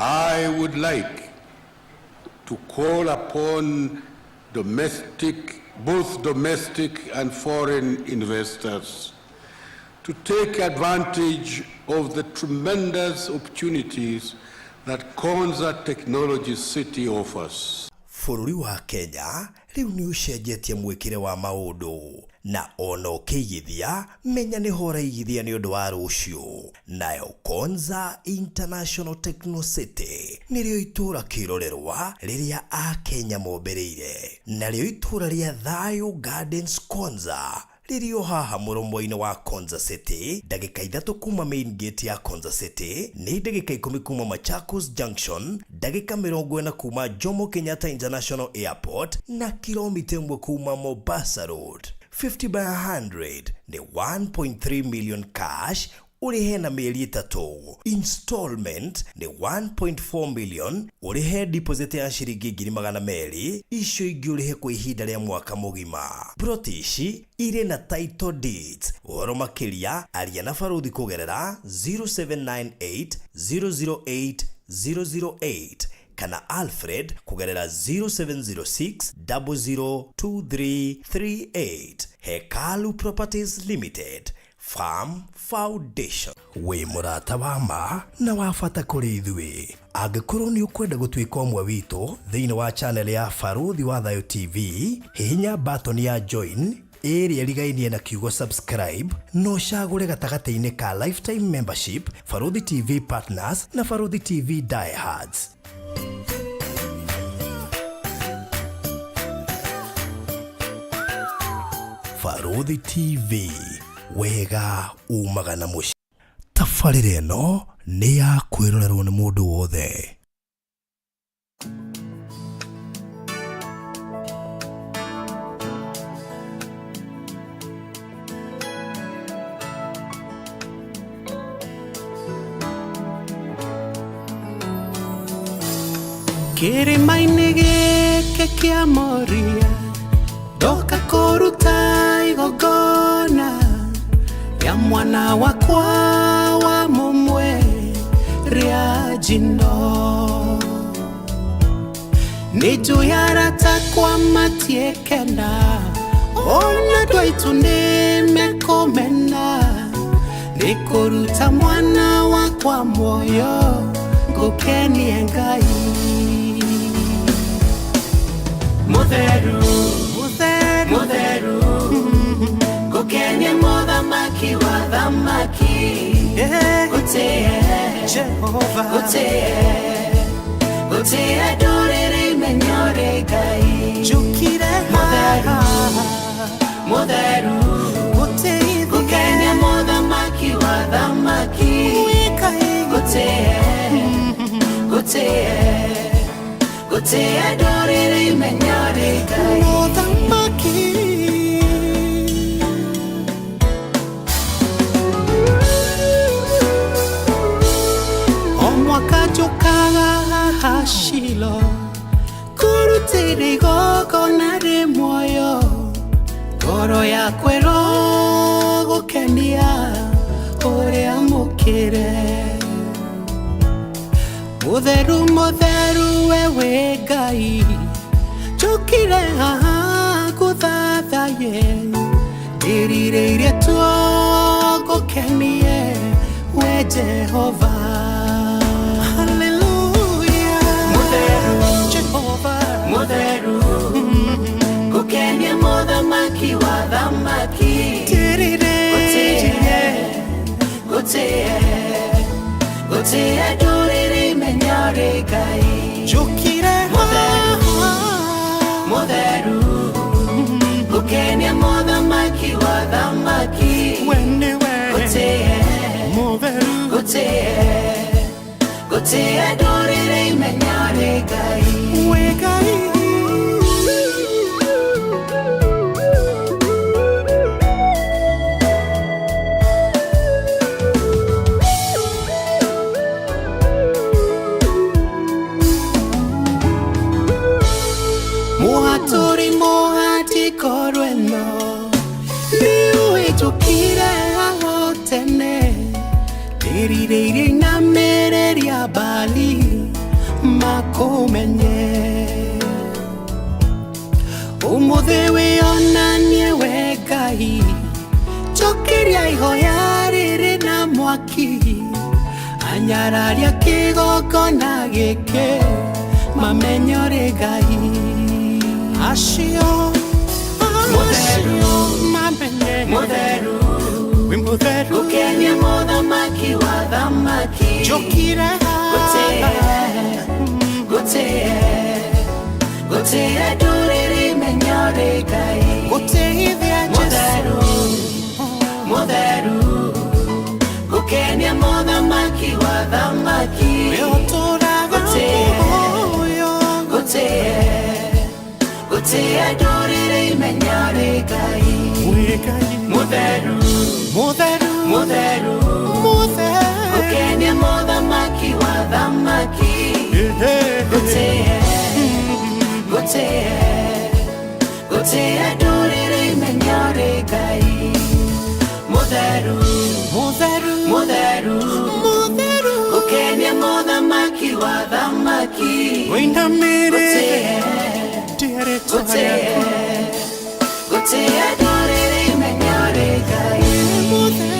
I would like to call upon domestic, both domestic and foreign investors to take advantage of the tremendous opportunities that Konza Technology City offers. Bũrũri wa Kenya rĩu nĩ ũcenjetie mwĩkĩre wa maũndũ na ona ũkĩigithia menya nĩho ũraigithia nĩ ũndũ wa rũciũ. Nayo Konza International Techno City nĩrĩo itũũra kĩrorerwa rĩrĩa Akenya mombĩrĩire. Narĩo itũũra rĩa Thayũ Gardens Konza rĩrĩ o haha mũromo-inĩ wa Konza City, ndagĩka ithatũ kuma main gate ya Konza City, nĩ ndagĩka ikũmi kuma Machakos Junction, ndagĩka mĩrongo ĩna kuma Jomo Kenyatta International Airport na kilomita ĩmwe kuma Mombasa Road. 50 by 100 nĩ 1.3 million cash ũrĩhe na mĩeri ĩtatũ. Installment nĩ 1.4 million ũrĩhe deposit ya ciringi ngiri magana merĩ, icio ingĩ ũrĩhe kwa ihinda rĩa mwaka mũgima. Ploti ici irĩ na title deeds. Ũhoro makĩria aria na Barũthi kũgerera 0798 008 008 kana Alfred kũgerera 0706 002338. Hekalu Properties Limited, Farm Foundation. Wĩ mũrata wa ma na wa bata kũrĩ ithuĩ. Angĩkorwo nĩ ũkwenda gũtuĩka ũmwe witũ thĩinĩ wa channel ya Barũthi wa Thayũ TV, hihinya button ya join ĩrĩa ĩrigainie na kiugo subscribe na ũcagũre gatagatĩ-inĩ ka lifetime membership, Barũthi TV Partners na Barũthi TV Diehards. Barũthi TV, wega umaga na mũciĩ. Tabarĩra ĩno nĩ ya kwĩrorerwo nĩ mũndũ wothe. Kĩrĩma-inĩ gĩkĩ kĩa Moria ndoka kũruta igongona rĩa mwana wakwa wa mũmwe rĩa njino. Nĩ njũĩ arata akwa matiĩkena ona andũ aitũ nĩ mekũmena nĩ kũruta mwana wakwa muoyo ngũkenie Ngai. Mũtheru, mũtheru, mũtheru, ngũkenie mũthamaki wa thamaki, gũtĩe Jehova, gũtĩe, gũtĩe ndũrĩrĩ imenyore Ngai. Njũkire mũtheru, mũtheru, gũkenia mũthamaki wa thamaki, gũtĩe, gũtĩe, gũtĩe ndũrĩrĩ imenyore Ngai. Mũthamaki. O mwaka njũkaga haha Shilo kũrutĩra igongona rĩ muoyo ngoro yakwa ĩrogũkenia ũrĩa mũkĩre. Mũtheru mũtheru we wĩ Ngai njũkire haha ngũthathaye ndĩrirĩirie tuo ngũkenie we Jehova. Hallelujah. Mũtheru Jehova, mũtheru ngũkenie mũthamaki wa thamaki, gũtĩe, gũtĩe, gũtĩe ndũrĩrĩ imenyore Ngai. Njũkire mũtheru, mũtheru ngũkenia mũthamaki wa thamaki, we nĩwe gũtĩe, mũtheru, gũtĩe, gũtĩe ndũrĩrĩ imenyore Ngai. We Ngai. Mũhatũri mũhati ngoro ĩno nĩũhĩtũkire haho tene ndĩrirĩirie inamĩrĩria Baali. Makũmenye ũmũthĩ wĩonanie we Ngai njokeria ihoya rĩrĩ na mwaki anyararia kĩgongona gĩkĩ mamenye ũrĩ Ngai acio acio mamenye Mũtheru wĩ mũtheru gũkenia mũthamaki wa thamaki njũkire Gũtĩe gũtĩe gũtĩe ndũrĩrĩ menya ũrĩ Ngai gũtĩithia Jesũ Mũtheru mũtheru gũkenia mũthamaki wa thamaki wĩ ũtũraga Gũtĩe muoyo gũtĩe gũtĩe ndũrĩrĩ menya ũrĩ Ngai wĩ Ngai Mũtheru mũtheru mũtheru mũtheru gũkenia mũthamaki wa thamaki gũtĩe gũtĩe gũtĩe ndũrĩrĩ menya ũrĩ Ngai Mũtheru mũtheru mũtheru mũtheru gũkenia mũthamaki wa thamaki wĩinamĩrĩre gũtĩe rĩtwa gũtĩe rĩaku gũtĩe ndũrĩrĩ menya ũrĩ Ngai mũtheru.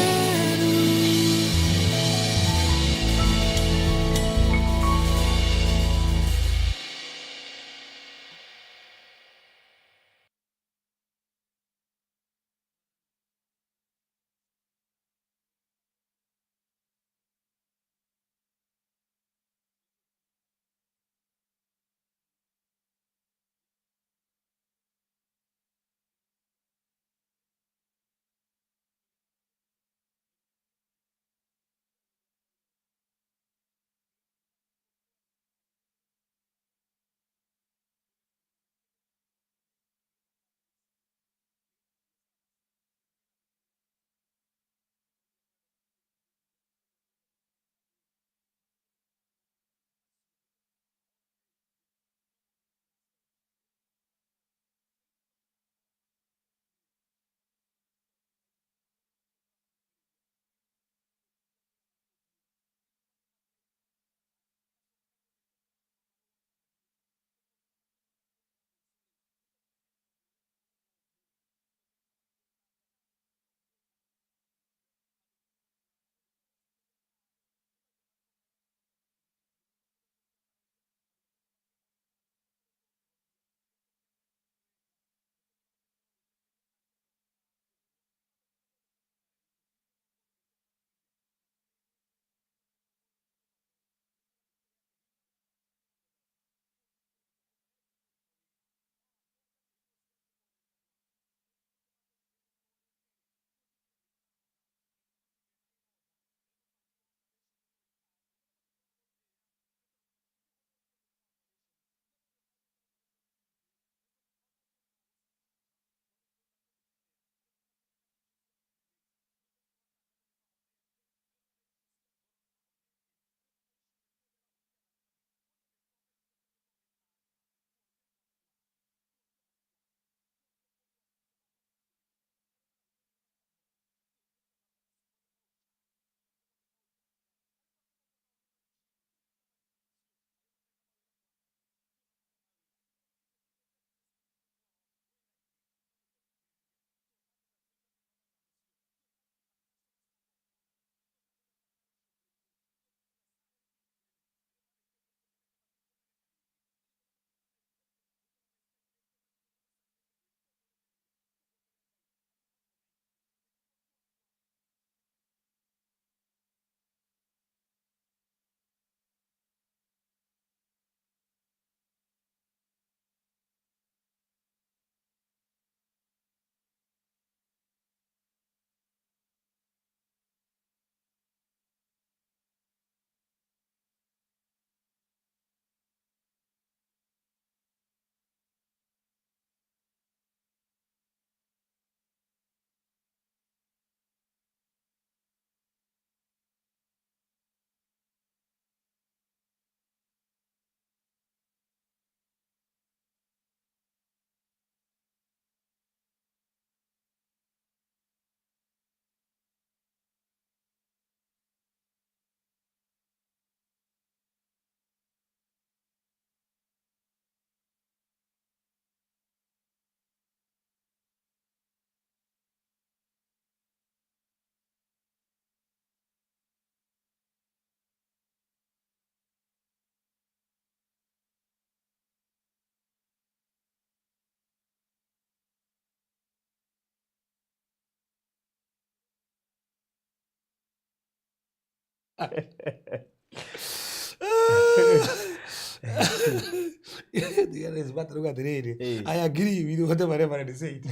Tiga rauga atĩrĩrĩ, Ĩĩ. I agree with whatever Reverend said.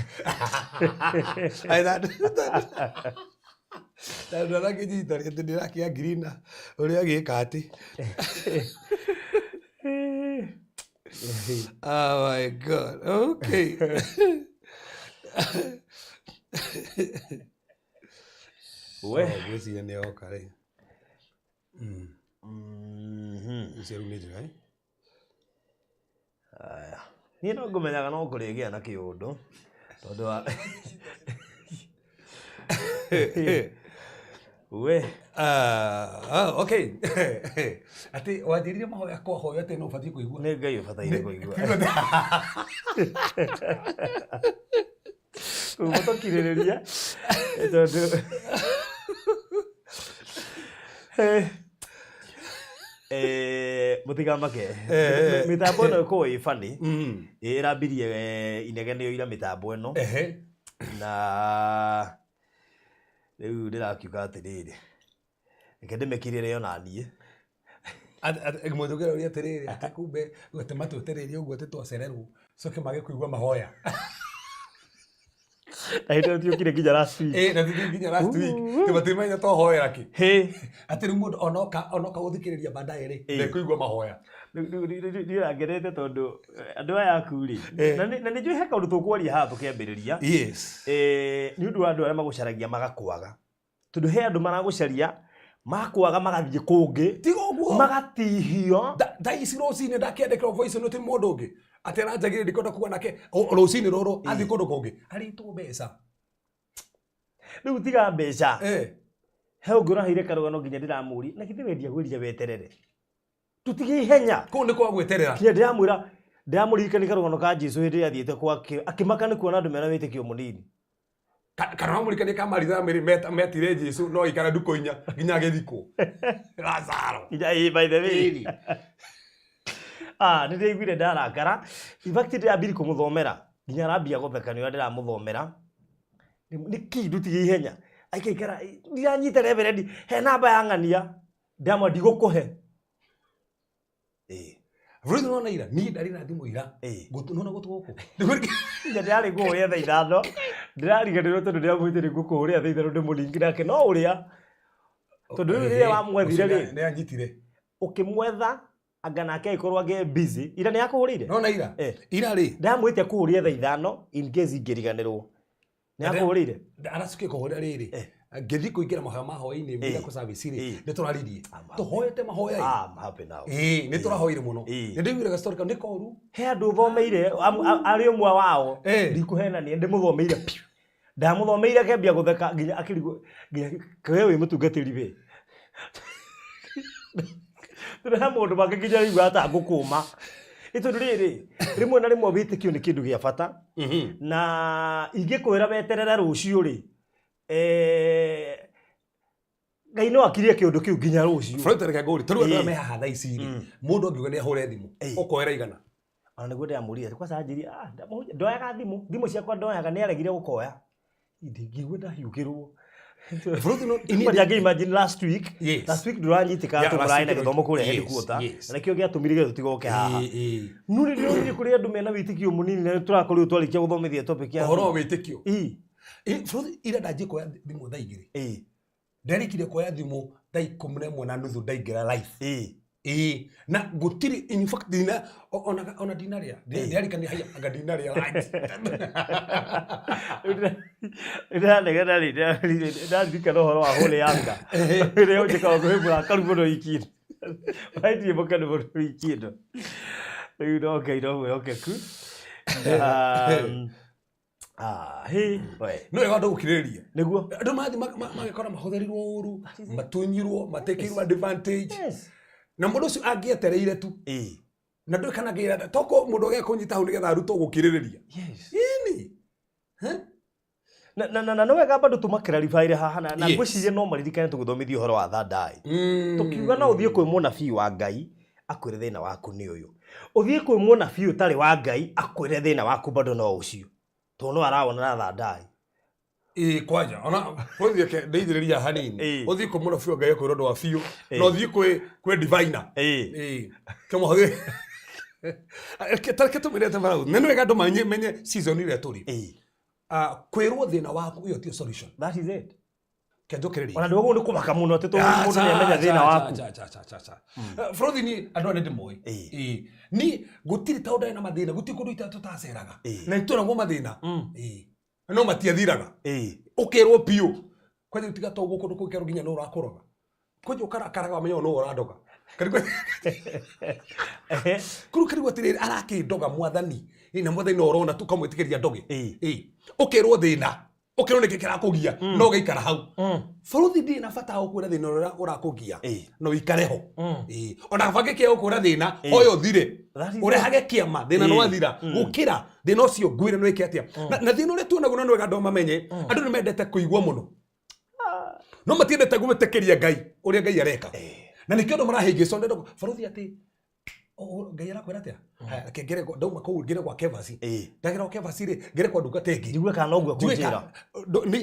I that na andũ arĩa angĩnyita atĩ ndĩrakĩ agree na ũrĩa agĩka atĩ. Oh my God. Okay. We. So, ngwĩciria nĩ yoka rĩ. Icio rĩu nĩ njega, eh? Aya. Niĩ no ngũmenyaga no kũrĩgĩa na kĩũndũ tondũ wa we. Ah, ah, okay. Atĩ wanjĩrire mahoya kwahoya atĩ no ũbatiĩ kũigua. Nĩ Ngai ũbataire kũigua. Koguo tũkirĩrĩria tondũ mũtigamake mĩtambo ĩno ĩkoragwo ĩ funny. Ĩrambirie inegene ira mĩtambo ĩno. Na rĩu ndĩrakiuga atĩrĩrĩ, reke ndĩmĩkirĩre ona niĩ. Mũthũkĩra ũrĩa atĩrĩrĩ, atĩ kumbe atĩ matwetereire ũguo atĩ twacererwo coke mage kũigua mahoya. Na hĩndĩ ĩyo tiũkire nginya last week. Ĩ, na tũthiĩ nginya last week tĩ matimenya twahoera kĩ. Hĩ. Atĩ rĩu mũndũ onoka gũthikĩrĩria baadaye rĩ, ndekũigua mahoya. Niĩ ngenete tondũ andũ aya aku rĩ, na nĩ njũĩ he kaũndũ tũkwaria haha tũkĩambĩrĩria. Yes. Nĩ ũndũ wa andũ arĩa magũcaragia magakwaga, tondũ he andũ maragũcaria makwaga magathiĩ kũngĩ. Tiga ũguo. Magatihio. Thaa ici rũcinĩ ndakĩandĩkĩrwo voice note nĩ mũndũ ũngĩ atĩ aranjagĩrĩria ndikwenda kuga nake rũcinĩ rũrũ athiĩ kũndũ kũngĩ arĩtwo mbeca. Rĩu tiga mbeca. He ũngĩ ũraheire karũgano nginya ndĩramũria, na githĩ wendia gwĩrire weterere, tũtige ihenya. Kũu nĩ kwa gwĩterera. Nginya ndĩramwĩra, ndĩramũririkania karũgano ka Jesu hĩndĩ ĩrĩa athiĩte gwake akĩmaka nĩ kuona andũ mena wĩtĩkio mũnini. Kana wamũririkania ka Maritha na Mary metire Jesu no aikara ndukũ 4 nginya agĩthikwo. Lazaro. Nginya ĩ, by the way. Ĩni. Ah, nĩ ndĩraiguire ndarakara. In fact, ndĩrambiri kũmũthomera nginya arambia gũtheka nĩ ũrĩa ndĩramũthomera. Nĩ kĩ ndutige ihenya. Aikaikara ndiranyita reverend, he namba ya ng'ania. Ndamwa ndigũkũhe. Ĩ. Bũrũri nona ira, niĩ ndarĩ na thimũ ira. Ngũtũ nona gũtũ gũkũ. Nginya ndĩrarĩ ngũhũrĩra thaa 5. Ndĩrariganĩrwo tondũ ndĩramwĩtire nĩ ngũkũhũrĩra thaa 5 ndĩmũringi nake no ũrĩa. Tondũ rĩu rĩrĩa wamwethire rĩ, Nĩ anyitire. Ũkĩmwetha anga nake agĩkorwo angĩ busy. Ira nĩ akũhũrĩire? Nona ira. Ira rĩ. Ndamwĩte kũhũrĩra thaa 5 in case ingĩriganĩrwo. Nĩ akũhũrĩire? Aracokire kũhũrĩra rĩrĩ. Ngĩthiĩ kũingĩra mahoya ma hwaĩ-inĩ miracle service rĩ, nĩ tũraririe. Tũhoete mahoya ĩ. I'm happy now. Ĩ, nĩ tũrahoire mũno. Nĩ ndĩiguire gastory kau nĩ koru. He andũ thomeire, arĩ ũmwe wao. Ndikũhenania, ndĩmũthomeire piũ. Ndamũthomeire akĩambia gũtheka nginya akĩrigwo, nginya we wĩ mũtungatĩri we. Tondũ he maũndũ mangĩ nginya ũiguaga ta ngũkũma. Nĩ tondũ rĩrĩ, rĩmwe na rĩmwe wĩtĩkio nĩ kĩndũ gĩa bata. Na ingĩkwĩra weterere rũciũ rĩ, Ngai no akirie kĩũndũ kĩu nginya rũciũ. Floyd reke ngũrie, ta rĩu andũ arĩa me haha thaa ici rĩ, mũndũ angiuga nĩ ahũre thimũ, ũkoera igana? Ona nĩguo ndĩramũria, kwanza anjĩrire, ndoyaga thimũ, thimũ ciakwa ndoyaga, nĩ aregire gũkoya. Ndingĩigua ndahiũkĩrwo. Floyd no, ini But again, imagine last week, Yes. last week ndũranyitĩka Yeah, tũmũraĩ last na week gĩthomo kũrĩa yes, headquarter, yes. na nĩkĩo gĩatũmire gĩothe tũtigoke haha. Ĩ, ĩ. No nĩ ndĩronire kũrĩ andũ mena wĩtĩkio mũnini na tũrakorirwo twarĩkia gũthomithia topic ya Ũhoro wa wĩtĩkio. Ĩ. Ĩ, Floyd, ira ndanjie kuoya thimũ thaa 2. Ĩ. Ndarĩkirie kuoya thimũ thaa 11:30 ndaingĩra live. Ĩ. Ĩ, na gũtirĩ, in fact, ndina, ona, ona ndinarĩa. Ndĩrarikania haya, anga ndinarĩa lunch. Ndĩranegena rĩ, ndĩraririkana ũhoro wa Holy Anger. Rĩrĩa ũnjĩkaga ũndũ wĩ mũrakaru mũno wiki ĩno. Waindirĩ mũkenu mũno wiki ĩno. Rĩu no Ngai no mwĩhokeku. Hĩ, we. No wega andũ gũkirĩrĩria. Nĩguo. Andũ mathiĩ magekora mahũthĩrirwo ũru, matunyirwo, matekĩirwo advantage. Yes. Na mũndũ ũcio angĩetereire tu. Ĩ. Na ndũĩ kana angĩra, toko mũndũ agekũnyita hau nĩgetha arutwo gũkirĩrĩria. Yes. Ĩni. Hä? Na nĩ wega bado tũmakĩraribaire haha na Yes. ngwĩciria no maririkane tũgĩthomithia ũhoro wa thandai. Tũkiuga no ũthiĩ kwĩ mũnabii wa Ngai akwĩre thĩna waku nĩ ũyũ. Ũthiĩ kwĩ mũnabii ũtarĩ wa Ngai akwĩre thĩna waku bado no ũcio. Tondũ no arawona na thandai. Ĩĩ kwanja ona ũthiĩ ke ndeithĩrĩria hanini Ĩĩ. ũthiĩ kwĩ mũnabii wa Ngai akwĩra ũndũ wa biũ Ĩĩ. na ũthiĩ kwĩ kwĩ diviner Ĩĩ. Ĩĩ. Kĩmũhũthĩ tareke tũmĩrete marau nĩ wega andũ menye menye season ĩrĩa tũrĩ Ĩĩ. Ah, kwĩrwo thĩna waku ĩyo tiyo solution That is it. kenjũkĩrĩria Ona ndwagwo nĩ kũmaka mũno atĩ tondũ mũndũ nĩ amenya thĩna waku. Bũrũthi ni andũ aya nĩ ndĩmoĩ Ĩĩ. Ĩĩ. ni gũtirĩ ta ũndarĩ na mathĩna gũtirĩ kũndũ ita tũtaceraga Ĩĩ. na nĩtũragwo mathĩna Ĩĩ. no matiathiraga Ĩĩ. ũkerwo biũ kwanja tiga to gũkũ kũndũ kũngĩ nginya no ũrakũroga kwanja ũkarakaraga wamenya ũyũ no ũrandoga Ehe. kũrũ karigwo atĩrĩrĩ arakĩndoga mwathani Ĩ, na mwathani no ũrona tu ũkamwĩtĩkĩria ndoge Ĩĩ. Ĩ. ũkerwo thĩna ũkerwo nĩkĩ kĩrakũgia no ũgaikara hau bũrũthi ndĩ na bata wa gũkwĩra thĩna ũrĩa ũrakũgia Ĩĩ. no ũikare ho Ĩĩ. ona bangĩ kĩa gũkwĩra thĩna hoya ũthire That is it. ũrehage kĩama thĩna Ĩĩ. nĩ wathira gũkĩra thĩna ũcio ngwĩre nĩ wĩke atĩa na thĩna ũrĩa tuonaguo na nĩ wega andũ mamenye andũ nĩ mendete kũigua mũno no matiendete gwĩtĩkĩria ngai ũrĩa ngai areka na nĩkĩo andũ marahĩngĩcwo ndenda baruthi atĩ ngai arakwĩra atĩa Haya, reke ngere ndauma kũu ngere gwa kevasi Ĩĩ. ndagera gwa kevasi rĩ ngere kwa ndungata ĩngĩ Njigue kana noguo Njigue kũnjĩra.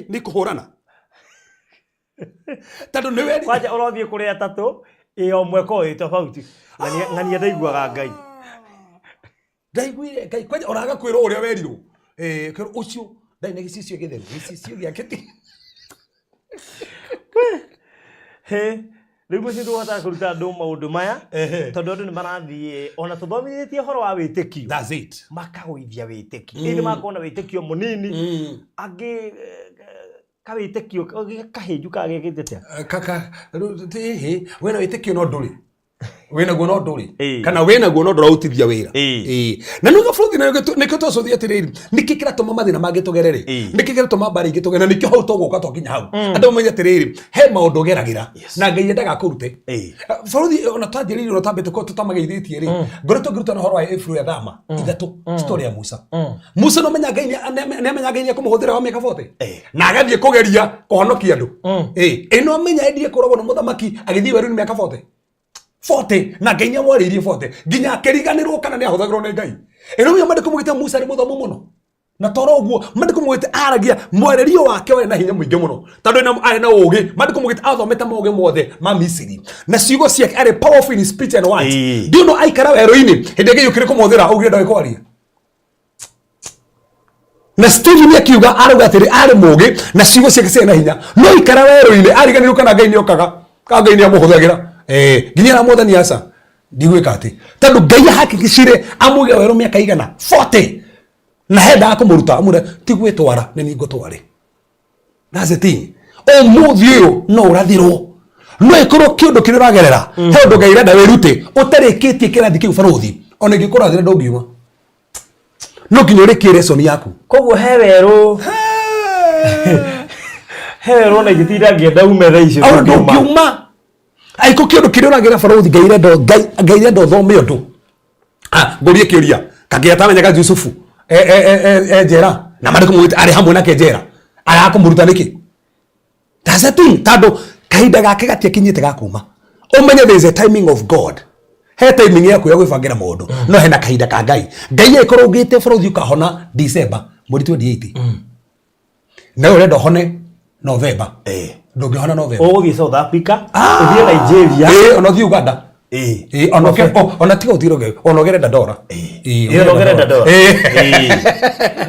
nĩ kũhũrana tondũ nĩ weri Kwanja ũrothiĩ kũrĩ atatũ ĩ o ũmwe korwo ĩ tofauti. Ng'ania ndaiguaga Ngai. ndaiguire ngai kwanja oraga kwĩrwo ũrĩa werirwo Eh, kwĩrwo ũcio ndarĩ na gĩcicio gĩtheru gĩcicio gĩake ti He. Rĩu mũciĩ tũhotaga kũruta andũ maũndũ maya Ehe. tondũ andũ nĩ marathiĩ ona tũthomithĩtie ũhoro wa wĩtĩkio That's it. makagũithia wĩtĩkio ĩndĩ makorwo na wĩtĩkio mũnini angĩ kawĩtĩkio kahĩnju kagekĩte atĩa Kaka rĩu ĩhĩ wĩna wĩtĩkio no ndũrĩ wĩnaguo no ndũrĩ Ĩĩ. kana wĩnaguo no ndũrautithia wĩra Ĩĩ. Ĩĩ. na nĩguo bũrũri nĩkĩo twacũthia atĩrĩrĩ nĩkĩ kĩratũma mathĩna mangĩ tũgerere Ĩĩ. nĩkĩ kĩratũma mbarĩ ingĩ tũgerere na nĩkĩo hau tũgũka twakinya hau andũ mamenye atĩrĩrĩ he maũndũ ũgeragĩra na ngai endaga akũrute Ĩĩ. bũrũri ona twanjĩrĩirie ona twambĩte ko tũtamageithĩtie rĩ ngoretwo ngĩrutana ũhoro wa April ya thama ithatũ story ya Musa Musa no menya Ngai nĩ amenya Ngai nĩekũmũhũthĩra wa mĩaka 40 Ĩĩ. na agathiĩ kũgeria kũhonokia andũ Ĩĩ. Ĩ no amenya endie kũragwo nĩ mũthamaki agĩthiĩ werũ-inĩ mĩaka 40 40 na Ngai nĩamwarĩirie 40 nginya akĩriganĩrwo kana nĩahũthagĩrwo nĩ Ngai ĩno nĩyo maandĩko maugĩte Musa nĩ mũthomu mũno na toro ũguo maandĩko maugĩte aragia mwarĩrio wake warĩ na hinya mũingĩ mũno tondũ arĩ na ũũgĩ maandĩko maugĩte athomete maũgĩ mothe ma Misiri na ciugo ciake arĩ powerful in speech and words Ĩĩ. ndiũ no aikara werũ-inĩ hĩndĩ ĩngĩ yũkĩre kũmũhũthĩra augire ndoĩ kwaria na Stephen akiuga arauga atĩrĩ arĩ mũũgĩ na ciugo ciake ciarĩ na hinya no ikara werũ-inĩ ariganĩrwo kana Ngai nĩokaga kana Ngai nĩamũhũthagĩra eh nginya ara mwathani aca ndigwĩka atĩ tondũ Ngai ahakikicire amũige werũ mĩaka igana 40 na hendaga kũmũruta amwĩre ti gwĩtwara nĩ niĩ ngũtware That's the thing. Ũmũthĩ ũyũ no ũrathirwo no ĩkorwo kĩũndũ kĩrĩa ũragerera he ũndũ Ngai ũrenda wĩrute ũtarĩkĩtie kĩrathi kĩu barũthi ona ĩngĩkũrathĩra ndũngiuma no nginya ũrĩkie lesson yaku koguo he werũ he werũ ona ingĩtinda ngĩenda ume thaa icio Ona ndũngiuma. ndũngiuma aiko kĩũndũ kĩrĩa ũragerera barũthi Ngai ũrenda Ngai ũrenda ũthome ũndũ Ah, ngũrie kĩũria kangĩ atamenyaga Jusufu e njera na mandĩko maugĩte arĩ hamwe nake njera araga kũmũruta nĩkĩ That's the thing tondũ kahinda gake gatiakinyĩte ga kuma ũmenye there is a timing of God he timing yaku ya gwĩbangĩra maũndũ no hena kahinda ka Ngai Ngai angĩkorwo augĩte bũrũri ũkahona December mweri 28 na we ũrenda ũhone November ndũngĩhona November ũgũthiĩ South Africa ũthiĩ Nigeria Ĩĩ, ona ũthiĩ Uganda Ĩĩ. Ĩĩ, ona ona tiga ũthiĩ rũgendo, ona ũgerenda ndora Ĩĩ, Ĩĩ, ona ũgerenda ndora. Ĩĩ. Ĩĩ.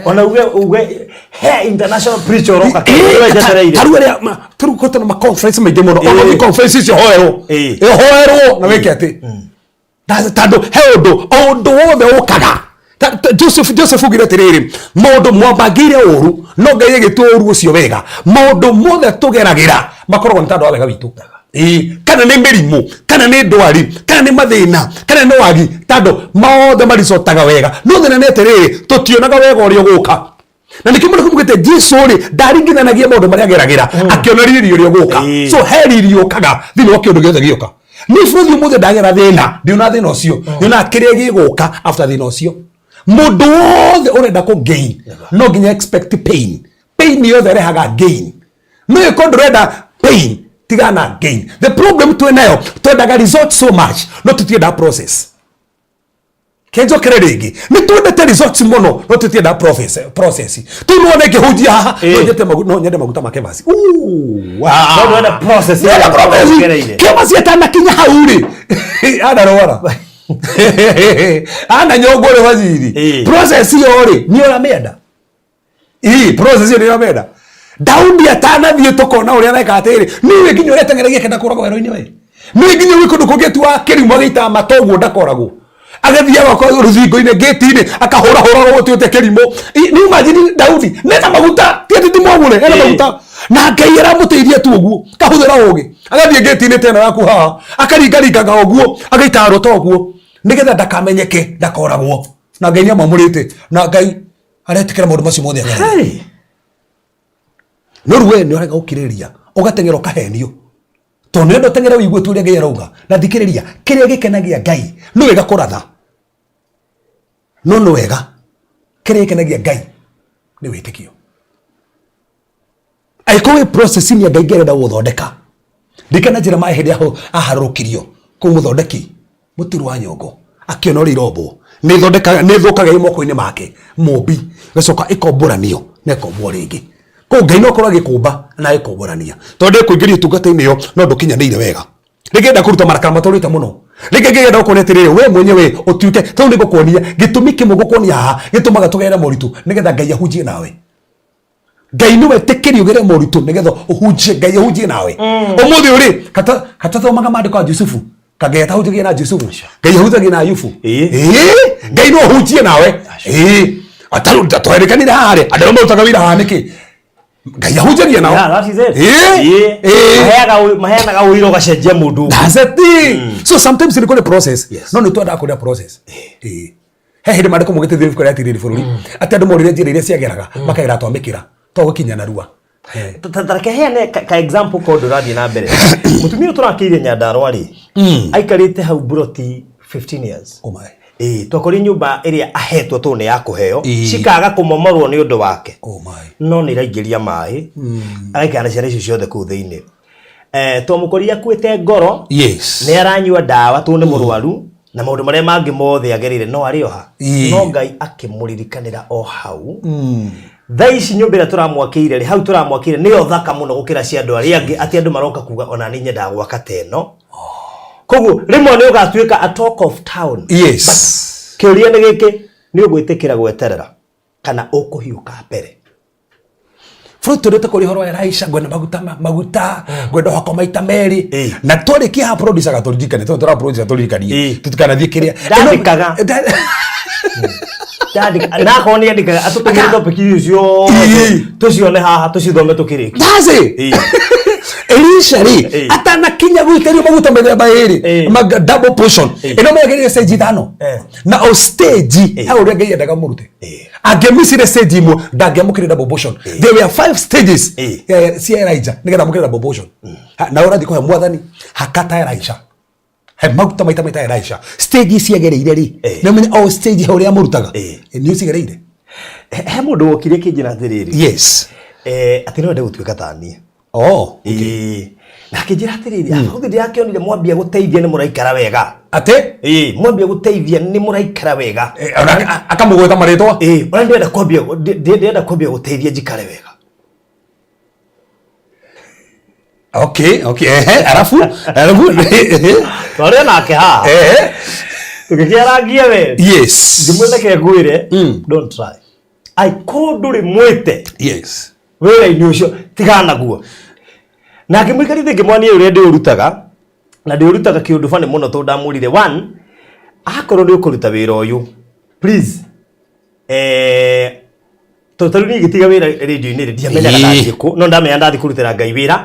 ona uge uge he international preacher ũroka Ĩĩ, we njetereire ta rĩu arĩa ta rĩu kwĩtana ma conference maingĩ mũno Ĩĩ. ona ũthiĩ conference icio hoerwo Ĩĩ. Ĩĩ, hoerwo na wĩke atĩ tondũ he ũndũ o ũndũ wothe ũkaga Joseph Joseph augire atĩrĩrĩ maũndũ mwambangĩire ũru no Ngai agĩtua ũru ũcio wega maũndũ mothe tũgeragĩra makoragwo nĩ tondũ wa wega witũ Ĩĩ, kana nĩ mĩrimũ kana nĩ ndwari kana nĩ mathĩna kana nĩ wagi tondũ mothe maricotaga wega no thĩna nĩ atĩrĩrĩ tũtionaga wega ũrĩa ũgũka na nĩkĩo mũndũ kumugĩte Jesu rĩ ndaringithanagia maũndũ marĩa ageragĩra akĩona riri ũrĩa ũgũka Ĩĩ. so he riri ũkaga thĩinĩ wa kĩũndũ gĩothe gĩũka niĩ bũrũri ũmũthĩ ndagera thĩna ndiona thĩna ũcio nyonaga kĩrĩa gĩgũka after thĩna ũcio mũndũ wothe ũrenda kũ gain no nginya expect pain pain yothe ĩrehaga gain no ĩkorwo ndũrenda pain tigana na gain the problem twĩ nayo twendaga result so much no tũtiendaga process Kenjokere rĩngĩ, nĩ twendete results mũno, no tũtienda process. Tu nĩwone ngĩhunjia haha, no nyende no nyende maguta ma Kevasi. Ooh, wow. No ndwenda process Ndwenda ĩrĩa process. ũgereire. Kevasi atanakinya hau rĩ, anarwara, ananyongwo nĩ waziri. Process ĩyo rĩ, nĩ ũramĩenda? Ii, process ĩyo nĩ ũramĩenda? Daudi atanathiĩ tũkona ũrĩa areka atĩrĩ, niwe nginya ũreteng'eragia kenda kũragwo werũ-inĩ we, niwe nginya gwĩ kũndũ kũngĩ tu wa kĩrimũ agĩitaga mata ũguo ndakoragwo, agathiaga rũthingo-inĩ, ngĩti-inĩ, akahũrahũra gũtuĩte kĩrimũ. Nĩ imagine Daudi nena maguta, ti atĩ ti mwamũre, ena maguta na Ngai aramũteithia tu ũguo, kahũthĩra ũgĩ, agathiĩ ngĩti-inĩ ta ĩno yaku haha, akaringaringaga ũguo, agaitaga rũta ũguo nĩgetha ndakamenyeke, ndakoragwo, na Ngai nĩamwamũrĩte na Ngai aretĩkĩra maũndũ macio mothe ageragĩra. Hey. No rĩu we nĩ ũrega gũkirĩrĩria, ũgateng'era ũkahenio, tondũ nĩ ũrenda ũteng'ere ũigue tu ũrĩa Ngai arauga. Na thikĩrĩria, kĩrĩa gĩkenagia Ngai nĩ wega kũratha, no nĩ wega kĩrĩa gĩkenagia Ngai nĩ wĩtĩkio. Angĩkorwo wĩ process-inĩ ya Ngai ngĩrenda gũgũthondeka, ririkana njĩra maĩ hĩndĩ aharũrũkirio kũu mũthondeki mũturu wa nyongo akĩona ũrĩa irombwo nĩ ithondekaga, nĩ ĩthũkaga ĩ moko-inĩ make mũmbi, ĩgacoka ĩkombũranio na ĩkombwo rĩngĩ. Koguo Ngai no akorwo agĩkũmba na agĩkombũrania, tondũ ndĩkũingĩria ũtungata-inĩ ĩyo no ndũkinyanĩire wega. Rĩngĩ enda kũruta marakara matũrĩte mũno, rĩngĩ Ngai enda gũkuonia atĩrĩrĩ, we mwenyewe ũtuĩke tondũ nĩ ngũkuonia gĩtũmi kĩmwe ngũkuonia haha gĩtũmaga tũgerere moritũ, nĩgetha Ngai ahunjie nawe. Ngai nĩwe tĩkĩria ũgere moritũ nĩgetha ũhunjie, Ngai ahunjie nawe. Ũmũthĩ ũrĩ katathomaga maandĩko ya Jusufu, kangai atahunjagia na Jusufu, Ngai ahunjagia na Ayubu. Ĩĩ, Ngai no ahunjie nawe. Ĩĩ, twerĩkanire haha rĩ, andũ arĩa marutaga wĩra haha nĩkĩ Ngai ahunjagia nao? Yeah, that is it. Ĩĩ, ĩĩ. Maheanaga ũira ũgacenjia mũndũ. That's the thing. So sometimes nĩ kũrĩ process. Yes. No nĩ twendaga kũrĩa process. Ĩĩ. He hĩndĩ maandĩko maugĩte thĩinĩ wa ibuku rĩa Atirĩrĩ Bũrũri atĩ andũ morire njĩra iria ciageraga makagera twamĩkĩra to gũkinya narua. Ta reke heane ka example ka ũndũ ũrathiĩ na mbere. Mũtumia ũyũ tũrakĩire Nyandarũa rĩ, aikarĩte hau mburoti 15 years. Oh my. Ĩĩ, twakorire nyũmba ĩrĩa ahetwo tondũ nĩ ya kũheo, Ĩĩ. cikaga kũmomorwo nĩ ũndũ wake. Oh my. No nĩ iraingĩria maĩ, agaikara na ciana icio ciothe kũu thĩinĩ. Twamũkorire akuĩte ngoro, nĩ aranyua ndawa tondũ nĩ mũrwaru, na maũndũ marĩa mangĩ mothe agereire no arĩ oha. No Ngai akĩmũririkanĩra o hau. Thaa ici nyũmba ĩrĩa tũramwakĩire rĩ, hau tũramwakĩire nĩyo thaka mũno gũkĩra cia andũ arĩa angĩ, atĩ andũ maroka kuga ona niĩ nyendaga gwaka ta ĩno. Koguo rĩmwe nĩ ũgatuĩka a talk of town. But kĩũria nĩ gĩkĩ, nĩ ũgwĩtĩkĩra gweterera kana ũkũhiũka mbere? Bũrũri tũrĩte kũrĩ ũhoro wa Elisha, ngwenda maguta maguta, ngwenda ũhako maita merĩ. Na twarĩkia haha producer agatũririkania, tondũ tũra producer tũririkanie, tũtikanathiĩ kĩrĩa. Ndandĩkaga. Ndandĩka, na akorwo nĩ andĩkaga atũtũmĩre topic icio ciothe, tũcione haha tũcithome tũkĩrĩkia. That's it. Elisha rĩ, atanakinya gũitĩrĩrio maguta mĩthemba ĩrĩ, double portion, ĩno meyagĩrĩire stage ithano. Na o stage, hau ũrĩa Ngai endaga mũrute. Angĩmicire stage imwe, ndangĩamũkĩrire double portion. There were 5 stages cia Elijah nĩgetha amũkĩre double portion. Na ũrathiĩ kũhe mwathani hakata Elisha, he maguta maita maita Elisha, stage ciagereire rĩ, nĩ ũmenye o stage he ũrĩa amũrutaga. Nĩ ũcigereire. He mũndũ wokire akĩnjĩra atĩrĩrĩ, atĩ no ende gũtuĩka ta niĩ. Oh, okay. Ĩĩ. Na akĩnjĩra atĩrĩrĩ, abaũthĩ ndĩrakĩonire mwambia gũteithia nĩ mũraikara wega. Atĩ? Ĩĩ, mwambia gũteithia nĩ mũraikara wega. Ona akamũgweta marĩtwa? Ĩĩ, ona ndĩrenda kwambia, ndĩrenda kwambia gũteithia njikare wega. Okay, okay, ehe, arafu, arafu, ehe. Twarĩ nake haha. Ehe. Tũgĩkĩarangia we. Yes. Ngĩmwĩra reke ngwĩre, don't try. Ai, kũndũ ndũrĩ mwĩte. Yes. Wĩra-inĩ ũcio, tigana naguo. Na ngĩmũikarithia ngĩmwonia ũrĩa ndĩũrutaga, na ndĩũrutaga kĩũndũ bani mũno tondũ ndamwĩrire, one, akorwo nĩ ũkũruta wĩra ũyũ, please, tondũ ta rĩu niĩ ngĩtiga wĩra rĩndiũ-inĩ rĩ, ndiamenyaga ndathiĩ kũ, no ndamenya ndathiĩ kũrutĩra Ngai wĩra.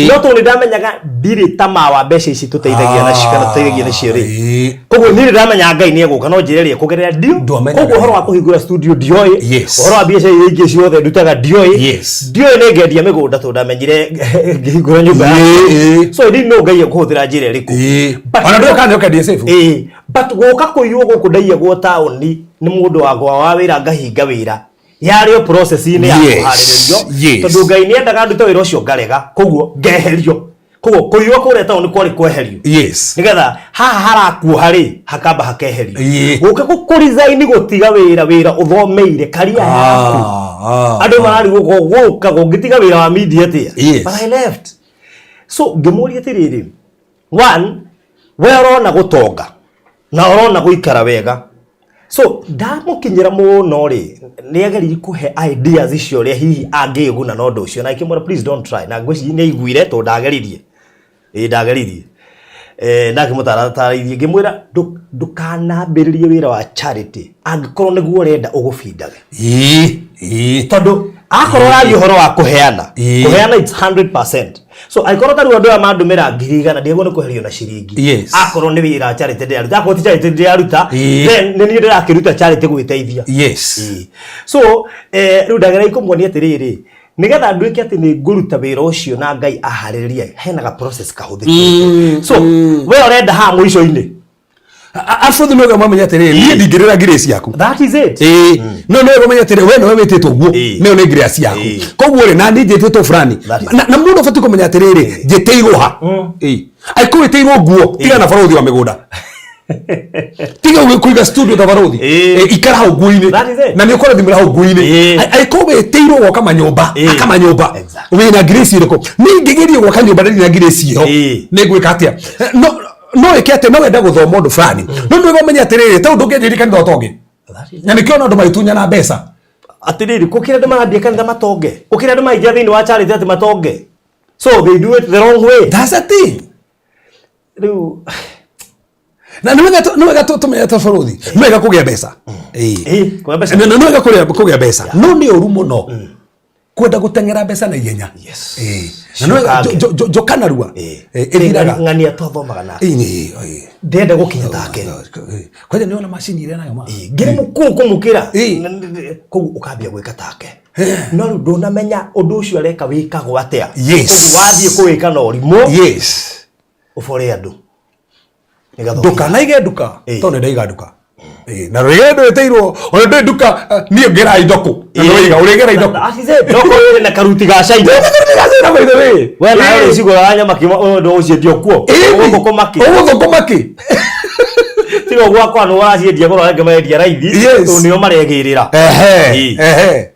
No tondũ nĩ ndamenyaga ndirĩ tamaa wa mbeca ici tũteithagia nacio, kana tũteithagia nacio rĩ. Koguo niĩ nĩ ndamenya Ngai nĩ egũka, no njĩra ĩrĩa ekũgerera ndio. Ndwamenyaga. Koguo ũhoro wa kũhingũra studio ndioĩ. Yes. Ũhoro wa biacara iria ingĩ ciothe ndutaga ndioĩ. Yes. Ndioĩ nĩ ngendia mĩgũnda tondũ ndamenyire ngĩhingũra nyũmba yakwa. So I didn't know Ngai ekũhũthĩra njĩra ĩrĩkũ. But Ona ndũĩ kana nĩ ũkendia safe. But gũka kũiywo gũkũ ndaiyagwo taũni nĩ mũndũ wakwa wa wĩra ngahinga wĩra. Yarĩ o process-inĩ ya Yes. kũharĩrĩrio. Yes. Tondũ Ngai nĩ endaga ndute wĩra ũcio ngarega, koguo ngeherio. Koguo kũiywo kũrĩa taũni kwarĩ kweherio. Yes. Nĩgetha haha harakuoha rĩ, hakamba hakeherio. Ĩĩ. Gũka kũresign gũtiga wĩra wĩra ũthomeire career yaku. Ah, ah, Andũ mararigwo gũka ũngĩtiga wĩra wa media atĩa? Yes. But I left. So ngĩmũria atĩrĩrĩ, one, we ũrona gũtonga na ũrona gũikara wega. So ndamũkinyĩra mũno rĩ, nĩ ageririe kũhe ideas icio ũrĩa hihi angĩguna na ũndũ ũcio na akĩmwĩra please don't try na ngwĩciria nĩ aiguire tondũ ndageririe. Ĩĩ ndageririe. Eh, na ngĩmũtaratarĩirie ngĩmwĩra ndũkanambĩrĩrie wĩra wa charity angĩkorwo nĩguo ũrenda ũgũbindage. Ĩĩ, ĩĩ. Tondũ akorwo ũraria ũhoro wa kũheana, Ĩĩ. kũheana it's 100%. So angĩkorwo ta rĩu andũ aya mandũmĩra 100,000 ndigagwo nĩ kweherio na ciringi. Yes. Akorwo nĩ wĩra charity ndĩraruta, akorwo ti charity ndĩraruta, Ĩĩ. then nĩ niĩ ndĩrakĩruta charity gwĩteithia. Yes. Ĩĩ. So rĩu ndageragia kũmuonia atĩrĩrĩ, nĩgetha nduĩke atĩ nĩ ngũruta wĩra ũcio na Ngai aharĩrĩrie, hena ga process kahũthĩkĩte. So we ũrenda haha mũico-inĩ. Abuthi no mamenya atĩrĩrĩ, niĩ ndingĩrĩra ngirĩ ciaku. That is it. Ĩĩ, no no ũmenye atĩrĩ, we nĩwe wĩtĩtwo guo, Ĩĩ. nĩyo nĩ ngirĩ ciaku. Ĩĩ. Koguo rĩ, na niĩ njĩtĩtwo fulani. That is Na na mũndũ ũbatiĩ kũmenya atĩrĩrĩ, njĩtĩirwo ha. Ĩĩ. Angĩkorwo wĩtĩirwo nguo, tiga na barũthi wa mĩgũnda. Tiga kũiga studio ta barũthi. Ĩĩ. Ĩĩ, ikara hau nguo-inĩ. That is it. Na nĩ ũkũrathimĩra hau nguo-inĩ. Ĩĩ. Angĩkorwo wĩtĩirwo gwaka manyũmba, Ĩĩ. aka manyũmba. Exactly. Wĩna ngirĩci ĩrĩkũ? Niĩ ingĩgeria gwaka nyũmba ndarĩ na ngirĩci ĩyo. Ĩĩ. Nĩ ngwĩka atĩa? No no ĩke atĩ no wende gũthoma ũndũ fulani. No nĩ wega ũmenye atĩrĩrĩ, ta ũndũ ũngĩanjĩrĩria kanitha ũtonge. That is Na nĩkĩo ona andũ magĩtunyana mbeca. Atĩrĩrĩ, gũkĩra andũ marambia kanitha matonge, gũkĩra andũ maingĩra thĩinĩ wa charity atĩ matonge. So they do it the wrong way. That's the thing. Rĩu Na nĩ wega nĩ wega tũmenye ta bũrũri. Nĩ wega kũgĩa mbeca. Ĩĩ. Ĩĩ, kũgĩa mbeca. Na nĩ wega kũgĩa mbeca. No nĩ ũru mũno kwenda gũteng'era mbeca na ihenya. Yes. Ĩĩ. Na nĩ wega Ciũkange. njoka narua. Ĩĩ. Ĩĩ, ĩthiraga. Ng'ania twathomaga nake. Ĩĩ, ĩĩ, ĩĩ. Ndĩrenda gũkinya take. Kwanja nĩ ona macini ĩrĩa nayo ma. Ngĩrĩ mũkũrũ kũmũkĩra. Ĩĩ. Koguo ũkambia gwĩka take. No rĩu ndũnamenya ũndũ ũcio areka wĩkagwo atĩa. Yes. Koguo wathiĩ kũwĩka na ũrimũ, Yes. ũbore andũ. Nĩgetha ũkinye. Ndũkanaige nduka Ĩĩ. tondũ nĩ ndaiga nduka. Ĩĩ, na rũrĩgere ndwĩtĩirwo ona ndũrĩ nduka niĩ ngeraga indo kũ na ndũraiga ũrĩgera indo kũ. That is it. No korwo wĩna na karuti ga China. Ndĩragacĩra by the way. We nawe ũrĩcigũraga nyama kĩma ũndũ ũciendia kuo. Ũgũthũkũma kĩ? Ũgũthũkũma kĩ? Tiga gwakwa nĩ ũraciendia goro angĩ marendia raithi. Yes. Tondũ nĩo maregĩrĩra. Ehe, Ĩĩ. ehe.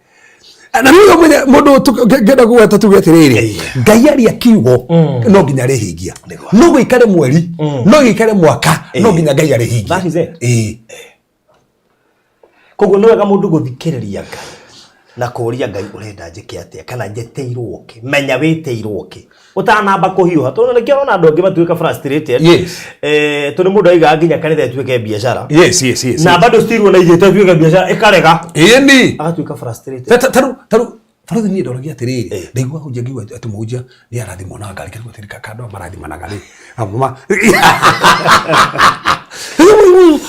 Na nĩ wega mũnya mũndũ ngenda kũgweta tuge atĩrĩrĩ, Ngai aria kiugo no nginya arĩhingia. No gũikare mweri, no gĩikare mwaka, no nginya Ngai arĩhingia. That is it. Ĩĩ. Koguo nĩ wega mũndũ gũthikĩrĩria Ngai na kũria Ngai ũrenda njĩke atĩa kana njetĩirwo kĩ, menya wĩtĩirwo kĩ ũtanamba kũhiũha, tondũ nĩkĩo ũrona andũ angĩ matuĩka frustrated. Yes. Tondũ mũndũ aigaga nginya kanitha ĩtuĩke biacara Yes, yes, yes. na bado still ona igĩte ĩtuĩke biacara ĩkarega, Ĩni. agatuĩka frustrated. Taru barothi niĩ ndoragia atĩrĩrĩ, ndaigua hunjia ngiuga atĩ mũhunjia nĩ arathimwo na ngari, ngarigwo atĩrĩ kando marathimanaga rĩ. Amama.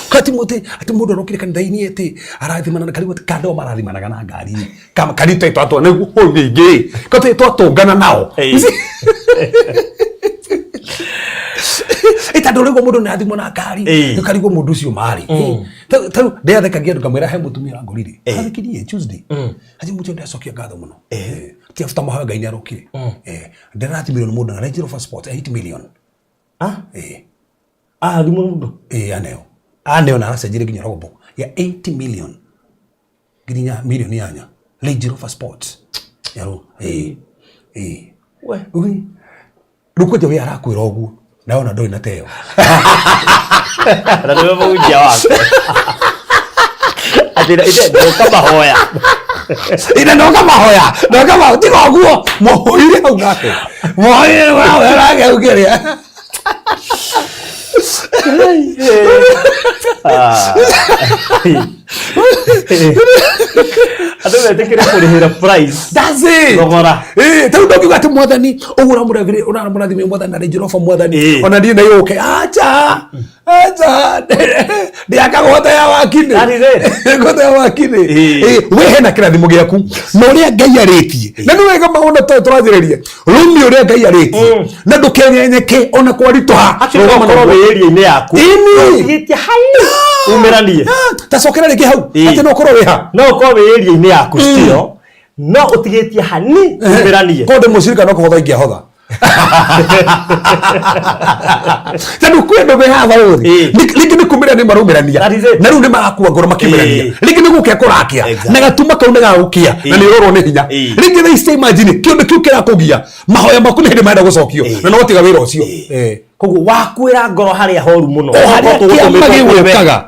Kati mũtĩ atĩ mũndũ arokire kanitha-inĩ atĩ arathimana na karigwo atĩ kando marathimanaga na ngari. Kama kanitha twatwa nĩguo nyingĩ. Kati twatũngana nao. Ĩĩ. Ĩtandũ ũrĩguo mũndũ nĩ arathimwo na ngari. Ĩĩ. Ũkarigwo mũndũ ũcio marĩ. Tarĩu ndĩrathekagia andũ ngamwĩra he mũtumia ũrangorire. Arathekirie Tuesday. Haji mũtumia ndĩracokia ngatho mũno. Ti after mahoya Ngai nĩ arokire. Ndĩrarathimirwo nĩ mũndũ na Range Rover Sport 8 million. Ah? Ĩĩ. Ah, thimũ mũndũ. Ĩĩ aneo. Aneo na aracenjirie nginya robo ya 8 million. Nginya milioni inyanya. Range Rover Sport. Yaro. Ĩĩ. Ĩĩ. We. Ui. Rĩu kwanja we arakwĩra ũguo na ona ndũrĩ na teo. Na nĩwe mũhunjia waku. Atĩ ithe ndoka mahoya. Ina ndoka mahoya. Ndoka mahoya. Tiga ũguo. Mũhoire hau nake. Mũhoire mahoya nake hau kĩrĩa. Ah. Andũ metĩkĩre kũrĩhĩra price. That's it. Thogora. Eh, tarĩu ndũngiuga atĩ mwathani ũguo ũramũrathimire ũramũrathimire mwathani na Range Rover mwathani Ĩĩ. ona niĩ na yũke acha acha ndĩakaga hota ya wakini That is it. ngota ya wakini Ĩĩ. Ĩĩ, we hena kĩrathimo gĩaku na ũrĩa Ngai arĩtie na nĩ wega maũndũ tondũ tũranjĩrĩria rũmia ũrĩa Ngai arĩtie na ndũkenyenyeke ona kwaritũha Actually, no ũkorwo wĩ area-inĩ yaku. Ĩni. Ũtigĩtie hau. Umĩranie. Ta cokera rĩngĩ hau Ĩĩ. atĩ no ũkorwo wĩ ha No ũkorwo wĩ area-inĩ yaku still. No ũtigĩtie hani umĩranie. Korwo ndĩ mũcirika no kũhotha ingĩahotha. Tondũ kwĩ andũ me haha barũthi. Rĩngĩ nĩ kumĩra nĩ marumĩrania. That is it. Na rĩu nĩ marakua ngoro makĩumĩrania. Rĩngĩ nĩ gũkĩa kũrakĩa. Na gatuma kau nĩ gagũkĩa na nĩ ũrorwo nĩ hinya. Rĩngĩ thaa ici imagine kĩũndũ kĩu kĩrakũgia mahoya maku nĩ hĩndĩ marenda gũcokio na no tiga wĩra ũcio. Koguo wakuĩra ngoro harĩa horu mũno. O harĩa kĩama gĩgũkaga.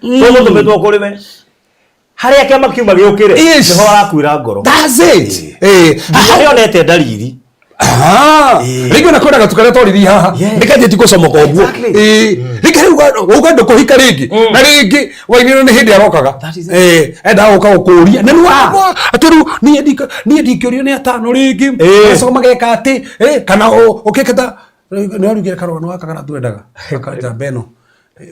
Tũgũtũmĩtwo kũrĩ we. Harĩa kĩama kiuma gĩũkĩre nĩho arakuĩra ngoro. That's it. Nginya nĩonete ndariri. Rĩngĩ ona kwĩna gatu karĩa twaririe haha nĩ kanjĩti gũcomoka ũguo. Rĩngĩ rĩu uga ndũkũhika rĩngĩ na rĩngĩ wainĩrwo nĩ hĩndĩ arokaga. That is it. Endaga gũka gũkũria na rĩu atĩ rĩu niĩ ndingĩũrio nĩ atano rĩngĩ magacoka mageka atĩ kana ũkĩkĩta nĩ warugire karũgano gaka karĩa twendaga njamba ĩno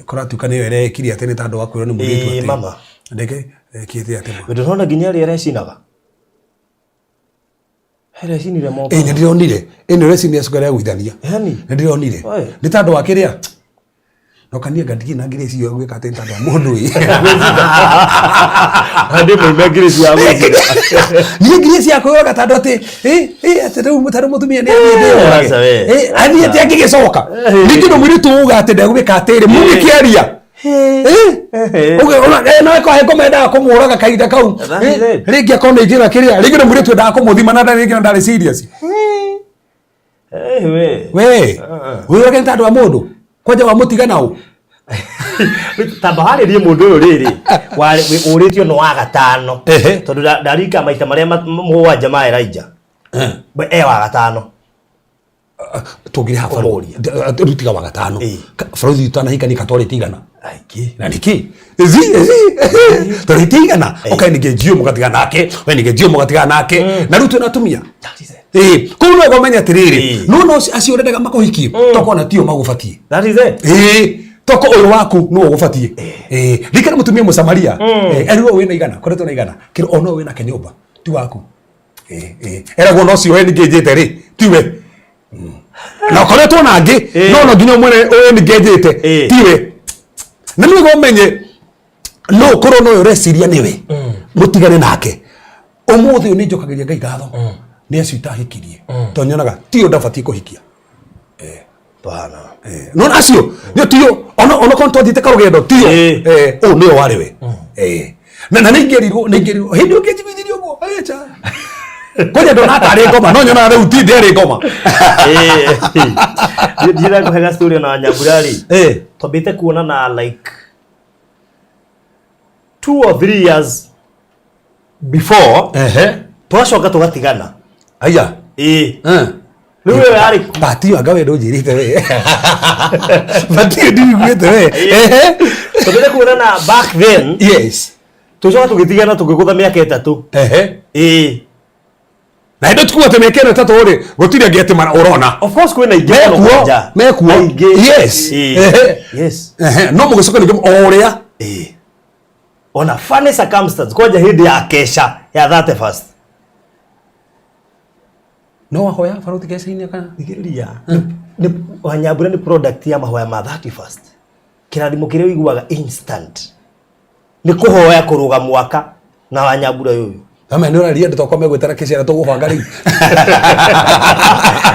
kũratuĩka nĩyo ĩrekire atĩ nĩ tondũ wa kwĩrwo nĩ mũirĩtu atĩ mama. ndege ĩkĩte atĩ ma. Ndũrona nginya ĩrĩa ĩrecinaga. Ĩrecinire moko. Nĩ ndĩronire ĩno ĩrecinire cukari ya gũithania. Yani. Nĩ ndĩronire. Oe. Nĩ tondũ wa kĩrĩa no kanie ngandigii na ngiri icio gwĩka atĩ nĩ tondũ wa mũndũ ĩ. Andĩ moime ngiri cia gwĩcina. Niĩ ngiri cia kwĩyoga tondũ atĩ atĩ rĩu tondũ mũtumia nĩ athiĩte Aca we. Athiĩte angĩgĩcoka. Ningĩ no mũirĩtu uga atĩ ndegwĩka atĩrĩ mũgĩkĩaria. No ĩko heko mendaga kũmũraga kahinda kau. That is it. Rĩngĩ akorwo nĩ ingĩra kĩrĩa rĩngĩ no mũirĩtu endaga kũmũthima na rĩngĩ na ndarĩ serious. We. We wĩrage nĩ tondũ wa mũndũ kwanja wa mũtigana ũ. Tamba harĩrie mũndũ ũyũ rĩrĩ ũrĩtio nĩ wa gatano tondũ ndarika maita marĩa mũgwanja ma Elijah e wa gatano. Tũngĩrĩ haha rĩu tiga wa gatano barothi ũtanahikania katwarĩte igana na nĩkĩ twarĩte igana ũkae ningĩ njio mũgatigana nake we ningĩ njio mũgatigana nake na rĩu twĩna atumia. Koguo no wega ũmenye atĩrĩrĩ no no acio ũrendaga makũhikie tokorwo tio magũbatiĩ. That is it. Toko ũyũ waku nĩwe ũgũbatiĩ. Rikana mũtumia Mũsamaria erirwo wĩna igana koretwo na igana kĩrĩ ona ũyũ wĩnake nyũmba ti waku. Eragwo no cio we ningĩ njĩte rĩ tiwe na ũkoretwo na angĩ no no nginya ũmwĩre ũyũ ningĩ njĩte tiwe. Na nĩ wega ũmenye no ũkorwo no ũreciria nĩwe mũtigane nake. Ũmũthĩ ũyũ nĩ njokagĩria Ngai ngatho nĩ acio itahikirie tondũ nyonaga tiyo ndabatiĩ kũhikia. No acio nĩ tiyo ona korwo twathiĩte karũgendo tiyo ũyũ nĩwe warĩ we. Na nĩ ingĩerirwo hĩndĩ ĩyo ngĩnjiguithirie ũguo acha kwanja ndona tarĩ ngoma no nyonaga rĩu ti ndĩarĩ ngoma. Ndiĩra ngũhe ga story na Nyambura rĩ twambĩte kuonana like 2 or 3 years before twacoka tũgatigana. Aya. Rĩu ĩyo yarĩ Batio anga we ndũnjĩrĩte we. Batio ndiguĩte we. Twambĩte kuonana back then. Yes. Tũcoka tũgĩtigana tũgĩgũtha mĩaka 3. Na hĩndĩ tikuga atĩ mĩaka ĩno 3 rĩ gũtirĩ angĩ atĩ ũrona. Of course kwĩna aingĩ mũno kwanja. Mekuo. Aingĩ. Yes. Yes. No mũgĩcoka ningĩ o ũrĩa. Ona funny circumstance kwanja hĩndĩ ya kesha ya 31st. No wahoya baruti kesha-inĩ kana? Thikĩrĩria. Nĩ Wanyambura nĩ product ya mahoya ma 31st. Kĩrathimo kĩrĩa ũiguaga instant. Nĩ kũhoya kũrũga mwaka na Wanyambura ũyũ. Ame nĩ ũraria andũ twakwa megwĩtara kĩciara tũgũbanga rĩu.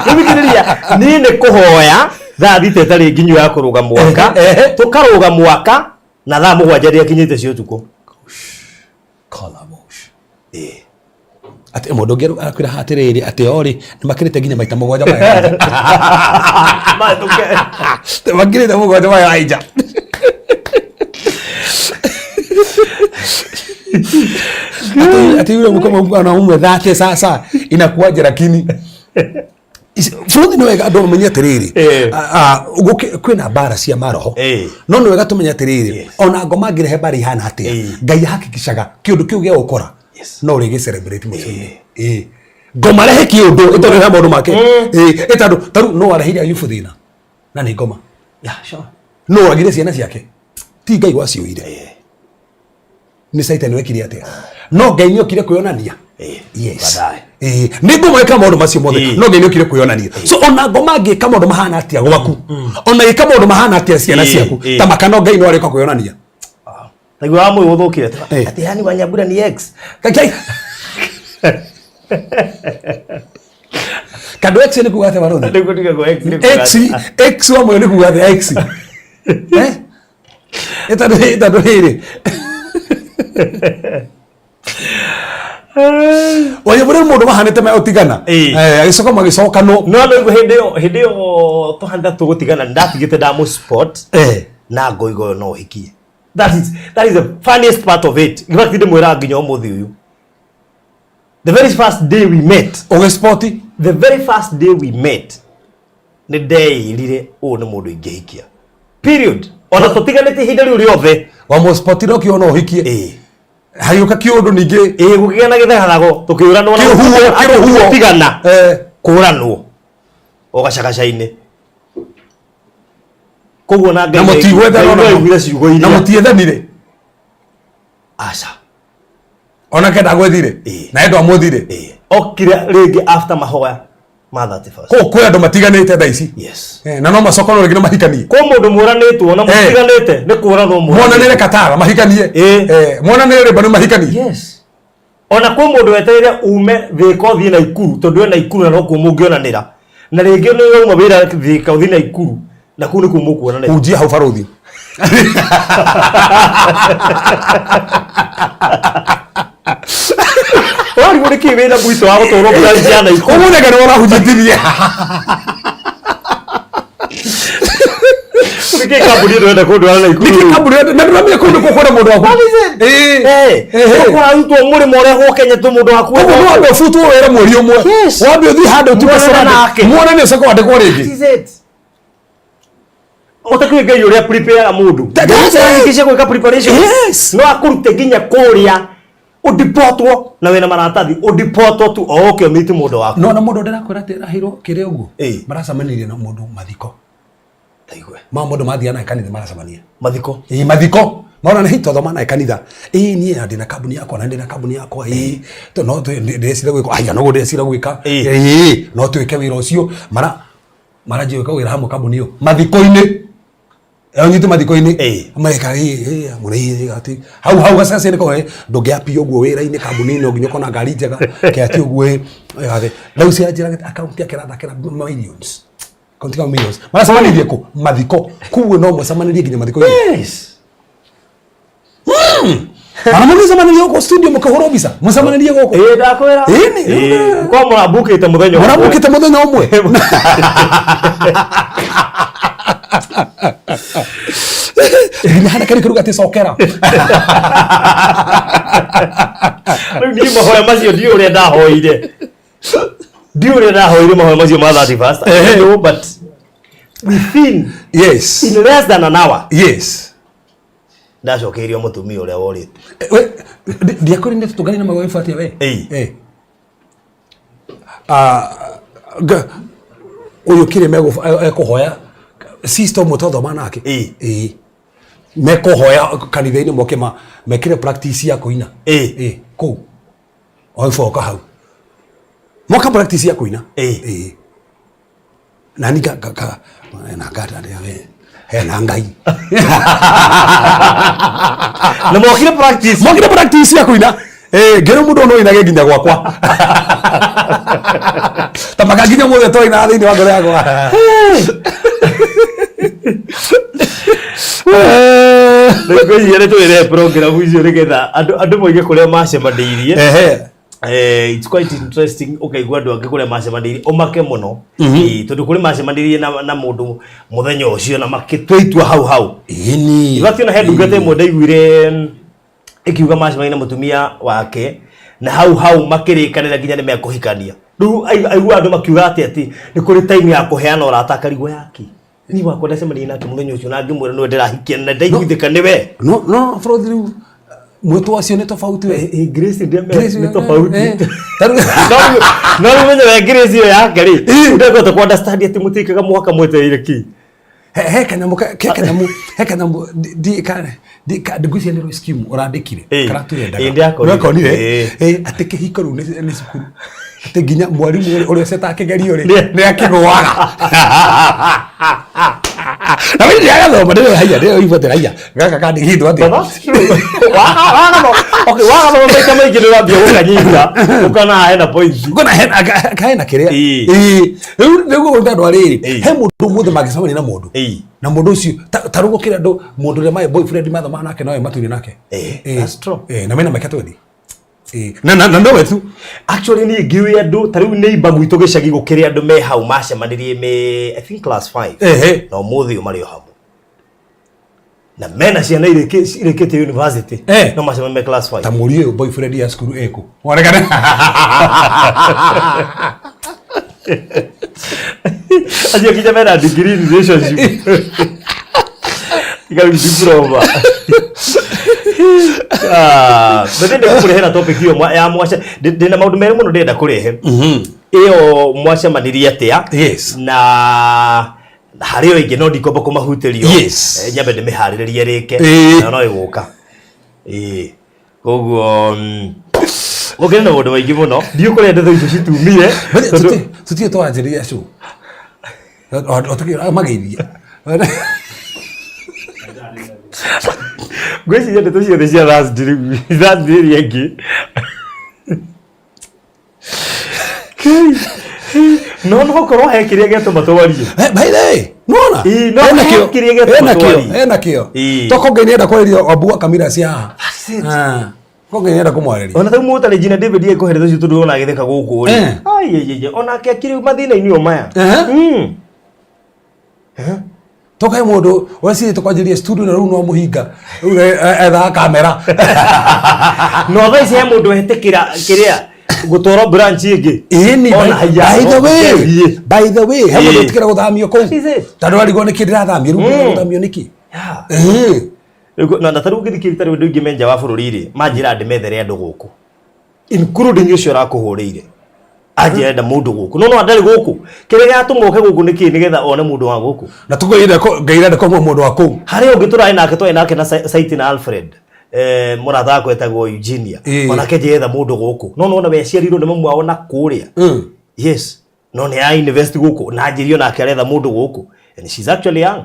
Rĩu thikĩrĩria, niĩ nĩ kũhoya thaa thita ĩtarĩ nginyu ya kũrũga mwaka. Tũkarũga mwaka na thaa 7 rĩakinyĩte cia ũtukũ. Kalabosh. Atĩ mũndũ ũngĩ arakwĩra haha atĩrĩrĩ atĩ o rĩ nĩ makĩrĩte nginya maita 7 maya. Makĩrĩte 7 maya aija. Ati yule mkoma na umwe dhate sasa inakuwaje lakini bũrũri nĩ wega andũ mamenye atĩrĩrĩ kwĩna mbara cia maroho no nĩ wega tũmenye atĩrĩrĩ ona ngoma ngĩrehe mbara ihana atĩa Ngai ahakikishaga kĩũndũ kĩu gĩa gũkora no ũrĩgĩ celebrate mũico-inĩ. Ngoma rehe kĩũndũ ĩtondũ maũndũ make ĩtondũ tarĩu no areheire Ayubu thĩna na nĩ ngoma. No oragire ciana ciake ti Ngai waciũire nĩ Satan wekire atĩa no Ngai nĩ okire kwĩonania. Yes. Nĩ ngoma ĩka maũndũ macio mothe no Ngai nĩ okire kwĩonania. So ona ngoma ngĩka maũndũ mahana atĩa gwaku ona ĩka maũndũ mahana atĩa ciana ciaku ta makano Ngai no arĩka kwĩonania. Taiguo wa mũyũ ũthũkire atĩ yani Wanyambura nĩ ex. Kandũ X nĩ kuga atĩa barothi? Nĩguo ndigagwo X nĩ kuga X atĩa. X wa moyo nĩ kuga atĩa X? Eh? Ĩtandũ ĩtandũ rĩrĩ. Wanyamũ rĩu mũndũ mahanĩte megũtigana. Ĩĩ. Eh, agĩcoka magĩcokanwo. No no hĩndĩ ĩyo hĩndĩ ĩyo tũhanĩte tũgũtigana ndatigĩte ndamũ spot Eh. na ngoiga ũyũ no ũhikie. That is the funniest part of it. In fact ndĩmwĩraga nginya ũmũthĩ ũyũ. The very first day we met, Ũgĩspoti. the very first day we met nĩ ndeĩrire ũyũ nĩ mũndũ ingĩhikia. Period. Ona tũtiganĩte ihinda rĩu rĩothe. Wamũspotire ũkiona ũhikie. Ĩĩ. Hagĩũka kĩũndũ ningĩ. Ĩĩ gũkĩgĩa na gĩthegarago tũkĩũranwo na Kĩrũhuho, kĩrũhuho. tigana Eh. kũranwo o gacagaca-inĩ koguo na Na Ngai mũtigwethana Ngai ona no aiguire ciugo Na iria mũtiethanire. aca Onake ndagwethire. Ĩĩ. Na ndwamwethire. Ĩĩ. okire rĩngĩ after mahoya ma 31st Kũu kwĩ andũ matiganĩte thaa ici. yes Eh, na no macokanwo rĩngĩ na mahikanie. kwĩ mũndũ mũranĩtwo na Eh. mũtiganĩte nĩ kũranwo Monanĩre Katara mahikanie. Ĩĩ. Eh, monanĩre Rĩmba mahikanie. yes ona kwĩ mũndũ wetereire ume Thĩka ũthiĩ Naikuru tondũ we Naikuru na nokuo mũngĩonanĩra na rĩngĩ nĩ wauma wĩra Thĩka ũthiĩ Naikuru na kũu nĩkuo mũkuonanĩra Hunjia hau barothi. Ũrarigwo nĩ kĩĩ wĩna mwito wa gũtwarwo branch ya Naikuru Ũguo nĩ ũrahunjĩtirie. Nĩ kĩĩ kambuni ĩno ĩrenda kũndwara Naikuru Nĩkĩ kambuni na ndũramenya kũu nĩkuo kwĩna mũndũ waku. Ĩĩ. Eh, Ehe. ũkũrarutwo mũrĩmo ũrehwo Kenya tũ mũndũ waku Koguo no wambe ũbutwo wĩra mweri ũmwe. Yes. Wambe ũthiĩ handũ ũtuĩke Muonane stranded. nake. Muonane ũcoke wandĩkwo rĩngĩ. That is it. Ũtakĩũĩ Ngai ũrĩa prepare mũndũ. That is it. Arĩkĩtie gwĩka preparation. Yes. No akũrute nginya kũrĩa ũdipotwo na wĩna maratathi ũdipotwo tu o ũke ũmiti mũndũ waku. No na mũndũ ndĩrakwĩra atĩ araheirwo kĩrĩa ũguo. Ĩĩ. Maracemanirie na mũndũ mathiko. Taigue. Ma mũndũ mathiaga nake kanitha maracemania. Mathiko. Ĩĩ mathiko. Maona nĩ twathoma naye kanitha. Ĩĩ niĩ na ndĩna kambuni yakwa na ndĩna kambuni yakwa. Ĩĩ to no ndĩrecira gwĩka. Aya noguo ndĩrecira gwĩka. Ĩĩ. Ĩĩ no twĩke wĩra ũcio. Mara maranjia gwĩka wĩra hamwe kambuni ĩyo. Mathiko-inĩ. Anyite mathiko-inĩ. Ĩĩ. Mareka ĩĩ ĩĩ mũno ĩĩ atĩ hau hau gacacĩ ko ndũngĩapia ũguo wĩra-inĩ kambuni-inĩ no nginya ũkorwo na ngari njega kĩati ũguo ĩĩ gathe. Rĩu cianjĩra akaunti yake ĩrathakĩra millions. Akaunti ka millions. Maracemanirie kũ? Mathiko. Koguo no mũcemanirie nginya mathiko-inĩ. Yes. Ana mũgĩcemanirie gũkũ studio mũkĩhũrwo mbica. Mũcemanirie gũkũ. Ĩĩ ndakwĩra. Ĩĩ nĩ. Ĩĩ. Kwa mũrambukĩte mũthenya ũmwe. Mũrambũkĩte mũthenya ũmwe. Nginya hana kari kĩruga atĩ cokera. Rĩu niĩ mahoya macio ndiũĩ ũrĩa ndahoire. Ndiũĩ ũrĩa ndahoire mahoya macio ma 31st. I don't know, but within Yes. in less than an hour Yes. ndacokeirio mũtumia ũrĩa worĩte. We ndiakwĩrire nĩ tũtũngane na magoibu atĩa we? Ĩĩ. Eh. Ah, ũyũ kĩrĩ ekũhoya sister ũmwe twathoma nake. Ĩĩ. Ĩĩ. Mekũhoya kanitha-inĩ moke ma mekĩre practice ya kũina. Ĩĩ. Ĩĩ, kũu. Oiboka hau. Moka practice ya kũina. Ĩĩ. Ĩĩ. Nani ka ka ka na ngata we. He na Ngai. Na mokire practice. Mokire practice ya kũina. Eh, ngĩrwo mũndũ no inage nginya gwakwa. Ta maka nginya mũthĩ twaina thĩinĩ wa ngoro yakwa. Rĩu ngwĩciria nĩ twĩre program icio nĩgetha andũ andũ moige kũrĩa macemanĩirie. Ehe. Eh, it's quite interesting ũkaigua andũ angĩ kũrĩa macemanĩirie ũmake mũno. Ĩĩ, tondũ kũrĩ macemanĩirie na na mũndũ mũthenya ũcio na makĩtua itua hau hau. Ĩni. In fact, ona he ndungata ĩmwe ndaiguire ĩkiuga macemania na mũtumia wake na hau hau makĩrĩkanĩra nginya nĩ mekũhikania rĩu aigua andũ makiuga atĩ atĩ nĩ kũrĩ time ya kũheana ũrata akarigwo yaki niĩ wakwa ndacemanirie nake mũthenya ũcio na ngĩmwĩra nĩwe ndĩrahikia na ndaiguithĩka nĩwe No no Frothi rĩu mwĩtwo acio nĩ tofauti we. Grace Grace, nĩ tofauti eh, tarĩu- no rĩu menye we Grace ĩyo yake rĩ Ĩ. ndekũhota kũ understand atĩ mũtiĩkaga mwaka mwetereire kĩ He he kanyamũ ke kanyamũ he kanyamũ ndi ka ndi ka ngwĩciria nĩ Royce Kim ũrandĩkire Ĩ. kana tũrendaga. Ĩ, ndĩakorire. Nĩwakonire? Ĩ. Ĩ, atĩ kĩhiko rĩu nĩ nĩ cukuru atĩ nginya mwarimũ ũrĩa ũcetaga kĩgerio rĩ Nĩ- nĩ akĩgũaga. Na wewe ndĩragathoma ndĩrĩ haiya ndĩrĩ ibuatĩra haiya gaka kandĩkĩtwo atĩa? But that's true. Okay, wagathoma maita maingĩ nĩ ũrambia gũkanyita ũkona hena point. Ngona hena hena kĩrĩa. Ĩĩ. Ĩĩ. Rĩu nĩguo gũta andũ arĩrĩ. Ĩĩ. He mũndũ ũmũthĩ mangĩcemania na mũndũ. Ĩĩ. Na mũndũ ũcio ta rĩu gũkĩra andũ mũndũ ũrĩa marĩ boyfriend mathomaga nake nowe matũire nake. Ĩĩ, Ĩĩ. that's true. Ĩĩ, na mena mĩaka 20. Ĩĩ. Na nowe tu. Actually niĩ ngĩũĩ andũ ta rĩu neighbor gwitũ gĩcagi gũkĩrĩ andũ me hau macemanirie me I think class 5. Ehe. Na ũmũthĩ ũyũ marĩ o hamwe. Na mena ciana irĩkĩtie university. Eh. No macemanie me class 5. Ta mũriũ ũyũ boyfriend ya cukuru ĩkũ. Wonekane. Acio nginya mena degree in relationship. Ikarĩ diploma. Ah, but ndĩrenda kũrehe topic ĩyo ya mwaca ndĩna maũndũ merĩ mũno ndĩrenda kũrehe. Ĩyo mwacemanirie atĩa? Yes. Na harĩ o ĩngĩ no ndikwamba kũmahutĩrio. Yes. Nyambe ndĩmĩharĩrĩrie rĩke. Ĩĩ. Na no ĩgũka. Ĩĩ. Koguo gũkĩrĩ na maũndũ maingĩ mũno. Ndiũĩ kũrĩa ndeto icio citumire. Tondũ Tũtirĩ twanjĩrĩria show. Otukĩra mageithia. Ngwĩciria ndeto ciothe cia Thursday rĩu Thursday ĩrĩa ĩngĩ no no korwo he kĩrĩa gĩatũma twarie. Eh, by the way, nona? Ĩĩ, no Hena he kĩo. kĩrĩa gĩatũma Hena kĩo, twarie. hena kĩo. Ĩĩ. Toko Ngai nĩenda kwarĩria Wambua Kamira cia haha. That's it. Ah. Ko Ngai nĩenda kũmwarĩria. Ona ta mũtarĩ Gina David ekũhe ndeto icio tondũ ona agĩtheka gũkũ rĩ. Eh. Ai ai ai onake akĩrĩ mathĩna-inĩ o maya. Ehe. Toka he mũndũ wecirĩte kwanjĩrĩria studio na rĩu no mũhinga. Rĩu ethaga kamera. No thaa ici he mũndũ etĩkĩra kĩrĩa gũtwarwo branch ĩngĩ. Ĩni, Ona haiya, by the no way, ũthiĩ. by the way, he mũndũ Ĩĩ. ũtĩkĩra gũthamio kũu. That is it. Tondũ arigwo nĩkĩ ndĩrathamio, rĩu ndĩrenda gũthamio nĩkĩ? Yeah. Ĩĩ. Rĩu na ta rĩu ũngĩthikĩrĩria ta rĩu andũ aingĩ me nja wa bũrũri rĩ manjĩra ndĩmethere andũ gũkũ including ũcio ũrakũhũrĩire anjĩra enda mũndũ gũkũ no no ndarĩ gũkũ kĩrĩa gĩatũma oke gũkũ nĩkĩ nĩgetha one mũndũ wa gũkũ. Na tũkũire Ngai arenda kũmwe mũndũ wa kũu. Harĩ ũngĩ tũrarĩ nake twarĩ nake na site na Alfred mũrata wakwa etagwo Eugenia. Ĩĩ. Onake njetha mũndũ gũkũ no nona we aciarirwo nĩ mamu wao na kũrĩa. Yes, no nĩ ya invest gũkũ na anjĩrio nake aretha mũndũ gũkũ and she's actually young.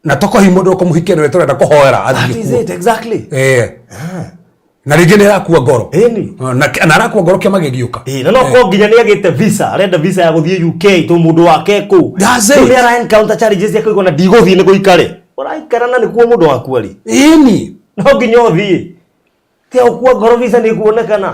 Na toko hihi mũndũ ũkũmũhikia nĩwe tũrenda kũhoera That athiĩ is kuo. it exactly. Ĩĩ. Na rĩngĩ nĩ arakua ngoro. Ĩni. Na arakua ngoro kĩama gĩgĩũka. Ĩĩ, na no korwo nginya nĩ agĩte visa arenda visa ya gũthiĩ UK to mũndũ wake kũu. That's it. Rĩu nĩ ara encounter challenges cia kũigua na ndigũthiĩ nĩ gũikare ũraikara na nĩkuo mũndũ waku arĩ. Ĩni. No nginya ũthiĩ tia ũkua ngoro visa nĩ ĩkuonekana.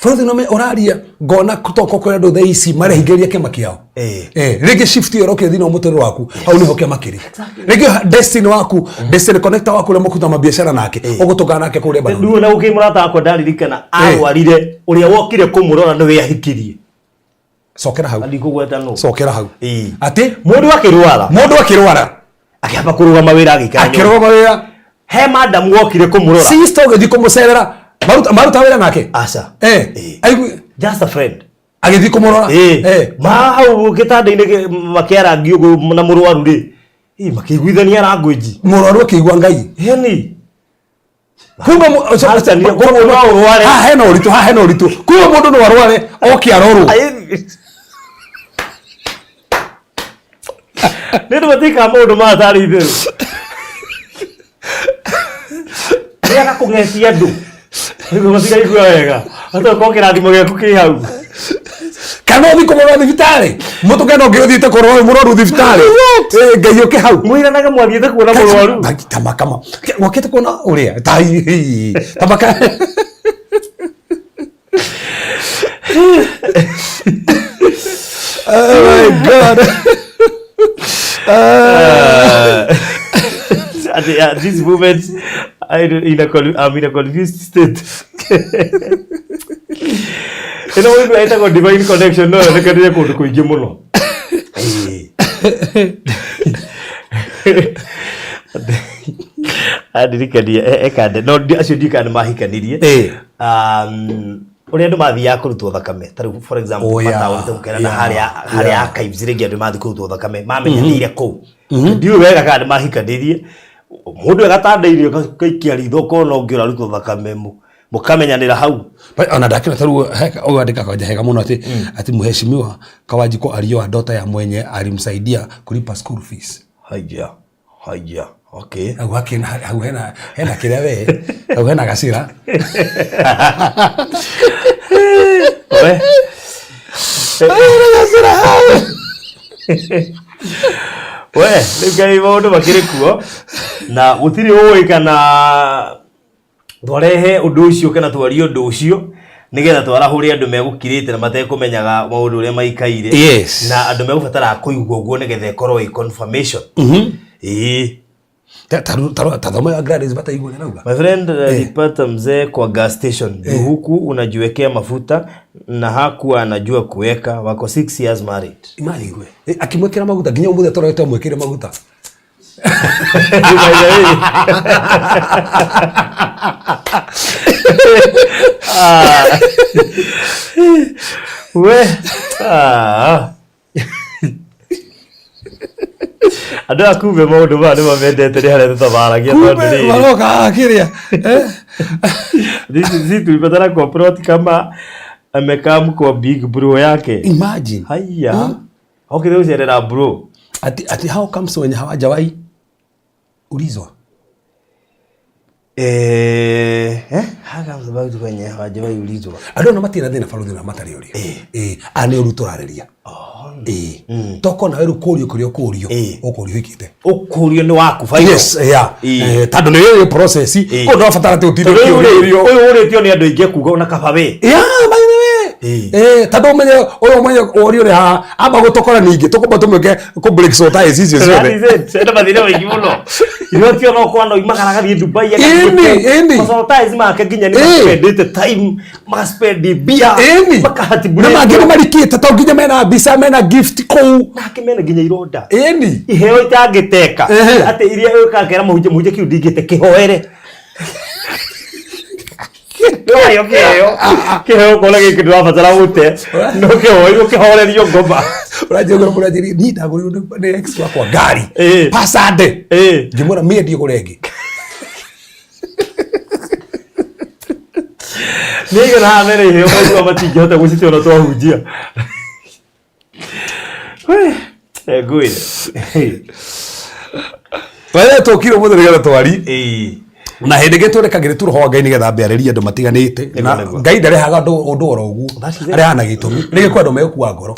Bũrũri no ũraria ngona toko kũrĩ andũ thaa ici marehingĩrĩria kĩama kĩao. Ĩĩ. Rĩngĩ shift ĩyo ĩrokire thĩinĩ wa mũtũrĩre waku hau nĩho kĩama kĩrĩ. Rĩngĩ destiny waku destiny connector waku ũrĩa mũkũruta mabiacara nake ũgũtũngana nake kũu Lebanon. Rĩu ona gũkĩ mũrata wakwa ndaririkana arwarire ũrĩa wokire kũmũrora nĩwe ahikirie. Cokera hau. Ndikũgweta nũ. Cokera hau. Ĩĩ. Atĩ Mũndũ akĩrwara mũndũ akĩrwara akĩamba kũrũgama wĩra agĩikara nyũmba. akĩrũgama wĩra He madam wokire kũmũrora. sister ũgĩthiĩ kũmũcerera maruta wĩra nake. Aca. Eh. Ĩĩ. Just a friend. Agĩthiĩ kũmũrora. Ĩĩ. Eh. Ma hau gĩtanda-inĩ makĩarangi ũguo na mũrwaru rĩ. Ĩĩ makĩiguithania language. Mũrwaru akĩigua Ngai. Ĩni. Kuma Arutanire, koguo no ũrware. haha hena ũritũ haha hena ũritũ kuma mũndũ no arware oke arorwo. Nĩ andũ matikaga maũndũ maya tarĩ itherũ. Nĩ agakũng'etia andũ. Nĩguo matiraigua wega. Atokorwo kĩrathimo gĩaku kĩ hau. Kana ũthiĩ kũmũrora thibitarĩ mũtũkena ũngĩ ũthiĩte kũrora mũrwaru thibitarĩ. Ngai ũke hau. Mwĩranaga mwathiĩte kuona mũrwaru. Tamakama wokĩte kuona ũrĩa tamaka. Oh my God. At this moment, I'm in a confused state. Ĩno ũndũ ĩtagwo divine connection no yonekanire kũndũ kũingĩ mũno. Andirikania ekande no acio ndiũĩ kana nĩ mahikanirie. Ũrĩa andũ mathiaga kũrutwo thakame ta rĩu for example Oh, yeah. mataũni ta mũkera na Yeah. harĩa harĩa Yeah. archives rĩngĩ andũ mathiĩ kũrutwo thakame mamenyanĩire kũu ndiũĩ wega kana nĩ mahikanĩrie mũndũ e gatanda-inĩ ũgaikia ritho ũkona ũngĩ ũrarutwo thakame Mũkamenyanĩra hau. Ona ndakĩra tarĩu ũyũ andĩka kawanja hega mũno atĩ ati mheshimiwa Kawanjiko alioa dota ya mwenye alimsaidia kulipa school fees. Haya, haya, okay. Hau hakĩna hau hena hena kĩrĩa we hau hena gacĩra. We. Hena gacĩra hau. We, rĩu ngai maũndũ makĩrĩ kuo na gũtirĩ ũĩ kana twarehe ũndũ ũcio kana twarie ũndũ ũcio nĩgetha twarahũre andũ megũkirĩte na matekũmenyaga maũndũ ũrĩa maikaire. Yes. Na andũ megũbatara kũigua ũguo nĩgetha ĩkorwo ĩ confirmation. Ĩĩ. Ta thoma ya Gladys bataigua nĩ rauga. My friend alipata mzee kwa gas station. Juu huku unajiwekea mafuta na hakuwa anajua kuweka. Wako 6 years married. Imagine we. Akimwĩkĩra maguta nginya ũmũthĩ tũrorete amwĩkĩre maguta. By the way. Ah. We. Ah. Andũ a kumbe maũndũ maya nĩ mamendete nĩ harĩa tũtabaragia tondũ Kumbe rĩrĩ. maroka haha kĩrĩa. Eh? This is it, tulipatana kwa plot kama amekaa kwa big bro yake. Imagine. Haya. Okay, leo ucerera bro. Ati how comes wenye hawajawahi ulizwa? How comes about wenye hawajawahi ulizwa? Andũ ona matirĩ na thĩna barũthi na matarĩ ũrio. Ĩĩ, aya nĩ ũru tũrarĩria. Ĩĩ. Toko nawe rĩu kũrio kũrĩa ũkũrio, ũkũrio ũhikĩte. Ũkũrio nĩ waku final. Yes, yeah. Tondũ nĩ ĩyo process, kũu ndũrabatara atĩ ũtinde Tondũ ũyũ rĩ, ũkĩũrĩrio. ũyũ ũrĩtio nĩ andũ aingĩ kuga ona kaba we. Yeah, by the way. Tondũ ũmenye ũyũ ũmenye ũrio ũrĩ haha amba gũtũkora ningĩ tũkũmba tũmwĩke kũ break so ties icio That ciothe. is it. Enda mathĩna maingĩ mũno. Ithuĩ ona ũkona oimagara agathiĩ Dubai Ĩni, ĩni. Masoltais make nginya nĩ maspendĩte time, magaspend mbia, Ĩni. makahatibũrĩtwo. Na mangĩ nĩ marikĩte to nginya mena mbica mena gift kũu. Nake mena nginya ironda. Ĩni. Iheo itangĩteka. Ehe. Atĩ iria ũkakera mũhunjia mũhunjia kĩu ndingĩte kĩhoere. Ndũrayo kĩheo. Kĩheo ũkona gĩkĩ ndũrabatara gũte. No kĩhoeirwo kĩhorerio ngoma. Ũranjĩra ũguo ũranjĩra niĩ ndagũrirwo nĩ ex wakwa ngari. Pasande. Ngĩmwĩra mĩendie gũre ĩngĩ. Nĩ aigana haha mena iheo maigua matingĩhota gũcite ona twahunjia. Ngwĩre. Twathiĩ tũkire ũmũthĩ nĩgetha twari. Na hĩndĩ ĩngĩ tũrekagĩrĩ tu roho wa Ngai nĩgetha ambe arĩrie andũ matiganĩte. Na Nĩguo, nĩguo. Ngai ndarehaga ũndũ oro ũguo. That is it. Arehaga na gĩtũmi. Rĩngĩ kwĩ andũ megũkua ngoro.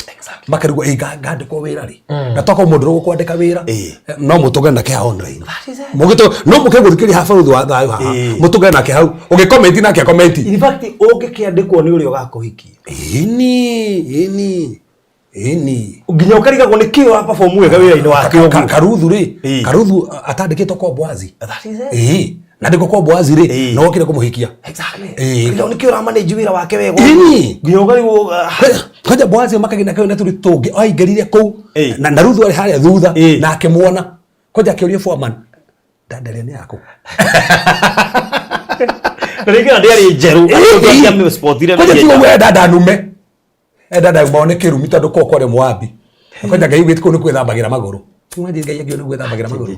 Makarigwo ĩ ngandĩkwo wĩra rĩ. Na tokorwo mũndũ ũrĩa ũgũkwandĩka wĩra no mũtũngane nake haha online. Mũgĩtũ no mũke gũthikĩrĩria haha barũthi wa thayũ haha. Mũtũngane nake hau. Ũgĩkomenti nake akomenti. In fact ũngĩkĩandĩkwo nĩ ũrĩa ũgakũhikia. Ĩni, ĩni. Ĩni. Nginya ũkarigagwo nĩ kĩ ũra perform wega wĩra-inĩ wake ũguo. Karuthu rĩ, Karuthu atandĩkĩtwo kwa Boazi. That is it. Ĩĩ. Na ndĩkwo kwa Boazi rĩ, na wokire kũmũhikia. Exactly. Ĩĩ. Nginya nĩkĩ ũra manage wĩra wake wega. Ĩni. Nginya ũkarigwo Kwanja Boazi makagina kau na tũrĩ tũngĩ aingĩrire kũu na Ruthu arĩ harĩa thutha na akĩmuona. Kwanja akĩũria foreman, ndandaria nĩ yaku. Na rĩngĩ ona ndĩarĩ njerũ. Angĩamĩspotire na Kwanja tiga ihenya. ũguo enda ndanume. Enda ndauma nĩ kĩrumi tondũ kũu kwarĩ Moabi. Kwanja Ngai augĩte kũu nĩ gwĩthambagĩra magũrũ. Imagine Ngai akiuga nĩ gwĩthambagĩra magũrũ.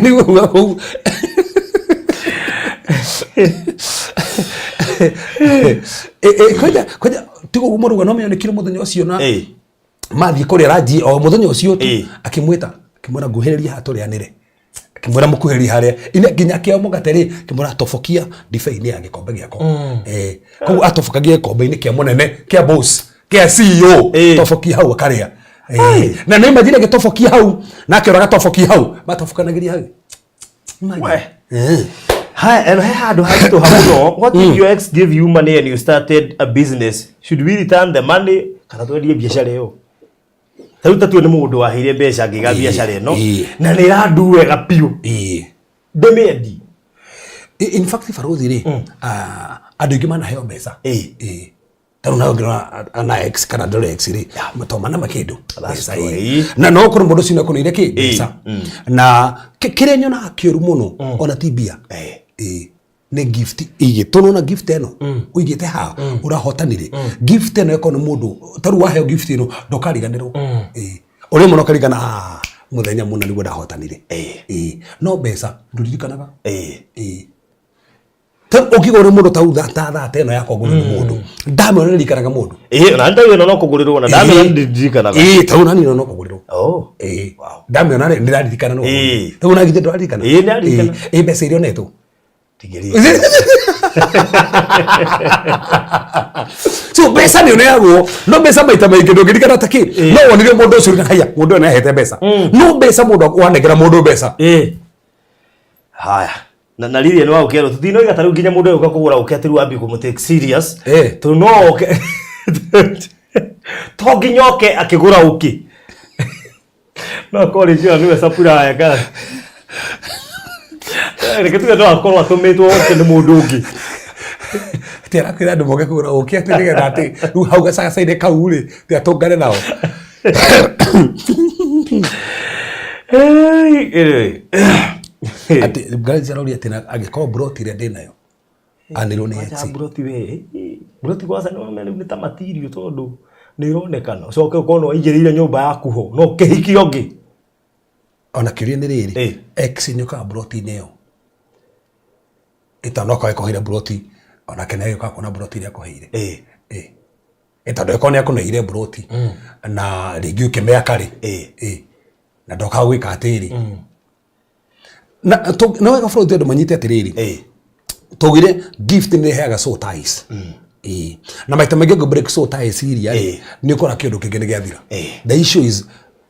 Nĩ kuuga kũu. Kwanja kwanja tiga ũguo mũrauga no mĩonekire mũthenya ũcio na mathiĩ kũrĩa ranji o mũthenya ũcio tu akĩmwĩta akĩmwĩra nguhĩrĩria haha tũrĩanĩre. Akĩmwĩra mũkuhĩrĩrie harĩa ine nginya akĩoya mũgate rĩ akĩmwĩra tobokia ndibei-inĩ ya gĩkombe gĩakwa. Koguo atobokagia gĩkombe-inĩ kĩa mũnene kĩa boss kĩa CEO tobokia hau akarĩa. Na nĩ imagine agĩtobokia hau na akĩoraga tobokia hau matobokanagĩria hau. We. Haya, and he handũ haritũha mũno. What if your ex gave you money and you started a business? Should we return the money kana twendie biacara ĩyo? Ta rĩu tatue nĩ mũndũ waheire mbeca ngĩiga biacara ĩno na nĩ ĩrandu wega biũ. Ndĩmĩendie. In fact barũthi rĩ, andũ aingĩ manaheo mbeca. Tarĩu nawe ũngĩrora na ex kana ndore ex rĩ, to mana kĩndũ mbeca ĩ. Na no ũkorwo mũndũ ũcio nĩakũneire kĩ mbeca. Na kĩrĩa nyonaga kĩũru mũno ona ti mbia. Nĩ gift igĩtwo nona gift ĩno ũigĩte haha ũrahotanire. Gift ĩno ĩkorwo nĩ mũndũ tarĩu waheo gift ĩno ndũkariganĩrwo. Ũrĩa mũno ũkarigana mũthenya mũna nĩguo ndahotanire. No mbeca ndũririkanaga. Ũngĩgũrĩrwo mũndũ ta ta thata ĩno yakwa ngũrĩrwo nĩ mũndũ ndamĩona nĩririkanaga mũndũ. Ĩĩ, ona ndamĩona no kũgũrĩrwo, na ndamĩona ndirikanaga. Ĩĩ, ta ũna nino no kũgũrĩrwo. Oh. Ĩĩ, ndamĩona rĩ ndĩraririkana no Ĩĩ. ta ũna githĩ ndũraririkana? Ĩĩ, ndĩraririkana. Ĩĩ, ĩĩ, mbeca iria onetwo. Tigĩrĩra. So mbeca nĩ ũneagwo, no mbeca maita maingĩ ndũngĩririkana ta kĩ, no wonire mũndũ ũcio ũririkana, haya, mũndũ ũyũ nĩahete mbeca, no mbeca mũndũ wanengera mũndũ mbeca. Ĩĩ. Haya. Na Lilian wa ũkĩerwo tũtinoiga ta rĩu nginya mũndũ ũyũ kũgũra ũke atĩ rĩu ambie kũmũ take serious. Tondũ no oke, to nginya oke akĩgũra ũkĩ. No akorwo rĩngĩ ũyũ nĩwe supplier kana reke tuge no akorwo atũmĩtwo oke nĩ mũndũ ũngĩ. Atĩ arakwĩra andũ moke kũgũra ũkĩ atĩ nĩgetha atĩ rĩu hau gacagaca-inĩ kau rĩ atĩ atũngane nao. Hey, anyway. Atĩ Grace aroria atĩ angĩkorwo mburoti ĩrĩa ndĩnayo anĩrwo nĩ ex. Acha mburoti we. Mburoti kwanza nĩ wamenya rĩu nĩ ta material tondũ nĩ ironekana. Ũcoke ũkorwo nĩ waigĩrĩire nyũmba yaku ho no ũkĩhikia ũngĩ. Ona kĩũria nĩ rĩrĩ, Eh. ex nĩ ũkaga mburoti-inĩ ĩyo ĩtano akorwo ĩkũheire mburoti onake nĩ agĩũkaga kuona mburoti ĩrĩa akũheire. Eh. Tondũ angĩkorwo nĩ akũneire mburoti na rĩngĩ ũkĩmĩaka rĩ, na ndokaga gwĩka atĩrĩ, na wega bũrũri andũ manyite atĩrĩrĩ, tũgire gift nĩ ĩheaga soul ties. Ĩĩ. Na maita maingĩ ũngĩ break soul ties iria rĩ, nĩ ũkora kĩũndũ kĩngĩ nĩ gĩathira. The issue is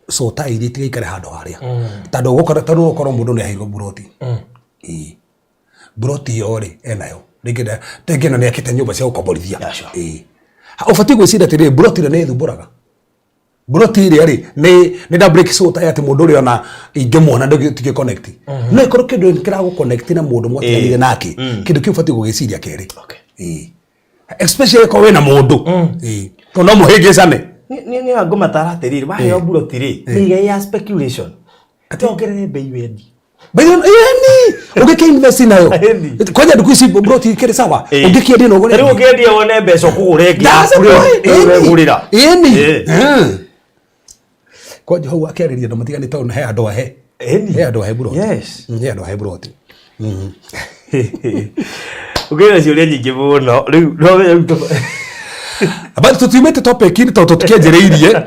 soul tie iria itigaikare handũ harĩa, tondũ ũgũkora tondũ ũgũkorwo mũndũ nĩ aheirwo mburoti. Ĩĩ. Mburoti ĩyo rĩ enayo rĩngĩ rĩngĩ ona nĩ akĩte nyũmba cia gũkomborithia. Yeah, sure. Ĩĩ. Ũbatiĩ gwĩciria atĩrĩrĩ, mburoti ĩrĩa nĩ ĩthumbũraga, mburoti ĩrĩa rĩ nĩ nda break soul tie atĩ mũndũ ũrĩa ona ingĩmuona ndũngĩ connect, no ĩkorwo kĩndũ kĩragũ connect na mũndũ mwatiganire nake, kĩndũ kĩu ũbatiĩ gũgĩciria kerĩ. Ĩĩ. Especially ĩkorwo wĩna mũndũ. Ĩĩ. Tondũ no mũhĩngĩcane. Nĩ nĩ ngũmatara atĩrĩrĩ, waheo mburoti rĩ, mĩige ya speculation. Atĩ ongerere mbei wendi. By the way, ĩni ũngĩkĩ invest nayo. Ĩni. Kwanja ndukũ ici mburoti ikĩrĩ sawa, ũngĩkĩendia na ũgũre Rĩu ĩngĩ. ũngĩendia wone mbeca ũkũgũra ĩngĩ. That's the point. Rĩu Ĩni. wegũrĩra. Ĩni. Kwanja hau akĩarĩria andũ matiganĩte tondũ he andũ ahe. Ĩni. He andũ ahe mburoti. Yes. He andũ ahe mburoti. Ũkĩra ciũria nyingĩ mũno. Rĩu no rĩu But tũtiumĩte topic-inĩ tondũ tũtikĩanjĩrĩirie.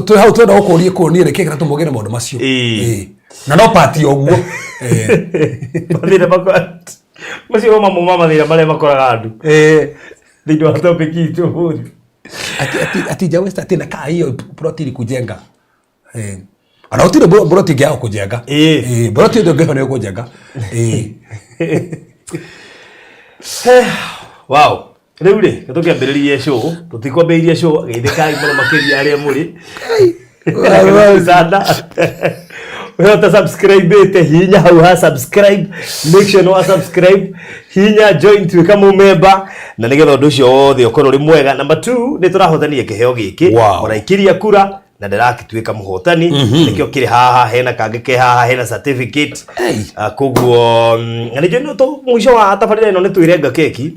Twĩ hau twenda gũkũria kuonie nĩkĩ kĩratũma ũgĩe na maũndũ macio. Ĩĩ. Ĩĩ. Na no part ya ũguo. Mathĩna makwa macio no mamwe ma mathĩna marĩa makoraga andũ thĩinĩ wa topic itũ ũmũthĩ. Ati Jawesta ati nakaa hiyo plot ili kujenga. Eh. Ona gũtirĩ plot ĩngĩ ya gũkũjenga. Ĩĩ. Ĩĩ, plot ĩyo ndũngĩheo nĩ gũkũjenga. Ĩĩ. Wow. Rĩu rĩ, tũkĩambĩrĩrie show, tũtikwambĩrĩria show, geithĩkai mũno makĩria arĩa mũrĩ. Sana. Wewe uta subscribe ĩte hihinya hau ha subscribe, make sure nĩ wa subscribe, hihinya join tuĩka mũmemba na nĩgetha ũndũ ũcio wothe ũkorwo ũrĩ mwega. Number 2 nĩ tũrahotania kĩheo gĩkĩ. Ũraikĩria kura na ndĩragĩtuĩka mũhotani. Nĩkĩo kĩrĩ haha, hena kangĩ ke haha, hena certificate. Hey. Koguo na nĩnjũĩ no mũico wa tabarĩra ĩno nĩ twĩrenga keki.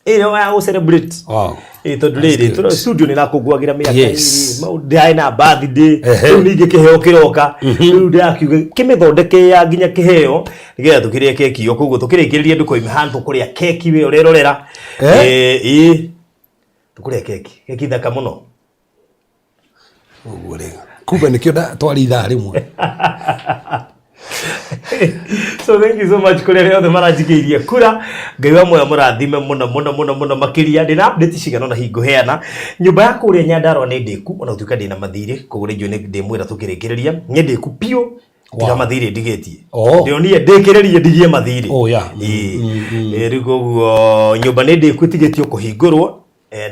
Ĩyo ya gũ celebrate. Wow. Ĩĩ, tondũ rĩrĩ studio nĩ ĩrakũngũagĩra mĩaka Yes. ĩrĩ, ndĩrarĩ na birthday, Ehe. rĩu ningĩ kĩheo kĩroka, rĩu ndĩrakiuga kĩmĩthondeke ya nginya kĩheo nĩgetha tũkĩrĩe keki ĩyo, koguo tũkĩrĩkĩrĩria ndũkoime handũ tũkũrĩa keki we ũrerorera. Eh? Ĩĩ, ĩĩ. Tũkũrĩa keki, keki thaka mũno. Ũguo rĩ. Kumbe nĩkĩo twari ithaa rĩmwe. So thank you so much kũrĩ arĩa othe maranjikĩirie kura, Ngai wa muoyo mũrathime mũno mũno mũno mũno makĩria. Ndĩna update cigana ũna hingũheana. Nyũmba ya kũrĩa Nyandarua nĩ ndĩku, ona gũtuĩka ndĩna mathirĩ, koguo rĩngĩ nĩ ndĩmwĩra tũkĩrĩkĩrĩria, nĩ ndĩku biũ, tiga mathirĩ ndigĩtie. Ndĩronire ndĩkĩrĩrie ndigie mathirĩ. Oh, yeah. Ĩĩ. Ĩĩ, rĩu koguo nyũmba nĩ ndĩku ĩtigĩtio kũhingũrwo,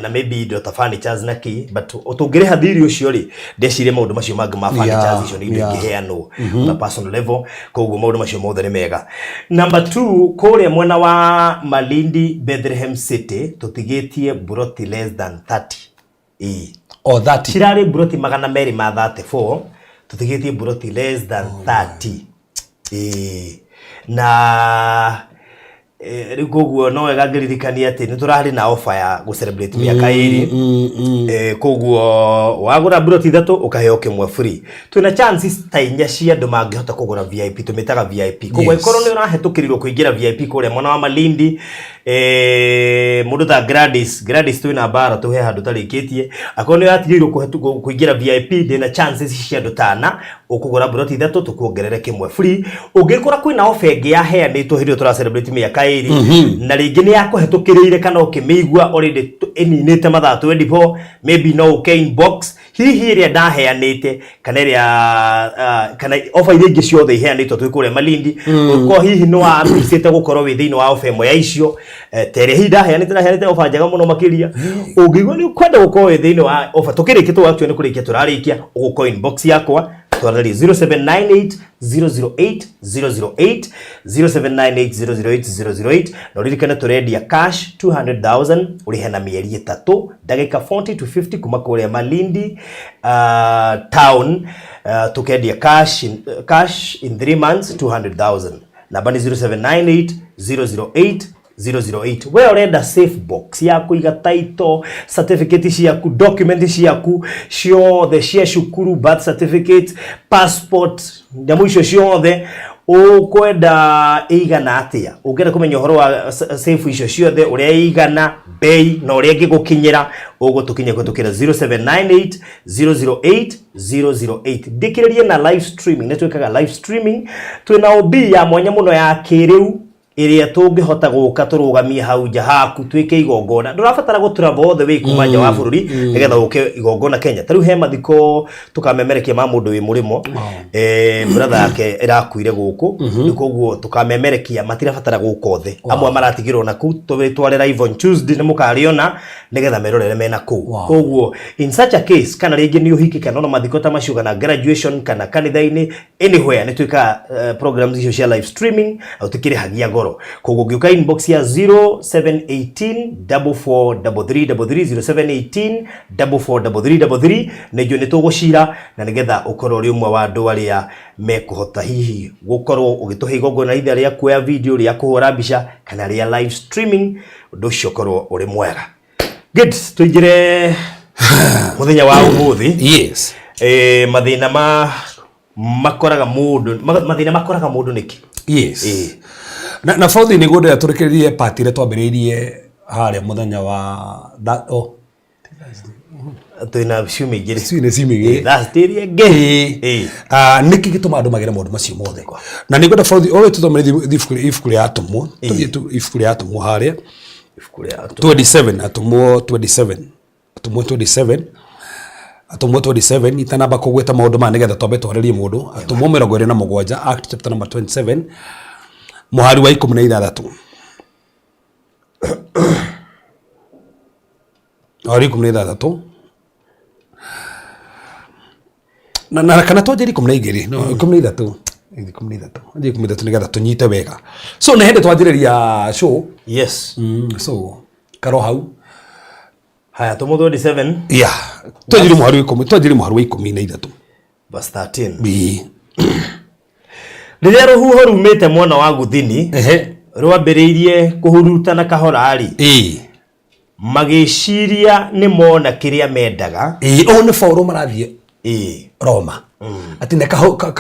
na maybe indo ta furnitures na kĩ, but tũngĩrĩha thirĩ ũcio rĩ, ndeciria maũndũ macio mangĩ ma furnitures icio nĩ indo ingĩheanwo on a personal level, koguo maũndũ macio mothe nĩ mega. Number 2, kũrĩa mwena wa Malindi Bethlehem City tũtigĩtie mburoti less than 30. Ĩĩ. O 30. Cirarĩ mburoti magana merĩ ma 34, tũtigĩtie mburoti less than 30. Ĩĩ. Na Rĩu koguo no wega ngĩririkania atĩ nĩ tũrarĩ na offer ya gũ celebrate mĩaka ĩrĩ. Koguo wagũra mburoti ithatũ ũkaheo kĩmwe free. Twĩna chances ta inya cia andũ mangĩhota kũgũra VIP, tũmĩtaga VIP. Koguo angĩkorwo nĩ ũrahetũkĩrirwo kũingĩra VIP kũrĩa mwena wa Malindi, mũndũ ta Gladys, Gladys twĩna mbara tũhe handũ tarĩkĩtie. Akorwo nĩ ũratigĩirwo kũingĩra VIP, ndĩna chances cia andũ tana ũkũgũra mburoti ithatũ tũkuongerere kĩmwe free. Ũngĩkora kwĩna offer ĩngĩ yaheanĩtwo hĩndĩ ĩyo tũra celebrate mĩaka ĩrĩ, na rĩngĩ nĩ yakũhetũkĩrĩire kana ũkĩmĩigua already ĩninĩte mathaa 24, maybe no ũke inbox hihi ĩrĩa ndaheanĩte kana ĩrĩa kana offer iria ingĩ ciothe iheanĩtwo twĩ kũrĩa Malindi, ũkorwo hihi nĩ wamicĩte gũkorwo wĩ thĩinĩ wa offer ĩmwe ya icio, ta ĩrĩa hihi ndaheanĩte, ndaheanĩte offer njega mũno makĩria. Ũngĩigua nĩ ũkwenda gũkorwo wĩ thĩinĩ wa offer tũkĩrĩkia tũ actually nĩ kũrĩkia tũrarĩkia, ũgũka inbox yakwa twarĩrie 0798 008 008, 0798 008 008. Na ũririkane tũrendia cash 200,000 ũrĩhe na mĩeri ĩtatũ, ndagĩka 40 to 50 kuma kũrĩa Malindi town, tũkendia cash in 3 months 200,000. Namba nĩ 0798 008 008. We ũrenda safe box ya kũiga title certificate ciaku, document ciaku ciothe cia cukuru, birth certificate, passport, nyamũ icio ciothe, ũkwenda ĩigana atĩa? Ũngĩenda kũmenya ũhoro wa safe icio ciothe, ũrĩa ĩigana bei na ũrĩa ĩngĩgũkinyĩra, ũgũtũkinyia kũhetũkĩra 0798 008 008. Ndĩkĩrĩrie na live streaming, nĩ twĩkaga live streaming, twĩna OB ya mwanya mũno ya kĩrĩu ĩrĩa tũngĩhota gũka tũrũgamie hau nja haku twĩke igongona. Ndũrabatara gũ travel all the way kuma nja wa bũrũri nĩgetha ũke igongona Kenya. Ta rĩu he mathiko tũkamemerekia ma mũndũ wĩ mũrĩmo, brother yake ĩrakuire gũkũ, rĩu koguo tũkamemerekia matirabatara gũka othe, amwe maratigĩrwo na kũu, tũrĩtware live on Tuesday nĩ mũkarĩona nĩgetha merorere mena kũu. Koguo in such a case, kana rĩngĩ nĩ ũhiki kana ona mathiko ta macio kana graduation kana kanitha-inĩ, anywhere nĩ twĩkaga programs icio cia live streaming na tũtikĩrĩhagia goro. Koguo ũngĩũka inbox ya 0718 4433 33, 0718 443333, nĩ njũĩ nĩ tũgũcira na nĩgetha ũkorwo ũrĩ ũmwe wa andũ arĩa mekũhota hihi gũkorwo ũgĩtũhe igongona either rĩa kuoya video, rĩa kũhũra mbica kana rĩa live streaming, ũndũ ũcio ũkorwo ũrĩ mwega. Good, tũingĩre mũthenya wa ũmũthĩ. Mathĩna ma makoraga mũndũ, mathĩna makoraga mũndũ nĩkĩ? Yes. Na bauthi nĩguo ndĩrenda tũrĩkĩrĩrie part ĩrĩa twambĩrĩirie harĩa mũthenya wa oh, Twĩna ciumia igĩrĩ. Ciumia, ciumia igĩrĩ. Thursday ĩrĩa ĩngĩ. Nĩkĩ gĩtũmaga andũ magere maũndũ macio mothe? Na nĩngwenda bauthi o tũthomere ibuku rĩa Atũmwo, tũthiĩ tu ibuku rĩa Atũmwo harĩa Ibuku rĩa Atũmwo. 27, Atũmwo 27, Atũmwo 27, Atũmwo 27. Itanamba kũgweta maũndũ maya nĩgetha twambe twarĩrie mũndũ, Atũmwo 27, Act chapter number 27, mũhari wa 16, mũhari 16, na kana twanjĩrie 12, no 13, 13, anjĩrie 13 nĩgetha tũnyite wega. So nĩ hĩndĩ twanjĩrĩria show. So karo hau. Haya, Atũmwo 27. Yeah, twanjĩrie mũhari wa ikũmi, twanjĩrie mũhari wa 13. Verse 13. Ĩĩ. Rĩrĩa rũhuho rumĩte mwena wa gũthini rwambĩrĩirie kũhurutana kahora-rĩ, magĩciria nĩ mona kĩrĩa mendaga. Ĩĩ, ũũ nĩ Paũlũ marathiĩ Roma, atĩ nĩ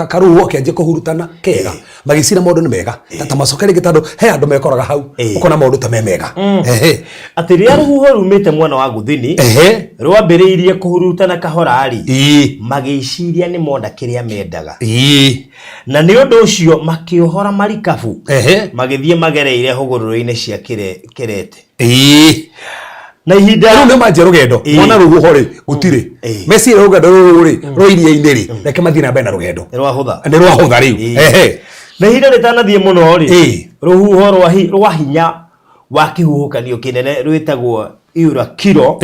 karũhuho kĩanjia kũhurutana kega, magĩcira maũndũ nĩ mega, ta macoke rĩngĩ, tondũ he andũ mekoraga hau ũkona maũndũ ta me mega. Atĩ rĩrĩa rũhuho rumĩte mwena wa gũthini rwambĩrĩirie kũhurutana kahora-rĩ, magĩciria nĩ mona kĩrĩa mendaga, na nĩ ũndũ ũcio makĩohora marikabu, magĩthiĩ magereire hũgũrũrũ-inĩ cia Kerete. Na ihinda Rĩu nĩ manjia rũgendo, mona rũhuho rĩ gũtirĩ, meciria rũgendo rũrũ rĩ rwa iria-inĩ rĩ, reke mathiĩ na mbere na rũgendo. Nĩ rwahũtha. Nĩ rwahũtha rĩu. Na ihinda rĩtanathiĩ mũno rĩ, rũhuho rwa hinya wa kĩhuhũkanio kĩnene rwĩtagwo Eurakilo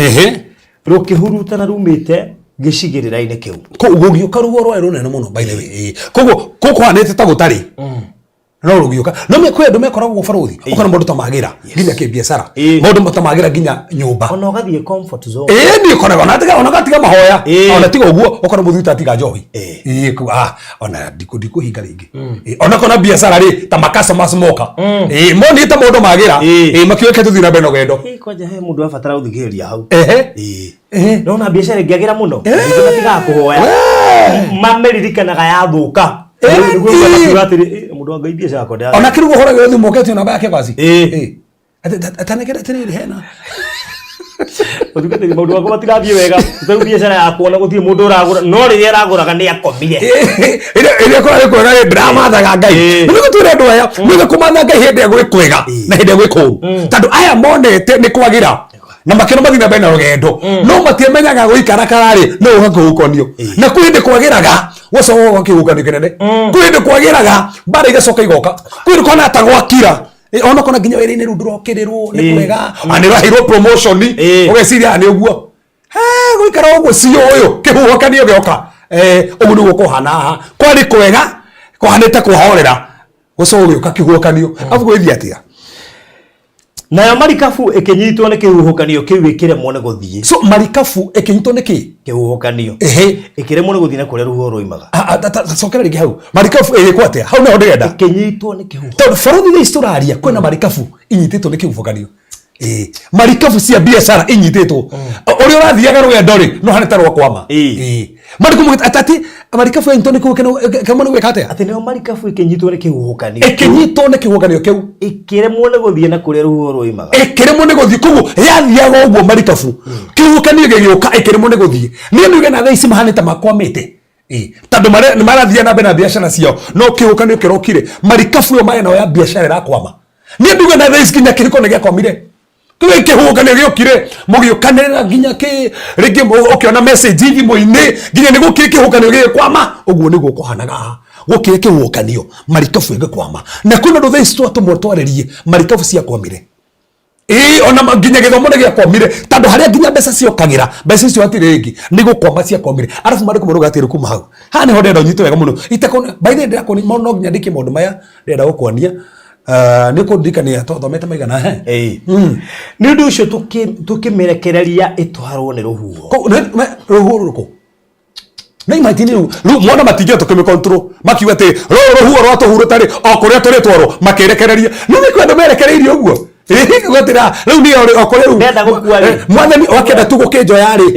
rũkĩhurutana rumĩte gĩcigĩrĩra-inĩ kĩu. Gũgĩũka rũhuho rwarĩ rũnene mũno, by the way. Koguo kũhanĩte ta gũtarĩ. No rũgĩũka no me kwĩ andũ mekoragwo barothi ũkona maũndũ ta magĩra nginya kĩbiacara, maũndũ ta magĩra nginya nyũmba. Ona ũgathiĩ comfort zone. Ĩĩ, niĩ koraga ona tiga ona gatiga mahoya. Ona tiga ũguo, ũkona mũthuri ta tiga njohi. Ĩĩ, ona ndikũhinga rĩngĩ. Ĩĩ, ona kona biacara rĩ ta makastomers moka. Ĩĩ, monire ta maũndũ magĩra. Ĩĩ, makiuga reke tũthiĩ na mbere na rũgendo. Ĩĩ, kwanja he mũndũ abatara gũthikĩrĩria hau. Ehe. Ehe. Nona biacara ĩngĩagĩra mũno, aingĩ matigaga kũhoya, mamĩririkanaga yathũka. Nĩguo makiuga atĩrĩ, "Ĩ, mũndũ wa Ngai, biacara yakwa ndĩrathiĩ." Ona kĩrĩ ũhoro thimũ ũketio namba yake basi. Atanekera atĩrĩrĩ hena Ũtungatĩri, maũndũ makwa matirathiĩ wega rĩu, biacara yakwa na gũtirĩ mũndũ ũragũra, no rĩrĩa aragũraga nĩ akomire. Ĩrĩa kũrarĩ kwega rĩ, ndĩramathaga Ngai. Nĩ gũtwĩra andũ aya nĩge kũmatha Ngai hĩndĩ ĩrĩa gwĩ kwega na hĩndĩ ĩrĩa gwĩ kũũru, tondũ aya monete nĩ kwagĩra na makĩona mathiĩ na mbere na rũgendo, no matiamenyaga gũikara kararĩ no ũgakĩhukanio, na kwĩ hĩndĩ kwagĩraga gũcoka gũgakĩhukanio kĩnene, kwĩ hĩndĩ kwagĩraga mbara igacoka igoka, kwĩ hĩndĩ kwana ta gwakira. Ona kona nginya wĩra-inĩ rĩu ndũrokĩrĩrwo nĩ kwega, nĩ ũraheirwo promotion, ũgeciria nĩ ũguo gũikara ũguo cio ũyũ kĩhuhũkanio gĩoka. Ũguo nĩguo kũhana haha, kwarĩ kwega kũhanĩte kũhorera, gũcoka gũgĩũka kĩhuhũkanio abu gwĩthiĩ atĩa? Nayo marikabu ĩkĩnyitwo nĩ kĩhuhũkanio kĩu, ĩkĩremwo nĩ gũthiĩ. So marikabu ĩkĩnyitwo nĩ kĩ? Kĩhuhũkanio. Ĩkĩremwo nĩ gũthiĩ na kũrĩa rũhuho rwoimaga. Cokera rĩngĩ hau, marikabu ĩgĩkwo atĩa? Hau nĩho ndĩrenda. Ĩkĩnyitwo nĩ kĩhuhũkanio. Tondũ bũrũri thaa ici tũraria kwĩna marikabu inyitĩtwo nĩ kĩhuhũkanio. Ĩĩ, marikabu cia biacara inyitĩtwo, ũrĩa ũrathiaga rũgendo rĩ no hane ta rwakwama. Ĩĩ, marikabu atati marikabu yanyitwo nĩ kĩhuhũkanio nĩ gwĩka atĩa? Atĩ nayo marikabu ĩkĩnyitwo nĩ kĩhuhũkanio. Ĩkĩnyitwo nĩ kĩhuhũkanio kĩu. Ĩkĩremwo nĩ gũthiĩ na kũrĩa rũhuho rwoimaga. Ĩkĩremwo nĩ gũthiĩ, koguo yathiaga ũguo marikabu, kĩhuhũkanio gĩgĩũka, ĩkĩremwo nĩ gũthiĩ. Niĩ nduge na thaa ici mahanĩte ta makwamĩte. Ĩĩ, tondũ nĩ marathiĩ na mbere na biacara ciao, no kĩhuhũkanio kĩrokire, marikabu ĩyo marĩ nayo ya biacara ĩrakwama. Niĩ nduge na thaa ici nginya kĩhiko nĩ gĩakwamire. Kĩu kĩhuhũkanio gĩokire, mũgĩũkanĩrĩra nginya kĩ rĩngĩ ũkĩona message thimũ-inĩ, nginya nĩ gũkire kĩhuhũkanio gĩgĩkwama. Ũguo nĩguo kũhanaga haha, gũkire kĩhuhũkanio, marikabu ĩgĩkwama, na kwĩna andũ thaa ici twatũmwo twarĩrie marikabu ciakwamire. Ĩĩ, ona nginya gĩthomo nĩ gĩakwamire, tondũ harĩa nginya mbeca ciokagĩra, mbeca icio hatirĩ rĩngĩ, nĩ gũkwama ciakwamire. Arabu maandĩko marauga atĩrĩ, kuma hau haha nĩho ndĩrenda ũnyite wega mũno itekũ. By the way, ndĩrakuonia no nginya ndĩkie maũndũ maya ndĩrenda gũkuonia. Nĩ ũkũndirikania twathomete maigana he. Ĩĩ. Nĩ ũndũ ũcio tũkĩmĩrekereria ĩtwarwo nĩ rũhuho. Rũhuho rũrĩkũ? Nĩ imagine rĩu mona matingĩhota kũmĩ control, makiuga atĩ rũrũ rũhuho rwatũhurũta rĩ, o kũrĩa tũrĩtwarwo, makĩrekereria. Nĩ nĩ kwĩ andũ merekereirie ũguo. Ĩĩ, atĩra rĩu nĩ o kũrĩa rĩu Ndenda gũkua rĩ. Mwathani wakĩenda tu gũkĩnjoya rĩ.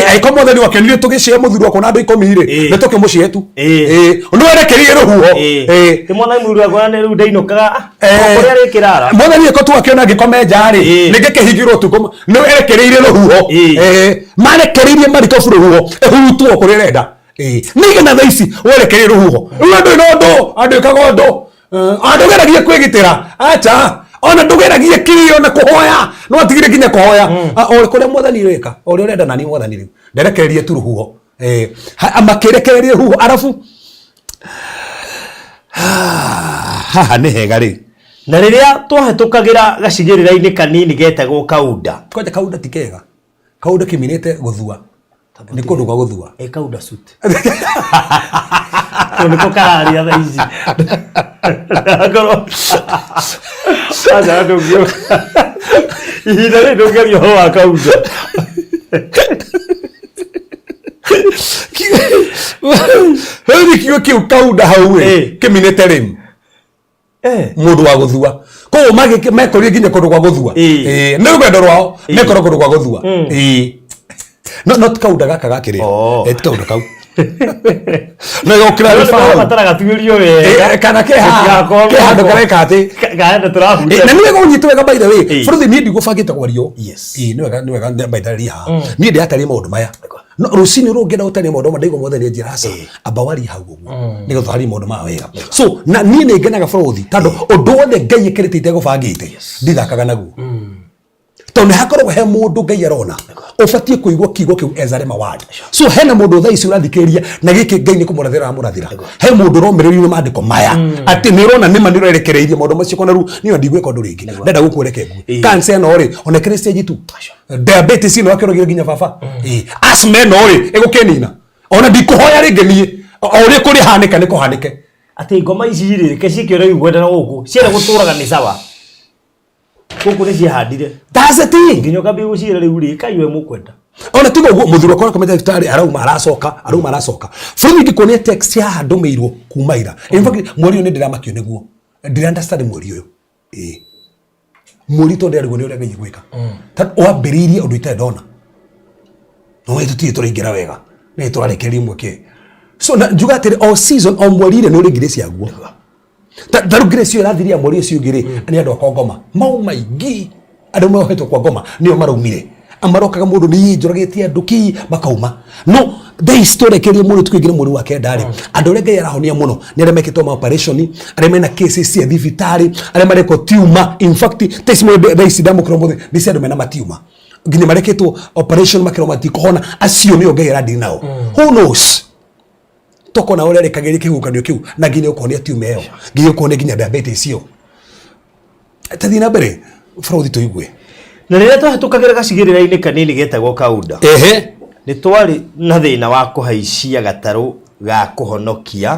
Angĩkorwo mwathani wakenire tũgĩcĩe mũthuri wakwa na andũ 10 rĩ, nĩ tũkĩmũcĩe tu. Nĩ werekereirie rũhuho. Ĩ mwathani, mũthuri wakwa nĩ rĩu ndainũkaga, o kũrĩa rĩkĩrara. Mwathani ĩko tu akĩona ngĩkome nja rĩ, nĩ ngĩkĩhingĩrwo ũtukũ, nĩ werekereirie rũhuho. Marekereirie marikabu rũhuho ĩhurutwo kũrĩa ĩrenda. Nĩigana thaa ici werekereirie rũhuho rĩu, andũ ĩno ũndũ andũ ĩkaga ũndũ. Ona ndũgeragie kwĩgitĩra, acha, ona ndũgeragie kĩ ona kũhoya, no atigire nginya kũhoya. O kũrĩa mwathani weka o ũrĩa ũrenda, nani mwathani rĩu nderekererie tu rũhuho. Makĩrekererie rũhuho, arabu haha nĩ hega rĩ. Na rĩrĩa twahĩtũkagĩra gacigĩrĩra-inĩ kanini getagwo Kauda. Kwanja kaunda ti kega, kaunda kĩminĩte gũthua, nĩ kũndũ gwa gũthua. Ĩ Kauda suit. Tondũ nĩko kararia thaa ici. Akorwo aca ndũngĩũka. Ihinda rĩrĩ ndũngĩaria ũhoro wa Kauda. Rĩu nĩ kiugo kĩu kaunda hau ĩ kĩminĩte rĩu mũndũ wa gũthua, koguo mekorire nginya kũndũ gwa gũthua. Nĩ rũgendo rwao, mekorwo kũndũ gwa gũthua. No no ti kaunda gaka gakĩrĩ. Ti kaunda kau no gokĩra Nĩ rĩba hau. Bataraga tuĩrio wega. Kana ke haha, Gũtigakorwo ke handũ kareka atĩ Kaenda tũrahutia. Na nĩ wega ũnyite wega, by the way. Bũrũri niĩ ndigũbangĩte kwario. Ĩĩ, nĩ wega, nĩ wega mbaitharĩria haha. Niĩ ndĩrataria maũndũ maya, no rũcinĩ rũngĩenda gũtaria maũndũ maya, ndaigua mwathani anjĩra aca, amba warie hau ũguo nĩgetha twarie maũndũ maya wega. So na niĩ nĩ ngenaga bũrũri, tondũ ũndũ wothe Ngai ĩkĩrĩte itegũbangĩte ndithakaga naguo, tondũ nĩ hakoragwo he mũndũ Ngai arona ũbatiĩ kũigua kiugo kĩu as a rhema word. So hena mũndũ thaa ici ũrathikĩrĩria na gĩkĩ, Ngai nĩ kũmũrathĩra aramũrathĩra. He mũndũ ũromĩrĩrio nĩ maandĩko maya atĩ nĩ ũrona nĩma nĩ ũrerekereirie maũndũ macio, kona rĩu niĩ ndigwĩka ũndũ rĩngĩ, ndenda gũkua, reke ngue. Cancer ĩno rĩ, ona ĩkĩrĩ stage 2, diabetes ĩno akĩrogire nginya baba. Asthma ĩno rĩ, ĩgũkĩnina, ona ndikũhoya rĩngĩ niĩ, o ũrĩa kũrĩ hanĩka nĩ kũhanĩke. Atĩ ngoma ici rĩ, reke ciĩke ũrĩa igwenda na gũkũ. Cienda gũtũraga nĩ sawa. Gũkũ nĩ ciahandire. That's the thing. Nginya ũkambia gũciĩra rĩu rĩ, ĩkai ũrĩa mũkwenda. Ona tiga ũguo mũthuri wakwa akomete thibitarĩ arauma aracoka arauma aracoka. Bũrũri ingĩkuonia text haha ndũmĩirwo kuma ira. In fact mweri ũyũ nĩ ndĩramakio nĩguo. Ndĩra understand mweri ũyũ. Ĩĩ. Mweri tondũ ndĩrarigwo nĩ ũrĩa Ngai egwĩka. Tondũ wambĩrĩirie ũndũ itarĩ ndona. No we tũtirĩ tũraingĩra wega. Nĩ tũrarekereria mweke. So na njuga atĩrĩ o season o mweri rĩ nĩ ũrĩ ngirĩ ciaguo. Ta rĩu ngirĩ cio ĩrathiria mweri ũcio ũngĩ rĩ nĩ andũ a kwa ngoma. Mau maingĩ andũ mohetwo kwa ngoma nĩo maraumire. Marokaga mũndũ nĩ njũragĩte andũ ki makauma. No thaa ici tũrekererie mweri tũkĩingĩra mweri wa kenda rĩ andũ arĩa Ngai arahonia mũno nĩ arĩa mekĩtwo ma operation arĩa mena cases cia thibitarĩ arĩa marekwo tumor. In fact thaa ici thaa ici ndamũkĩra ũmũthĩ nĩ cia andũ mena matiuma nginya marekĩtwo operation makerwo matikũhona acio nĩo Ngai aradiri nao. Who knows tokona ũrĩa rekagĩria kĩhuhũkanio kĩu na nginya ũkonia tiuma ĩyo nginya ũkonia nginya diabetes ĩyo. Tathiĩ na mbere bũrũri tũigue. Na rĩrĩa twahĩtũkagĩra gacigĩrĩra-inĩ kanini getagwo Kauda, Ehe. nĩ twarĩ na thĩna wa kũhaicia gatarũ ga kũhonokia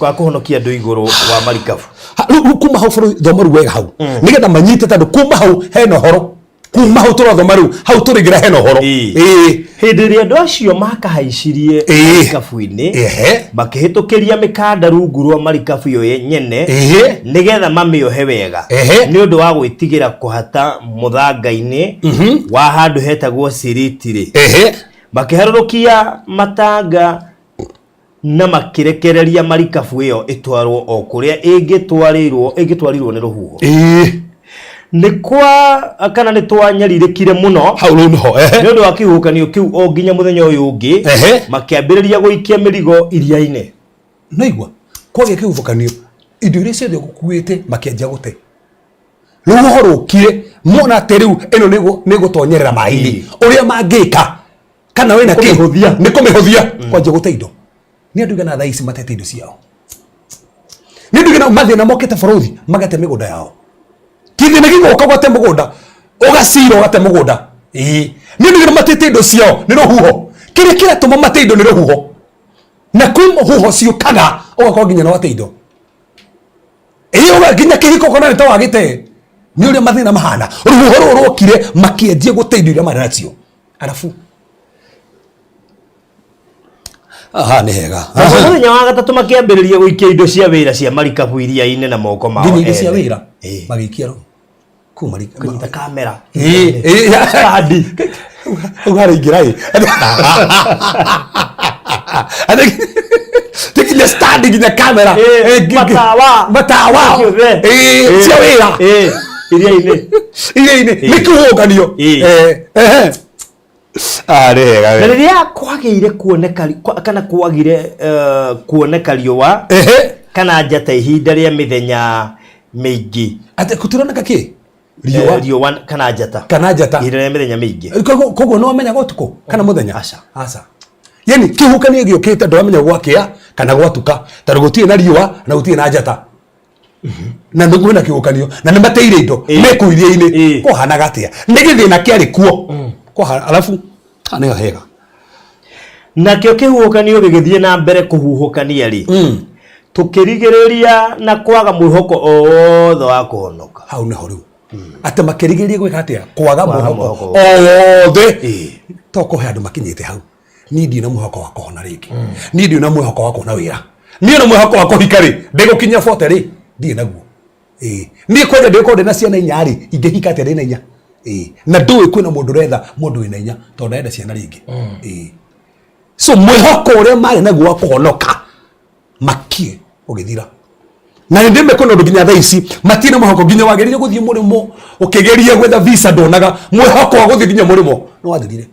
ga kũhonokia andũ igũrũ wa marikabu. Rĩu kuma hau bũrũri thoma rĩu wega hau nĩgetha manyite tondũ kuma hau hena ũhoro kuma hau tũrathoma rĩu hau tũrĩingĩra hena ũhoro. Ĩĩ. Hĩndĩ ĩrĩa andũ acio makahaicirie marikabu-inĩ makĩhĩtũkĩria mĩkanda rungu rwa marikabu ĩyo nyene nĩgetha mamĩohe wega nĩ ũndũ wa gwĩtigĩra kũhata mũthanga-inĩ wa handũ hetagwo Siriti-rĩ, makĩharũrũkia matanga na makĩrekereria marikabu ĩyo ĩtwarwo o kũrĩa ĩngĩtwarirwo ĩngĩtwarirwo nĩ rũhuho. Nĩ kwa kana nĩ twanyarirĩkire mũno Hau rĩu nĩho. Nĩ ũndũ wa kĩhuhũkanio kĩu o nginya mũthenya ũyũ ũngĩ makĩambĩrĩria gũikia mĩrigo iria-inĩ. Naigua kwagĩa kĩhuhũkanio indo iria ciothe ũgũkuĩte makĩanjia gũte. Rũhuho rũkire mona atĩ rĩu ĩno nĩ ĩgũtonyerera maĩ-inĩ ũrĩa mangĩka kana wĩna kĩ Kũmĩhũthia. nĩ kũmĩhũthia kwanjia gũte indo. Nĩ andũ igana thaa ici matete indo ciao. Nĩ andũ igana mathĩna mokĩte bũrũri magate mĩgũnda yao. Kĩthĩna gĩgoka ũgate mũgũnda ũgacira ũgate mũgũnda. Ĩĩ nĩ andũ igana matete indo ciao nĩ rũhuho. Kĩrĩa kĩratũma mate indo nĩ rũhuho. Na kwĩ huho ciũkaga ũgakorwo nginya nĩ wate indo. Ĩĩ ũga nginya kĩhiko ũkona nĩ ta wagĩte. Nĩ ũrĩa mathĩna mahana. Rũhuho rũrũ rwokire makĩanjia gũte indo iria marĩ nacio. Arabu aha nĩ hega. Naguo mũthenya wa gatatũ makĩambĩrĩria gũikia indo cia wĩra cia marikabu iria-inĩ na moko mao Nginya indo cia ene. wĩra magĩikia rũhuho kũu marikabu. Kũnyita kamera. Ĩĩ, ĩĩ. Stand. Hau haraingĩra ĩ. Ti nginya stand nginya kamera. Matawa. Matawa. Ciothe. Ĩĩ, cia wĩra. Iria-inĩ. Iria-inĩ. Nĩ kĩhuhũkanio. Ehe. Ah, nĩ hega Na we. rĩrĩa kwagĩire kuoneka kana kwagire kuoneka riũa kana njata ihinda rĩa mĩthenya mĩingĩ. Atĩ gũtironeka kĩ? Riũa. Riũa kana njata. Kana njata. Ihinda rĩa mĩthenya mĩingĩ. Koguo nĩ wamenyaga ũtukũ kana mũthenya? Aca. Aca. Yani kĩhuhũkanio gĩũkĩte ndũramenya gwakĩa kana gwatuka tondũ gũtirĩ na riũa na gũtirĩ na njata. Na nĩ kwĩna kĩhuhũkanio na nĩ mateire indo me kũu iria-inĩ. Kwahanaga atĩa? Nĩ gĩthĩna kĩarĩ kuo. Alafu haha nĩho hega. Nakĩo kĩhuhũkanio gĩgĩthiĩ na mbere kũhuhũkania rĩ, tũkĩrigĩrĩria na kwaga mwĩhoko o wothe wa kũhonoka. Hau nĩho rĩu. Atĩ makĩrigĩrĩria gwĩka atĩa? Kwaga Kwaga mwĩhoko mwĩhoko. o wothe. To kũhe andũ makinyĩte hau. Niĩ ndirĩ na mwĩhoko wa kũhona rĩngĩ. Niĩ ndirĩ na mwĩhoko wa kuona wĩra. Niĩ na mwĩhoko wa kũhika rĩ, ndĩgũkinyia 40 rĩ, ndirĩ naguo. Ĩĩ. Niĩ kwanja ndĩgũkorwo ndĩna ciana inya rĩ, ingĩhika atĩa ndĩna inya? Ĩĩ. Na ndũĩ kwĩna mũndũ ũretha mũndũ wĩna inya tondũ ndarenda ciana rĩngĩ. Ĩĩ. So mwĩhoko ũrĩa marĩ naguo wa kũhonoka makie ũgĩthira. Na nĩ ndĩme kwĩna ũndũ nginya thaa ici matirĩ na mwĩhoko nginya wagĩrĩire gũthiĩ mũrĩmo ũkĩgeria gwetha visa ndonaga mwĩhoko wa gũthiĩ nginya mũrĩmo nĩ wathirire.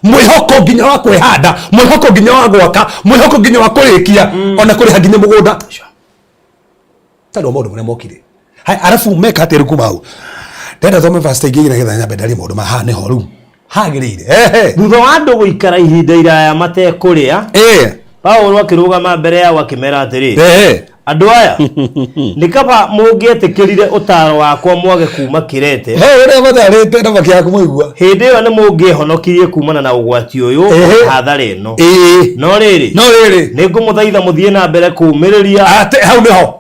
Mwĩhoko nginya wa kwĩhanda, mwĩhoko nginya wa gwaka, mwĩhoko nginya wa kũrĩkia ona kũrĩha nginya mũgũnda. Tondũ wa maũndũ marĩa mokire. Haya, arabu meka atĩa rĩu kuma hau? Ndĩrenda thome verse ingĩ nĩgetha nyambe ndarie maũndũ ma haha nĩho rĩu hagĩrĩire. Ehe. Thutha wa andũ gũikara ihinda iraya matekũrĩa, Paulo akĩrũgama mbere yao akĩmera atĩrĩ, Andũ aya, nĩ kaba mũngĩetĩkĩrire ũtaaro wakwa mwage kuma Kirete. He ũrĩa matarĩte na makĩaga kũmũigua. Hĩndĩ ĩyo nĩ mũngĩehonokirie kumana na ũgwati ũyũ Ehe. na hathara ĩno. Ĩĩ. No rĩrĩ, No rĩrĩ. nĩ ngũmũthaitha mũthiĩ na mbere kũũmĩrĩria. Ate hau nĩho.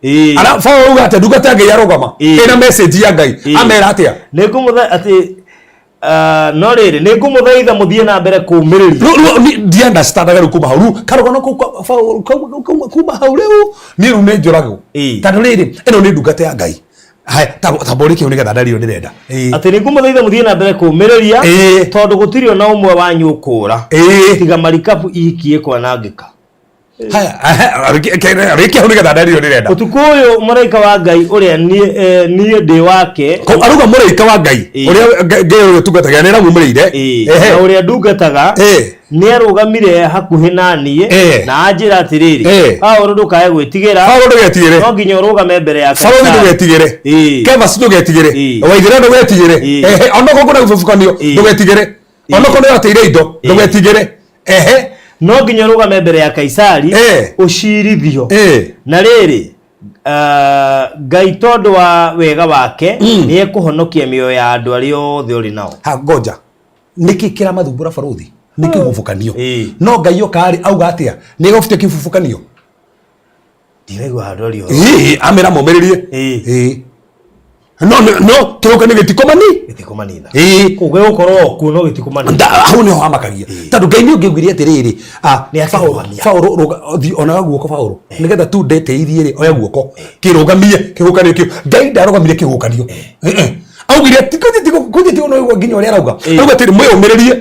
Ĩĩ. Ara Paul auga atĩa ndungata ya Ngai arũgama. Ĩĩ. Ĩna message ya Ngai. Ĩĩ. Amera atĩa? Nĩ ngũmũtha atĩ no rĩrĩ, nĩ ngũmũthaitha mũthiĩ na mbere kũũmĩrĩria. Rĩu rĩu ni ndiunderstandaga rĩu kuma hau rĩu karũgano kau ka Paul kuma hau rĩu niĩ rĩu nĩ njũragwo. Ĩĩ. Tondũ rĩrĩ ĩno nĩ ndungata ya Ngai. Haya ta mbũri kĩu nĩgetha ndario ndĩrenda. Ĩĩ. Atĩ nĩ ngũmũthaitha mũthiĩ na mbere kũũmĩrĩria Ĩĩ. tondũ gũtirĩ ona ũmwe wanyu ũkũũra Ĩĩ. tiga marikabu iki ĩkwanangĩka. Haya rĩkia hau nĩgetha ndario ndĩrenda. Ũtukũ ũyũ mũraika wa Ngai ũrĩa niĩ ndĩ wake Kau arauga mũraika wa Ngai Ĩĩ. ũrĩa Ngai ũrĩa ũtungataga nĩ aramumĩrĩire. Ĩĩ, Ehe. na ũrĩa ndungataga Ĩĩ. nĩ arũgamire hakuhĩ na niĩ Ĩĩ. na anjĩra atĩrĩrĩ, Ĩĩ. Paũlũ ndũkae gwĩtigĩra, Paul ndũgetigĩre. no nginya ũrũgame mbere ya Paul Kaisari. ndũgetigĩre. Ĩĩ. Kefas ndũgetigĩre. Ĩĩ. Waithĩra ndũgetigĩre. Ĩĩ. Ehe onokorwo kwĩna gũbubukanio Ĩĩ. ndũgetigĩre. Ĩĩ. Onokorwo nĩ wateire indo ndũgetigĩre. Ehe. No nginya ũrũgame mbere ya Kaisari Ĩĩ. ũcirithio. Ĩĩ. Na rĩrĩ, Ngai tondũ wa wega wake nĩ ekũhonokia mĩoyo ya andũ arĩa othe ũrĩ nao. Ha ngoja. Nĩkĩ kĩramathumbũra barũthi? Nĩ kĩhubukanio. Ĩĩ. No Ngai oka rĩ auga atĩa? Nĩ egũbutia kĩhubukanio. Ndiraigua handũ arĩ ũhoro. Ĩĩ amera momĩrĩrie. Ĩĩ. Ĩĩ. No no kĩhubukanio gĩtikomani. Gĩtikũmanina. Ĩĩ. Kũu gĩgũkorwo kuo no gĩtikũmanina. Hau nĩho hamakagia tondũ Ngai nĩ ũngĩaugire atĩrĩrĩ Nĩ akĩrũgamia. Paũlũ thiĩ onaga guoko Paũlũ nĩgetha tu ndetĩirie rĩ oya guoko kĩrũgamie kĩhuhũkanio kĩu Ngai ndarũgamire kĩhuhũkanio augire kũnjĩ ti ũnoigua nginya ũrĩa arauga arauga atĩrĩ mwĩyũmĩrĩrie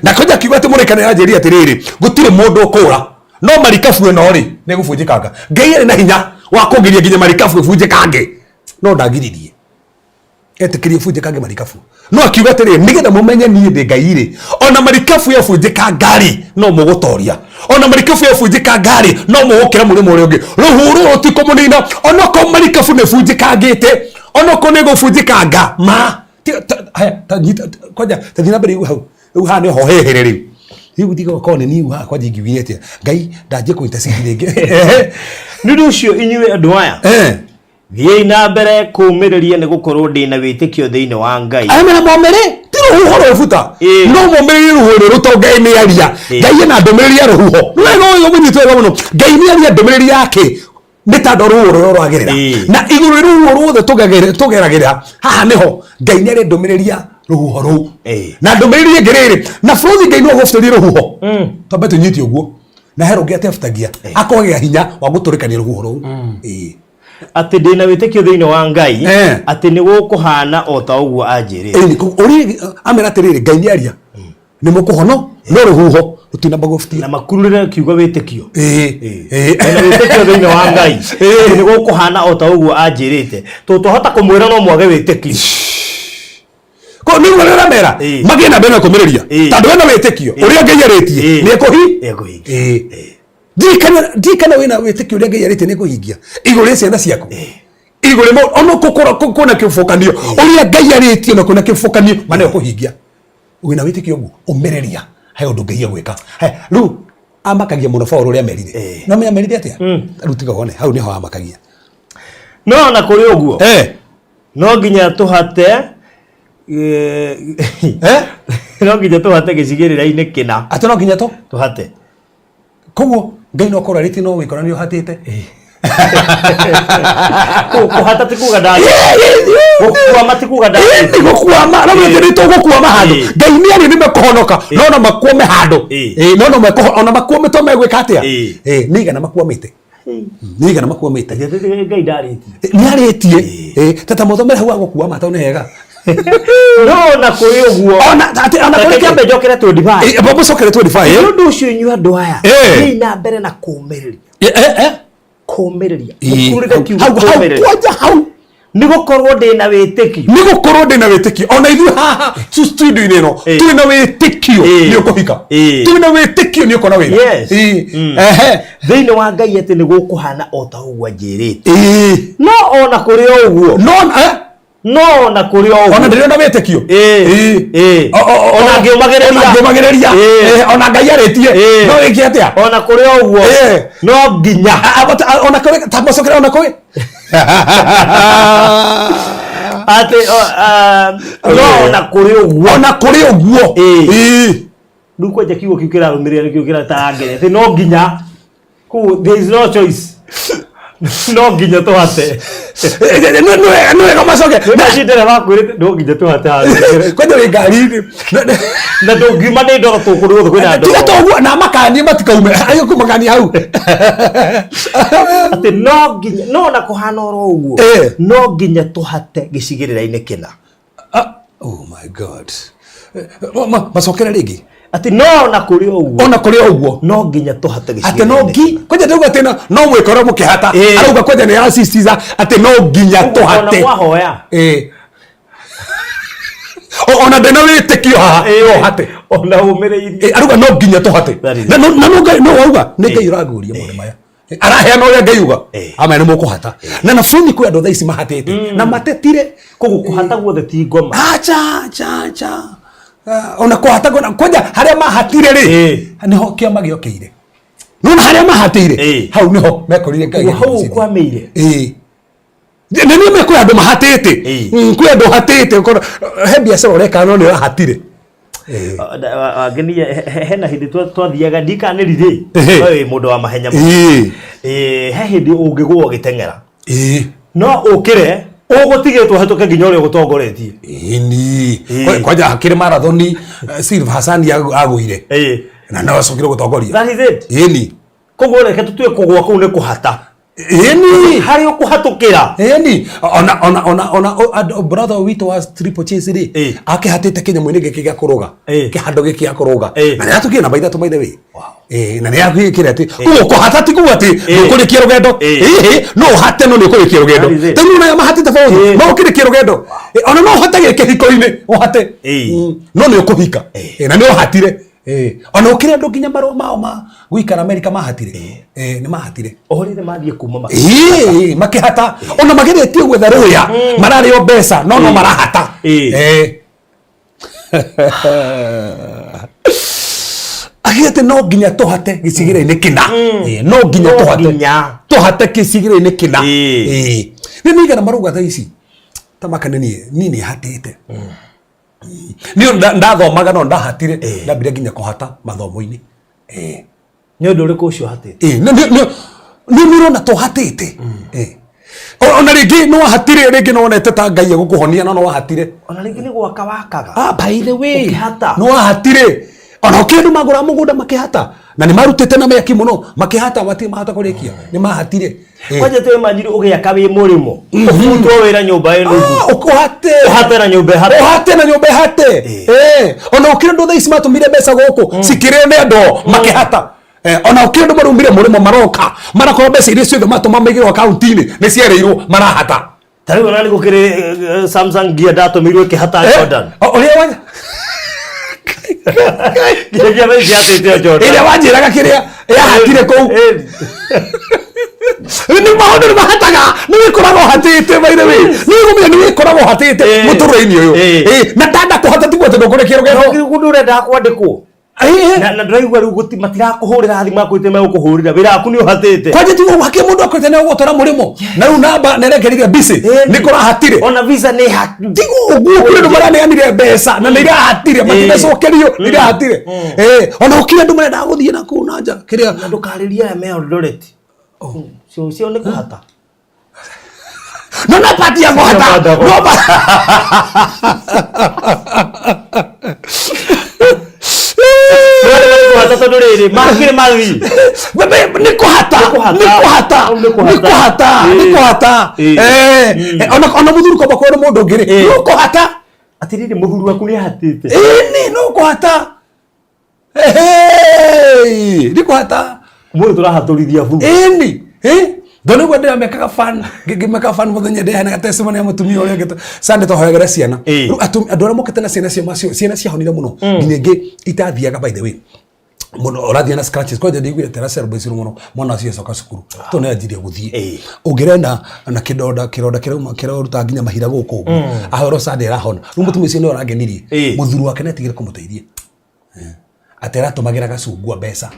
na kũnjĩ akiuga atĩ mũraika nĩ aranjĩrire atĩrĩrĩ gũtirĩ mũndũ ũkũra no marikabu ĩno rĩ nĩ ĩgũbunjĩkanga. Ngai arĩ na hinya wa kũgiria nginya marikabu ĩbunjĩkange no ndagiririe etĩkĩrie bunjĩkange marikabu no akiuga atĩrĩrĩ nĩgetha mũmenye niĩ ndĩ Ngai rĩ ona marikabu yabunjĩkanga rĩ no mũgũtoria ona marikabu yabunjĩkanga rĩ no mũgũkĩra mũrĩmo ũrĩa ũngĩ rũhuho rũrũ rũtikũmũnina onokorwo marikabu nĩ bunjĩkangĩte onokorwo nĩ ĩgũbunjĩkanga ma haya ta nyita kwanja ta thiĩ na mbere hau rĩu haha nĩho hehere rĩu rĩu tiga gũkorwo nĩ niĩ haha kwanja ingiugire atĩa Ngai ndanjie kũnyita cindi rĩngĩ. Nĩ ũndũ ũcio inyuĩ andũ aya thiĩi na mbere kũũmĩrĩria nĩ gũkorwo ndĩ na wĩtĩkio thĩinĩ wa Ngai. Amera momere ti rũhuho rũbuta Ĩĩ. no momĩrĩrie rũhuho rũrũ to Ngai nĩ aria. Ĩĩ. Ngai ena ndũmĩrĩri ya rũhuho wega ũyũ mũnyitwo wega mũno Ngai nĩ aria ndũmĩrĩri yake nĩ ta ndo rũhuho rũrĩa rwagerera Ĩĩ. na igũrũ rĩa rũhuho ruothe tũgeragĩra haha nĩho Ngai nĩ aria ndũmĩrĩri ya rũhuho rũu Ĩĩ. na ndũmĩrĩri ĩngĩ rĩrĩ na bũrũri Ngai no agũbutĩrie rũhuho twambe tũnyite ũguo na he rũngĩ atebutagia akogĩa hinya wa gũtũrĩkania rũhuho rũu. Ĩĩ. Atĩ ndĩ na wĩtĩkio thĩinĩ wa Ngai atĩ nĩ gũkũhana o ta ũguo anjĩrĩte. Ĩni ũrĩ amera atĩrĩrĩ Ngai nĩ aria nĩ mũkũhono no rũhuho rũtinamba gũbutia na makururĩre kiugo wĩtĩkio. Ĩĩ. Ĩĩ. Ndĩ na wĩtĩkio thĩinĩ wa Ngai atĩ nĩ gũkũhana o ta ũguo anjĩrĩte tondũ twahota kũmwĩra no mwage wĩtĩkio. Ko nĩ ũrĩa ũramera Ĩĩ. magĩe na mbere na kũmĩrĩria Ĩĩ. tondũ wĩna wĩtĩkio ũrĩa Ngai arĩtie Ĩĩ. nĩ ekũhi Nĩekũhingia. Ĩĩ. Ndirikana wĩna wĩtĩkio ũrĩa Ngai arĩtie nĩ ekũhingia igũrũ rĩa ciana ciaku igũrũ rĩa ona kũkorwo kwĩna kĩbũkanio ũrĩa Ngai arĩtie ona kwĩna kĩbũkanio ma nĩ ekũhingia wĩna wĩtĩkio ũguo ũmĩrĩria he ũndũ Ngai egwĩka. Haya rĩu amakagia mũno Paũlũ ũrĩa amerire no menya amerire atĩa rĩu tiga wone hau nĩho amakagia No ona kũrĩ ũguo no nginya tũhate no nginya tũhate gĩcigĩrĩra-inĩ kĩna. Atĩ no nginya tũhate. Koguo Ngai no akorwo arĩtie no wĩkora nĩ ũhatĩte. Kũhata ti kuga ndathĩ. Gũkwama ti kuga ndathĩ. Ĩĩ gũkwama no nĩ nĩ tũgũkwama handũ. Ngai nĩ arĩ nĩ mekũhonoka no no makwame handũ. Ĩĩ no no mekũhonoka ona makwame to megwĩka atĩa? Ĩĩ nĩ igana makwamĩte. Nĩ igana makwamĩte. Ngai ndarĩtie. Nĩ arĩtie. Ĩĩ tata mũthomere hau agũkwama tondũ nĩ hega. No na kũrĩ ũguo. Ona atĩ ona kũrĩ kĩambe njokere 25. Ĩĩ mũcokere 25. Nĩ ũndũ ũcio inyuĩ andũ aya. Ĩĩ. Thiĩi na mbere na kũũmĩrĩria. Kũũmĩrĩria. Ĩĩ. Mũkurĩre kiugo Hau hau kũũmĩrĩria. kwanja hau. Nĩ gũkorwo ndĩ na wĩtĩkio. Nĩ gũkorwo ndĩ na wĩtĩkio ona ithuĩ haha studio-inĩ ĩno twĩ na wĩtĩkio nĩ ũkũhika twĩ na wĩtĩkio nĩ ũkona wĩra. Yes. Ĩĩ. Ehe. Thĩinĩ wa Ngai atĩ nĩ gũkũhana o ta ũguo anjĩrĩte. Ĩĩ. No ona kũrĩ o ũguo. No No na kũrĩ o Ona ũguo. ndĩrĩ ona wĩtĩkio. Ĩĩ. Ĩĩ. Ĩĩ. Ona ngĩũmagĩrĩria. Ona ngĩũmagĩrĩria. Ĩĩ. Ĩĩ, ona Ngai arĩtie. Ĩĩ. No wĩke atĩa? Ona kũrĩ o ũguo. Ĩĩ. No nginya. Ona kũrĩ ta macokere ona kũrĩ. Atĩ no na kũrĩ ũguo. Ona kũrĩ ũguo. Ĩĩ. Ĩĩ. Rĩu kwanja kiugo kĩu kĩrarũmĩrĩra nĩkĩo kĩratarangenia. Atĩ no nginya. Koguo there is no choice. No nginya tũhate. Nĩ wega macoke. Nĩ ndereba akwĩrĩte no nginya tũhate handũ. Kwanja wĩ ngari-inĩ. Na ndũngiuma nĩ ndoro tũkũrĩ guothe kwĩna Tiga ndoro. to ũguo na makanie matikaume. Ayo kũmakania hau. Atĩ no nginya no na kũhana oro ũguo. Ĩĩ. No nginya tũhate gĩcigĩrĩra-inĩ kĩna. Oh my God. Macokere rĩngĩ. Atĩ no na kũrĩ o ũguo. Ona kũrĩ o ũguo. No nginya tũhate Atĩ no gĩcigĩrĩra-inĩ ngi kĩna. kwanja ndauga atĩ no mwĩkore mũkĩhata. Ĩĩ. Arauga kwanja nĩ arasisitiza atĩ no nginya Ona tũhate. mwahoya. Ĩĩ. Ona ndĩna wĩtĩkio haha no hate. Ona ũmĩrĩirie. Ĩĩ, arauga no nginya tũhate. That is Na no Ngai no wauga nĩ Ĩĩ. Ngai ũraguũria maũndũ maya. Araheana ũrĩa Ngai uga. Ĩĩ. Ama nĩ mũkũhata. Na na bũni kwĩ andũ thaa ici mahatĩte. Na matetire. Koguo kũhata guothe ti ngoma. Acha acha acha. Ona kũhata kwanja harĩa mahatire rĩ Ĩĩ. nĩho kĩama gĩokĩire. Nona harĩa mahatĩire Ĩĩ. hau nĩho mekorire Ngai. Koguo hau ũkwamĩire. Ĩĩ. Nĩ nĩ kwĩ andũ mahatĩte. Ĩĩ. Kwĩ andũ hatĩte ũkona he biacara ũreka no nĩ ũrahatire. Wangenia hena hĩndĩ twathiaga ndikanĩri rĩ Ehe. we wĩ mũndũ wa mahenya mũno. Ĩĩ. Ĩĩ, he hĩndĩ ũngĩgũa ũgĩteng'era Ĩĩ. no ũkĩre ũgũtigĩtwo ũhetũke nginya ũrĩa ũgũtongoretie. Ĩni. Ĩĩ. Kwanja hakĩrĩ marathoni Silva Hassan agũire. Ĩĩ. Na no acokire gũtongoria. That is it. Ĩni. Koguo reke tũtue kũgũa kũu nĩ kũhata. Ĩni. Harĩa ũkũhatũkĩra. Ĩni. Ona ona ona ona brother witũ wa Triple Chase rĩ Ĩĩ. akĩhatĩte kĩnyamũ-inĩ gĩkĩ gĩa kũrũga. Ĩĩ. Kĩhandũ gĩkĩ gĩa kũrũga. Ĩĩ. Na nĩaratũkire namba ithatũ by the way. Ĩĩ, na nĩakwĩkĩra atĩ koguo kũhata ti kuga atĩ ndũkũrĩkia rũgendo. Ĩĩ. Ĩĩ, no ũhate no nĩũkũrĩkia rũgendo. That is it. Ta rĩu nĩũrona aya mahatĩte bothe Ĩĩ. no ũkĩrĩkie rũgendo. Ĩĩ, ona no ũhate kĩhiko-inĩ ũhate. Ĩĩ. No nĩ ũkũhika. Ĩĩ, na nĩ ũhatire. Ĩĩ. Ona ũkĩrĩ andũ nginya marũa mao ma gũikara Amerika mahatire. Ĩĩ, nĩ mahatire. O rĩrĩ mathiĩ kuma ma. Ĩĩ, makĩhata ona mageretie gwetha rũya mararĩo mbeca no no marahata. Ĩĩ. Ĩĩ. Agĩte no nginya tũhate gĩcigĩrĩra-inĩ kĩna. Ĩĩ, no nginya No tũhate nginya. tũhate gĩcigĩrĩra-inĩ kĩna. Ĩĩ. Ĩĩ. Nĩ nĩigana marauga thaa ici ta makane niĩ niĩ nĩ hatĩte. Niĩ ndathomaga no ndahatire ndambire nginya kũhata mathomo-inĩ. Ĩĩ. Nĩ ũndũ ũrĩkũ ũcio ũhatĩte? Ĩĩ, nĩ nĩ ũrona tũhatĩte. Ĩĩ. Ona rĩngĩ nĩ wahatire rĩngĩ nĩ wonete ta Ngai egũkũhonia no nĩ wahatire. Ona rĩngĩ nĩ gwaka wakaga. Ah, by the way. Ũkĩhata. Nĩ wahatire. Ona ũkĩrĩ andũ magũra mũgũnda makĩhata. Na nĩ marutĩte na mĩaki mũno makĩhata matirĩ mahota kũrĩkia. Nĩ mahatire. Ĩĩ. Kwanja twĩ manjiri ũgĩaka wĩ mũrĩmo. Ũbutwo wĩra nyũmba ĩno. Ah, ũhate. Ũhate na nyũmba ĩhate. Ũhate na nyũmba ĩhate. Ĩĩ. Ona ũkĩrĩ andũ thaa ici matũmire mbeca gũkũ cikĩrĩo nĩ andũ makĩhata. Ona ũkĩrĩ andũ maraumire mũrĩmo maroka marakorwo mbeca iria ciothe matũma maigĩrwo akaunti-inĩ nĩ ciarĩirwo marahata. Ta rĩu ona nĩ gũkĩrĩ Samsung Gear ndatũmĩirwo ĩkĩhata Jordan. Ũrĩa wa Nginya Gear thaa ici yatĩte Jordan. ĩrĩa wanjĩraga kĩrĩa yahatire kũu. Ĩĩ. Nĩ maũndũ nĩ mahataga nĩ wĩkoraga ũhatĩte by the way nĩ ũgũmenya nĩ wĩkoraga ũhatĩte Ĩĩ. mũtũrĩre-inĩ ũyũ. Ĩĩ. Ĩĩ, na ndanda kũhata tiguo atĩ ndũkũrĩkia rũgendo. Mũndũ ũrendaga kwandĩkwo. Ĩĩ. Na ndĩraigua rĩu matirakũhũrĩra thimũ akwĩte megũkũhũrĩra wĩra waku nĩ ũhatĩte. Kwanja tiguo hakĩ mũndũ akwĩte nĩ ũgũtwara mũrĩmo na rĩu namba nĩ arekerire busy nĩ kũrahatire. Ona visa nĩ hatu. Tiguo ũguo kũrĩ andũ maraneanire mbeca na nĩ irahatire matinacokerio nĩ irahatire. Ĩĩ, ona gũkĩrĩ andũ marendaga gũthiĩ na kũu na nja kĩrĩa Na ndũkarĩrie aya me Eldoret. Cio cio nĩ kũhata. No na pati ya kũhata. No pa Kũhata tondũ rĩrĩ makĩrĩ mathiĩ. Nĩ kũhata. Nĩ Nĩ kũhata. kũhata. Hau nĩ Nĩ kũhata. kũhata. Nĩ Ĩĩ. kũhata. Ĩĩ. Eh, ona ona mũthuri kwamba kwĩrwo mũndũ ũngĩ rĩ, Ĩĩ. no kũhata. Atĩrĩrĩ mũthuri waku nĩ ahatĩte. Ĩni no kũhata. Hey, nĩ kũhata. Mũndũ tũrahatũrithia bu. Ĩni. Eh? Ndona ũguo ndĩramekaga fan, ngĩmeka fan mũthenya ndĩheanaga testimony ya mũtumia ũrĩa ũngĩ. Sunday twahoyagĩra ciana. Ĩĩ. Rĩu andũ arĩa mokĩte na ciana cio macio, ciana ciahonire mũno. Nginya ingĩ itathiaga by the way. Mũno ũrathiĩ na scratches kwanja ndiguire tera celebrate mũno mwana ũcio acoka cukuru tondũ nĩ anjirie gũthiĩ. Ũngĩrena na kĩdonda kĩronda kĩrauma kĩraruta nginya mahira gũkũ ũguo ahorwo sande ĩrahona rĩu mũtumia ũcio nĩwe ũrangenirie. Mũthuri wake nĩatigire kũmũteithia. Atĩ aratũmagĩra gacungwa mbeca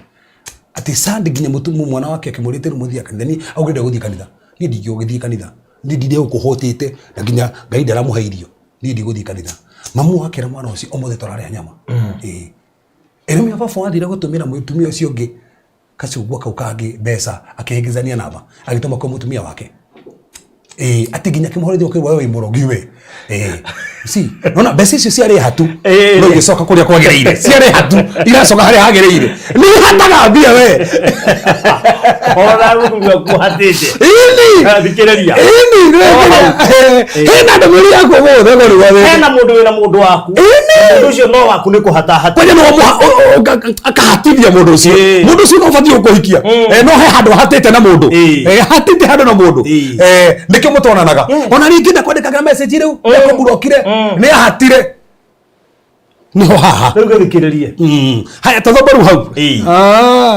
atĩ sande nginya mwana wake akĩmũrĩte rĩu mũthiĩ kanitha niĩ augire ndegũthiĩ kanitha niĩ ndingĩgũgĩthiĩ kanitha niĩ ndinde gũkũhũtĩte na nginya Ngai ndaramũhe irio niĩ ndigũthiĩ kanitha. Mamu akĩra mwana ũcio ũmũthĩ tũrarĩa nyama. Ĩĩ ĩrĩmĩa baba wathire gũtũmĩra mũtumia ũcio ũngĩ kacungwa kau kangĩ mbeca akĩhĩngĩcania namba agĩtũma kwĩ mũtumia wake. Ĩĩ atĩ nginya akĩmũhorithia ũkĩigua we wĩ mũrogi we. Ĩĩ si nona mbeca icio ciarĩ hatu no igĩcoka kũrĩa kwagĩrĩire ciarĩ hatu iracoka harĩa hagĩrĩire nĩ hataga mbia we. Ona mũthuri waku hatĩte. Ĩni. Thikĩrĩria. Ĩni hena ndũmĩrĩri yaku ũmũthĩ ngorigwo Hena mũndũ wĩna mũndũ waku. Ĩni. Mũndũ ũcio no waku nĩ kũhatahata. Kwanja no akahatithia mũndũ ũcio. Mũndũ ũcio no ũbatiĩ gũkũhikia. No he handũ ahatĩte na mũndũ. Ahatĩte handũ na mũndũ. Nĩkĩo mũtonanaga. Ona rĩngĩ ndakwandĩkagĩra message rĩu nĩakũmburokire nĩ ahatire niho haha. Rĩu gĩthikĩrĩrie. Haya tathoma rĩu hau.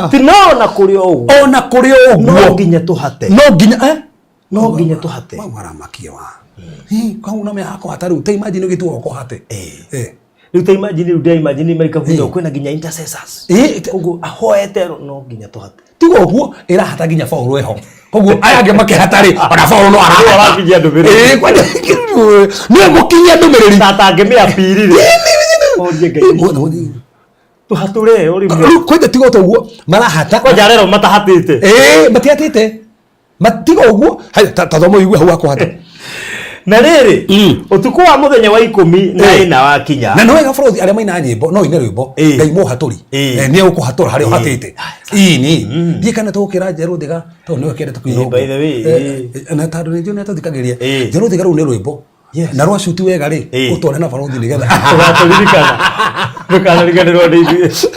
Ti no ona kũrĩ o ũguo. Ona kũrĩ o No ũguo. nginya tũhate. No nginya eh? No nginya tũhate. Mau maramakia wa. Kau no mea kũhata rĩu ta imagine ũgĩtua ũkũhate. Rĩu ta imagine rĩu ndĩra imagine marikabu ĩyo kwĩna nginya intercessors. Ũguo ahoete no nginya tũhate. Tiga ũguo ĩrahata nginya Paũlũ eho. Koguo aya angĩ makĩhata rĩ ona Paũlũ no arahata. Arakinyia ndũmĩrĩri. Kwanja nĩwe mũkinyia ndũmĩrĩri. Tata angĩmĩapiri rĩ. Orie Ngai. Tũhatũre ũrĩ. Rĩu kwanja tiga ũguo marahata. Kwanja arerwo matahatĩte. Matihatĩte. Matiga ũguo haya tathoma ũigue hau hakũhata. Na rĩrĩ ũtukũ wa mũthenya wa 14 wakinya. Na nĩ wega bũrũthi arĩa maina nyĩmbo no ine rwĩmbo Ngai mũhatũri nĩ egũkũhatũra harĩa ũhatĩte. Ini ndiĩ kana tũgũkĩra Njerũ Thiga tondũ nĩwe kĩendete kũina By the way, ũguo. Na tondũ nĩ njũĩ nĩ atũthikagĩrĩria. Njerũ Thiga rĩu nĩ rwĩmbo na rwa cuti wega rĩ ũtware na barũthi nĩgetha Ũgatũririkana. Ndũkanariganĩrwo nĩ ithuĩ.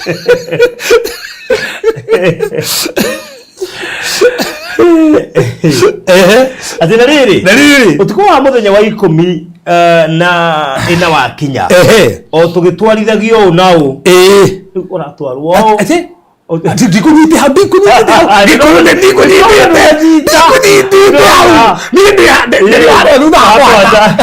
Atĩ na rĩrĩ Na rĩrĩ. ũtukũ wa mũthenya wa 14 wakinya o tũgĩtwarithagio ũũ na ũũ. Rĩu ũratwarwo ũũ. Atĩ? Atĩ ndikũnyite hau, ndikũnyitĩte hau. Gĩkũyũ nĩ ndikũnyitĩte. Ndikũnyitĩte hau. Niĩ ndĩ harĩa thutha wa kwata.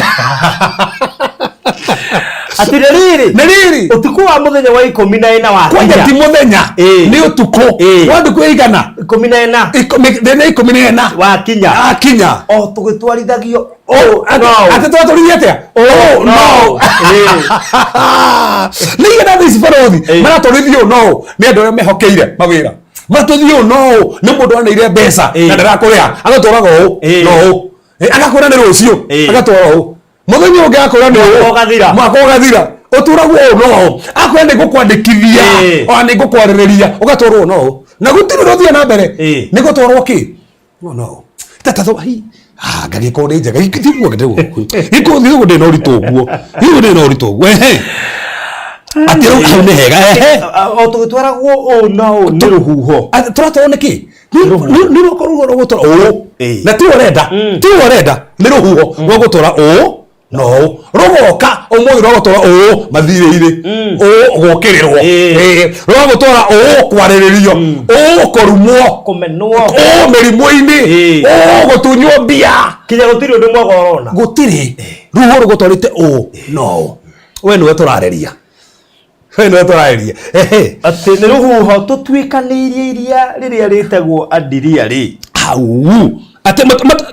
Atĩ na rĩrĩ. Na rĩrĩ. Ũtukũ wa mũthenya wa 14 wakinya. Kwanja ti mũthenya. Nĩ ũtukũ. Wa ndukũ ĩigana? 14. Mũthenya 14. Wakinya. Wakinya. O tũgĩtwarithagio ũũ na ũũ. Atĩ twatwarithia atĩa? Ũũ na ũũ. Nĩ igana thaa ici barũthi maratwarithio ũũ na ũũ nĩ andũ arĩa mehokeire mawĩra. Maratwarithio ũũ na ũũ nĩ mũndũ aneire mbeca na ndarakũrĩha agatwaraga ũũ na ũũ. Agakwĩra nĩ rũciũ agatwara ũũ. Mũthenya ũngĩ agakwĩra nĩ ũũ. Mwaka ũgathira. Mwaka ũgathira. Ũtũragwo ũũ na ũũ. Akwĩra nĩ ngũkwandĩkithia ona nĩ ngũkwarĩrĩria ũgatwarwo ũũ na ũũ. Na gũtirĩ ũndũ ũthiaga na mbere. Nĩ gũtwarwo kĩ? No no. Tata tho hi. Ngagĩkorwo nĩ njega. Tiguo ndĩguo. Gĩkũ thiguo ndĩ na ũritũ ũguo. Thiguo ndĩ na ũritũ ũguo. Ehe. Atĩ rĩu hau nĩ hega. Ehe. O tũgĩtwaragwo ũũ na ũũ nĩ rũhuho. Tũratwarwo nĩ kĩ? Nĩ rũkorwo rũgũtwara ũũ. Na tiwe ũrenda. Tiwe ũrenda. Nĩ rũhuho rũgũtwara ũũ na ũũ. Rũgoka ũmũthĩ rũgũtwara ũũ mathirĩ-inĩ. Ũũ gũkĩrĩrwo. Rũgũtwara ũũ kwarĩrĩrio. Ũũ kũrumwo. Kũmenwo. Ũũ mĩrimũ-inĩ. Ũũ gũtunywo mbia. Kinya gũtirĩ ũndũ mwega ũrona. Gũtirĩ. Rũhuho rũgũtwarĩte ũũ na ũũ. We nĩwe tũrarĩria. We nĩwe tũrarĩria. Atĩ nĩ rũhuho tũtuĩkanĩirie iria rĩrĩa rĩtagwo Adiria rĩ. Hau. Atĩ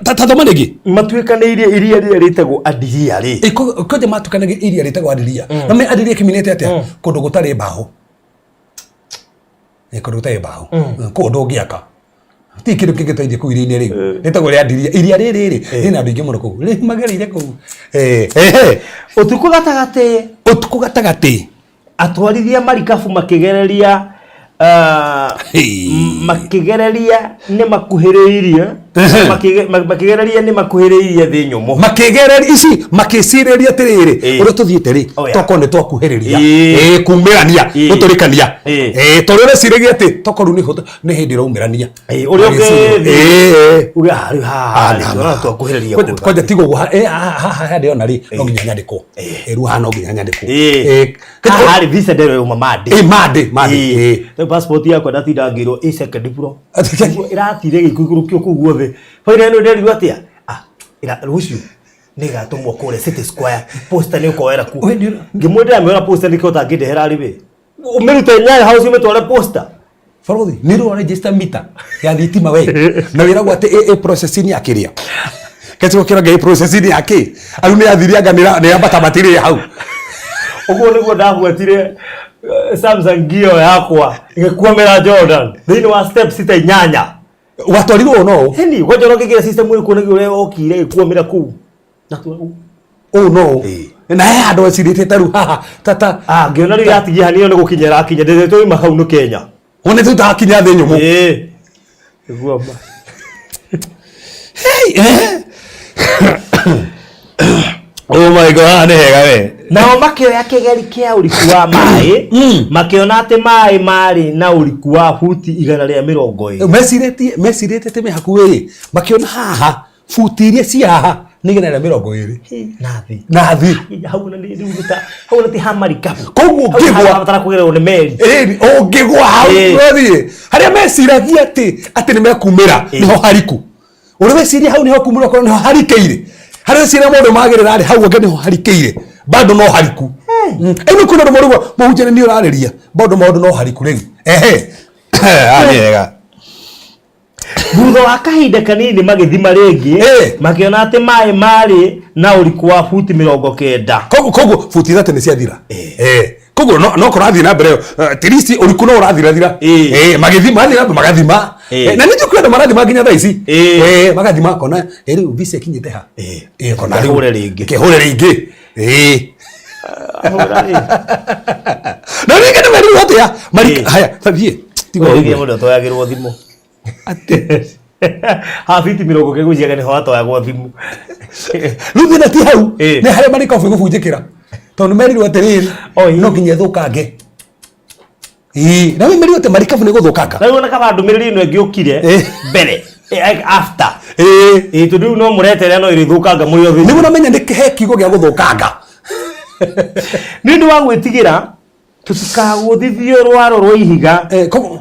tathoma rĩngĩ. Matuĩkanĩirie iria rĩrĩa rĩtagwo Adiria rĩ. Kwanja matuĩkanĩirie iria rĩtagwo Adiria. Na me Adiria kĩminĩte atĩa? Kũndũ gũtarĩ mbaũ. Kũndũ gũtarĩ mbaũ. Kũndũ ũngĩaka. Ti kĩndũ kĩngĩteithia kũu iria-inĩ rĩu. Rĩtagwo rĩa Adiria. Iria rĩrĩ rĩ, rĩna andũ aingĩ mũno kũu. Rĩ magereire kũu. Ũtukũ gatagatĩ. Ũtukũ gatagatĩ. Atwarithia marikabu makĩgereria makĩgereria nĩ makuhĩrĩirie. Makĩgereria nĩ makuhĩrĩirie thĩ nyũmũ. Makĩgereria ici makĩcirĩria atĩrĩrĩ, Ĩĩ. ũrĩa tũthiĩte rĩ, Oh, yeah. tokorwo nĩ twakuhĩrĩria. Ĩĩ. Ĩĩ, kumĩrania, Ĩĩ. gũtũrĩkania. Ĩĩ. Ĩĩ, tondũ ũreciragia atĩ tokorwo rĩu nĩ hĩndĩ ĩraumĩrania. Ĩĩ, ũrĩa Magĩciria. ũngĩthiĩ. Ĩĩ, ĩĩ. Uge, "Ah, rĩu haha rĩ, tũrona twakuhĩrĩria kũu." Kwanja tiga ũguo haha ndĩrona rĩ, no nginya nyandĩkwo. Ĩĩ, rĩu haha no nginya nyandĩkwo. Ĩĩ. Ĩĩ. Haha rĩ, visa ndĩro yauma Monday. Ĩĩ, Monday, Monday, Ĩĩ. ĩĩ. Rĩu passport yakwa ndatinda ngĩrwo ĩ second floor. Atĩ- Nĩguo ĩratire gĩikũrũkio kũu guothe. Faida ĩno ndĩrerirwo atĩa? Ah, rũciũ nĩgatũmwo kũrĩa City Square. Posta nĩ ũkoera kuo. We nĩ- Ngĩmwĩra ndĩramĩona posta nĩkĩo ũtangĩndehera rĩ we. Ũmĩrute Nyayo House ũmĩtware posta. Barothi nä rå register mita ya thitima we na wä ragwo atä ä processing ya kä rä a gäcigo kä ranga ä processing ya kä aru nä yathirie anga nä yambata matirä hau. Ũguo nĩguo ndabuatire Samsung Gear yakwa ĩgĩkuamĩra Jordan thĩinĩ wa steps ta 8. Watwarirwo no Heni, kwanja ũrokĩingĩra system ĩrĩ kuonagia ũrĩa okire ĩgĩkuamĩra kũu. Na å no na he handå ecirä te rä haha tata. Ah, ngĩona rĩu yatigia hanini nĩ gũkinya ĩrakinya ndĩrĩ tũima hau nĩ Kenya. One tå takinya thä nyå må. Ĩĩ. Nĩguo ma. Oh my God, haha nĩ hega we. Nao makĩoya kĩgeri kĩa ũriku wa maĩ, makĩona atĩ maĩ marĩ na ũriku wa buti 120. Mecirä te atä mä hakuä rä makä ona haha buti iria ci haha nä 120. Na thĩ. Na thĩ. Hau na nĩ rĩu nĩ ta hau na ti ha marikabu. Koguo Hau ngĩgwa- harabatara kũgererwo nĩ meri. Ĩni, ũngĩgwa hau Ĩĩ. ũrathiĩ harĩa meciragia atĩ nĩ mekumĩra, nĩho hariku ũrĩa weciria hau nĩho kumĩra, okorwo nĩho harikĩire harĩa weciria maũndũ magĩrĩra rĩ, hau angĩ nĩho harikĩire bado no hariku. Ĩno kwĩna andũ marauga mũhunjia nĩ ũrarĩria bado maũndũ no hariku rĩu ehe. Haha nĩ hega. Thutha wa kahinda kanini magĩthima rĩngĩ, Ĩĩ. makĩona atĩ maĩ marĩ na ũriku wa buti 90. Koguo buti 30 nĩ ciathira. Eh, koguo no kũrathiĩ na mbere tirisi ũriku no ũrathirathira. Ĩĩ. Eh, magĩthima mathiĩ na mbere magathima. Ĩĩ. Eh, na nĩnjũĩ kwĩ andũ marathima nginya thaa ici. Ĩĩ. Eh, magathima kona rĩu visa ĩkinyĩte ha. Ĩĩ. Eh, kona rĩu Kĩhũre rĩngĩ. Kĩhũre rĩngĩ. Ĩĩ. Na rĩngĩ nĩ merirwo atĩa? Ĩĩ. Haya, tathiĩ. Tiga Ũrĩithia ũguo. mũndũ atoyagĩrwo thimũ. Ha biti 90 gwĩciaga nĩho atoyagwo thimũ. Rĩu thĩna ti hau. Ĩĩ. Nĩ harĩa marikabu ĩgũbunjĩkĩra. Tondũ merirwo atĩrĩrĩ, Oh, ĩĩ. no nginya ĩthũkange. Ĩĩ, na merirwo atĩ marikabu nĩ ĩgũthũkanga. Na rĩu ona kaba ndũmĩrĩri ĩno ĩngĩũkire Ĩĩ. mbere, like after. Ĩĩ. Ĩĩ, tondũ rĩu no mũreterera no ĩrĩthũkanga mũrĩ othe. Nĩguo namenya nĩ he kiugo gĩa gũthũkanga. Nĩ ũndũ wa gwĩtigĩra tũtikagũthithio rwaro rwa ihiga, Eh, koguo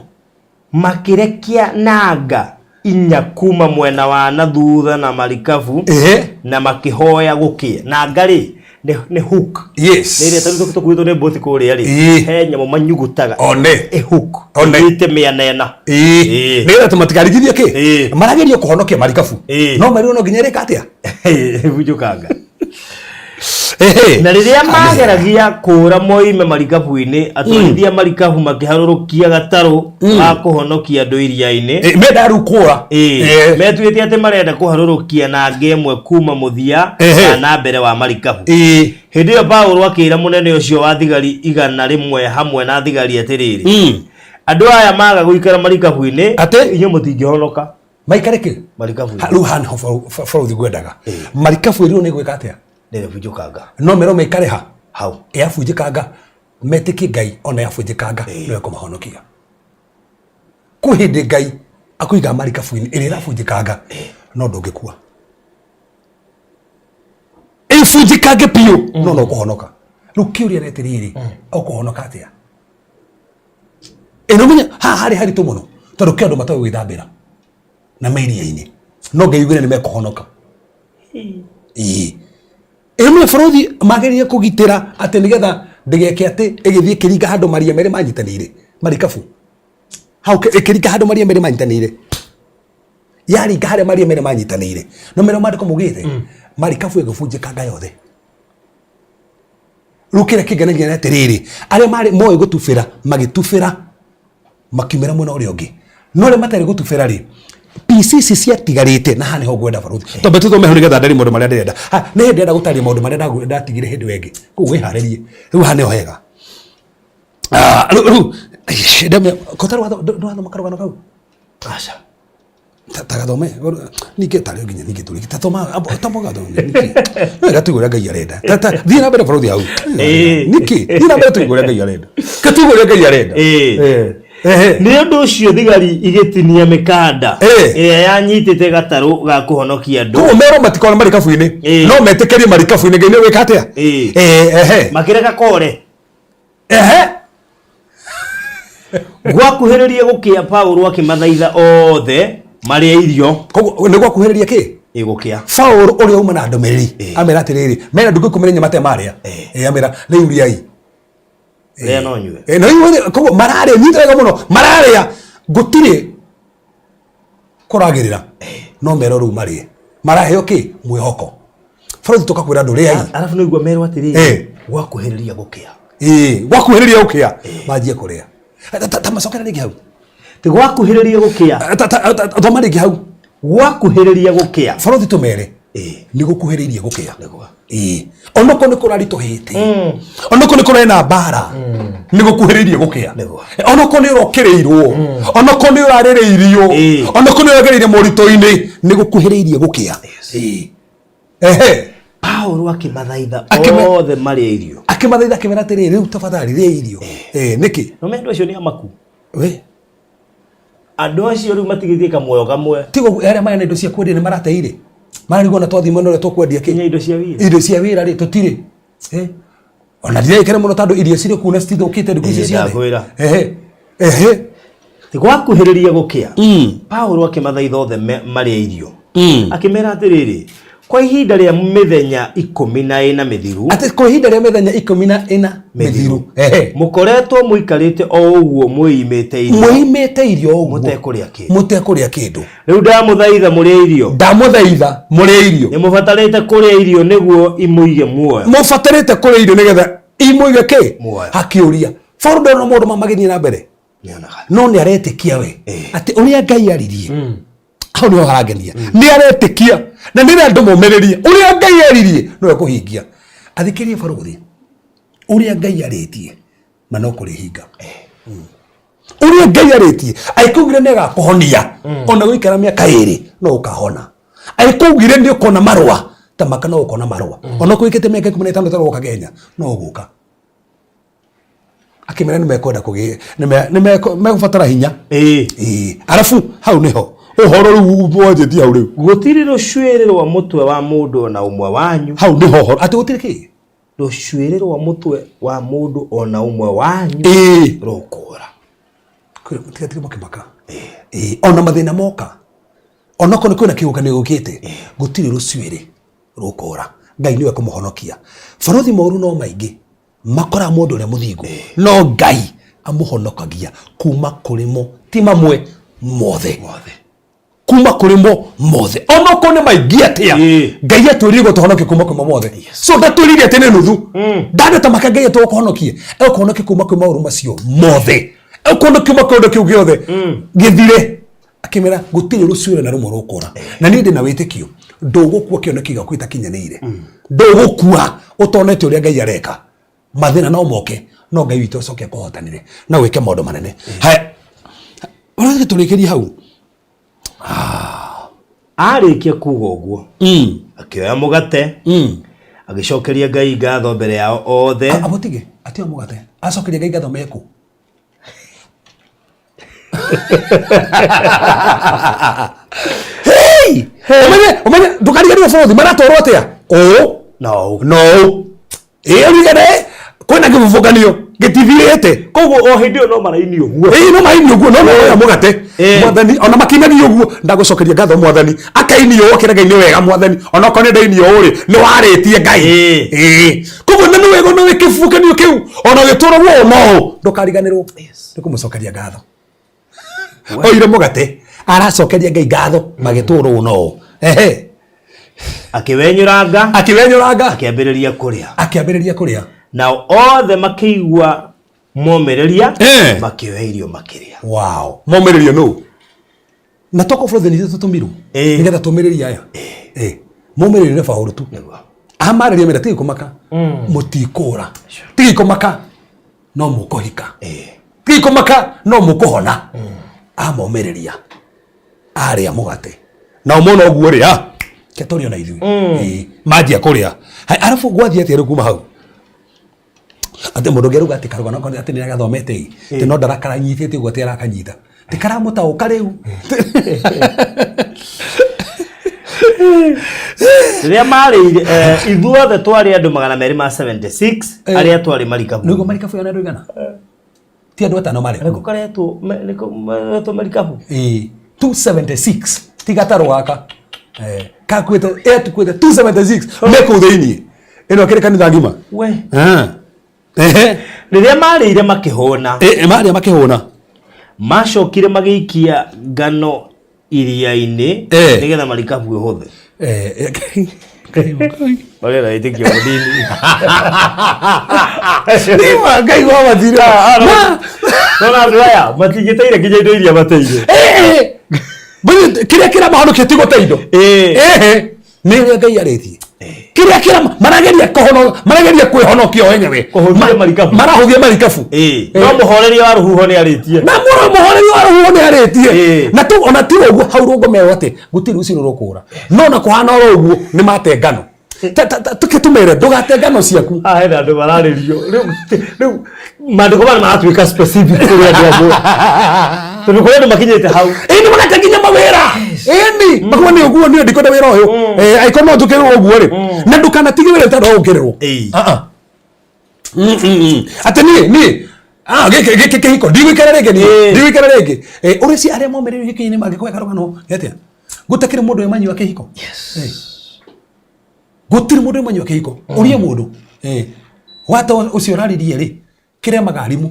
makĩrekia nanga 4 kuma mwena wa na thutha na marikabu, Ĩĩ. na makĩhoya gũkĩe. Nanga rĩ nĩ hook. Yes. Nĩ ĩrĩa tarĩu tũkuĩtwo nĩ mbũti kũrĩa rĩ, Ĩĩ. he nyamũ manyugutaga. One. Ĩ hook. One. Ĩte mĩena ĩna. Ĩĩ. Ĩĩ. Nĩgetha tũmatikarigithie kĩ? Ĩĩ. Marageria kũhonokia marikabu. Ĩĩ. No merirwo no nginya ĩrĩka atĩa? Bunjũkanga. Ehe. Na rĩrĩa mageragia kũũra moime marikabu-inĩ, atwarithia marikabu makĩharũrũkia gatarũ ga kũhonokia andũ iria-inĩ. Ĩ, mendaga rĩu kũra. Ĩĩ. Ĩĩ. Metuĩte atĩ marenda kũharũrũkia nanga ĩmwe kuma mũthia Ehe. wa na mbere wa marikabu. Ĩĩ. Hĩndĩ ĩyo Paũlũ akĩĩra mũnene ũcio wa thigari 100 hamwe na thigari atĩrĩrĩ, andũ aya maga gũikara marikabu-inĩ, Atĩ? inyuĩ mũtingĩhonoka. Maikare kĩ? Marikabu-inĩ. Rĩu haha nĩho bũrũri ngwendaga. Marikabu ĩrĩrwo nĩ gwĩka atĩa? Nĩrĩbunjũkanga. No merwo maikare ha? Hau. Yabunjĩkanga metĩkie Ngai ona yabunjĩkanga nĩwe kũmahonokia. Kwĩ hĩndĩ Ngai akũiga marikabu-inĩ ĩrĩa ĩrabunjĩkanga no ndũngĩkua. Ĩbunjĩkange biũ no no ũkũhonoka. Rĩu kĩũria nĩ atĩrĩrĩ, ũkũhonoka atĩa? Ĩ nĩũmenya haha harĩ haritũ mũno tondũ kwĩ andũ matoĩ gwĩthambĩra na me iria-inĩ no Ngai augire nĩ mekũhonoka. Ĩĩ. Ĩno bũrũri magerie kũgitĩra atĩ nĩgetha ndĩgeke atĩ ĩgĩthiĩ ĩkĩringa handũ maria merĩ manyitanĩire marikabu hau ĩkĩringa handũ maria merĩ manyitanĩire yaringa harĩa maria merĩ manyitanĩire no merĩ mandĩko maugĩte marikabu ĩgĩbunjĩkanga yothe. Rĩu kĩrĩa kĩngenagia nĩ atĩrĩrĩ, arĩa marĩ moĩ gũtubĩra magĩtubĩra makiumĩra mwena ũrĩa ũngĩ, no arĩa matarĩ gũtubĩra rĩ, PC ici ciatigarĩte na haha nĩho ngwenda baruthi twambe tũthome hau nĩgetha ndarie maũndũ marĩa ndĩrenda. Ha, nĩ hĩndĩ ndĩrenda gũtaria maũndũ marĩa ndatigire hĩndĩ ĩyo ĩngĩ, koguo wĩharĩrie rĩu haha nĩho hega. Ah, rĩu ndamenya kota ndwathoma karũgano kau? Aca. Tagathome ningĩ tarĩ nginya ningĩ tũrĩ tathoma tamba gathome nĩkĩ no wega tũigue ũrĩa Ngai arenda. Thiĩ na mbere bũrũri hau. Nĩkĩ thiĩ na mbere tũigue ũrĩa Ngai arenda, ke tũigue ũrĩa Ngai arenda. Ehe. Nĩ ũndũ ũcio thigari igĩtinia mĩkanda ĩrĩa yanyitĩte gatarũ ga kũhonokia andũ. Koguo merwo matikorwo marikabu-inĩ, no metĩkĩrie marikabu-inĩ, Ngai nĩ gwĩka atĩa? Ehe. Makĩreka kore. Ehe. Gwakuhĩrĩria gũkĩa Paulo akĩmathaitha othe marĩe irio. Koguo nĩ gwakuhĩrĩria kĩ? Ĩ gũkĩa. Paulo ũrĩa uma na ndũmĩrĩri amera atĩrĩrĩ, mena ndukũ 14 matarĩ marĩa. Amera rĩu rĩai. Rĩa no nyue. No inyuĩ, koguo mararĩa, nyita wega mũno, mararĩa gũtirĩ kũragĩrĩra, no merwo rĩu marĩe, maraheo kĩ? Mwĩhoko. Bũrũri tũkakwĩra andũ rĩai. Arabu nĩ igua merwo atĩrĩrĩ, gwakuhĩrĩria gũkĩa. Ĩĩ, gwakuhĩrĩria gũkĩa manjie kũrĩa. Ta macokera rĩngĩ hau. Ti gwakuhĩrĩria gũkĩa. Thoma rĩngĩ hau. Gwakuhĩrĩria gũkĩa. Bũrũri tũmere nĩ gũkuhĩrĩirie gũkĩa. Ĩĩ, onokorwo nĩ kũraritũhĩte, onokorwo nĩ kũrarĩ na mbara, nĩ gũkuhĩrĩirie gũkĩa. Onokorwo nĩ ũrokĩrĩirwo, onokorwo nĩ ũrarĩrĩirio, onokorwo nĩ ũragereire moritũ-inĩ, nĩ gũkuhĩrĩirie gũkĩa. Ĩĩ. Ehe. Paulo akĩmathaitha othe marĩe irio. Akĩmathaitha akĩmera atĩrĩrĩ, rĩu tafadhali rĩai irio. Nĩkĩ? No me andũ acio nĩ amaku. We. Andũ acio rĩu matigĩtie kamuoyo kamwe. Tigo arĩa marĩ na indo cia kwendia nĩ marateire. Mararigwo na twathiĩ mwena ũrĩa tũkwendia kĩ? Nginya indo cia wĩra. Indo cia wĩra rĩ tũtirĩ. Ona ndiragĩkena mũno tondũ irio cirĩ kuo na citithũkĩte ndukũ icio ciothe. Ndakwĩra. Ehe. Ehe. Ti gwakuhĩrĩria gũkĩa. Paulo akĩmathaitha othe marĩe irio. Akĩmera atĩrĩrĩ, kwa ihinda rĩa mĩthenya 14 mĩthiru. Atĩ kwa ihinda rĩa mĩthenya 14 mĩthiru. Ehe. Mũkoretwo mũikarĩte o ũguo mwĩimĩte irio. Mwĩimĩte irio ũguo. Mũtekũrĩa kĩndũ. Mũtekũrĩa kĩndũ. Rĩu ndamũthaitha mũrĩe irio. Ndamũthaitha mũrĩe irio. Nĩ mũbatarĩte kũrĩa irio nĩguo imũige muoyo. Mũbatarĩte kũrĩa irio nĩgetha imũige kĩ? Muoyo. Akĩũria. Paulo ndona maũndũ ma magĩthiĩ na mbere. No nĩ aretĩkia we atĩ ũrĩa Ngai aririe hau nĩho harangenia. Nĩ aretĩkia na nĩ andũ momĩrĩrie ũrĩa Ngai aririe no ekũhingia. Athikĩrie barũthi, ũrĩa Ngai arĩtie ma no kũrĩhinga. Ũrĩa Ngai arĩtie angĩkaugire nĩ agakũhonia ona gũikara mĩaka 2 no ũkahona. Angĩkaugire nĩ ũkona marũa ta maka no ũkona marũa ona kũikĩte mĩaka 15 ũtarĩ woka Kenya no ũgũka. Akĩmera nĩ mekwenda kũgĩa nĩ megũbatara hinya. Ĩĩ. Arabu hau nĩho ũhoro rĩu wanjĩtie hau rĩu. Gũtirĩ rũcuĩrĩ rwa mũtwe wa mũndũ ona ũmwe wanyu. Hau nĩho ũhoro atĩ gũtirĩ kĩ? Rũcuĩrĩ rwa mũtwe wa mũndũ ona ũmwe wanyu rũkũra. Tiga mũkĩmaka. Ĩĩ. Ona mathĩna moka, onokorwo nĩ kwĩna kĩhuhũkanio gĩũkĩte, gũtirĩ rũcuĩrĩ rũkũra. Ngai nĩwe kũmũhonokia. Barũthi moru no maingĩ makoraga mũndũ ũrĩa mũthingu, no Ngai amũhonokagia kuma kũrĩ mo, ti mamwe mothe, kuma kũrĩ mo mothe, onokorwo nĩ maingĩ atĩa. Ngai atwĩrire gũtũhonokia kuma kwĩ mo mothe, so ndatwĩrire atĩ nĩ nuthu. Ndandeta maka Ngai atũkũhonokie, egũkũhonokia kuma kwĩ maũru macio mothe, egũkũhonokia kuma kwĩ ũndũ kĩu gĩothe gĩthire. Akĩmera gũtirĩ rũcuĩrĩ na rũmwe rũkũra, na niĩ ndĩ na wĩtĩkio ndũgũkua kĩoneki gĩaku gĩtakinyanĩire, ndũgũkua ũtonete ũrĩa Ngai areka. Mathĩna no moke, no Ngai witũ acoke akũhotanĩre na wĩke maũndũ manene. Haya, ũrathiĩ tũrĩkĩrie hau. Arĩkia kuga ũguo, akĩoya mũgate, agĩcokeria Ngai ngatho mbere yao othe. Abũtige atioya mũgate acokeria Ngai ngatho meku. Hey! Ũmenye, ũmenye, ndũkariganĩrwo bũrũri maratwarwo atĩa? Ũũ na ũũ. Na ũũ. Ĩĩ, ũririkane kwĩna kĩbubũkanio gĩtithirĩte. Koguo o hĩndĩ ĩyo no maraini ũguo. Ĩĩ, no maraini ũguo, no noya mũgate. Mwathani, ona makinagia ũguo, ndagũcokeria ngatho mwathani. Akaini ũũ akĩra Ngai nĩ wega mwathani. Ona okorwo nĩ ndaini ũũ rĩ, nĩ warĩtie Ngai. Ĩĩ. Koguo na nĩ wega ona wĩ kĩbubũkanio kĩu, ona ũgĩtũragwo ũũ no ũũ, ndũkariganĩrwo nĩ kũmũcokeria ngatho. Oire mũgate, aracokeria Ngai ngatho magĩtũrwo ũũ no ũũ. Ehe. Akĩwenyũranga. Akĩwenyũranga. Akĩambĩrĩria kũrĩa. Akĩambĩrĩria kũrĩa. Nao othe makĩigua momĩrĩria, makĩoya irio makĩrĩa. Wow. Momĩrĩrio nũ? Na toko bũrũri nĩ tũtũmirwo. Nĩgetha tũmĩrĩrie aya. Momĩrĩrio nĩ Paũlũ tu. Amarĩria mera tigai kũmaka. Mũtikũra. Tigai kũmaka no mũkũhika. Tigai kũmaka no mũkũhona. Amomĩrĩria. Arĩa mũgate nao mona ũguo rĩ, ah, ke tũrĩo na ithuĩ. Ĩĩ, manjia kũrĩa. Hai, arabu gwathiĩ atĩa rĩu kuma hau? Atĩ mũndũ ũngĩ arauga atĩ karũgano kau atĩ nĩ agathomete ĩ, atĩ no ndarakaranyitĩte ũguo, atĩ arakanyita atĩ karamũtaũka rĩu. Rĩrĩa marĩire, ithuothe twarĩ andũ 276 arĩa twarĩ marikabu. Nĩguo marikabu yona andũ igana ti andũ atano marĩ Nĩkũ karetwo nĩkũ karetwo marikabu? Ĩĩ, 276 ti gatarũ gaka. Kakuĩte etukuĩte 276 me kũu thĩiniĩ, ĩno ĩkĩrĩ kanitha ngima. We. Ah. Ehe. Rĩrĩa marĩire makĩhũna, Marĩa makĩhũna, macokire magĩikia ngano iria-inĩ nĩgetha marikabu ĩhũthe. Marĩa na wĩtĩkio mũnini. Nĩma Ngai wa mathira. Nona andũ aya matingĩteire nginya indo iria mateire. Kĩrĩa kĩramahonokia ti gũte indo. Ehe. Nĩ ũrĩa Ngai arĩtie. Kĩrĩa kĩra marageria kũhono marageria kwĩhonokia o enyewe. Kũhũthia marikabu. Marahũthia marikabu. No mũhoreria wa rũhuho nĩ arĩtie. Na mũro mũhoreria wa rũhuho nĩ arĩtie. Na tu ona ti ũguo hau rũngomero atĩ gũtirĩ rũcinĩ rũkũra. No na kũhana oro ũguo nĩ mate ngano. Tũkĩtũmĩre ndũgate ngano ciaku. Haha hena andũ mararĩrio rĩu. Rĩu maandĩko maya maratuĩka specific kũrĩ andũ amwe, tondũ kũrĩ andũ makinyĩte hau. Ĩni magate nginya mawĩra, ĩni makuo nĩ ũguo niĩ ndikwenda wĩra ũyũ. Angĩkorwo no njũkĩrĩrwo ũguo rĩ, na ndũkanatige wĩra ũtarĩ wa gũkĩrĩrwo. Ah, ah. Atĩ niĩ ah, gĩkĩ gĩkĩ kĩhiko ndigũikara rĩngĩ niĩ ndigũikara rĩngĩ. Ũrĩa ci arĩa momĩrĩirio gĩkĩ-inĩ mangĩkũhe karũgano gĩatĩa, gũtakĩrĩ mũndũ wĩmanyua kĩhiko. Gũtirĩ mũndũ wĩmanyua kĩhiko, ũrie mũndũ. Wata ũcio ũraririe rĩ, kĩrĩa magarimũ.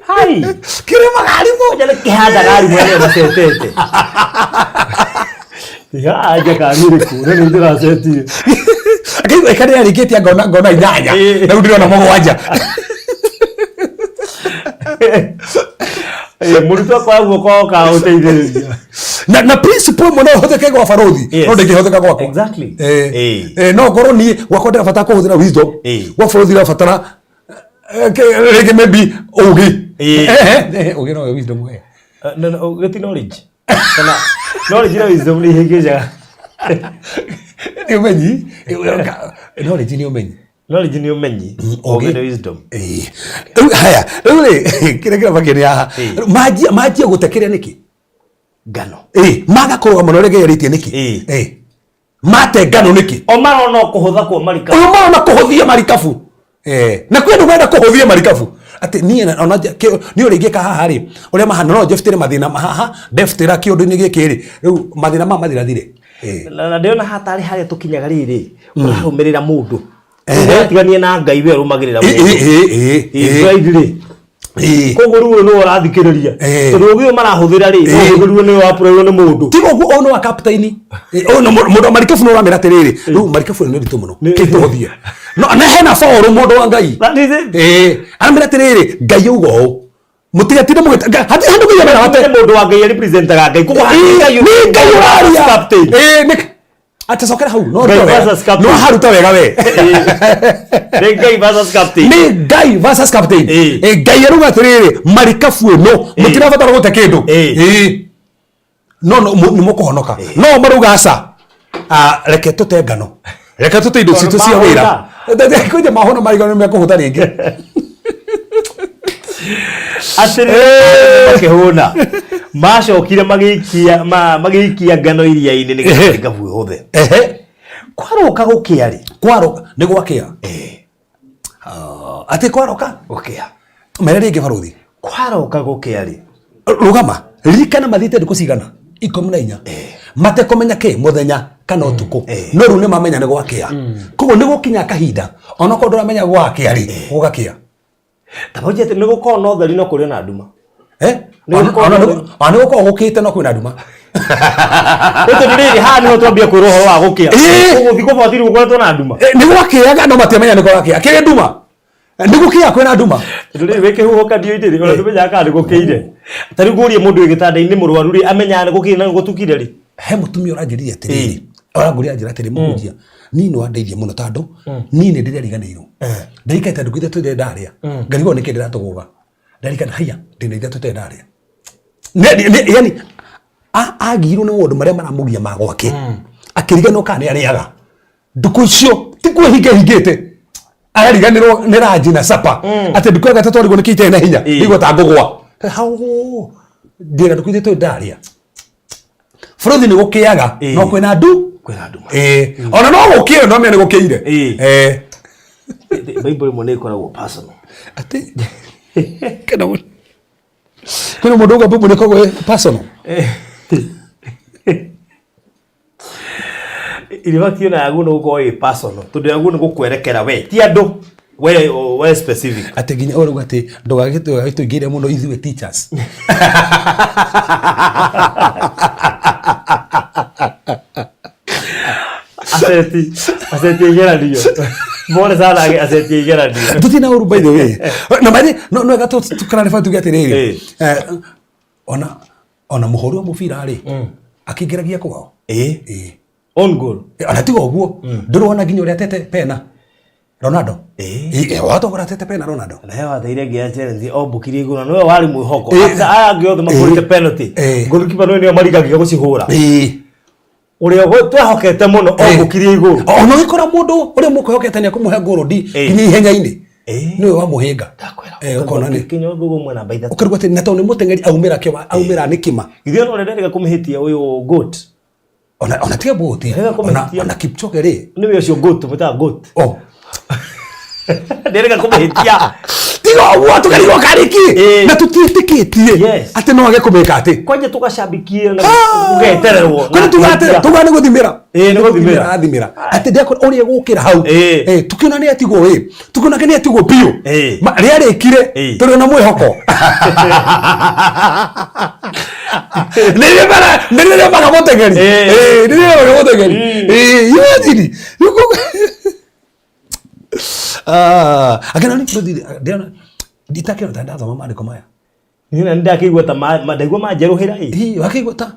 Hai. Kĩrĩa magarimũ. Ngoja nĩ kĩhandaga arimũ arĩa macetete. Anja kanirĩkũ na nĩ ndĩracetire. Akaigua ĩkarĩa rĩkĩtie ngona ngona 8, na rĩu ndĩrona 7. Mũrutwo akoya guoko oka gũteithĩrĩria. Na principle ĩmwe no ĩhũthĩke gwa barothi, no ndĩngĩhũthĩka gwakwa. No ngorwo niĩ gwakwa ndĩrabatara kũhũthĩra wisdom, gwa barothi ndĩrabatara rĩngĩ maybe ũgĩ. Ũgĩ no wisdom we. No, no, gĩti knowledge. Kana knowledge na wisdom nĩ ihĩngĩcaga. Nĩ ũmenyi. Knowledge nĩ ũmenyi. Knowledge nĩ ũmenyi. Ũgĩ. Ũgĩ nĩ wisdom. Rĩu haya, rĩu rĩ, kĩrĩa kĩrabakia nĩ haha. Manjia manjia gũte kĩrĩa nĩkĩ? Ngano. Maga kũrũgama na ũrĩa Ngai arĩtie nĩkĩ? Mate ngano nĩkĩ? O marona o kũhũtha kwa marikabu. Ũyũ marona kũhũthia marikabu. Na kwĩ andũ marenda kũhũthia marikabu. Atĩ niĩ na- ona nja- niĩ ũrĩa ingĩka haha rĩ, ũrĩa mahana no njebutĩre mathĩna ma haha, ndebutĩra kĩũndũ-inĩ gĩkĩ rĩ, rĩu mathĩna maya mathirathire. Na ndĩrona hatarĩ harĩa tũkinyaga rĩrĩ, ũrarũmĩrĩra mũndũ. Ũratigania na Ngai, we ũrũmagĩrĩra mũndũ. Bride rĩ, koguo rĩu ũyũ nĩwe ũrathikĩrĩria, tondũ ũgĩ ũyũ marahũthĩra rĩ, ũhũthĩrirwo nĩwe wapũrĩrwo nĩ mũndũ. Tiga ũguo, ũyũ nĩ wa kapteni. Ũyũ nĩ mũndũ wa marikabu, nĩ ũramera atĩrĩrĩ, rĩu marikabu ĩno nĩ nditũ mũno, kĩtũhũthie. No na hena baũrũ mũndũ wa Ngai. That is it. Aramera atĩrĩrĩ, Ngai auga ũũ, mũtigatinde mũgĩta hatirĩ handũ Ngai amera wate. Nĩ mũndũ wa Ngai representaga Ngai, koguo hatirĩ Ngai. Nĩ Ngai ũraria. Captain. Nĩ atĩ cokera hau no Ngai ruta wega. versus captain. No haruta wega we. Nĩ Ngai versus captain. Nĩ Ngai versus captain. Ngai arauga atĩrĩrĩ, marikabu ĩno mũtirabatara gũte kĩndũ. No no nĩ mũkũhonoka, no marauga aca. Ah, reke tũte ngano, reke tũte indo citũ cia wĩra kwanja mahũna marigano nĩ mekũhũta rĩngĩ. Atĩrĩrĩ, makĩhũna, macokire magĩikia magĩikia ngano iria-inĩ nĩgetha marikabu ĩhũthe. Kwaroka gũkĩa rĩ, Kwaroka nĩ gwakĩa. Ah, atĩ kwaroka gũkĩa. Mere rĩngĩ barothi. Kwaroka gũkĩa rĩ, Rũgama, ririkana mathiĩte ndukũ cigana? 14 matekũmenya kĩ mũthenya kana ũtukũ, no rĩu nĩ mamenya nĩ gwakĩa. Koguo nĩ gũkinya kahinda onokorwo ndũramenya gwakĩa rĩ, gũgakĩa. Ta atĩ nĩ gũkorwo na ũtheri no kũrĩ na nduma. Nĩ gũkorwo Ona nĩ gũkorwo gũkĩte no kwĩna nduma. Nĩ tondũ rĩrĩ, haha nĩho twambia kwĩrwo ũhoro wa gũkĩa. Koguo thikũ 14 gũkoretwo na nduma. Nĩ gwakĩaga no matiamenya nĩ gwakĩa, kĩrĩ nduma, nĩ gũkĩa kwĩna nduma. Tondũ rĩrĩ, wĩ kĩhuhũkanio-inĩ rĩ, ona ndũmenyaga kana nĩ gũkĩire. Ta rĩu ngũrie, mũndũ wĩ gĩtanda-inĩ mũrwaru rĩ, amenyaga nĩ gũkĩire na nĩ gũtukire rĩ? He mũtumia ũranjĩrire atĩrĩrĩ, ũrangũria anjĩra atĩrĩ, mũhunjia, niĩ nĩ wandeithia mũno tondũ niĩ nĩ ndĩrariganĩirwo, ndaikaite ndukũ 3 itarĩ ndarĩa, ngarigwo nĩkĩ ndĩratũgũga, ndarikana haiya ndĩna 3 itarĩ ndarĩa. Yani agirwo nĩ maũndũ marĩa maramũgia ma gwake, akĩriganĩrwo kana nĩ arĩaga ndukũ icio ti kwĩhinga hingĩte, arariganĩrwo nĩ ranji na sapa, atĩ ndukũ ya gatatũ arigwo nĩ kĩ itarĩ na hinya. Ndigua ta ngũgwa hau ndĩra ndukũ ithatũ ndarĩa bũrũthi nĩ gũkĩaga. No kwĩna ndu. Kwĩna nduma. Ona no gũkĩe, no menya nĩ gũkĩire. Bible ĩmwe nĩ ĩkoragwo personal. Atĩ kana kwĩna mũndũ uga Bible nĩ ĩkoragwo ĩ personal? Iribati ona yaguo nĩ gũkorwo ĩ personal, tondũ yaguo nĩ gũkwerekera we, ti andũ, we specific. Atĩ nginya ũrauga atĩ ndũgagĩtũingĩre mũno ithuĩ teachers. Aceti igeranio, pole sana, aceti igeranio. Tutina ũru, by the way, na mathi no no ega tũkararĩba tuge atĩrĩrĩ, ona mũhũri wa mũbira rĩ, akĩingĩragia kwao. Ĩ on goal. Ona tiga ũguo, ndũrona nginya ũrĩa atete pena Ronaldo? Watogora atete pena Ronaldo. Na he wateire ngĩa Chelsea ombũkirie igũrũ na nĩwe warĩ mwĩhoko. Aya angĩ othe mahũrĩte penalty, goalkeeper nĩwe nĩo marigagia gũcihũra. Ũrĩa twehokete mũno ombũkirie igũrũ. Ona ũgĩkora mũndũ ũrĩa mũkwĩhokete nĩ akũmũhe ngũrũndi nginya ihenya-inĩ, nĩwe wamũhĩnga. Ndakwĩra. Ũkona nĩ kinya ũguo mwena namba 3. Ũkarigwo atĩ na tondũ nĩ mũteng'eri aumĩra kĩwa aumĩra nĩ kĩma. Githĩ ona ũrĩa nderĩga kũmĩhĩtia ũyũ goat. Ona tiga bũti. Nderĩga kũmĩhĩtia. Ona Kipchoge rĩ. Nĩwe ũcio goat, mwĩtaga goat. Oh. Nderĩga kũmĩhĩtia. Tiga ũguo, tũkarigwo karĩki na tũtiĩtĩkĩtie atĩ no age kũmĩka atĩ. Kwanja tũgacambikie na gũgetererwo. Kwani tuga tuga nĩ gũthimĩra. Nĩ gũthimĩra. Athimĩra atĩ ndekora ũrĩa gũkĩra hau. Tukiona nĩ atigwo ĩ, tukiona nĩ atigwo biũ. Rĩarĩkire tũrĩ ona mwĩhoko nĩ rĩrĩa maga mũteng'eri. Nĩ rĩrĩa maga mũteng'eri. Imagine. Ah, akena nĩ ndĩrona nditakĩona ta ndathoma maandĩko maya. Niĩ na nĩndakĩigua ta ndaigua manjerũhĩra ĩ. Ĩ, wakĩigua ta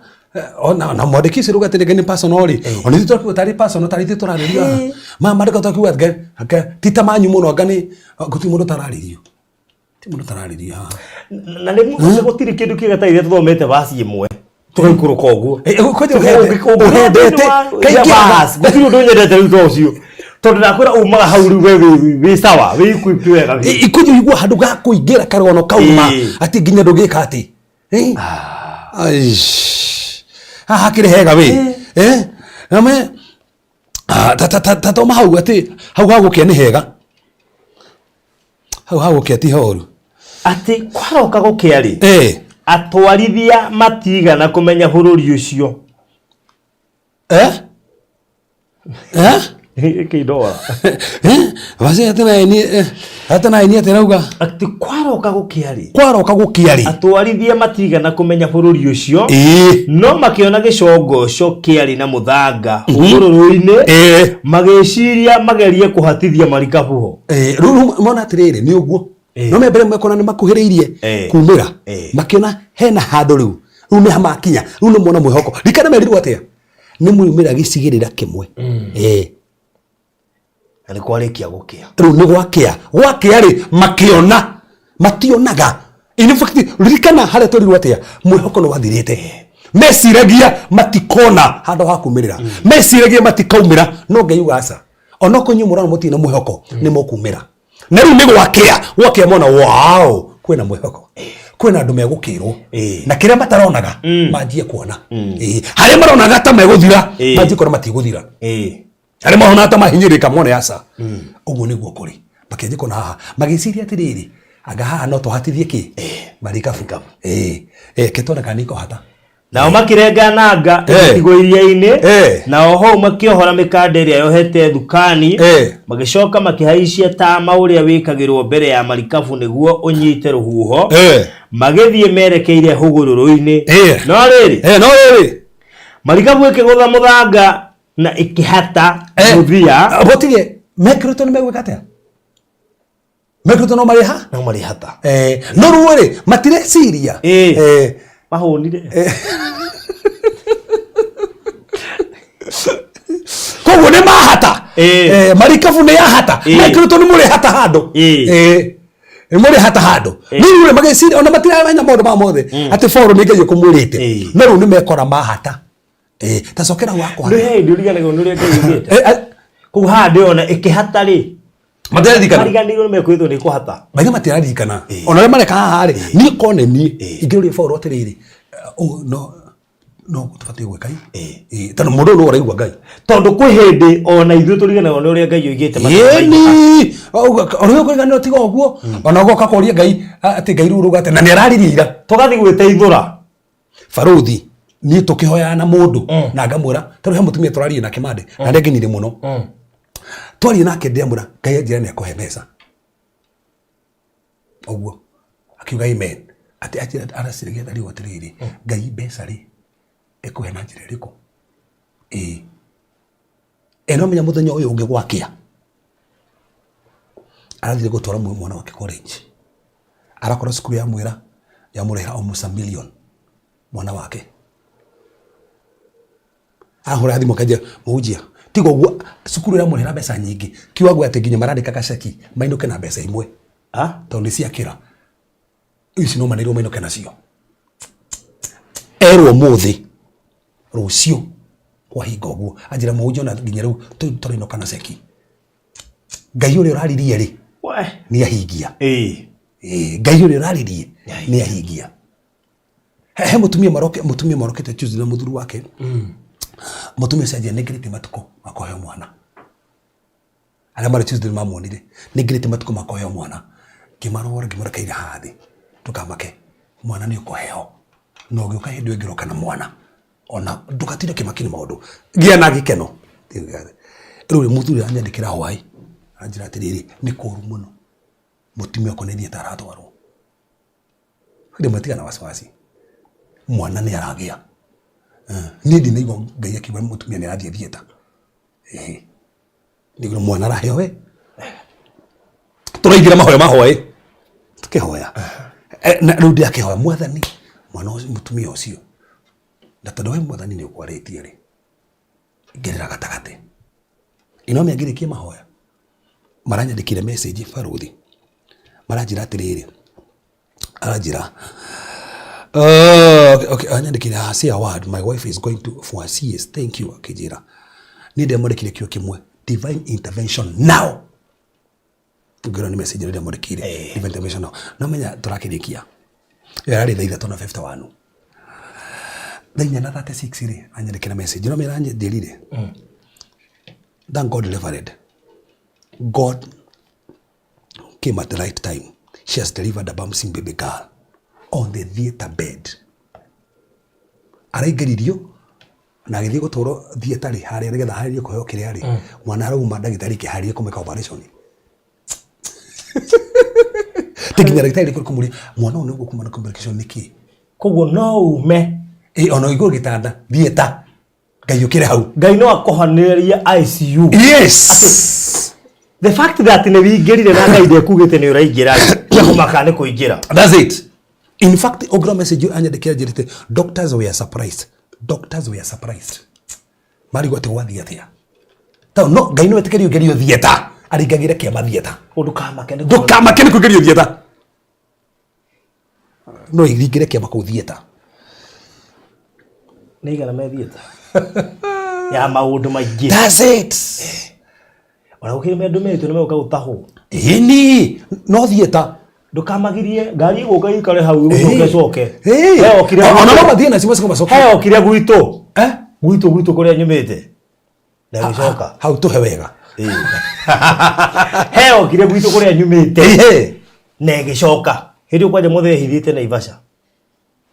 ona na mwandĩki ũcio rauga atĩ rĩngĩ nĩ personal rĩ, ona ithuĩ tũrakiuga tarĩ personal, tarĩ ithuĩ tũrarĩrio haha. Ma maandĩko tũrakiuga anga ti ta manyu mũno, anga nĩ gũtirĩ mũndũ ũtararĩrio, ti mũndũ ũtararĩrio haha. Na rĩmwe gũtirĩ kĩndũ kĩega ta rĩrĩa tũthomete vaci ĩmwe tũgaikũrũka ũguo. Kwanja ũhendete kaingĩ. Gũtirĩ ũndũ nyendete rĩu ta ũcio, tondũ ndakwĩra umaga hau rĩu we wĩ sawa, wĩ equipped wega biũ. Ikunji igua handũ ga kũingĩra karũgano kauma atĩ nginya ndũngĩka atĩ. Aish. Haha hakĩrĩ hega wĩ. Name ta thoma hau atĩ hau hagũkĩa nĩ hega, hau hagũkĩa ti horu. Atĩ kwaroka gũkĩa rĩ, atwarithia matigana kũmenya bũrũri ũcio. Eh? Eh? Ĩkĩndora. Eh? Basi atĩ na ni atĩ na ni atĩ rauga. Atĩ kwaroka gũkĩa rĩ, Kwaroka gũkĩa rĩ. Atwarithia matigana kũmenya bũrũri ũcio, no makĩona gĩcongoco kĩarĩ na mũthanga hũgũrũrũ-inĩ, magĩciria magerie kũhatithia marikabu ho. Rĩu mona atĩrĩrĩ, nĩ ũguo no me mbere mekona nĩ makuhĩrĩirie kumĩra, makĩona hena handũ rĩu rĩu nĩ hamakinya, rĩu nĩ mona mwĩhoko. Rikana merirwo atĩa? Nĩ muriumĩra gĩcigĩrĩra kĩmwe. Na nĩ kwarĩkia gũkĩa. Rĩu nĩ gwakĩa, gwakĩa rĩ, makĩona mationaga. In fact, ririkana harĩa twerirwo atĩa? Mwĩhoko nĩ wathirĩte, meciragia matikona handũ ha kumĩrĩra, meciragia matikaumĩra, no Ngai uga aca, onokorwo inyuĩ mũrona mũtirĩ na mwĩhoko, nĩ mũkumĩra. Na rĩu nĩ gwakĩa, gwakĩa mona wow, kwĩna mwĩhoko, kwĩna andũ megũkĩrwo na kĩrĩa mataronaga manjie kuona. Harĩa maronaga ta megũthira, manjie kuona matigũthira. Arĩa maronaga ta mahinyĩrĩka mone aca, ũguo nĩguo kũrĩ. Makĩanjia kuona haha, magĩciria atĩrĩrĩ, anga haha no tũhatithie kĩ marikabu. Ke tuone kana nĩ ikũhata. Nao makĩrenga nanga ĩgĩtigwo iria-inĩ, nao hau makĩohora mĩkanda ĩrĩa yohete thukani, magĩcoka makĩhaicia tama ũrĩa wĩkagĩrwo mbere ya marikabu nĩguo ũnyite rũhuho, magĩthiĩ merekeire hũgũrũrũ-inĩ. No rĩrĩ, No rĩrĩ, marikabu ĩkĩgũtha mũthanga na ĩkĩhata mũthia. Gũtirĩ mekĩrĩtwo nĩ megwĩka atĩa, mekĩrĩtwo no marĩ ha. No marĩhata. No rĩu rĩ, matireciria. Mahũnire. Koguo nĩ mahata. Marikabu nĩ yahata. Mekĩrĩtwo nĩ mũrĩ hata handũ. Nĩ mũrĩ hata handũ. Rĩu rĩ magĩciria ona matiramenya maũndũ maya mothe atĩ Paul nĩ Ngai ũkũmwĩrĩte. No rĩu nĩ mekora mahata. Ta cokera hau hakwa. Nĩ hĩndĩ ũriganagĩrwo nĩ ũrĩa Ngai augĩte. Kũu haha ndĩrona ĩkĩhata rĩ, Matiraririkana. Mariganĩirwo nĩ mekwĩrĩtwo nĩ kũhata. Maithe matiraririkana. Ona arĩa mareka haha rĩ, niĩ korwo nĩ niĩ ingĩũria Paul atĩrĩrĩ, ũũ no no tũbatiĩ gwĩka ĩ. Tondũ mũndũ ũyũ nĩwe ũraigua Ngai. Tondũ kwĩ hĩndĩ ona ithuĩ tũriganagwo nĩ ũrĩa Ngai oigĩte matukũ maingĩha. Ĩni, ũrĩa ũkũriganĩrwo tiga ũguo, ona ũgoka kũria Ngai atĩ Ngai rĩu ũrauga atĩa, na nĩ araririe ira. Tũgathiĩ gwĩteithũra. Barũthi, niĩ tũkĩhoyaga na mũndũ na ngamwĩra, tondũ he mũtumia tũraria nake mande, na nĩangenire mũno. Twaria nake ndĩamwĩra, Ngai anjĩra nĩ akũhe mbeca. Ũguo. Akiuga amen. Atĩ anjĩra araciragia rĩu atĩrĩrĩ, Ngai mbeca rĩ, ĩkũhe na njĩra ĩrĩkũ? Ĩĩ. Ĩ no menya mũthenya ũyũ ũngĩ gwakĩa, arathire gũtwara mwana wake college. Arakora cukuru yamwĩra yamũrĩhĩra almost a million mwana wake. Ahũra thimũ akanjĩra mũhunjia tiga ũguo cukuru ĩramũrĩhĩra mbeca nyingĩ kiwango atĩ nginya marandĩka gaceki mainũke na mbeca imwe tondũ nĩ ciakĩra ici no maneirwo mainũke nacio. Erwo ũmũthĩ rũciũ kwahinga ũguo anjĩra mũhunjia ona nginya rĩu tũrainũka na ceki. Ngai ũrĩa ũraririe rĩ nĩ ahingia. Ngai ũrĩa ũraririe nĩ ahingia. He mũtumia maroke mũtumia marokete Tuesday na mũthuri wake. Mũtumia ũcio anjĩra nĩngĩrĩtie matukũ ma kũheo mwana. Arĩa marĩ Tuesday nĩmamuonire. Nĩngĩrĩtie matukũ ma kũheo mwana. Ngĩmarora ngĩmwĩra kaira haha thĩ ndũkamake mwana nĩ ũkũheo. Na ũgĩũka hĩndĩ ĩyo ĩngĩ ũroka na mwana. Ona ndũgatinde ũkĩmakio nĩ maũndũ. Gĩa na gĩkeno. Rĩu rĩ mũthuri aranyandĩkĩra hwaĩ aranjĩra atĩrĩrĩ nĩ kũru mũno mũtumia wakwa nĩ theatre aratwarwo. Rĩmwe tiga na wasiwasi mwana nĩ aragĩa. Niĩ ndinaigua Ngai akiuga mũtumia nĩ arathiĩ theatre. Ĩĩ. Nĩguo mwana araheo we. Tũraingĩra mahoya ma hwaĩ. Tũkĩhoya. Na rĩu ndĩrakĩhoya mwathani mwana ũcio mũtumia ũcio na tondũ we mwathani nĩ ũkwarĩtie rĩ ingĩrĩra gatagatĩ. Ĩno mĩangĩrĩkia mahoya maranyandĩkĩire message barũthi maranjĩra atĩrĩrĩ aranjĩra okay, okay, anyandĩkĩire haha say a word my wife is going to for a CS thank you akĩnjĩra niĩ ndamwandĩkĩire kiugo kĩmwe divine intervention now ngĩrwo nĩ message ĩrĩa ndamwandĩkĩire divine intervention now no menya tũrakĩrĩkia ĩyo yarĩ thaa ithatũ na 51 thaa inya na 36 rĩ anyandĩkĩra message no menya anjĩrire thank God Reverend God came at the right time. She has delivered a bouncing baby girl on the theater bed. Araingĩririo na agĩthiĩ gũtwarwo theater rĩ harĩa nĩgetha harĩrie kũheo kĩrĩa rĩ mwana arauma ndagĩtarĩ kĩharĩrie kũmĩka operation. Ti nginya ndagĩtarĩ kũmũria mwana ũyũ nĩguo kuma na complication nĩkĩ? Koguo no ume. Ĩ ona igũrũ gĩtanda theater Ngai ũkĩrĩ hau. Ngai no akũhonererie ICU. Yes. The fact that nĩ wingĩrire na Ngai ndekugĩte nĩ ũraingĩra rĩ, tiga kũmaka nĩ kũingĩra. That's it. In fact, ũngĩrora message ĩyo anyandĩkĩra njĩrĩte doctors were surprised. Doctors were surprised. Marigwo atĩ gwathiĩ atĩa. Tondũ no Ngai no etĩkĩrie ũgerio theater, aringagĩre kĩama theater. Ndũkamake nĩ Ndũkamake nĩ kũgerio theater. No iringĩre kĩama kũu theater. Nĩ igana me theater. Ya maũndũ maingĩ. That's it. Ona gũkĩrĩ me andũ metũ nĩ megũka gũtahwo. Ĩni, no theater. Ndũkamagirie ngari ĩgũka ĩikare hau ĩgũcoke ĩcoke. Ĩĩ. He okire Ona no mathiĩ nacio macoke macoke. He okire gwitũ. Eh? Gwitũ gwitũ kũrĩa nyumĩte. Na ĩgĩcoka. Hau tũhe wega. He okire gwitũ kũrĩa nyumĩte. Ĩhĩ. Na ĩgĩcoka. Hĩndĩ ĩyo kwanja mũthee ehithĩte Naivasha.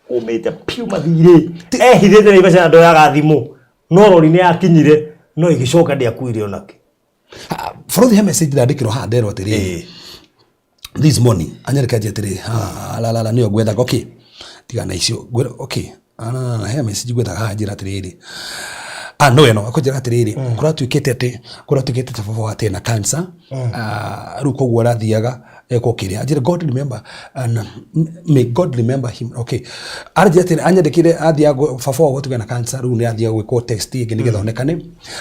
Ũmĩte piũ mathirĩ. Ehithĩte Naivasha na ndoyaga thimũ. No rori nĩ yakinyire no ĩgĩcoka ndĩakuire onake. Bũrũthi he message ndandĩkĩrwo haha nderwo atĩrĩrĩ. This morning anyandĩka anjĩra atĩrĩrĩ ha la la la nĩyo ngwethaga okay tiga na icio ngwĩra okay ah he message ngwethaga haha anjĩra atĩrĩrĩ ah no ĩno akũnjĩra atĩrĩrĩ kũratuĩkĩte atĩ kũratuĩkĩte atĩ baba wake ena cancer ah rĩu koguo arathiaga ekwo kĩrĩa anjĩra God remember and may God remember him okay aranjĩra atĩrĩ anyandĩkĩire athiaga baba wao gũtuĩka na cancer rĩu nĩ athiaga gwĩkwo test ĩngĩ nĩgetha onekane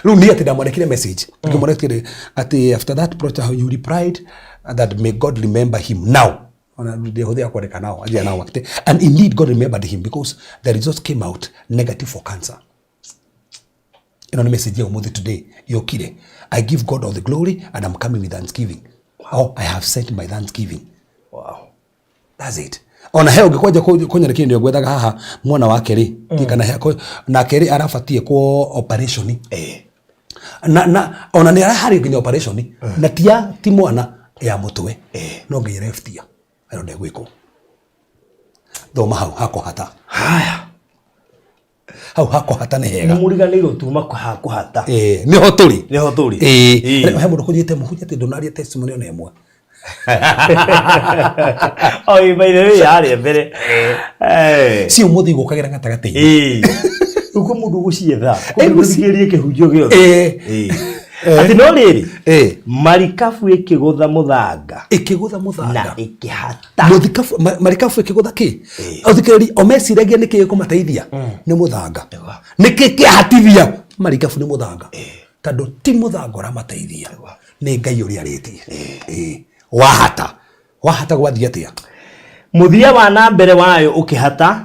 rĩu niĩ atĩ ndamwandĩkĩire message ngĩmwĩra atĩrĩ atĩ after that process you replied That may God remember him now. Ona ndĩhũthĩra kwandĩka now, anjia now akĩte. And indeed God remembered him because the results came out negative for cancer. Ĩno nĩ message ya ũmũthĩ today yũkire. I give God all the glory and I'm coming with thanksgiving. Oh, I have sent my thanksgiving. Wow. That's it. Ona he ũngĩkwanja kũnyona kĩndũ ngwethaga haha mwana wake rĩ mm. Kana he nake rĩ arabatie kwo operation Eh. Na ona nĩ araharĩ nginya operation na tia ti mwana ya mũtwe no nginya left ear ĩno ndegwĩkwo. Thoma hau hakũhata. Haya. Hau hakũhata nĩ hega. Nĩ mũriganĩirwo tuma hakũhata. Eh, nĩho tũrĩ. Nĩho tũrĩ. Ĩĩ. He mũndũ kũnyite mũhunjia atĩ ndũnaria testimony ona ĩmwe. Oh, by the way, yarĩ mbere. Eh. Si ũmũthĩ igũkagĩra gatagatĩ-inĩ. Ĩĩ. Rĩu kwĩ mũndũ ũgũcietha. Kwĩ mũndũ ũthikĩrĩrie kĩhunjio gĩothe. Ĩĩ. Ĩĩ. Atĩ no rĩrĩ, Ĩĩ. marikabu ĩkĩgũtha mũthanga Ĩkĩgũtha na mũthanga. ĩkĩhata. Mũthikabu marikabu ĩkĩgũtha kĩ? Ũthikĩrĩri o meciragia nĩkĩ gĩkũmateithia nĩ mũthanga. Nĩkĩ kĩahatithia marikabu nĩ mũthanga. Tondũ ti mũthanga ũramateithia nĩ Ngai ũrĩa arĩtie. Ĩĩ. Wahata. Wahata gwathiĩ atĩa? Mũthia wa na mbere wayo ũkĩhata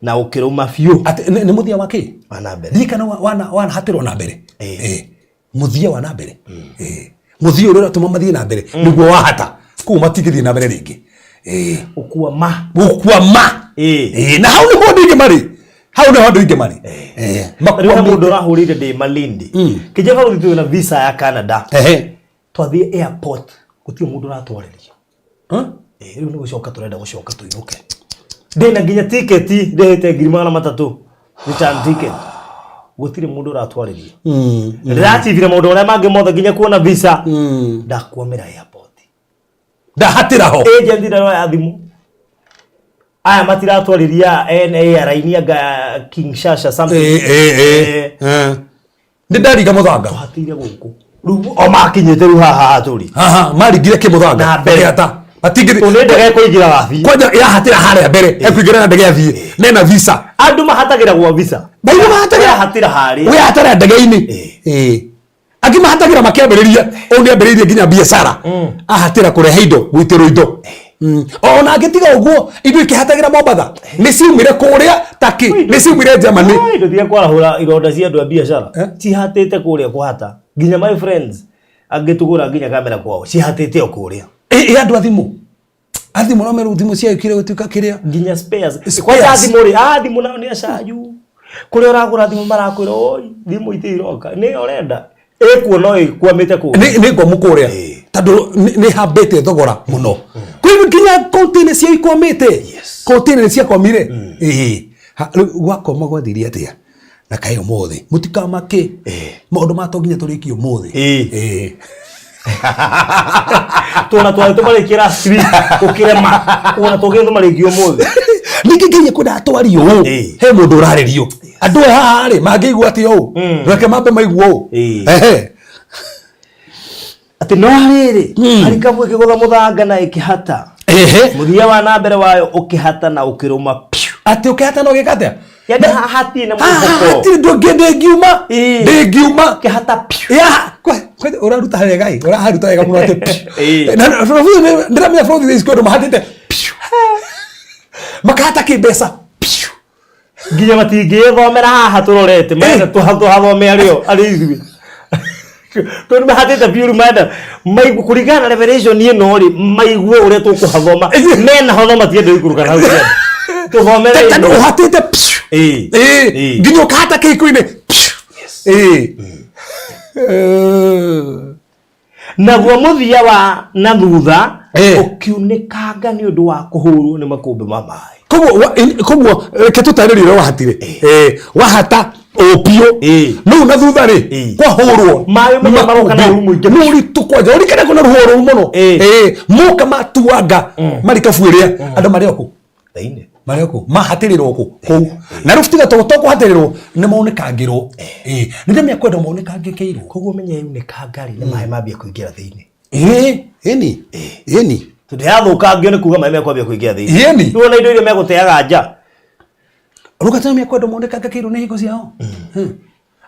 na ũkĩrũma biũ. Atĩ nĩ mũthia wa kĩ? Wa na mbere. Ndiĩ kana wanahatĩrwo na mbere. Ĩĩ. Mũthia wa na mbere. Ĩĩ. Mũthia ũrĩa ũratũma mathiĩ na mbere nĩguo wahata. Koguo matingĩthiĩ na mbere rĩngĩ. Ĩĩ. Ũkuama. Gũkwama. Ĩĩ. Ĩĩ, na hau nĩho andũ aingĩ marĩ. Hau nĩho andũ aingĩ marĩ. Ĩĩ. Rĩu he mũndũ Makwamĩte. ũrahũrĩire ndĩ Malindi. Kĩnja barũthi twĩ na visa ya Canada. Ehe. Twathiĩ airport gũtirĩ mũndũ ũratwarĩria. Huh? Ĩĩ, rĩu nĩ gũcoka tũrenda gũcoka tũinũke. Ndĩna nginya tiketi ndĩhĩte 300,000 return ticket. Gũtirĩ mũndũ ũratwarĩria. Ndĩrachivire maũndũ marĩa mangĩ mothe nginya kuona visa. Ndakwamĩra airport. Ndahatĩra ho. Agent ndaroya thimũ. Aya matiratwarĩria airline anga Kinshasa something. Ĩĩ, ĩĩ, ĩĩ. Eh. Eh. Nĩ ndaringa mũthanga. Tũhatĩire gũkũ. Rĩu o makinyĩte rĩu haha haha tũrĩ. Haha maringire kĩ mũthanga. Na mbere. Makĩhata. Matingĩthiĩ. Tondũ nĩ ndege ĩkũingĩra wathiĩ. Kwanja yahatĩra harĩa mbere ekuingĩra na ndege athiĩ nena visa. Andũ mahatagĩra gwa visa. Bainĩ mahatagĩra. Wahatĩra harĩa. Wĩhatĩra ndege-inĩ. Ĩĩ. Angĩ mahatagĩra makĩambĩrĩria ũũ nĩ ambĩrĩirie nginya biacara ahatĩra kũrehe indo gũitĩrwo indo. Ona angĩtiga ũguo indo ikĩhatagĩra Mombatha nĩ ciumire kũrĩa Turkey nĩ ciumire Germany. Oi, ndũtige kwarahũra ironda cia andũ a biacara. Eh? Cihatĩte kũrĩa kũhata. Nginya my friends angĩtũgũra nginya kamera kwao cihatĩte o kũrĩa. Ĩ andũ a thimũ. A thimũ no merwo thimũ ciagĩkire gũtuĩka kĩrĩa. Nginya spares. Spares. Kwanja thimũ rĩ, ah thimũ nao nĩ acanju. Kũrĩa ũragũra thimũ marakwĩra oi thimũ itirĩ iroka. Nĩ ũrenda. Ĩkuo no ĩkwamĩte kũrĩa. Nĩ ngwamu kũrĩa tondũ nĩ hambĩte thogora mũno. Kwĩ nginya container cia ikwamĩte. Container nĩ ciakwamire. Ĩĩ. Rĩu gwakwama gwathiire atĩa? Na kaĩ ũmũthĩ mũtikamake maũndũ ma to nginya tũrĩkie ũmũthĩ. Ĩĩ. Ĩĩ. Tuona twarĩ tũmarĩkie last week ũkĩrema. Tuona tũgĩre tũmarĩkie ũmũthĩ. Ningĩ nginya kwenda atwario ũũ Ĩĩ. he mũndũ ũrarĩrio andũ aya haha rĩ mangĩigua atĩa ũũ reke mambe maigua ũũ. Ĩĩ. Ehe. Atĩ no rĩrĩ marikabu ĩkĩgũtha mũthanga na ĩkĩhata. Ehe. Mũthia wa na mbere wayo ũkĩhata na ũkĩrũma piũ. Atĩ ũkĩhata na ũgĩka atĩa? Yaani hatirĩ na Haha mwĩhoko. hatirĩ ndũngĩ ndĩngiuma Ĩĩ. ndĩngiuma Ũkĩhata piũ. Ya, ũraruta wega ĩ ũraharuta wega mũno atĩ piũ. Ĩĩ. Na bũrũri ndĩramenya bũrũri thaici kwĩ andũ mahatĩte piũ. Makahata kĩmbeca piũ. Nginya matingĩthomera haha tũrorete marenda tũhathome arĩo arĩ ithuĩ. Tondũ mahatĩte biũ rĩu marenda maigue kũringana na revelation ĩno rĩ maigue ũrĩa tũkũhathoma mena ho no matienda gũikũrũka na hau kĩanda. Tũthomere Tondũ ĩno. ũhatĩte piũ. Ĩĩ. Ĩĩ. Ĩĩ. Nginya ũkahata kĩhiko-inĩ piũ. Ĩĩ. Eh. Naguo mũthia wa na thutha Ĩĩ. ũkiunĩkanga nĩ ũndũ wa kũhũrwo nĩ makũmbĩ ma maĩ. Koguo koguo reke tũtarĩrie ũrĩa wahatire. Ĩĩ. Wahata ũpiũ. Ĩĩ. No na thutha rĩ Ĩĩ. kwahũrwo Maĩ maya maroka na ũru mũingĩ. nĩ ũritũ kwanja ũrikane kwĩna rũhuho rũru mũno. Ĩĩ. Ĩĩ. Moka matuanga marikabu ĩrĩa andũ marĩ o kũ Thĩinĩ. marĩ o kũ mahatĩrĩrwo kũ kũu na rĩu tiga to kũhatĩrĩrwo nĩ maunĩkangĩrwo. Ĩĩ. Nĩ ndĩmĩa kwenda maunĩkangĩkĩirwo. Koguo menye yaunĩkanga rĩ nĩ maĩ mambia kũingĩra thĩinĩ. Ĩĩ. Ĩni. Ĩni. Tondũ yathũkangio nĩ kuga maĩ mekwambia kũingĩra thĩinĩ. Ĩni. Rĩu ona indo iria megũteaga nja. Rũgatĩra mĩakwendo monekangĩkĩirwo nĩ hingo ciao.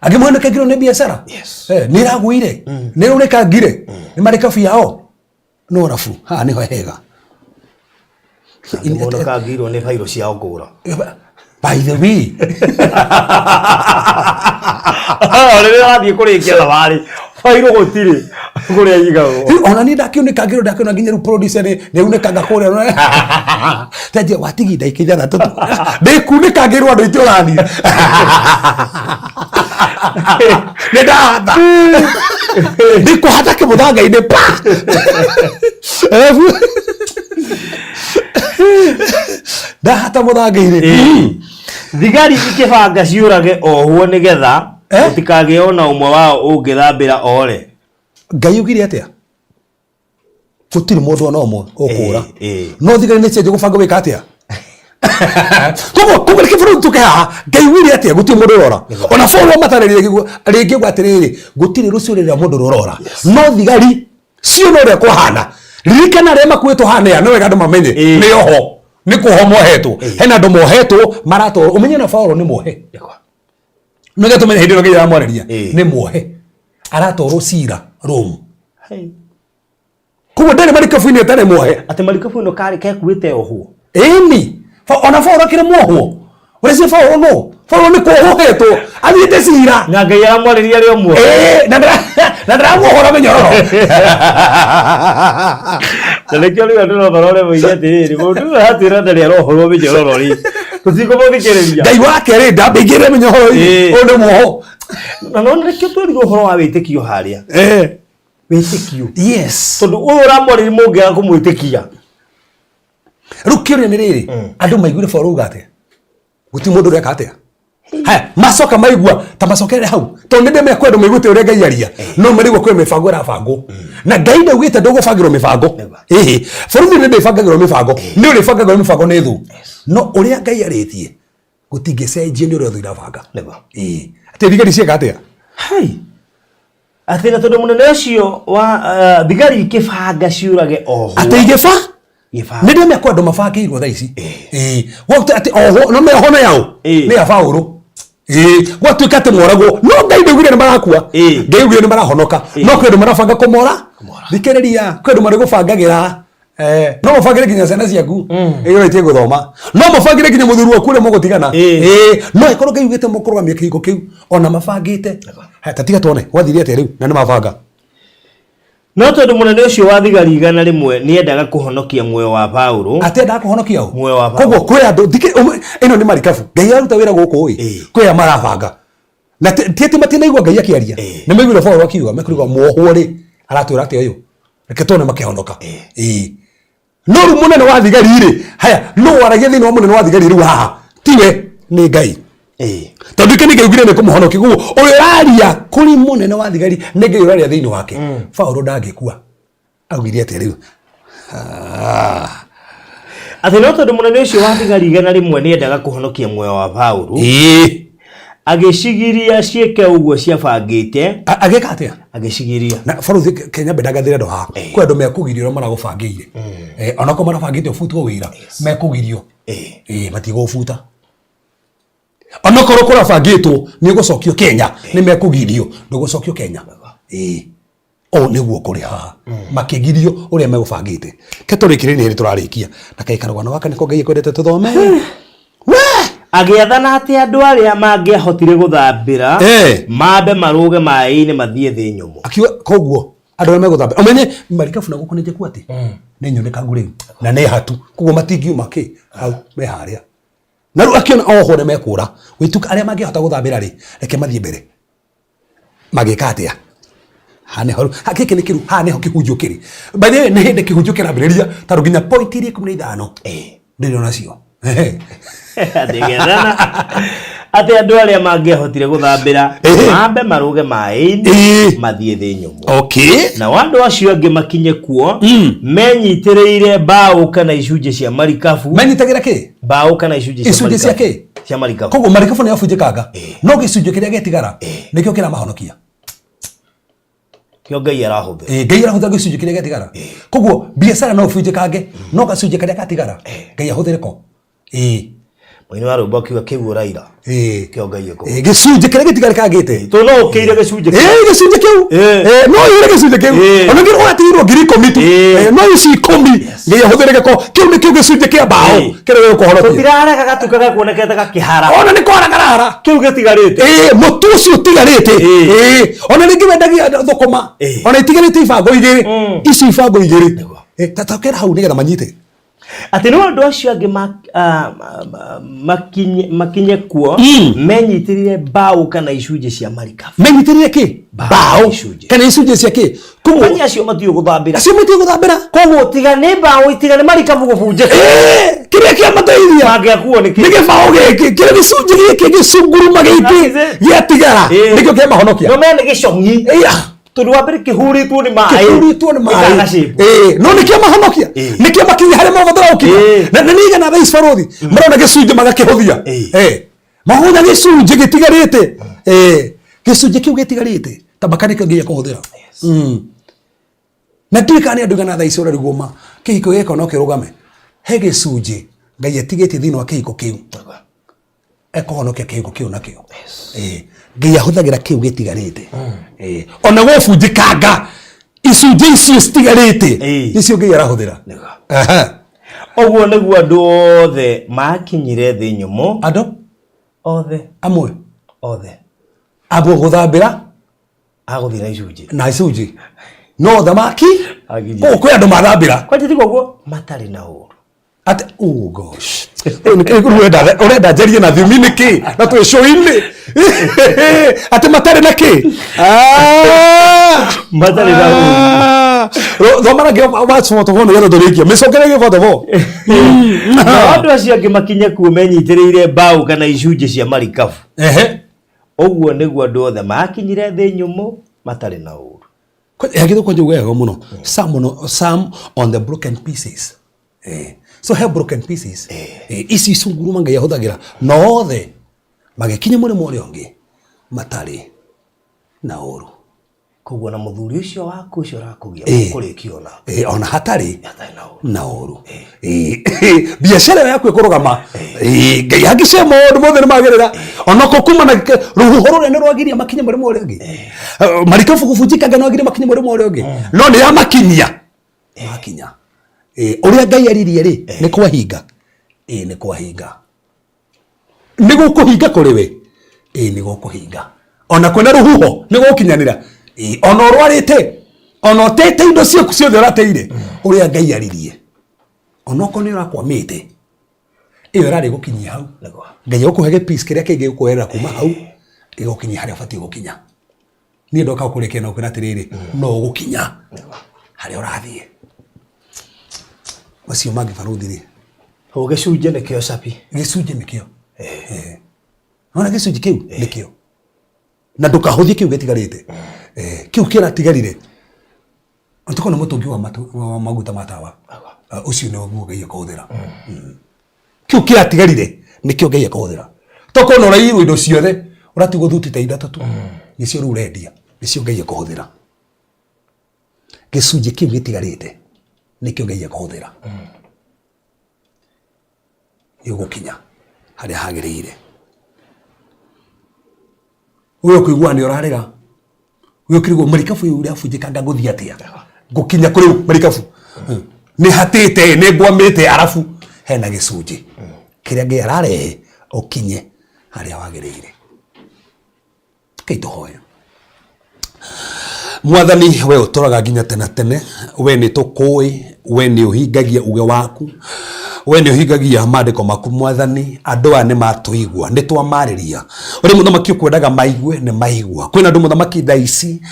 Angĩ monekangĩirwo nĩ biacara. Yes. Nĩ ĩragũire. Nĩ ĩrũnĩkangire. Nĩ marĩkabu yao. No rabu haha nĩho hega. Mũndũ kangĩirwo nĩ bairũ ciao kũra. By the way, Rĩrĩa wathiĩ kũrĩkia thabarĩ bairũ gũtirĩ kũrĩa igagwo. Rĩu ona niĩ ndakiunĩka ngĩrwo ndakiona nginya rĩu producer nĩ nĩaunĩkanga kũrĩa tenje watigi ndagĩka ithathatũ tu ndĩkunĩka ngĩrwo andũ aitĩ ũrani nĩ ndahata ndĩkũhata kĩmũthanga-inĩ pa Arabu ndahata mũthanga-inĩ. Thigari ikĩbanga ciũrage ohwo nĩgetha Eh? gũtikagĩe ona ũmwe wao ũngĩthambĩra ore. Ngai ugire atĩa? Gũtirĩ mũndũ ona ũmwe ũkũra. Eh, eh. No thigari nĩ cianjia gũbanga gwĩka atĩa? Koguo reke bũrũri tũke haha. Ngai ugire atĩa? Gũtirĩ mũndũ ũrora. Ona Paul amatarĩria rĩngĩ uga atĩrĩrĩ, gũtirĩ rũciũ rĩrĩa mũndũ rũrora. No thigari ciona ũrĩa kwahana. Ririkana arĩa makuĩtwo haha nĩ a, nĩ wega andũ mamenye. Eh. Nĩ oho. Nĩ kuohwo mohetwo. Hena andũ mohetwo maratwarwo. Ũmenye na Paul nĩ muohe. Nĩ tũmenye hĩndĩ ĩno Ngai aramwarĩria. Eh. Nĩ muohe. Aratwarwo cira Rome. Koguo ndarĩ marikabu-inĩ atarĩ muohe. Atĩ marikabu ĩno karĩ kekuĩte ohwo. Ĩni. Ona Paul akĩrĩ muohwo. Ũreciria Paul no? Paul nĩ kuohwo ohetwo. Athiĩte cira. Na Ngai aramwarĩria arĩ o muohe. Ĩĩ, na ndaramuohora mĩnyororo. Na nĩkĩo rĩu andũ no marore moige atĩrĩrĩ, mũndũ ũyũ aratwĩra ndarĩ arohorwo mĩnyororo rĩ, tũtikũmũthikĩrĩria. Ngai wake rĩ ndambĩingĩrĩre mĩnyororo-inĩ. Ĩĩ. Ũyũ nĩ muoho. Na no nĩkĩo twerirwo ũhoro wa wĩtĩkio harĩa. Eh. Wĩtĩkio. Yes. Tondũ ũyũ ũramwarĩria mũngĩaga kũmwĩtĩkia. Rĩu kĩũria nĩ rĩrĩ, andũ maiguire Paul auga atĩa? Gũtirĩ mũndũ ũreka atĩa? Haya, macoka maigua ta macokerere hau tondũ nĩ ndĩmekwa andũ maiguĩte ũrĩa Ngai aria no marigwo kwĩ mĩbango ĩrabangwo na Ngai ndaugĩte ndũgũbangĩrwo mĩbango. Ĩhĩ, bũrũri nĩ ndĩbangagĩrwo mĩbango, nĩ ũrĩbangagĩrwo mĩbango nĩ thũ, no ũrĩa Ngai arĩtie gũtingĩcenjio nĩ ũrĩa thũ irabanga. Ĩĩ, atĩ thigari cieka atĩa? Hai. Atĩ na tondũ mũnene ũcio wa thigari ikĩbanga ciũrage ohwo. Atĩ igĩba Igĩbanga. Nĩ ndĩmekwa andũ mabangĩirwo thaa ici. Ĩĩ, gwatuĩka atĩ ohwo no meoho nĩ yaũ? Ĩĩ. Nĩ ya Paũlũ. Ĩĩ, gwatuĩka atĩ moragwo no Ngai ndaugire nĩ marakua. Ĩĩ. Ngai augire nĩ marahonoka. No kwĩ andũ marabanga kũmora. Thikĩrĩria, kwĩ andũ marĩgũbangagĩra. Eh, no mũbangĩre nginya ciana ciaku ĩyo itie gũthoma, no mũbangĩre nginya mũthuri waku ũrĩa mũgũtigana. Ĩĩ. Ĩĩ, no ĩkorwo Ngai augĩte mũkũrũgamia kĩhiko kĩu ona mabangĩte. Haya, ta tiga tuone gwathire atĩa rĩu na nĩ mabanga. No tondũ mũnene ũcio wa thigari 100 nĩendaga kũhonokia muoyo wa Paũlũ. Atĩ endaga kũhonokia ũ? Muoyo wa Paũlũ. Koguo kwĩ andũ ĩno nĩ marikabu Ngai aruta wĩra gũkũ ĩ, Ĩĩ. kwĩ aya marabanga na ti atĩ matinaigua Ngai akĩaria. Ĩĩ. Nĩ maiguire Paũlũ akiuga mekũigua muohwo rĩ aratwĩra atĩa ũyũ, reke tuone makĩhonoka. Ĩĩ, no rĩu mũnene wa thigari rĩ, haya, no waragia thĩinĩ wa mũnene wa thigari rĩu haha tiwe, nĩ Ngai. Ĩĩ. Tondũ ike nĩ Ngai ugire nĩ kũmũhonokia, koguo ũrĩa ũraria kũrĩ mũnene wa thigari nĩ Ngai ũraria thĩinĩ wake. Paũlũ ndangĩkua. Augire atĩa rĩu? Atĩ no tondũ mũnene ũcio wa thigari 100 nĩendaga kũhonokia muoyo wa Paũlũ. Ĩĩ. Agĩcigiria ciĩke ũguo ciabangĩte. Agĩka atĩa? Agĩcigiria. Na bũrũri Kenya mbendaga thĩra andũ haha. Kwĩ andũ mekũgirio ũrĩa maragũbangĩire. Onakorwo marabangĩte ũbutwo wĩra, mekũgirio. Ĩĩ, matigũbuta. Onakorwo kũrabangĩtwo nĩ ũgũcokio Kenya, nĩ mekũgirio ndũgũcokio Kenya. Ĩĩ. Ũũ nĩguo kũrĩ haha. Makĩgirio ũrĩa megũbangĩte. Ke tũrĩkĩrĩrie nĩ hĩndĩ tũrarĩkia. Na kaĩ karũgano gaka nĩko Ngai ekwendete tũthome. We! Agĩathana atĩ andũ arĩa mangĩahotire gũthambĩra mambe marũge maĩ-inĩ mathiĩ thĩ nyũmũ. Akiuga koguo andũ arĩa megũthambĩra ũmenye marikabu na gũkũ nĩ njĩku atĩ nĩ nyonekagu rĩu na nĩ hatu, koguo matingiuma kĩ hau me harĩa. Na rĩu akĩona oho nĩ mekũra gwĩtuka arĩa mangĩhota gũthambĩra rĩ, reke mathiĩ mbere. Magĩka atĩa? Haha nĩho rĩu, gĩkĩ nĩ kĩru, haha nĩho kĩhunjio kĩrĩ. By the way, nĩ hĩndĩ kĩhunjio kĩrambĩrĩria tondũ nginya point iria 15 ndĩrĩ onacio. Agĩathana atĩ andũ arĩa mangĩahotire gũthambĩra mambe marũge maĩ-inĩ mathiĩ thĩ nyũmũ. Nao andũ acio angĩ makinye kuo menyitĩrĩire mbaũ kana icunjĩ cia marikabu. Menyitagĩra kĩ? Mbaũ kana icunjĩ cia Icunjĩ cia marikabu. kĩ? Cia marikabu. Koguo marikabu nĩ yabunjĩkanga, no gĩcunjĩ kĩrĩa gĩtigara nĩkĩo kĩramahonokia. Kĩo Ngai arahũthĩra. Ĩĩ, Ngai arahũthĩra gĩcunjĩ kĩrĩa gĩatigara. Koguo biacara no ĩbunjĩkange, no gacunjĩ karĩa gatigara Ngai ahũthĩre ko. Ĩĩ. Mũini wa rwĩmbo akiuga kĩu ũraira. Ĩĩ. Kĩo Ngai ekũhũthĩra. Ĩĩ, gĩcunjĩ kĩrĩa gĩtigarĩkangĩte. Tondũ no ũkĩire gĩcunjĩ kĩu. Ĩĩ, gĩcunjĩ kĩu. Ĩĩ. Ĩĩ, no ũire gĩcunjĩ kĩu. Ĩĩ. Ona ngiri ũgatigĩrwo 10,000 tu. Ĩĩ. Ĩĩ, no ici 10 Ngai ahũthĩre gĩko kĩu nĩkĩo gĩcunjĩ kĩa mbaũ Ĩĩ. kĩrĩa gĩgũkũhonokia. Tũtirarega gatuka gakuonekete gakĩhara. Ona nĩ kwara karahara. Kĩu gĩtigarĩte. Ĩĩ, mũtu ũcio ũtigarĩte. Ĩĩ. Ĩĩ, ona rĩngĩ wendagia thũkũma. Ĩĩ. Ona itigarĩte ibango igĩrĩ. Ici ibango igĩrĩ. Ĩĩ, ta tokera hau nĩgetha manyite. Atĩ no andũ acio angĩ makinye makinye kuo menyitĩrĩire mbaũ kana icunjĩ cia marikabu. Menyitĩrĩire kĩ? Mbaũ. Mbaũ. Icunjĩ. Kana icunjĩ cia kĩ? Koguo Manya acio matiũĩ gũthambĩra. acio matiũĩ gũthambĩra. Koguo tiga nĩ mbaũ tiga nĩ marikabu gũbunjĩka. Ĩĩ, kĩrĩa kĩamateithia Mangĩakuo nĩ nĩ kĩ? gĩbaũ gĩkĩ kĩrĩa gĩcunjĩ gĩkĩ gĩcunguruma gĩkĩ That is it. gĩatigara Ĩĩ. nĩkĩo kĩamahonokia. No mene nĩ gĩcong'i. Ĩya. Tondũ wa mbere kĩhũrĩtwo nĩ maĩ. Kĩhũrĩtwo nĩ maĩ. Gĩkaga shape. Ĩĩ, no nĩkĩo mahonokia. Ĩĩ. Nĩkĩo makinya harĩa mabatara gũkinya. Ĩĩ. Na nĩ igana thaa ici barũthi marona gĩcunjĩ magakĩhũthia. Ĩĩ. Ĩĩ. Mahũthia gĩcunjĩ gĩtigarĩte. Ĩĩ. Gĩcunjĩ kĩu gĩtigarĩte tabaka nĩkĩo nginya kũhũthĩra. Na ndiũĩ kana nĩ andũ aigana thaa ici ũrarigwo ma kĩhiko gĩka no kĩrũgame. He gĩcunjĩ Ngai atigĩtie thĩinĩ wa kĩhiko kĩu. Ekũhonokia kĩhiko kĩu nakĩo. Ĩĩ. Ngai ahũthagĩra kĩu gĩtigarĩte. Ĩĩ. Ona gũbunjĩkanga icunjĩ icio citigarĩte Ĩĩ. nĩcio Ngai arahũthĩra. Nĩguo. Aha. Ũguo nĩguo andũ othe makinyire thĩ nyũmũ. Andũ Othe. amwe Othe. abo gũthambĩra Agũthiĩ na icunjĩ. na icunjĩ no thamaki Akinyire. kũu kwĩ andũ mathambĩra Kwanja tiga ũguo matarĩ na ũru. Ate, oh gosh. Ũrenda ũrenda njarie na thiomi nĩkĩ na twĩ show-inĩ atĩ matarĩ na kĩ Ah! Matarĩ na ũru. Ah! Thoma na kĩo verse 44 nĩgetha tũrĩkie mĩcokere gĩ 44 Nao andũ acio angĩ makinye kuo menyitĩrĩire mbaũ kana icunjĩ cia marikabu. Ehe. Ũguo nĩguo andũ othe makinyire thĩ nyũmũ matarĩ na ũru. Yagĩrĩirwo kwanja uga wega mũno. Some on, some on the broken pieces. Eh. So he broken pieces. Eh. Ici icunguruma Ngai ahũthagĩra no othe magĩkinya mũrĩmo ũrĩa ũngĩ matarĩ na ũru. Koguo na mũthuri ũcio waku ũcio ũrakũgia Ĩĩ. kũrĩkia ona Eh, ona hatarĩ hatarĩ na ũru. na ũru. Eh, biacara ĩyo yaku ĩkũrũgama. Eh, Ngai angĩcia maũndũ mothe nĩ magĩrĩra. Onako kuma na rũhuho rũrĩa nĩ rwagiria makinye mũrĩmo ũrĩa ũngĩ. Eh, Marikabu gũbunjĩka Ngai no agirie makinye mũrĩmo ũrĩa ũngĩ. No nĩ yamakinyia. Makinya. Eh, ũrĩa Ngai aririe rĩ nĩ kwahinga. Ĩĩ nĩ kwahinga. Nĩ gũkũhinga kũrĩ we. Ĩĩ nĩ gũkũhinga. Ona kwĩna rũhuho nĩ gũkinyanĩra. Ĩĩ ona ũrwarĩte ona ũtete indo ciaku ciothe ũrateire ũrĩa Ngai aririe. Onokorwo nĩ ũrakwamĩte ĩyo ĩrarĩ gũkinyia hau. Nĩguo. Ngai egũkũhe gĩ piece kĩrĩa kĩngĩ gĩgũkweherera kuma hau gĩgũkinyia harĩa ũbatiĩ gũkinya. Niĩ ndoka gũkũrĩkia na gũkwĩra atĩrĩrĩ no ũgũkinya harĩa ũrathiĩ. Macio mangĩ barũthi rĩ Ũguo gĩcunjĩ nĩkĩo cabi. gĩcunjĩ nĩkĩo. Eh. Nona gĩcunjĩ kĩu nĩkĩo. Na ndũkahũthie kĩu gĩtigarĩte. Eh, kĩu kĩratigarire. Tuko na mũtũngi wa matu, wa maguta ma tawa. Ah, Ũcio nĩguo Ngai ekũhũthĩra. Kĩu kĩratigarire nĩkĩo Ngai ekũhũthĩra. Tokorwo nĩ ũraiyirwo indo ciothe ũratigwo thuti ta ithatũ tu. Nĩcio rĩu ũrendia nĩcio Ngai ekũhũthĩra. Gĩcunjĩ kĩu gĩtigarĩte nĩkĩo Ngai ekũhũthĩra. Nĩ ũgũkinya harĩa hagĩrĩire. We ũkũigua nĩ ũrarĩra. We ũkĩrigwo marikabu ĩyo ĩrabunjĩkanga ngũthiĩ atĩa? Ngũkinya kũ rĩu marikabu? Nĩ hatĩte, nĩ ngwamĩte arabu hena gĩcunjĩ kĩrĩa Ngai ararehe ũkinye harĩa wagĩrĩire. Rekei tũhoe. Mwathani we ũtũraga nginya tene tene, we nĩ tũkũĩ, we nĩ ũhingagia uge waku, we nĩ ũhingagia maandĩko maku Mwathani, andũ aya nĩ matũigua, nĩ twamarĩria ũrĩa mũthamaki ũkwendaga maigue nĩ maigua. Kwĩna andũ mũthamaki thaa ici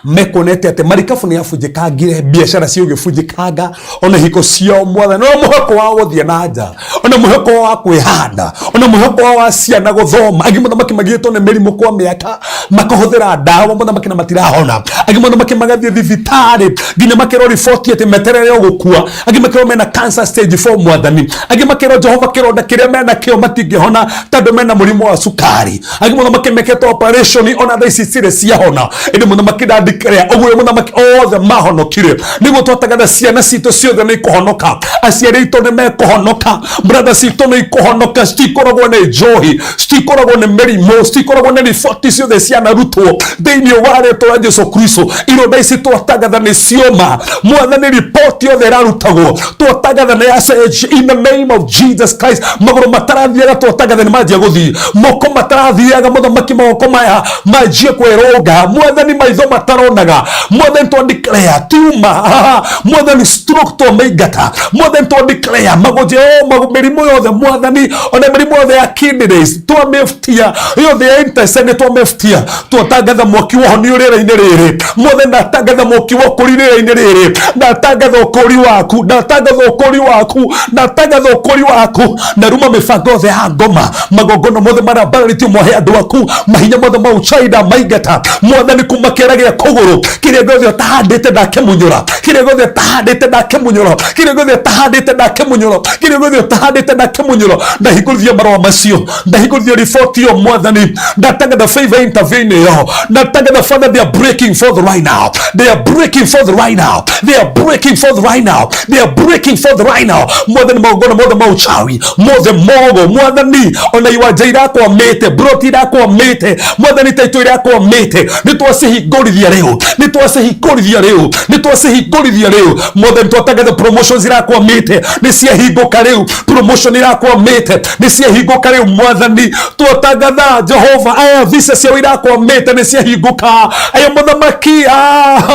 mekuonete atĩ marikabu nĩ yabunjĩkangire, biacara cio igĩbunjĩkanga, ona hiko ciao Mwathani, ona mwĩhoko wao gũthiĩ na nja, ona mwĩhoko wao wa kwĩhanda, ona mwĩhoko wao wa ciana gũthoma. Angĩ mũthamaki magiyĩtwo nĩ mĩrimũ kwa mĩaka makahũthĩra ndawa mũthamaki na matirahona. Angĩ mũthamaki magathiĩ thibitarĩ nginya makerwo riboti atĩ meterere o gũkua. Angĩ makerwo mena cancer stage 4 Mwathani. Angĩ makerwo Jehova kĩronda kĩrĩa mena kĩo matingĩhona tondũ mena mũrimũ wa cukari. Angĩ mũthamaki mekĩtwo operation ona thaa ici cirĩ ciahona, ĩndĩ mũthamaki ndandikĩrĩa ũguo mũthamaki othe mahonokire. Nĩguo twatagana ciana citũ ciothe nĩ ikũhonoka, aciari aitũ nĩ mekũhonoka, brother citũ nĩ ikũhonoka, citikoragwo nĩ njohi, citikoragwo nĩ mĩrimũ, citikoragwo nĩ riboti ciothe cianarutwo thĩinĩ wa rĩtwa rĩa Jesu Kristo. Ironda ici twatangatha nĩ cioma mwathani, riboti yothe ĩrarutagwo twatangatha nĩ yacenjia in the name of Jesus Christ. Magũrũ matarathiaga twatangatha nĩ manjia gũthiĩ, moko matarathiaga mũthamaki moko maya manjie kwĩrũnga mwathani, maitho mataronaga mwathani twa declare tiuma mwathani, stroke twamaingata mwathani, twa declare magonje o mĩrimũ yothe mwathani, ona mĩrimũ yothe ya kidneys twamĩbutia, yothe ya intestine twamĩbutia. Twatangatha mwaki wa ũhonio rĩera-inĩ rĩrĩ mwathani, ndatangatha mwaki wa ũkũri rĩera-inĩ rĩrĩ, ndatangatha ũkũri waku, ndatangatha ũkũri waku, ndatangatha ũkũri waku. Naruma mĩbango yothe ya ngoma, magongona mothe marĩa mbararĩtio mwahe andũ aku, mahinya mothe ma uchaida maingata mwathani, kuma kĩara gĩa kũgũrũ kĩrĩa gĩothe ũtahandĩte ndakĩmunyũra, kĩrĩa gĩothe ũtahandĩte ndakĩmunyũra, kĩrĩa gĩothe ũtahandĩte ndakĩmunyũra, kĩrĩa gĩothe ũtahandĩte ndakĩmunyũra. Ndahingũrithia marũa macio, ndahingũrithia riboti ĩyo mwathani, ndatangatha favor intervene ĩyo, ndatangatha Father, they are breaking forth right now, they are breaking forth right now, they are breaking forth right now, they are breaking forth right now mwathani. Magongona mothe ma uchawi mothe mogo mwathani, ona iwanja irakwamĩte, broti irakwamĩte mwathani, taito irakwamĩte, nĩ twacihingũrithia rĩu, nĩ twacihingũrithia rĩu, nĩ twacihingũrithia rĩu mwathani. Twatangatha promotions irakwamĩte nĩ ciahingũka rĩu, promotion irakwamĩte nĩ ciahingũka rĩu mwathani. Twatangatha Jehova aya visa ciao irakwamĩte nĩ ciahingũka, aya mũthamaki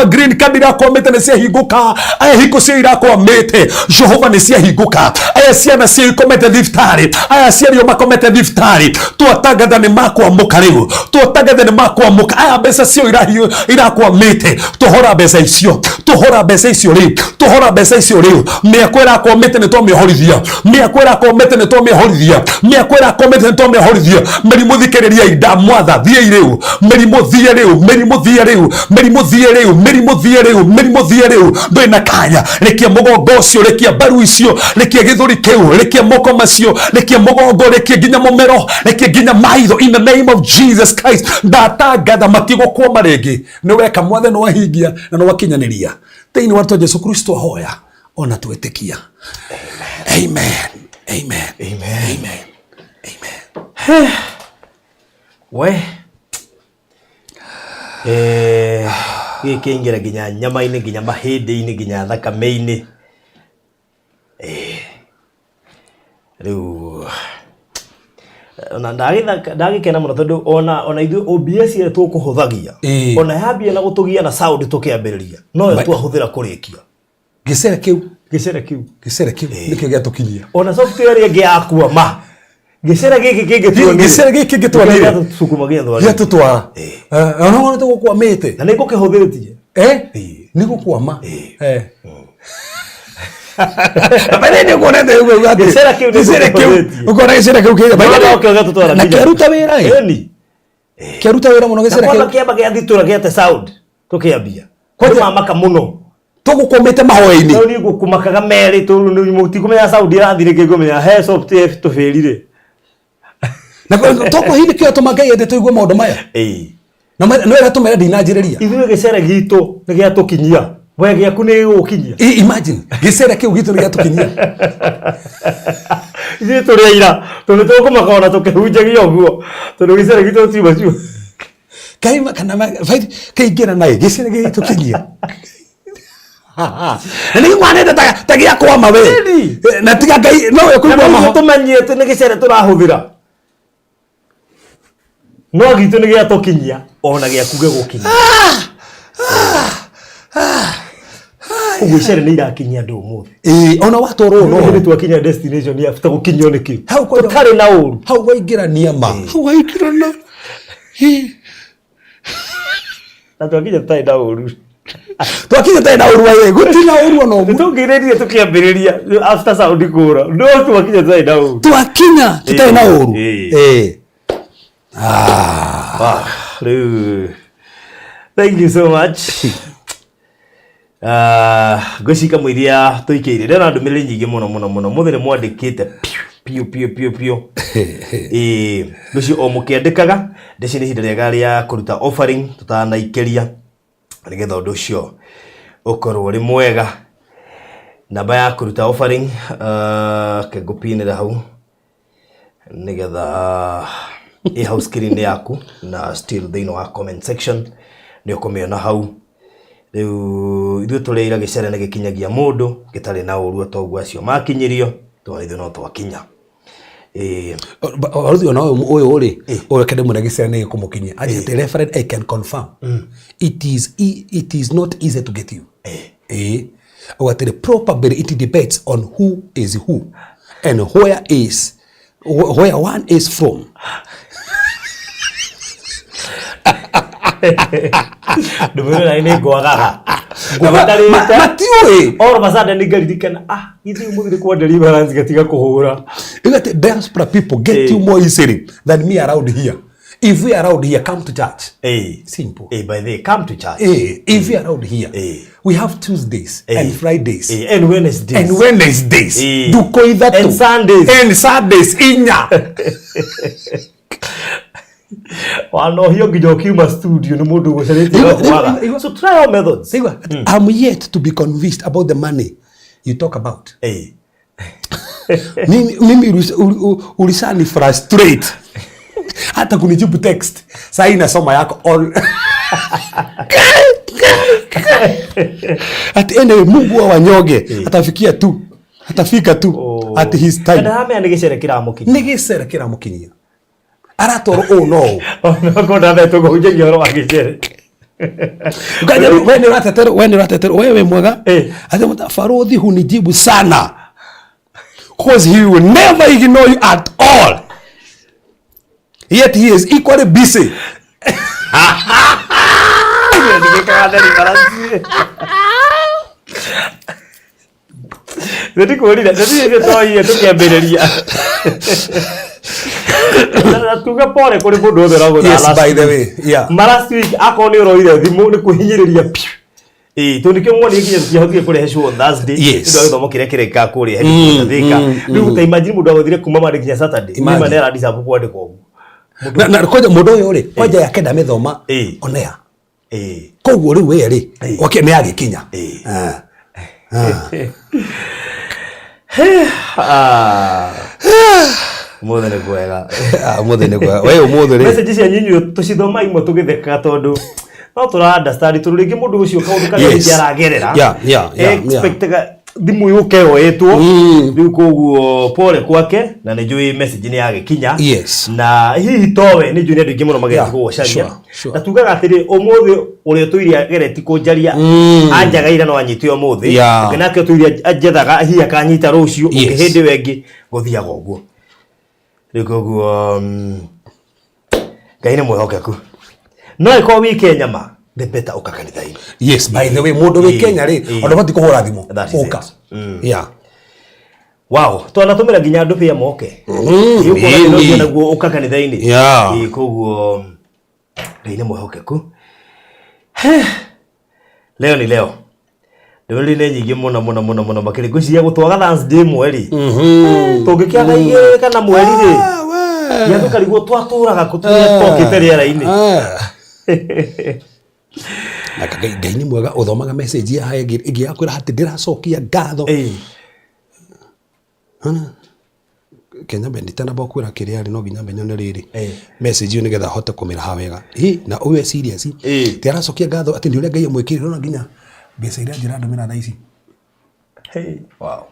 green card irakwamĩte nĩ ciahingũka, aya hingo ciao irakwamĩte Jehova nĩ ciahingũka, aya ciana ciao ikomete thibitarĩ, aya aciari ao makomete thibitarĩ, twatangatha nĩ makwamũka rĩu, twatangatha nĩ makwamũka. Aya mbeca ciao irakwamĩte, tũhora mbeca icio, tũhora mbeca icio rĩu, tũhora mbeca icio rĩu. Mĩako ĩrakwamĩte nĩ twamĩhorithia, mĩako ĩrakwamĩte nĩ twamĩhorithia, mĩako ĩrakwamĩte nĩ twamĩhorithia. Mĩrimũ thikĩrĩriai, ndamwatha thiĩi rĩu, mĩrimũ thiĩ rĩu, mĩrimũ thiĩ rĩu, mĩrimũ thiĩ rĩu, mĩrimũ thiĩ rĩu, mĩrimũ thiĩ rĩu. Ndũrĩ na kanya, rekia mũgongo ũcio, rekia mbaru icio, rekia gĩthũri kĩu, rekia moko macio, rekia mũgongo, rekia nginya mũmero, rekia nginya maitho in the name of Jesus Christ. Ndatangatha matigũkwama rĩngĩ. Nĩ weka mwathani, nĩ wahingia na nĩ wakinyanĩria thĩinĩ wa rĩtwa Jesu Kristo ahoya ona twĩtĩkia. Amen, amen, amen, amen, amen. We gĩkĩ kĩaingĩra nginya nyama-inĩ, nginya mahĩndĩ-inĩ, nginya thakame-inĩ. Rĩu ona ndagĩkena mũno tondũ ona ithuĩ OBS ĩrĩa tũkũhũthagia, ona yambia na gũtũgia na sound tũkĩambĩrĩria, noyo twahũthĩra kũrĩkia. Gĩcere kĩu. Gĩcere kĩu. Gĩcere kĩu nĩkĩo gĩatũkinyia. Ona software ĩrĩa ĩngĩ yakwama, gĩcere gĩkĩ kĩngĩtuonire. Gĩcere gĩkĩ kĩngĩtuonire. Gĩatũsukuma nginya twarĩkia. Gĩatũtwara ona wona tũgũkwamĩte. Na nĩ ngũkĩhũthĩtie. Nĩ gũkwama. Baba nĩ kuonete ũguo atĩ Gĩcere kĩu nĩ gĩcere kĩu ngũkĩhũthĩtie. ũkona gĩcere kĩu kĩga No, no, kĩo gĩatũtwara na nginya. kĩaruta wĩra ĩ. Ĩni. Kĩaruta wĩra mũno Na gĩcere kwanza kĩu. kĩamba gĩathitũra gĩate sound tũkĩambia. Kwanja- Kwanja mamaka mũno. Tũgũkwamĩte mahoya-inĩ. Rĩu niĩ ngũkũmakaga merĩ tondũ mũtikũmenya sound ĩrathire kĩngũmenya he software tũbĩrire. Na toko hihi nĩkĩo tũma Ngai ende tũigue maũndũ maya. Ĩĩ. Na nĩ wega tũmere ndinanjĩrĩria. Ithuĩ gĩcere gitũ nĩ gĩatũkinyia. We gĩaku nĩ gĩgũkinyia. Imagine gĩcere kĩu gitũ nĩ gĩatũkinyia. Ithuĩ tũrĩ aira tondũ tũkũmaka ona tũkĩhunjagia ũguo tondũ gĩcere gitũ tiuma ciu. Kai kana kaingĩra naĩ gĩcere gĩgĩtũkinyia. Na nĩ gĩkwanĩte ta gĩakwama we. Ĩni. Na tiga Ngai no we Na kũigua nĩguo maho. tũmenyie atĩ nĩ gĩcere tũrahũthĩra. No gitũ nĩ gĩatũkinyia ona gĩaku gĩgũkinyia. Ũguo icere nĩ irakinyia andũ ũmũthĩ. Ĩĩ, ona watwarwo No hĩndĩ no. twakinya destination ya bata gũkinyio nĩ kĩu. Hau kwanja- Tũtarĩ na ũru. Hau waingĩrania ma. Hau waingĩrana. Hi. Na twakinya tũtarĩ na ũru. Twakinya tũtarĩ na ũru waĩ. Gũtirĩ na ũru ona ũmwe. Tũngĩrĩrie tũkĩambĩrĩria after sound kũra. No twakinya tũtarĩ na ũru. Twakinya tũtarĩ na ũru. Ĩĩ. Ĩĩ. Rĩu. Thank you so much. Ah, ngwĩciria kamũiria tũikĩire ndĩrona ndũmĩrĩri nyingĩ mũno mũno mũno mũthĩ nĩ mwandĩkĩte piũ piũ piũ piũ ĩĩ ngwĩciria o mũkĩandĩkaga ndĩci nĩ ihinda rĩega rĩa kũruta offering tũtanaikĩria nĩgetha ũndũ ũcio ũkorwo ũrĩ mwega namba ya kũruta offering ke ngũpinĩra hau nĩgetha ĩ hau screen yaku na still thĩinĩ wa comment section nĩ ũkũmĩona hau rĩu ithuĩ tũrĩ ira gĩcere nĩ gĩkinyagia mũndũ gĩtarĩ na ũru o toguo acio makinyirio tondũ ithuĩ no twakinya ĩĩ Baruthi ona ũyũ ũyũ rĩ ũyũ kende mũno gĩcere nĩ gĩkũmũkinyia anjĩte referent I can confirm it is not easy to get you ĩĩ uga atĩrĩ probably it depends on who is who and where one is from. Ndũmĩrĩra nĩ ngwagaga Na matiũĩ. All of a sudden nĩngaririkana ah ithuĩ ũmũthĩ nĩ kwa deliverance gatiga kũhũra. You get diaspora people get you more easily than me around here. If we are around here, come to church. Simple. By the way, come to church. If we are around here, we have Tuesdays and Fridays. And Wednesdays. And Wednesdays. Ndukũ ithatũ. And Sundays. And Sundays inya. Wanohio nginya ũkiuma studio nĩ mũndũ ũgũcarĩtie gakwaga. So try all methods. Igua, I'm yet to be convinced about the money you talk about. Mimi ulishani frustrate. Hata kunijibu text. Sasa inasoma yako all. At anyway, Mungu wa wanyoge atafikia tu. Atafika tu at his time. Ndaramenya nĩ gĩcere kĩramũkinyia. Nĩ gĩcere kĩramũkinyia. Aratwarwo ũũ no ũũ. Onakorwo ndathetwo kũhunjagia ũhoro wa gĩcere. Ukaja wewe ni uratetero, wewe ni uratetero, wewe mwega. Ati farodhi hunijibu sana. Cause he will never ignore you at all. Yet he is equally busy. Nĩndĩkwĩrire, nĩndĩrire twaire tũkĩambĩrĩria. Na tuge pole kũrĩ mũndũ wothe ũragũtha Yes, last by the week. way, yeah. Ma last week akorwo nĩ ũroire thimũ nĩ kwĩhinyĩrĩria piũ. Ĩĩ, tondũ nĩkĩo muonire nginya tũtiahotire kũrehe show on Thursday. Yes. Nĩ ũndũ wa gĩthomo kĩrĩa kĩrekĩkaga kũrĩa headquarter Thika. Rĩu ta imagine mũndũ agũthire kuma Monday nginya Saturday. Imagine. Nĩ ma nĩ aradeserve kwandĩkwo ũguo. Na kwanja mũndũ ũyũ rĩ, kwanja yake ndamĩthoma onea. Koguo rĩu we rĩ, wake nĩ agĩkinya. Ũmũthĩ nĩ kwega. Ũmũthĩ nĩ kwega. We ũmũthĩ rĩ. Message cia inyuĩ tũcithoma imwe tũgĩtheka tondũ no tũra understand tondũ rĩngĩ mũndũ ũcio kaũndũ karĩa Yes. rĩngĩ aragerera. Expectaga thimũ yũke yoetwo. Rĩu koguo pole kwake na nĩ njũĩ message nĩ yagĩkinya. Yes. Na hihi towe nĩ njũĩ nĩ andũ aingĩ mũno mageretie gũgũcaria. Na tugaga atĩrĩ ũmũthĩ ũrĩa ũtũire ageretie kũnjaria anjagaire no anyite ũmũthĩ. Ũngĩ nake ũtũire anjethaga hihi akanyita rũciũ, ũngĩ hĩndĩ ĩyo ĩngĩ gũthiaga ũguo. Rĩu koguo Ngai nĩ mwĩhokeku. No ĩkorwo wĩ Kenya ma, the better ũka kanitha-inĩ. Yes, by the way, mũndũ wĩ Kenya rĩ, ona ũbatiĩ kũhũra thimũ. That is Ũka. it. Yeah. Wow, twanatũmĩra nginya andũ pia moke. Ĩĩ, ũkona thĩna ũcio naguo ũka kanitha-inĩ. Ĩĩ, koguo Ngai nĩ mwĩhokeku. Leo ni leo. Ndũmĩrĩri nĩ nyingĩ mũno mũno mũno mũno makĩria ngwĩciria gũtwaga Thursday ĩmwe rĩ. Tũngĩkĩaga igĩrĩ kana mweri rĩ. Nginya tũkarigwo twatũraga kũ tũrĩa tokĩte rĩera-inĩ. Na Ngai nĩ mwega ũthomaga message ya ĩngĩ yakwĩra atĩ ndĩracokia ngatho. Kenya mbe nditanamba kwĩra kĩrĩa rĩ no nginya mbe nyone rĩrĩ message ĩyo nĩgetha hote kũmĩraha wega. Ĩ na ũyũ e serious. Ti aracokia ngatho atĩ nĩ ũrĩa Ngai amwĩkĩrire no nginya mbeca iria njĩrandũmĩra thaa ici. Wow.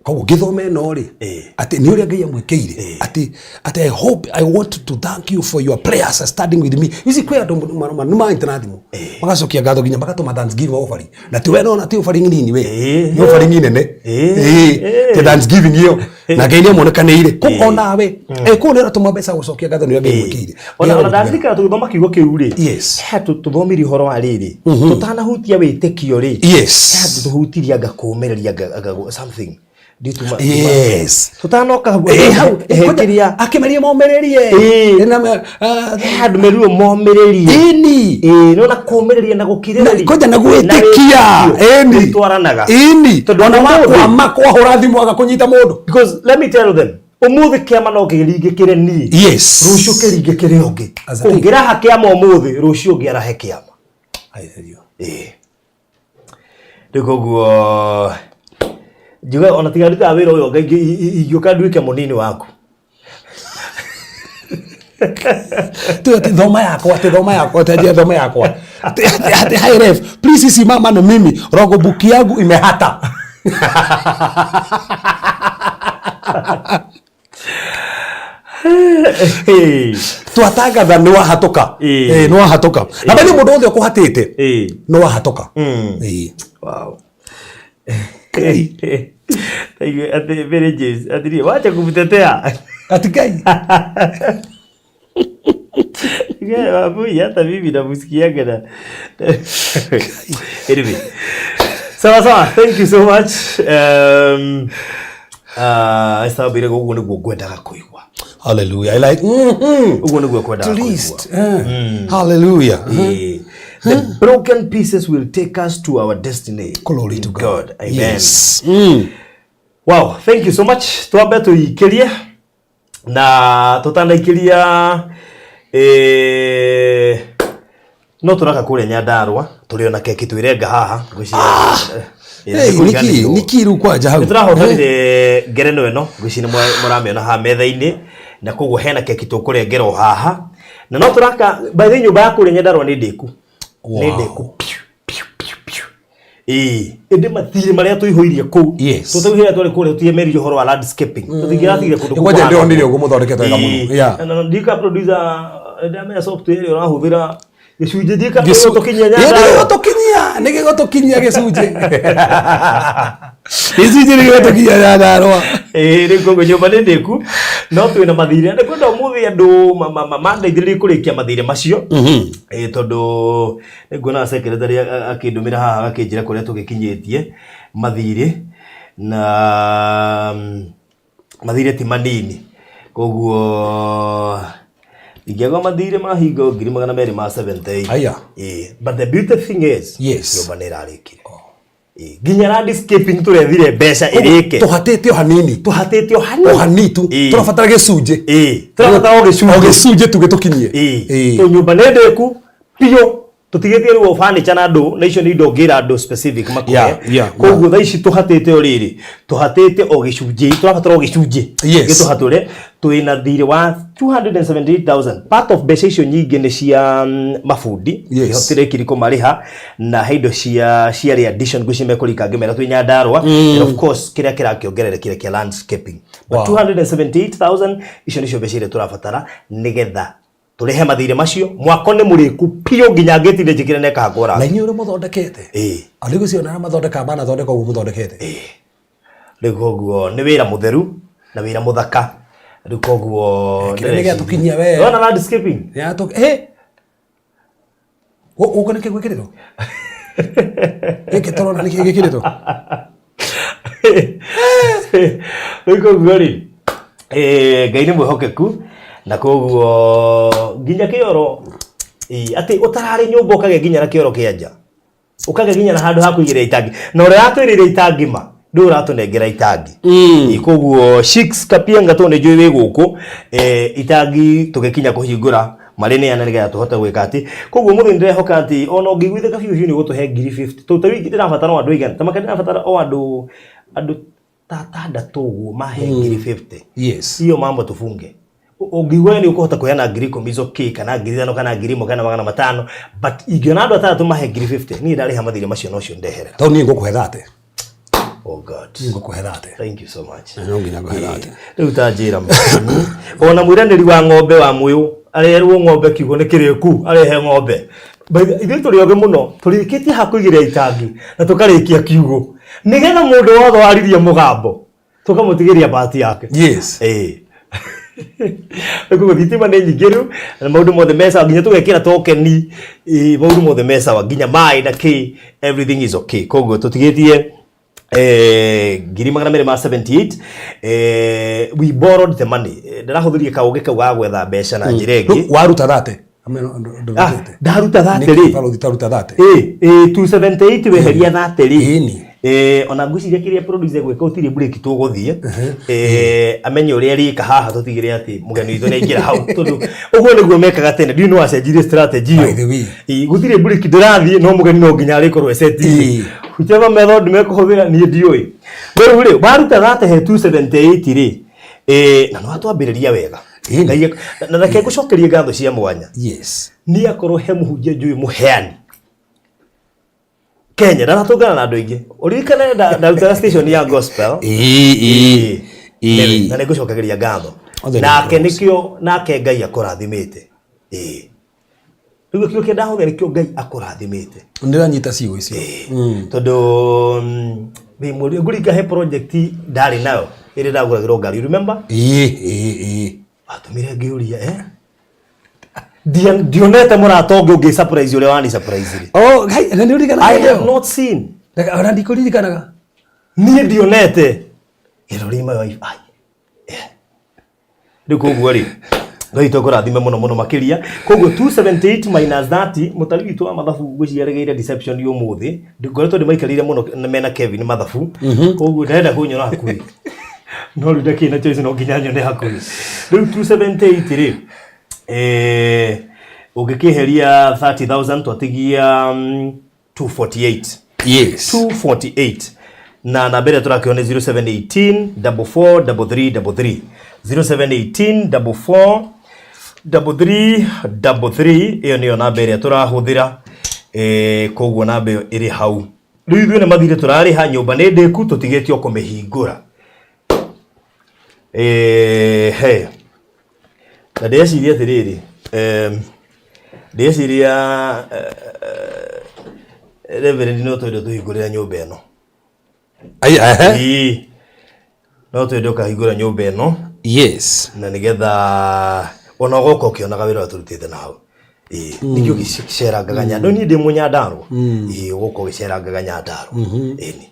Koguo ngĩthoma ĩno rĩ atĩ nĩ ũrĩa Ngai amwĩkĩire atĩ I hope I want to thank you for your prayers standing with me. Ici kwĩ andũ nĩ manyita na thimũ magacokia ngatho nginya magatũma thanksgiving offering na ti we nona ti offering nini we nĩ offering nene ti thanksgiving ĩyo na Ngai nĩ amuonekanĩire kũ onawe kũu nĩ ũratũma mbeca gũcokia ngatho nĩ ũrĩa Ngai amwĩkĩire. Ona ndaririkana tũgĩthoma kiugo kĩu rĩ. Yes. He tũthomire ũhoro wa rĩrĩ. Tũtanahutia wĩtĩkio rĩ. Yes. He tũhutirie anga kũũmĩrĩria anga something. Ndituma. Yes. Tutanoka hau. Eh, hau Ehekiria. Akĩmeria momĩrĩrie. Ĩĩ. Na me- ah, He handũ merirwo momĩrĩrie. Ĩni. Ĩĩ, nĩwona kũmĩrĩria na gũkirĩrĩria. Na- kwanja na gwĩtĩkia. Ĩni. Nĩitwaranaga. Ĩni. Tondũ Ona ũmũthĩ- wakwama kwahũra thimũ aga kũnyita mũndũ. Because let me tell them, ũmũthĩ kĩama no kĩringĩkĩre niĩ. Yes. Rũciũ kĩringĩkĩre ũngĩ. As a thing. Ũngĩraha kĩama ũmũthĩ, rũciũ ũngĩ arahe kĩama. Ĩĩ. Rĩu koguo njuga ona tiga ndutaga wĩra ũyũ anga ingĩũka nduĩke mũnini waku. Tu ati thoma yakwa ati thoma yakwa ati aje thoma yakwa ati ati ati hi ref please simama na mimi rogo book yangu imehata. Twatangatha nĩ wahatoka. Ĩĩ. Ĩĩ, nĩ wahatoka na bali mũndũ wothe ũkũhatĩte Ĩĩ. nĩ wahatoka. Ĩĩ. Wow. Ati Mary James, ati wacha kumtetea. Ati Ngai. Wabui hata mimi namsikiaga na. Anyway. Sawa sawa, thank you so much. Esther uguo niguo ngwendaga kuigua. Hallelujah. I like Uguo niguo kwendaga At kuigua. least. Hallelujah. Eh, The broken pieces will take us to our destiny. Glory in to God. Amen. Yes. Wow, thank you so much. Twambe tuikirie na tutanaikiria eh no turaka kuria Nyandarua turi ona keki twirenga haha ngwiciria. Hey, niki niki rĩu kwanja hau. Nĩ tũrahotanire ngerenwa ĩno ngwĩciria nĩ mũramĩona haha metha-inĩ na koguo hena keki tũkũrengerwo haha na no tũraka by the way nyũmba ya kũrĩa Nyandarua nĩ ndĩku nĩ ndĩku piu piu piu piu ĩĩ ĩndĩ mathirĩ marĩa tũihũirie kũu Yes. tũtaihũire twarĩ kũrĩa tũtiemerire ũhoro wa landscaping tũtingĩratigire kũndũ kũu Kwanja kũhana ndĩronire ũguo. ũguo mũthondekete wega mũno. Ĩĩ. Yeah. Na ndika producer ndamenya software ĩrĩa ũrahũthĩra gĩcunjĩ ndika Gĩcu- tũkinyia Ĩ, Nyandarua nĩgĩgũtũkinyia nĩgĩgũtũkinyia gĩcunjĩ gĩcunjĩ nĩgĩgũtũkinyia Nyandarua. Ĩĩ rĩu koguo nyũmba nĩ ndĩku no twĩna mathirĩ na kwenda ũmũthĩ andũ mandeithĩrĩrie kũrĩkia mathirĩ macio ĩĩ tondũ nĩnguona secretary akĩndũmĩra haha agakĩnjĩra kũrĩa tũgĩkinyĩtie mathirĩ na mathirĩ ti manini koguo ingĩagwa mathirĩ mahingo 270,000. Aya. Ĩĩ but the beauty thing is Yes. nyũmba nĩ ĩrarĩkire. Ĩĩ nginya landscaping tũrethire mbeca ĩrĩke tũhatĩte o hanini tũhatĩte o hanini o hanini tu Ĩĩ. tũrabatara gĩcunjĩ Ĩĩ, tũrabatara o gĩcunjĩ. o gĩcunjĩ tu gĩtũkinyie. Ĩĩ. Ĩĩ. Tondũ nyũmba nĩ ndĩku biũ tũtigĩtie rĩu o furniture na andũ na icio nĩ indo ũngĩra andũ specific makũhe Yeah, koguo thaa ici tũhatĩte o rĩrĩ tũhatĩte o gĩcunjĩ tũrabatara o gĩcunjĩ Yes. gĩtũhatũre twĩna thirĩ wa 278,000 part of mbeca icio nyingĩ nĩ cia mabundi Yes. ihotire kũmarĩha na he indo cia ciarĩ addition ngwĩciria mekũrika ngĩmera twĩ Nyandarua and of course kĩrĩa kĩrakĩongererekire kĩa landscaping but Wow. 278,000 icio nĩcio mbeca iria tũrabatara nĩgetha tũrĩhe mathirĩ macio mwako nĩ mũrĩku biũ nginya ngĩti nĩ njĩkĩre na ĩkahakwo na rangi inyuĩ ũrĩa mũthondekete Ĩĩ. andũ gũcio na mathondekaga manathondeka ũguo mũthondekete rĩu koguo nĩ wĩra mũtheru na wĩra mũthaka rĩu koguo Kĩrĩa nĩ gĩatũkinyia we. Wona landscaping Gũkũ nĩkĩ gwĩkĩrĩtwo gĩkĩ tũrona nĩkĩ gĩkĩrĩtwo rĩu koguo rĩ Ngai nĩ mwĩhokeku na koguo nginya kĩoro ĩĩ, atĩ ũtararĩ nyũmba ũkagĩa nginya na kĩoro kĩa nja ũkagĩa nginya na handũ ha kũigĩrĩra itangi na ũrĩa watwĩrĩire itangi ma ndũĩ ũratũnengera itangi. Ĩĩ, koguo Shix Kapienga tondũ nĩ njũĩ wĩ gũkũ itangi tũgĩkinya kũhingũra marĩ neana nĩgetha tũhote gwĩka atĩ koguo mũthĩ ndĩrehoka atĩ ona ũngĩiguithĩka biũ biũ nĩ ũgũtũhe 50,000 tondũ ta wiki ndĩrabatara o andũ aigana ta makĩria ndĩrabatara o andũ andũ ta atandatũ ũguo mahe 50,000. Yes. Hiyo mambo tufunge ũngĩigua nĩ ũkũhota kũheana 10,000 is okay kana 5,000 kana 1,000 kana 500 but ingĩona andũ atandatũ mahe 50,000 niĩ ndarĩha mathirĩ macio na ũcio ndeherera. Tondũ niĩ ngũkũhe thate. Oh God. Ngũkũhe thate. Thank you so much. No nginya ngũhe thate. Rĩu ta njĩra ona mwĩranĩri wa ng'ombe wa mũyũ arerwo ng'ombe kiugo nĩ kĩrĩku arehe ng'ombe. By the- ithuĩ tũrĩ ogĩ mũno tũrĩkĩtie ha kũigĩrĩra itangi na tũkarĩkia kiugo nĩgetha mũndũ wothe waririe mũgambo tũkamũtigĩria bahati yake. Yes. Ĩĩ. Rĩu koguo thitima nĩ nyingĩ rĩu na maũndũ mothe me sawa nginya tũgekĩra tokeni ĩĩ, maũndũ mothe me sawa nginya maĩ na kĩ everything is okay koguo tũtigĩtie 278,000. We borrowed the money. Ndĩrahũthĩrie kaũgĩ kau ga gwetha mbeca na njĩra ĩngĩ. Waruta thate. Ah, ndaruta thate rĩ. Barothi taruta thate. 278 weheria thate rĩ. Ĩni. Ona ngwĩciria kĩrĩa producer gwĩka ũtirĩ break tũgũthiĩ, amenye ũrĩa arĩka haha, tũtigĩre atĩ mũgeni witũ nĩaingĩra hau, tondũ ũguo nĩguo mekaga tene. Ndiũĩ nĩ wacenjirie strategy By the way. Ĩĩ, gũtirĩ break ndĩrathiĩ, no mũgeni no nginya arĩkorwo ecetire. Whichever method mekũhũthĩra niĩ ndiũĩ. No rĩu rĩ, waruta thate he 278 rĩ, na no atwambĩrĩria wega. Ĩni. Ngai na reke ngũcokerie ngatho cia mwanya. Yes. Niĩ akorwo he mũhunjia njũĩ mũheani Kenya, ndaratũngana na andũ aingĩ, ũririkane ndarutaga station ya gospel. Ĩĩ, Ĩĩ. ĩĩ. Na nĩngũcokagĩria ngatho. Othe nĩ Nake ngũrũ. nĩkĩo nake Ngai akũrathimĩte. Ĩĩ, rĩu kĩo kĩrĩa ndahũthĩra nĩkĩo Ngai akũrathimĩte. Ndĩranyita ciugo icio. Tondũ ngũringa he project ndarĩ nayo ĩrĩa ndagũragĩrwo ngari, you remember? Ĩĩ, ĩĩ, ĩĩ. Watũmire ngĩũria, ndionete mũrata ũngĩ ũngĩ surprise ũrĩa wani surprise rĩ. Oh, hai, na nĩ ũririkanaga I have ĩyo? not seen. Ona ndikũririkanaga. Niĩ ndionete ĩrori my wife. Ai, rĩu koguo rĩ, Ngai witũ akũrathime mũno mũno makĩria. Koguo 278 minus 30, mũtari witũ wa mathabu ngwĩciria aregeire deception ũmũthĩ. Ngoretwo ndĩmaikarĩire mũno na mena Kevin mathabu, koguo ndarenda kũnyona hakuhĩ, no rĩu ndakĩrĩ na choice, no nginya nyone hakuhĩ. Rĩu 278 rĩ, ũngĩkĩeheria 30,000 twatigia 248. Yes. 248, na namba ĩrĩa tũrakĩo nĩ 0718 44 33 33, 0718 44 33 33. Ĩyo nĩyo namba ĩrĩa tũrahũthĩra. Koguo namba ĩyo ĩrĩ hau. Rĩu ithuĩ nĩ mathirĩ tũrarĩha, nyũmba nĩ ndĩku, tũtigĩtio kũmĩhingũra. He na ndĩreciria atĩrĩrĩ, ndĩreciria Reverend no twende tũhingũrĩre nyũmba ĩno. Ai, ehe. Ĩĩ. No twende ũkahingũra nyũmba ĩno. Yes. Na nĩgetha ona ũgoka ũkĩonaga wĩra ũrĩa tũrutĩte na hau. Ĩĩ, nĩkĩo gĩcerangaga Nyandarua. Niĩ ndĩ Mũnyandarũa. Ĩĩ, ũgoka ũgĩcerangaga Nyandarua. Ĩni.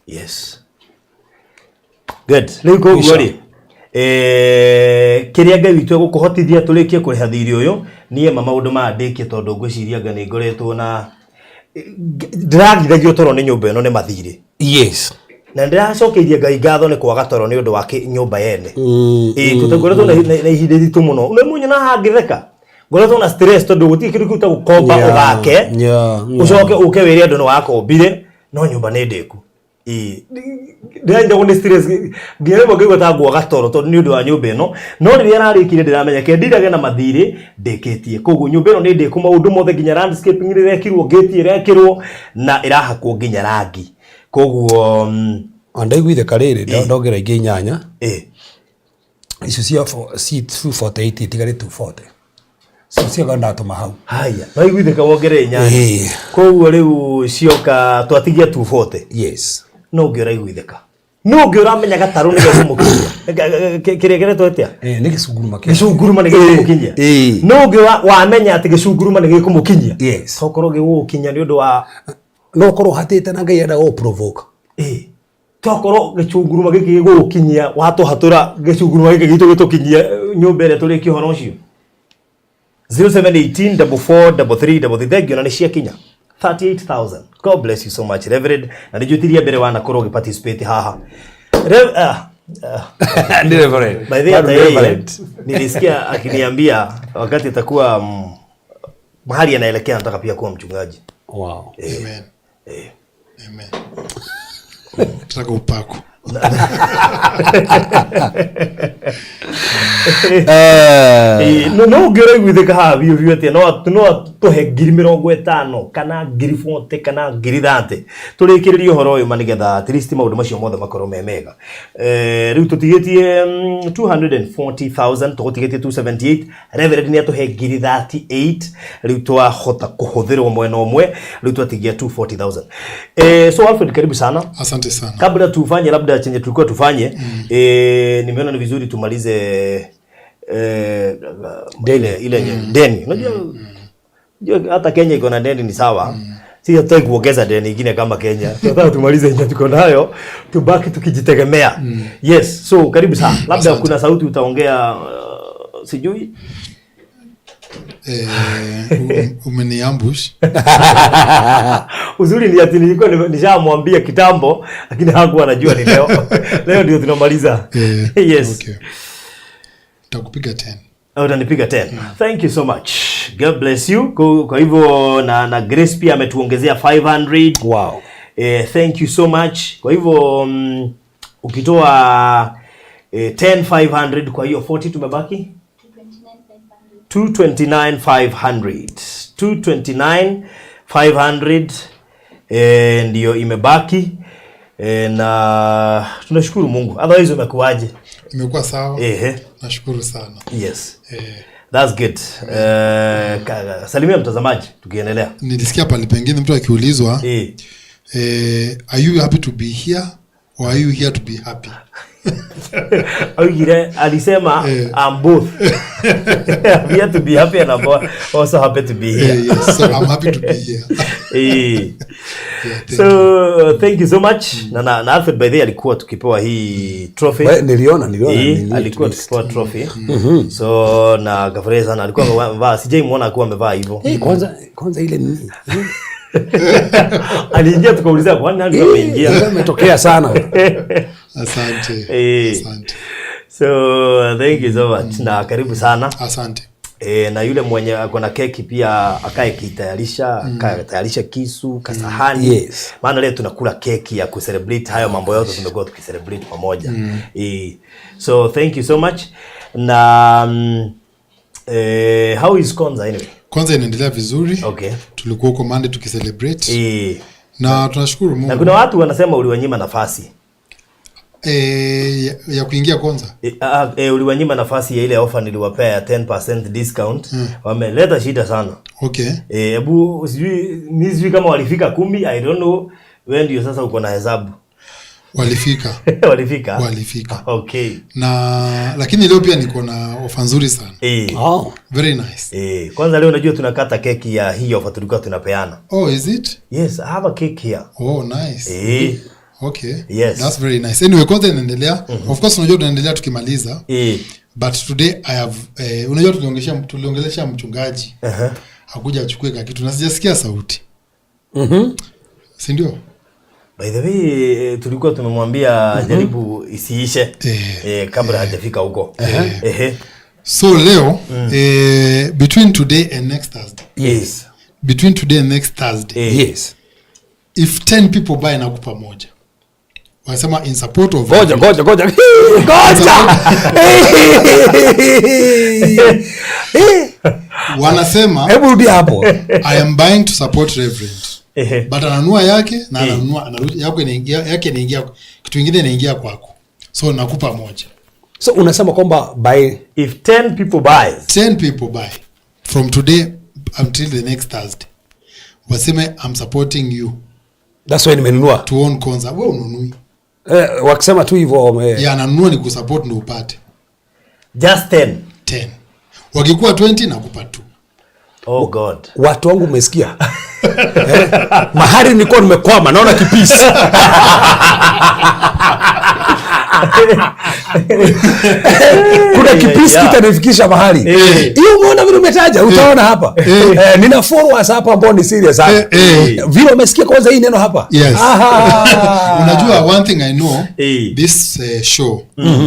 Yes. Good. Rĩu koguo rĩ, kĩrĩa Ngai witũ egũkũhotithia tũrĩkie kũrĩha thirĩ ũyũ, niĩ ma maũndũ maya ndĩkie, tondũ ngwĩciria anga nĩ ngoretwo na ndĩragithagio toro nĩ nyũmba ĩno nĩ mathirĩ. Yes. Na ndĩracokeirie Ngai ngatho nĩ kwaga toro nĩ ũndũ wa nyũmba yene. Ĩĩ, tondũ ngoretwo na ihinda iritũ mũno. Nĩ munyona hangĩtheka, ngoretwo na stress tondũ gũtirĩ kĩndũ kĩu ta gũkomba ũgake, ũcoke ũke wĩre andũ nĩ wakombire, no nyũmba nĩ ndĩku. Ĩĩ, ndĩranyitagwo nĩ stress nginya rĩmwe ngaigua ta ngwaga toro tondũ nĩ ũndũ wa nyũmba ĩno. No rĩrĩa ĩrarĩkire ndĩramenya ke ndirage na mathirĩ ndĩkĩtie. Koguo nyũmba ĩno nĩ ndĩku maũndũ mothe, nginya landscaping rĩrekirwo, ngĩti ĩrekĩrwo na ĩrahakwo nginya rangi. Koguo Ndaiguithĩka rĩrĩ, ndongera ingĩ inyanya. Icio cia 248 itigare 240. Cio ciaga ndatũma hau. Haya, waiguithĩka wongerere inyanya. Ĩĩ. Koguo rĩu cioka twatigia 240. Yes. No ũngĩ ũraiguithĩka, no ũngĩ ũramenya gatarũ nĩ gegũmũkinyia. Kĩrĩa kĩretwo atĩa? Nĩ gĩcunguruma kĩa. Gĩcunguruma nĩ gĩkũmũkinyia. Ĩĩ. No ũngĩ wamenya atĩ gĩcunguruma nĩ gĩkũmũkinyia. Yes. Tokorwo gĩgũgũkinya nĩ ũndũ wa No ũkorwo hatĩte na Ngai endaga gũ provoke. Ĩĩ, tokorwo gĩcunguruma gĩkĩ gĩgũgũkinyia, watũhatũra gĩcunguruma gĩkĩ gitũ gĩtũkinyie nyũmba ĩrĩa tũrĩkie ũhoro ũcio. 0718 44 33 33. Thank you, na nĩ ciakinya 38,000. God bless you so much, Reverend, na nĩ njũtirie mbere wanakorwo ũgĩ participate haha. Ah, ah. Ni Reverend. By the way, Bado hata ni yeye Reverend. nilisikia akiniambia wakati atakuwa mahali anaelekea anataka pia kuwa mchungaji. Wow. Amen. Amen. Nataka upako. No ũngĩ ũraiguithĩka haha biũ biũ atĩa, no atũhe 50,000 kana 40,000 kana 30,000 tũrĩkĩrĩrie ũhoro ũyũ ma nĩgetha at least maũndũ macio mothe makorwo me mega. Rĩu tũtigĩtie 240,000, tũgũtigĩtie 278. Reverend nĩ atũhe 38,000, rĩu twahota kũhũthĩrwo mwena ũmwe, rĩu twatigia 240,000. So Alfred, karibu sana. Asante sana. Kabla tufanye labda chenye tulikuwa tufanye, nimeona ni vizuri tumalize ile ile deni. Unajua hata Kenya iko na deni ni sawa. Si hatutaki kuongeza deni ingine kama Kenya. Tunataka tumalize yenye tuko nayo, tubaki tukijitegemea. Yes, so karibu sana. Labda Asante. kuna sauti utaongea, sijui. Umeniambush. Uzuri ni ati nilikuwa nishamwambia kitambo, lakini hakuwa anajua ni leo. Leo ndio tunamaliza. Yes. Okay. Takupiga 10. Utanipiga 10. Thank you so much. God bless you. Kwa hivyo na Grace pia ametuongezea 500. Wow. Thank you so much. Kwa hivyo ukitoa 10 500, kwa hiyo 40 tumebaki 229,500. 229,500 ndio imebaki. Na tunashukuru Mungu. Otherwise umekuaje? Imekuwa sawa. Nashukuru sana. Yes. That's good. Salimia mtazamaji tukiendelea. Nilisikia pale pengine mtu akiulizwa, are you happy to be here or are you here to be happy? Oigire alisema I'm both. I'm here to be happy and I'm also happy to be here. Yes, so I'm happy to be here. Yeah, thank So thank you so much. Na Alfred by the way alikuwa tukipewa hii trophy. We, niliona Alikuwa tukipewa trophy. So na kafurahi sana, alikuwa amevaa, sijai muona akiwa amevaa hivyo. Kwanza ile nini? Aliingia tukauliza kwani nani ameingia? Imetokea sana. Asante. Asante. So thank you so much. Na karibu sana. Asante. Na yule mwenye ako na keki pia akae kitayarisha, akae tayarisha kisu, kasahani. Yes. Maana leo tunakula keki ya kucelebrate hayo mambo yote tumekuwa tukicelebrate pamoja. So thank you so much. Na how is Konza anyway? Kwanza inaendelea vizuri. Okay. Tulikuwa huko Monday tukicelebrate. Na tunashukuru Mungu. Na kuna watu wanasema uliwanyima nafasi. Ya kuingia Konza. Uliwanyima nafasi ya ile offer niliwapea ya 10% discount. Wameleta shida sana. Okay. Hebu sijui kama walifika 10, I don't know. Wewe ndio sasa uko na hesabu. Walifika. Walifika. Walifika. Okay. Na lakini leo pia niko na ofa nzuri sana. Oh. Very nice. Kwanza leo unajua tunakata keki ya hii ofa tulikuwa tunapeana. Oh, is it? Yes, I have a cake here. Oh, nice. Okay. Yes. That's very nice. Anyway, kwanza inaendelea. Of course unajua tunaendelea tukimaliza. But today I have unajua tuliongelesha mchungaji. Hakuja achukue kitu na sijasikia sauti. Si ndio? By the way, tulikuwa tumemwambia jaribu isiishe kabla hajafika huko. So leo between today and next Thursday. Yes. Between today and next Thursday. Yes. If 10 people buy nakupa moja. Wanasema in support of Goja. Goja. Wanasema hebu rudi hapo. I am buying to support Reverend. But ananunua yake na ananunua yako inaingia, yake inaingia, kitu kingine inaingia kwako. So nakupa moja. So unasema kwamba buy if 10 people buy. 10 people buy from today until the next Thursday. Waseme I'm supporting you. That's why nimenunua. To own Konza. Wewe ununui. Wakisema tu hivyo Ya ananunua ni kusupport ndio upate. Just 10. 10. Wakikuwa 20 nakupa 2. Oh God. Watu wangu umesikia? Mahali nilikuwa nimekwama naona kipisi. Kuna kipisi kitanifikisha mahali. Hiyo umeona vile umetaja utaona hapa. Nina followers hapa ambao ni serious sana. Vile umesikia kwanza hii neno hapa. Yes. Aha. Unajua one thing I know, this show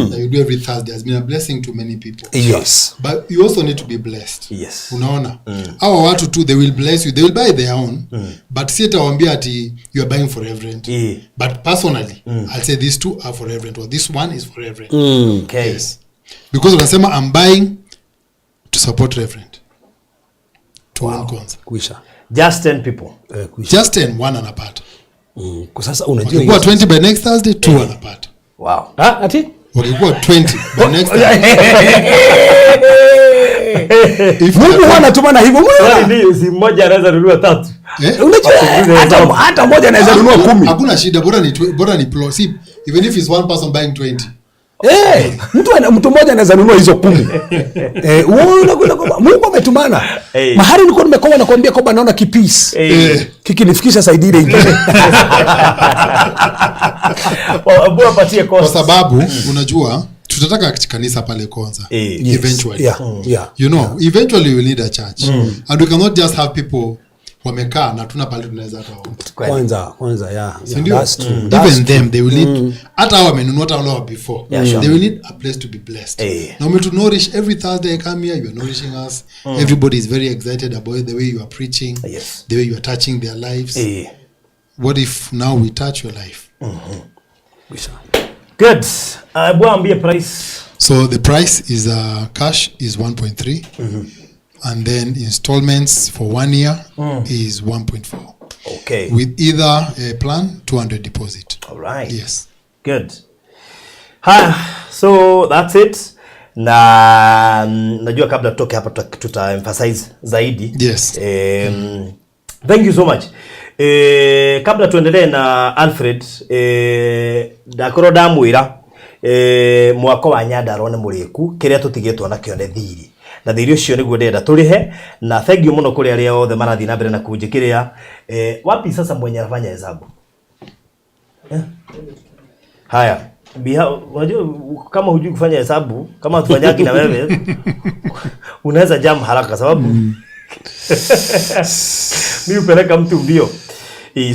that you do every Thursday has been a blessing to many people. Yes. But you also need to be blessed. Yes. Unaona? Hawa watu tu they will bless you. They will buy their own. But si atawaambia ati you are buying for Reverend. But personally, I'll say these two are for Reverend or this one is for Reverend. Okay. Yes. Because unasema I'm buying to support Reverend. To own Konza. Kuisha. Just 10 people. Kuisha. Just 10, one anapata. Kwa sasa unajua Wakikuwa 20 by next Thursday, 2 anapata. Wow. Ati? Wakikuwa 20 by next Thursday. Mungu huwa anatumana hivyo. Si mmoja anaweza nunua 3. Unajua hata mmoja anaweza nunua 10. Hakuna shida, bora ni plot. See, even if it's one person buying 20. Eh, mtu ana, mtu mmoja anaweza nunua hizo 10. Eh, wewe unakwenda kwamba Mungu ametumana. Eh. Mahali nilikuwa nimekoa nakwambia kwamba naona kipisi. Eh. Kikinifikisha saidi ile ingine. Hebu apatie Kwa cost. sababu unajua tutataka kanisa pale Konza Eh. Yes. eventually. Yeah, yeah. You know, eventually we need a church. And we cannot just have people wamekaa na tuna pale tunaweza hata waomba. Kwanza, kwanza, yeah. Si Yeah, ndio? that's true. That's Even them they will need, hata hao wamenunua hata wale wa before, Yeah, sure. they will need a place to be blessed. Eh. Na umetu-nourish every Thursday I come here, you are nourishing us. Everybody is very excited about the way you are preaching, Yes. the way you are touching their lives. Eh. What if now we touch your life? Good. Hebu ambie price. So the price is cash is 1.3, and then installments for 1 year is 1.4. Okay. With either a plan, 200 deposit. All right. Yes. Good. Ha, so that's it. Na najua kabla tutoke hapa tuta emphasize zaidi. Yes. Thank you so much. Kabla tuendelee na Alfred, ndakorwo ndamwĩra mwako wa Nyandarua nĩ mũrĩku, kĩrĩa tũtigĩtwo nakĩo nĩ thirĩ, na thirĩ ũcio nĩguo ndĩrenda tũrĩhe, na thank you mũno kũrĩ arĩa othe marathiĩ na mbere na kũnjĩkĩrĩra. Wapi sasa mwenye anafanya hesabu? Haya, unajua kama hujui kufanya hesabu, kama hatufanyagi na wewe, unaweza jam haraka sababu mi upeleka mtu mbio.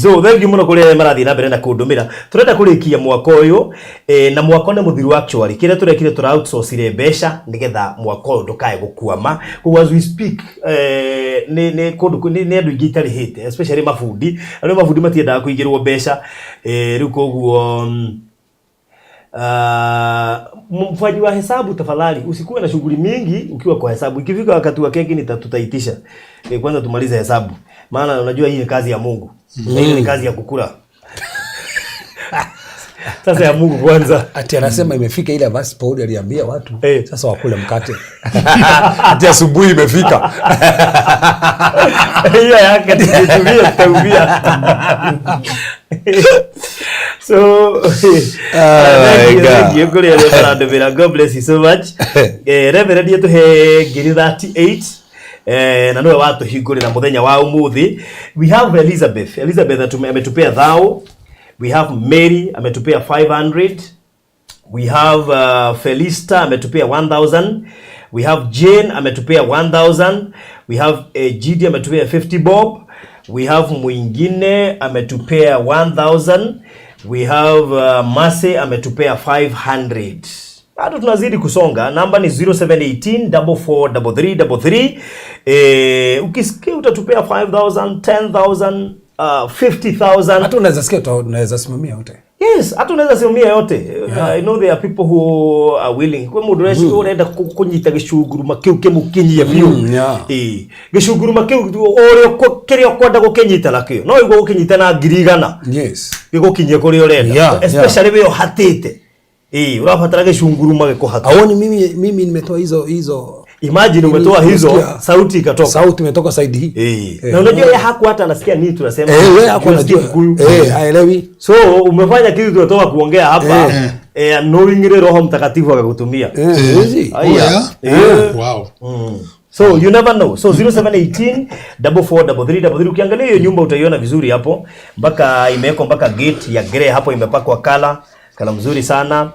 So thank you muno kuri arĩa marathiĩ na mbere na kũndũmĩra. Tũrenda kũrĩkia mwaka ũyũ, na mwaka nĩ mũthiru actually. Kĩrĩa tũrekire tũra outsourcire mbeca nĩgetha mwaka ũyũ ndũkae gũkwama. Koguo as we speak, nĩ kũndũ nĩ andũ aingĩ itarĩhĩte, especially mabundi. Arĩa mabundi matiendaga kũigĩrwo mbeca. Rĩu koguo, mfanyi wa hesabu tafadhali usikuwe na shughuli mingi ukiwa kwa hesabu. Ikifika wakati wa keki tutaitisha. Kwanza tumalize hesabu. Maana unajua hii ni kazi ya Mungu. Na hii ni kazi ya kukula. Sasa ya Mungu kwanza. Ati anasema imefika ile verse Paul aliambia watu sasa wakule mkate. Ati asubuhi imefika. Hiyo yake tukitumia tutaumia. So, thank you, thank you. Kuri arĩa marandũmĩra. God bless you so much. Reverend atuhe ngiri 38. Na niwe watũhingũrĩra mũthenya wa ũmũthĩ. We have Elizabeth. Elizabeth ametupea thao. We have Mary ametupea 500. We have Felista ametupea 1000. We have Jane ametupea 1000. We have Gidi ametupea 50 bob. We have mwingine ametupea 1000. We have Mase ametupea 500. Bado tunazidi kusonga. Namba ni 0718 44 33 33. Ukisikia utatupea 5000, 10000, 50000. Hata unaweza sikia unaweza simamia yote. Yes, hata unaweza simamia yote. I know there are people who are willing. Kwa mundu ucio urenda kunyita gicunguruma kiu kimukinyie biu. Gicunguruma kiu uria kiria ukwenda gukinyita nakio. No igwo gukinyita na ngiri igana. Yes. Gigukinyie kuria urenda. Especially we uhatite. Urabatara gicunguruma gikuhata. Aoni mimi nimetoa hizo Imagine umetoa hizo, Unasikia? sauti ikatoka. Sauti imetoka side hii. Na unajua yeye hakuwa hata anasikia nini tunasema. Yeye hakuwa Unasikia anajua. Kikuyu. Haelewi. So umefanya kitu tunatoka kuongea hapa. Knowingly Roho Mtakatifu akakutumia. Huwezi. Aya. Oh, yeah? Wow. So you never know. So 0718 44 33 33. Ukiangalia hiyo nyumba utaiona vizuri hapo. Mpaka imewekwa mpaka gate ya grey hapo imepakwa kala mzuri sana.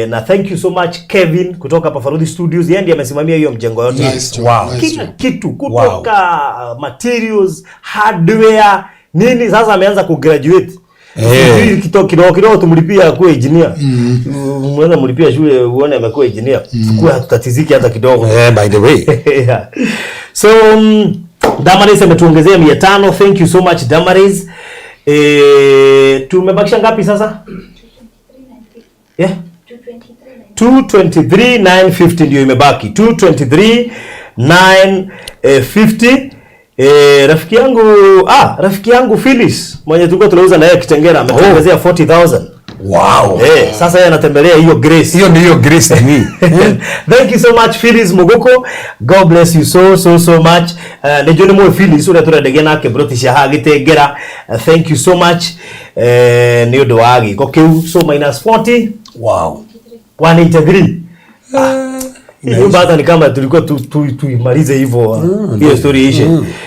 Na thank you so much Kevin kutoka hapa Farudhi Studios. Yeye ndiye amesimamia hiyo mjengo yote. Nice job, Wow. nice Kila job. kitu kutoka materials, hardware, nini sasa ameanza kugraduate. Sijui kidogo kidogo tumlipia akuwe engineer. Mwanza mlipia shule uone amekuwa engineer. Kwa hatutatiziki hata kidogo. By the way. Yeah. So Damaris ametuongezea 500. Thank you so much Damaris. Tumebakisha ngapi sasa? Yeah. 223,950 ndio imebaki. 223,950. Rafiki yangu Phyllis mwenye tulikuwa tunauza na yeye Kitengela ametuongezea 40,000. Wow. Sasa yeye anatembelea hiyo Grace. Hiyo ndio Grace ni. Thank you so much Phyllis Muguko. God bless you so so so much. Nĩnjũĩ nĩ mũĩ Phyllis ũrĩa tũrendagia nake broti cia haha Gĩtengera. Thank you so much. Nĩ ũndũ wa gĩko kĩu. So minus 40. Wow. 183. Hii nyumba hata ni kama tulikuwa tuimalize hivyo hiyo story ishe.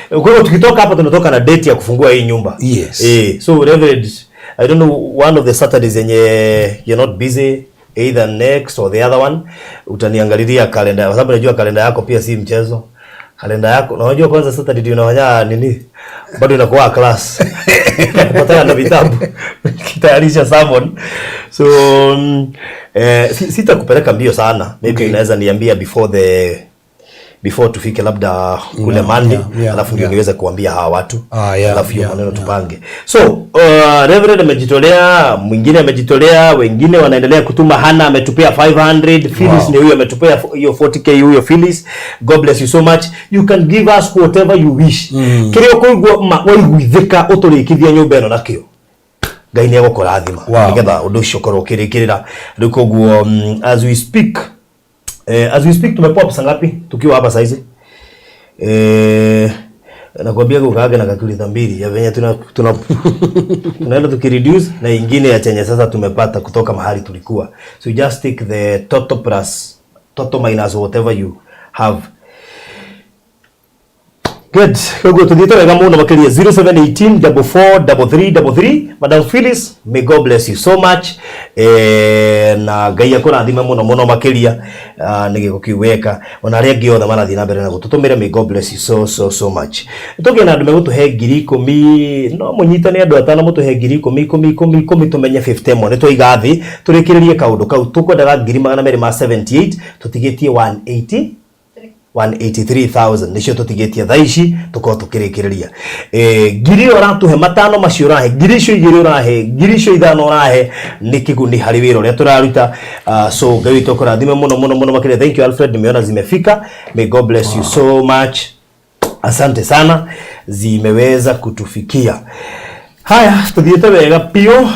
Kwa hiyo tukitoka hapa tunatoka na date ya kufungua hii nyumba. Yes. So Reverend, I don't know, one of the Saturdays yenye you're not busy, either next or the other one, utaniangalilia kalenda kwa sababu najua kalenda yako pia si mchezo. Kalenda yako na unajua kwanza Saturday ndio unafanya nini? Bado inakuwa class. Kupatana na vitabu kitayarisha sermon. So sitakupeleka mbio sana. Maybe unaweza niambia before tufike labda kule Monday, alafu ndio niweze kuambia hawa watu, alafu hiyo maneno tupange. So Reverend amejitolea, mwingine amejitolea, wengine wanaendelea kutuma. Hana ametupea 500, Phyllis ni huyo ametupea hiyo 40K huyo Phyllis. God bless you so much. You can give us whatever you wish. Kiria ũkũigua waiguithĩka ũtũrĩkithia nyũmba ĩno nakĩo, Ngai nĩ egũkũrathima nĩgetha ũndũ ũcio ũkorwo ũkĩrĩkĩrĩra. Rĩu koguo as we speak tumepoa pesa ngapi tukiwa hapa saizi? Nakwambia kukaage na calculator mbili ya venye tunaenda tukireduce na ingine ya chenye sasa tumepata kutoka mahali tulikuwa. So you just take the total plus total minus whatever you have. Good. Koguo tuthiĩte wega mũno makĩria. 0718 443333. Madam Phyllis, may God bless you so much. Na Ngai akũrathime mũno mũno makĩria nĩ gĩko kĩu weka. Ona arĩa angĩ othe marathiĩ na mbere na gũtũtũmĩra, may God bless you so so so much. Tũgĩe na andũ megũtũhe 10,000, no mũnyitane andũ atano mũtũhe 10,000 10 10 10, tũmenye 50 ĩmwe nĩ twaiga thĩ tũrĩkĩrĩrie kaũndũ kau. Tũkwendaga 278,000, tũtigĩtie 180 183,000 nicio tũtigĩtie thaa ici tũkorwo tũkĩrĩkĩrĩria. Ngiri ĩyo ũratũhe, matano macio ũrahe, ngiri icio igĩrĩ ũrahe, ngiri icio ithano ũrahe, nĩ kĩguni harĩ wĩra ũrĩa tũraruta. So Ngai witũ akũrathime mũno mũno mũno makĩria. Thank you, Alfred, nimeona zimefika. May God bless you so much. Asante sana, zimeweza kutufikia. Haya, tuthiĩte wega piũ.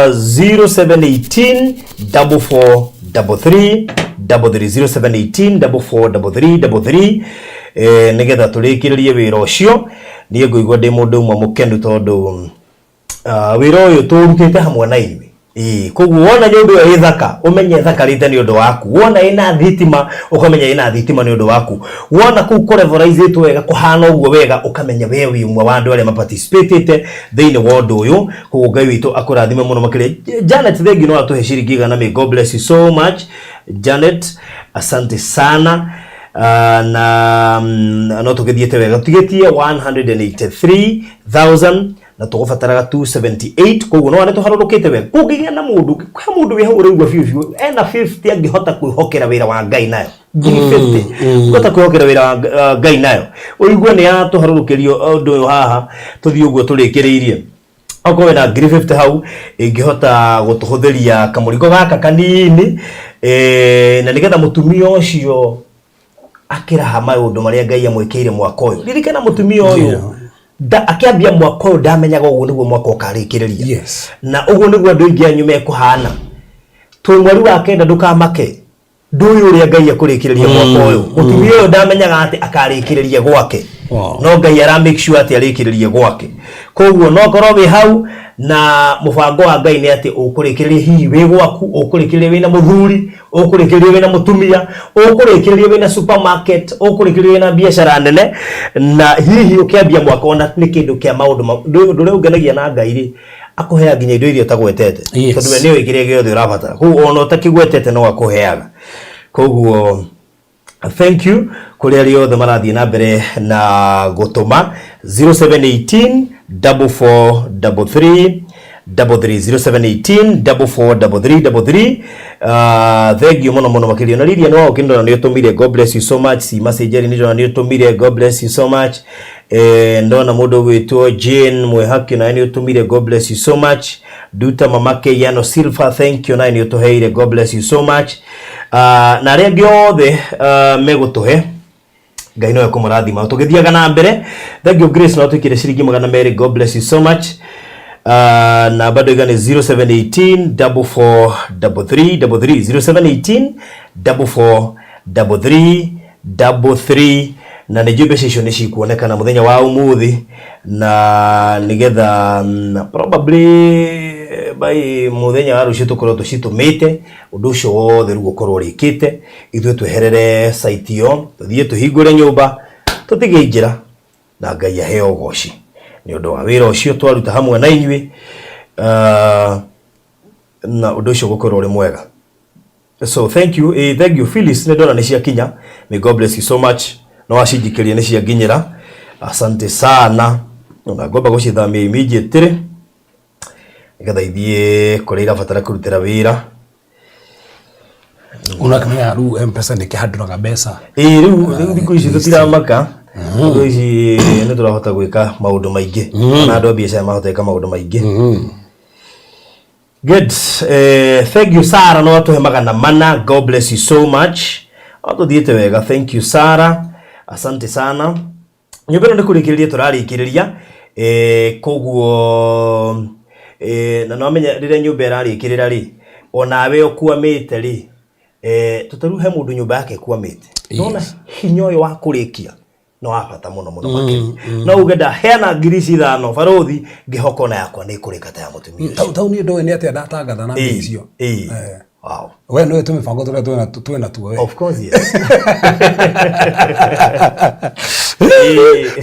0718 44 33 33, 0718 44 33 33, nĩgetha tũrĩkĩrĩrie wĩra ũcio. Niĩ ngũigua ndĩ mũndũ ũmwe mũkenu tondũ wĩra ũyũ tũrutĩte hamwe na inyuĩ. Ĩĩ, koguo wona nyũmba ĩyo ĩ thaka, ũmenye ĩthakarĩte nĩ ũndũ waku. Wona ĩna thitima, ũkamenya ĩna thitima nĩ ũndũ waku. Wona kũu kũrevoraizĩtwo wega, kũhana ũguo wega, ũkamenya we wĩ ũmwe wa andũ arĩa maparticipatĩte thĩinĩ wa ũndũ ũyũ. Koguo Ngai witũ akũrathime mũno makĩria. Janet, thengi no atũhe ciringi 100. May God bless you so much, Janet, asante sana. Na no tũgĩthiĩte wega, tũtigĩtie 183,000 na tũgũbataraga 278, koguo no nĩ tũharũrũkĩte wega. Kũngĩgĩa na mũndũ, kwĩ mũndũ wĩ hau ũraigua biũ biũ ena 50 angĩhota kwĩhokera wĩra wa Ngai nayo, ngiri 50 ũngĩhota kwĩhokera wĩra wa Ngai nayo, ũigue nĩ yatũharũrũkĩrio ũndũ ũyũ haha tũthiĩ ũguo tũrĩkĩrĩirie. Okorwo wĩna ngiri 50 hau ĩngĩhota gũtũhũthĩria kamũrigo gaka kanini, na nĩgetha mũtumia ũcio akĩraha maũndũ marĩa Ngai amwĩkĩire mwaka ũyũ. Ririkana mũtumia ũyũ akĩambia mwaka ũyũ ndamenyaga ũguo nĩguo mwaka ũkarĩkĩrĩria. Na ũguo nĩguo andũ aingĩ anyu mekũhana. Twĩ mweri wa kenda, ndũkamake, ndũĩ ũrĩa Ngai ekũrĩkĩrĩria mwaka ũyũ. Mũtumia ũyũ ndamenyaga atĩ akarĩkĩrĩria gwake, no Ngai ara make sure atĩ arĩkĩrĩrie gwake. Koguo no korwo wĩ hau na mũbango wa Ngai nĩ atĩ ũkũrĩkĩrĩria hihi wĩ gwaku, ũkũrĩkĩrĩria wĩna mũthuri, ũkũrĩkĩrĩria wĩna mũtumia, ũkũrĩkĩrĩria wĩna supermarket, ũkũrĩkĩrĩria wĩna biacara nene. Na hihi ũkĩambia mwaka ona nĩ kĩndũ kĩa maũndũ ũndũ ũrĩa ũngenagia na Ngai rĩ, akũheaga nginya indo iria ũtagwetete, tondũ we nĩoĩ kĩrĩa gĩothe ũrabatara. Koguo ona ũtakĩgwetete no akũheaga. Koguo thank you kũrĩ arĩa othe marathiĩ na mbere na gũtũma. 0718 4433 33, 0718 4433 33. Thank you mũno mũno makĩria. Na Lilia nĩ waũkĩndora nĩ ũtũmire, God bless you so much. Si message nĩ ndona nĩ ũtũmire, God bless you so much. Ndona mũndũ ũgwĩtwo Jane Mwĩhaki nawe nĩ ũtũmire, God bless you so much. Duta mamake Yano Silva, thank you, nawe nĩ ũtũheire, God bless you so much. Na arĩa angĩ othe megũtũhe, Ngai no ekũmũrathima tũgĩthiaga na mbere. Thank you, Grace, no twĩkĩre ciringi 200, God bless you so much. Na bado iga nĩ 0718 4433 33, 0718 4433 33, na nĩ njũĩ mbeca icio nĩ cikuonekana mũthenya wa ũmũthĩ, na nĩgetha probably By muthenya wa rũciũ tũkorwo tũcitũmĩte ũndũ ũcio wothe rĩu ũkorwo ũrĩkĩte ithuĩ tweherere site ĩyo tũthiĩ tũhingũre nyũmba tũtige njĩra na Ngai aheo ũgoci nĩ ũndũ wa wĩra ũcio twaruta hamwe na inyuĩ na ũndũ ũcio gũkorwo ũrĩ mwega. So thank you, thank you Phyllis, nĩ ndona nĩ ciakinya. May God bless you so much. No wacinjikĩria nĩ cianginyĩra, asante sana. Na ngomba gũcithamia immediately nĩgetha ithiĩ kũrĩa irabatara kũrutĩra wĩra. Unakimenya rĩu Mpesa nĩ kĩhandũraga mbeca. Ĩĩ, rĩu thikũ ici tũtiramaka, thikũ ici nĩ tũrahota gwĩka maũndũ maingĩ na andũ a biacara mahota gwĩka maũndũ maingĩ. Good. Thank you Sarah, no atuhe 400. God bless you so much. Atuthiĩte wega. Thank you Sarah. Asante sana. Nyũmba ĩno nĩ kũrĩkĩrĩria tũrarĩkĩrĩria. Koguo na no menya rĩrĩa nyũmba ĩrarĩkĩrĩra rĩ, onawe ũkwamĩte rĩ, tũtarĩu he mũndũ nyũmba yake ĩkwamĩte. Nona hinya ũyũ wa kũrĩkia no wa bata mũno mũno makĩria. No uge ndaheana ngiri ici ithano barũthi ngĩhoka ona yakwa nĩ ĩkũrĩka ta ya mũtumia ũcio. Tau niĩ ndũĩ nĩ atĩa ndatangatha na mbia icio. Wow. We nĩwe tũmĩbango tũrĩa twĩna tuo we. Of course, yes.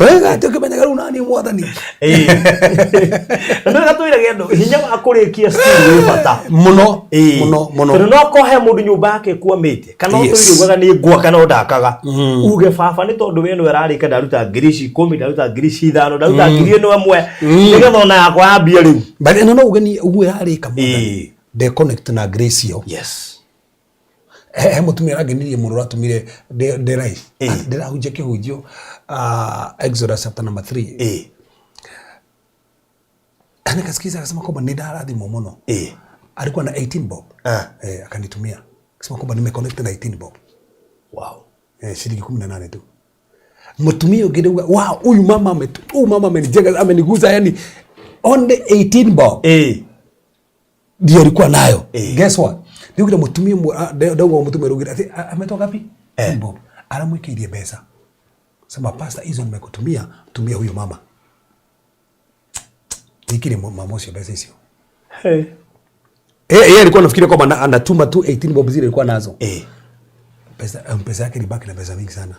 Wega atĩ ũkĩmenyaga rĩu nani mwathani. Na nĩ wega twĩrage andũ hinya wa kũrĩkia still wĩ bata. Mũno mũno mũno. Tondũ no korwo he mũndũ nyũmba yake ĩkwamĩte kana ũtũire ugaga nĩ ngwaka no ndakaga, uge baba nĩ tondũ we nĩwe ũrarĩka, ndaruta ngiri ici 10, ndaruta ngiri ici 5, ndaruta ngiri ĩno ĩmwe nĩgetha ona yakwa yambie rĩu. But ĩno no uge ni ũguo ĩrarĩka mwathani. Nde connect na grace ĩyo. Yes. He mũtumia ũrangenirie mũno ũratũmire ndĩ live. Ndĩrahunjia kĩhunjio Exodus chapter number 3. Nikasikiza akasema kwamba nindarathimwo mũno. Alikuwa na 18 bob. Akanitumia. Akasema kwamba nimeconnect na 18 bob. Wow. Shilingi 18 tu. Mũtumia ũngĩ ndauga, wow, huyu mama huyu mama amenijenga, ameniguza, yani only 18 bob. Ndio alikuwa nayo. Guess what? Ndio mũtumia ndauga mũtumia rugire ati ametoka wapi? Bob. Aramwikirie mbeca. Sema pastor, hizo nimekutumia, tumia huyo mama. Nikiri mama ũcio mbeca icio. Hey. Yeye alikuwa anafikiria kwamba anatuma tu 18 bob zile alikuwa nazo. Pesa yake ilibaki na pesa mingi sana.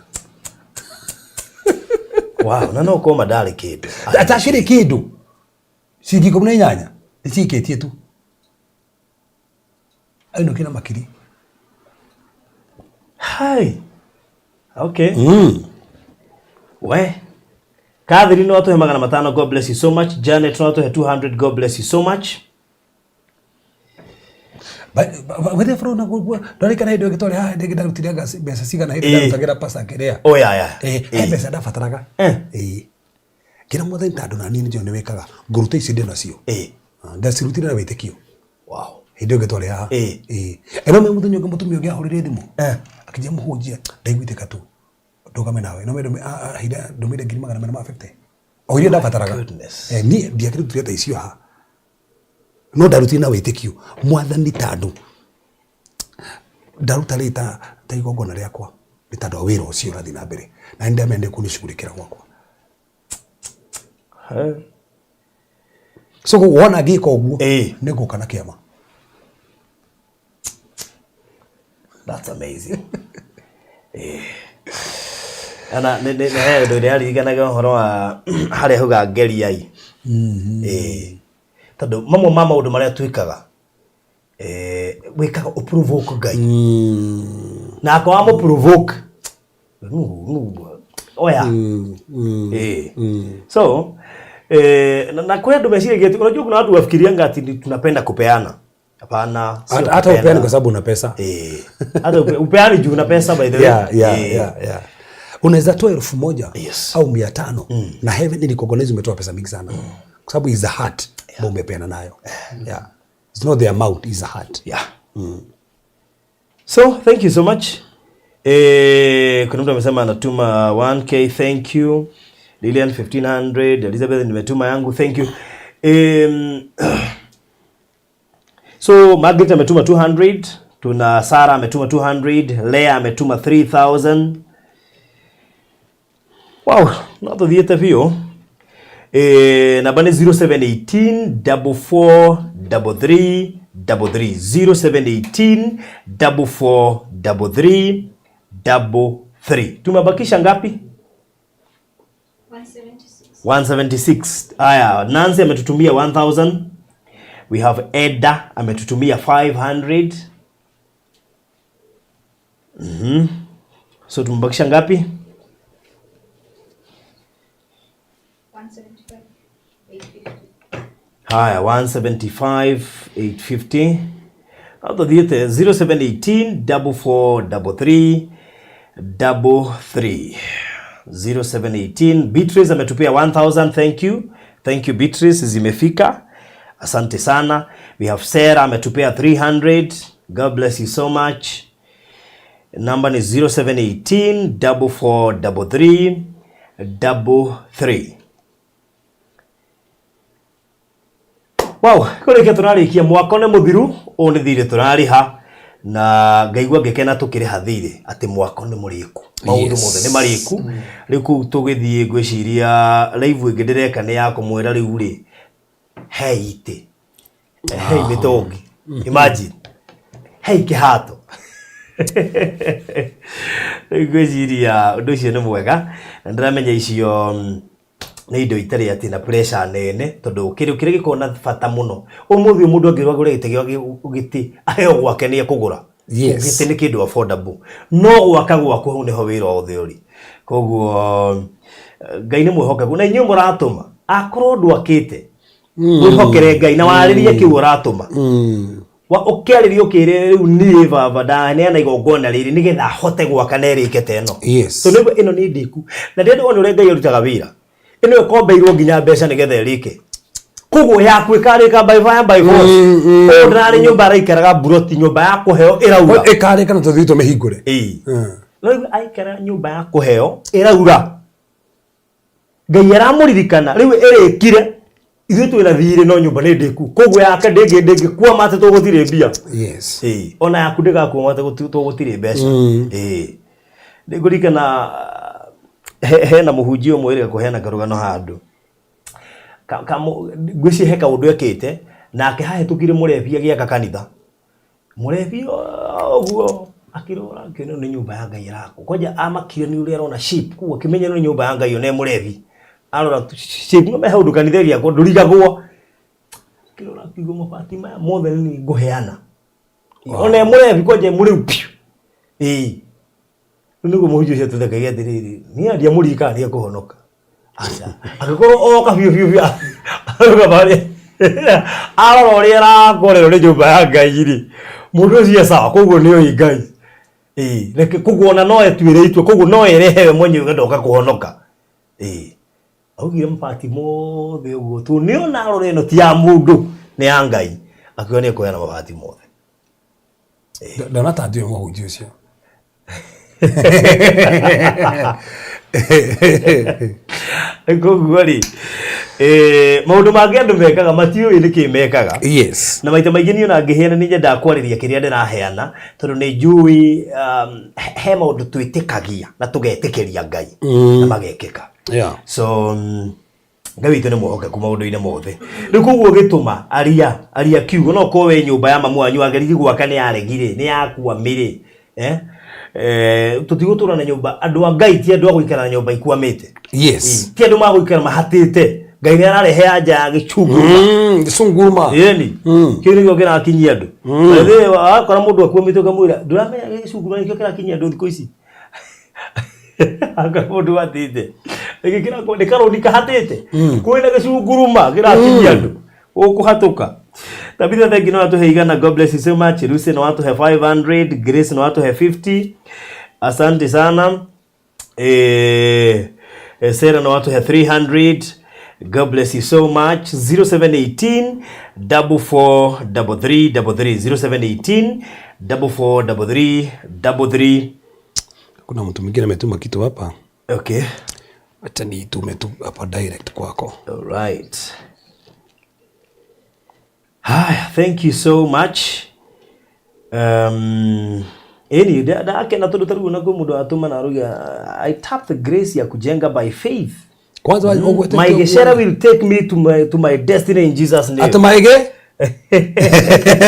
Wow, na no koma ndari kindu. Atakiri kindu. Ciringi 18 nĩciikĩtie tu. Ainũkire na makiri. Hai. Okay. We. Catherine no atuhe 500, God bless you so much. Janet no atuhe 200, God bless you so much. Wethe bro na guo ndarikana hĩndĩ ĩyo twarĩ haha hĩndĩ ĩngĩ ndarutire mbeca cigana hĩndĩ ndarutagĩra pastor kĩrĩa. Oh, yeah, yeah. He mbeca ndabataraga. Kĩra mwathani tondũ na niĩ nĩnjũĩ nĩ wĩkaga ngũruta ici ndĩ nacio. Ndacirutire na wĩtĩkio. Wow. Hĩndĩ ĩyo ĩngĩ twarĩ haha. Ĩno me mũthenya ũngĩ mũtumia ũngĩ ahũrĩire thimũ. Akĩnjĩra mũhunjia ndaiguĩte tu ndũgame nawe. No ndũmĩre ngiri 450. O iria ndabataraga. Goodness. Niĩ ndiakĩrutire ta icio haha. No ndarutire na wĩtĩkio. Mwathani tondũ ndaruta rĩ ta igongona rĩakwa nĩ tondũ wa wĩra ũcio ũrathiĩ na mbere. Na nĩ ndamenya nĩ kũnĩcugurĩkĩra gwakwa. So wona ngĩka ũguo, nĩ ngũka na kĩama. That's amazing. Ana nĩ he ũndũ ũrĩa aririkanaga ũhoro wa harĩa hauga ngeriai. Tondũ mamwe ma maũndũ marĩa twĩkaga, wĩkaga ũprovoke Ngai. Na akorwo wamũprovoke, oya. So, na kwĩ andũ meciragia atĩ, unajua kuna watu wafikirianga ati tunapenda kupeana. Hapana, sio Hata kupenda. upeani kwa sababu una pesa. Hata upeani juu una pesa, by the way. Unaweza toa 1000 au 500 na heaven ni recognize umetoa pesa mingi sana. Kwa sababu is a heart ambayo umepeana nayo. It's not the amount, it's a heart. So, thank you so much. Kuna mtu amesema anatuma 1K, thank you. Lilian 1500, Elizabeth nimetuma yangu, thank you. So Margaret ametuma 200, tuna Sarah ametuma 200, Leah ametuma 3000. Wow, no tuthiĩte biũ. Namba nĩ 0718 44 33 33, 0718 44 33 33. Tumebakisha ngapi? 176. Aya, Nancy ametutumia 1000. We have Eda ametutumia 500. So tumebakisha ngapi? Haya, 175 850. Atuthiĩte 0718 44 33 33, 0718. Beatrice ametupia 1000. Thank you, thank you Beatrice, zimefika, asante sana. We have Sarah ametupia 300. God bless you so much. Number ni 0718 44 33 33. Wow, kũrĩkia tũrarĩkia mwaka nĩ mũthiru, ũũ nĩ thirĩ tũrarĩha na ngaigua ngĩkena tũkĩrĩha thirĩ atĩ mwako nĩ mũrĩku, maũndũ mothe nĩ marĩku. Rĩu kũu tũgĩthiĩ ngwĩciria live ĩngĩ ndĩreka nĩ ya kũmwĩra rĩu rĩ he itĩ, he mĩtũngi, imagine he kĩhato. Rĩu ngwĩciria ũndũ ũcio nĩ mwega na ndĩramenya icio nĩ indo itarĩ atĩ na pressure nene, tondũ kĩndũ kĩrĩa gĩkoragwo na bata mũno ũmũthĩ ũyũ, mũndũ angĩrwo agũre gĩtĩ gĩa gĩtĩ aheo gwake nĩ ekũgũra. Gĩtĩ nĩ kĩndũ affordable, no gwaka gwaku hau nĩho wĩra wothe ũrĩ. Koguo Ngai nĩ mwĩhokeku na inyuĩ mũratũma akorwo ndwakĩte, wĩhokere Ngai na warĩrie kĩu ũratũma. Wa ũkĩarĩria ũkĩre rĩu niĩ baba ndaneana igongona rĩrĩ nĩgetha hote gwaka na ĩrĩke ta ĩno. Tondũ nĩguo ĩno nĩ ndĩku na ndĩrenda wone ũrĩa Ngai arutaga wĩra. Ĩno ĩkombeirwo nginya mbeca nĩgetha ĩrĩke, koguo yaku ĩkarĩka by fire by force. Ũyũ ndĩrarĩ nyũmba araikaraga buroti, nyũmba ya kũheo ĩraura. Ĩkarĩka na tũthiĩ tũmĩhingũre. Ĩĩ. No rĩu aikara nyũmba ya kũheo ĩraura, Ngai aramũririkana rĩu ĩrĩkire. Ithuĩ twĩna thirĩ no nyũmba nĩ ndĩku, koguo yake ndĩngĩkwama atĩ tũgũtirĩ mbia. Ĩĩ, ona yaku ndĩgakwama atĩ tũgũtirĩ mbeca. Ĩĩ, nĩngũririkana hena mũhunjia ũmwe wĩrĩga kũheana karũgano handũ. Ngwĩciria he kaũndũ ekĩte nake hahĩtũkire mũrebi agĩaka kanitha, mũrebi ũguo akĩrora akĩona ĩno nĩ nyũmba ya Ngai ĩrakwo. Kwanja amakire nĩ ũrĩa arona shape, koguo akĩmenya ĩno nĩ nyũmba ya Ngai ona ĩ mũrebi arora shape no he ũndũ kanitha ĩgĩakwo ndũrigagwo. Akĩrora akiuga mabati maya mothe nĩ ngũheana ona ĩ mũrebi kwanja ĩ mũrĩu piũ. Ĩĩ, rĩu nĩguo mũhunjia ũcio atũthekagia atĩrĩrĩ, niĩ ndiamũririkana nĩ ekũhonoka, aca angĩkorwo oka biũ biũ biũ arũgama harĩa arora ũrĩa arakorerwo nĩ nyũmba ya Ngai rĩ, mũndũ ũcio e sawa, koguo nĩ oĩ Ngai. Ĩĩ, reke koguo ona no etuĩre itua, koguo no erehe we mwenyewe ndoka kũhonoka. Ĩĩ, augire mabati mothe ũguo tu nĩ ona arora ĩno ti ya mũndũ, nĩ ya Ngai, akiuga nĩ ekũheana mabati mothe. Ndona ta ndiũĩ mũhunjia ũcio. Koguo rĩ, maũndũ mangĩ andũ mekaga matiũĩ nĩkĩ mekaga. Na maita maingĩ niĩ ona ngĩheana nĩ nyendaga kwarĩria kĩrĩa ndĩraheana, tondũ nĩ njũĩ he maũndũ twĩtĩkagia na tũgetĩkĩria Ngai na magekĩka. So Ngai witũ nĩ mwĩhokeku maũndũ-inĩ mothe. Rĩu koguo gĩtũma aria aria kiugo, no korwo wĩ nyũmba ya mamu wanyu wageririe gwaka nĩ yaregire, nĩ yakwamire, eh? Tũtigũtũra na nyũmba, andũ a Ngai ti andũ a gũikara na nyũmba ikwamĩte. Ti andũ magũikara mahatĩte. Ngai nĩ ararehe anja ya gĩcunguruma. Gĩcunguruma. Ĩni kĩu nĩkĩo kĩrakinyia andũ. Ĩthĩ wakora mũndũ akwamĩte ũkamwĩra ndũramenya gĩcunguruma nĩkĩo kĩrakinyia andũ thikũ ici. Akora mũndũ hatĩte gĩkĩ kĩrakwo nĩ karũni kahatĩte, kwĩna gĩcunguruma kĩrakinyia andũ ũkũhatũka. Tabitha, thank you, no watuhe 100. God bless you so much. Lucy no watuhe 500. Grace no watuhe 50, asante sana. Sarah no watuhe 300. God bless you so much. 0718 44 33 33, 0718 44 33 33. Kuna mtu mwingine ametuma kitu hapa. Acha niitume tu hapa direct kwako. All right. Haya, thank you so much. Ĩni ndakena tondũ tarĩu ona kwĩ mũndũ atũma na arauga, "I tap the grace ya kujenga by faith." Kwanza ũgwetete My ũguo. gĩcere will take me to my destiny in Jesus name. Atĩ maige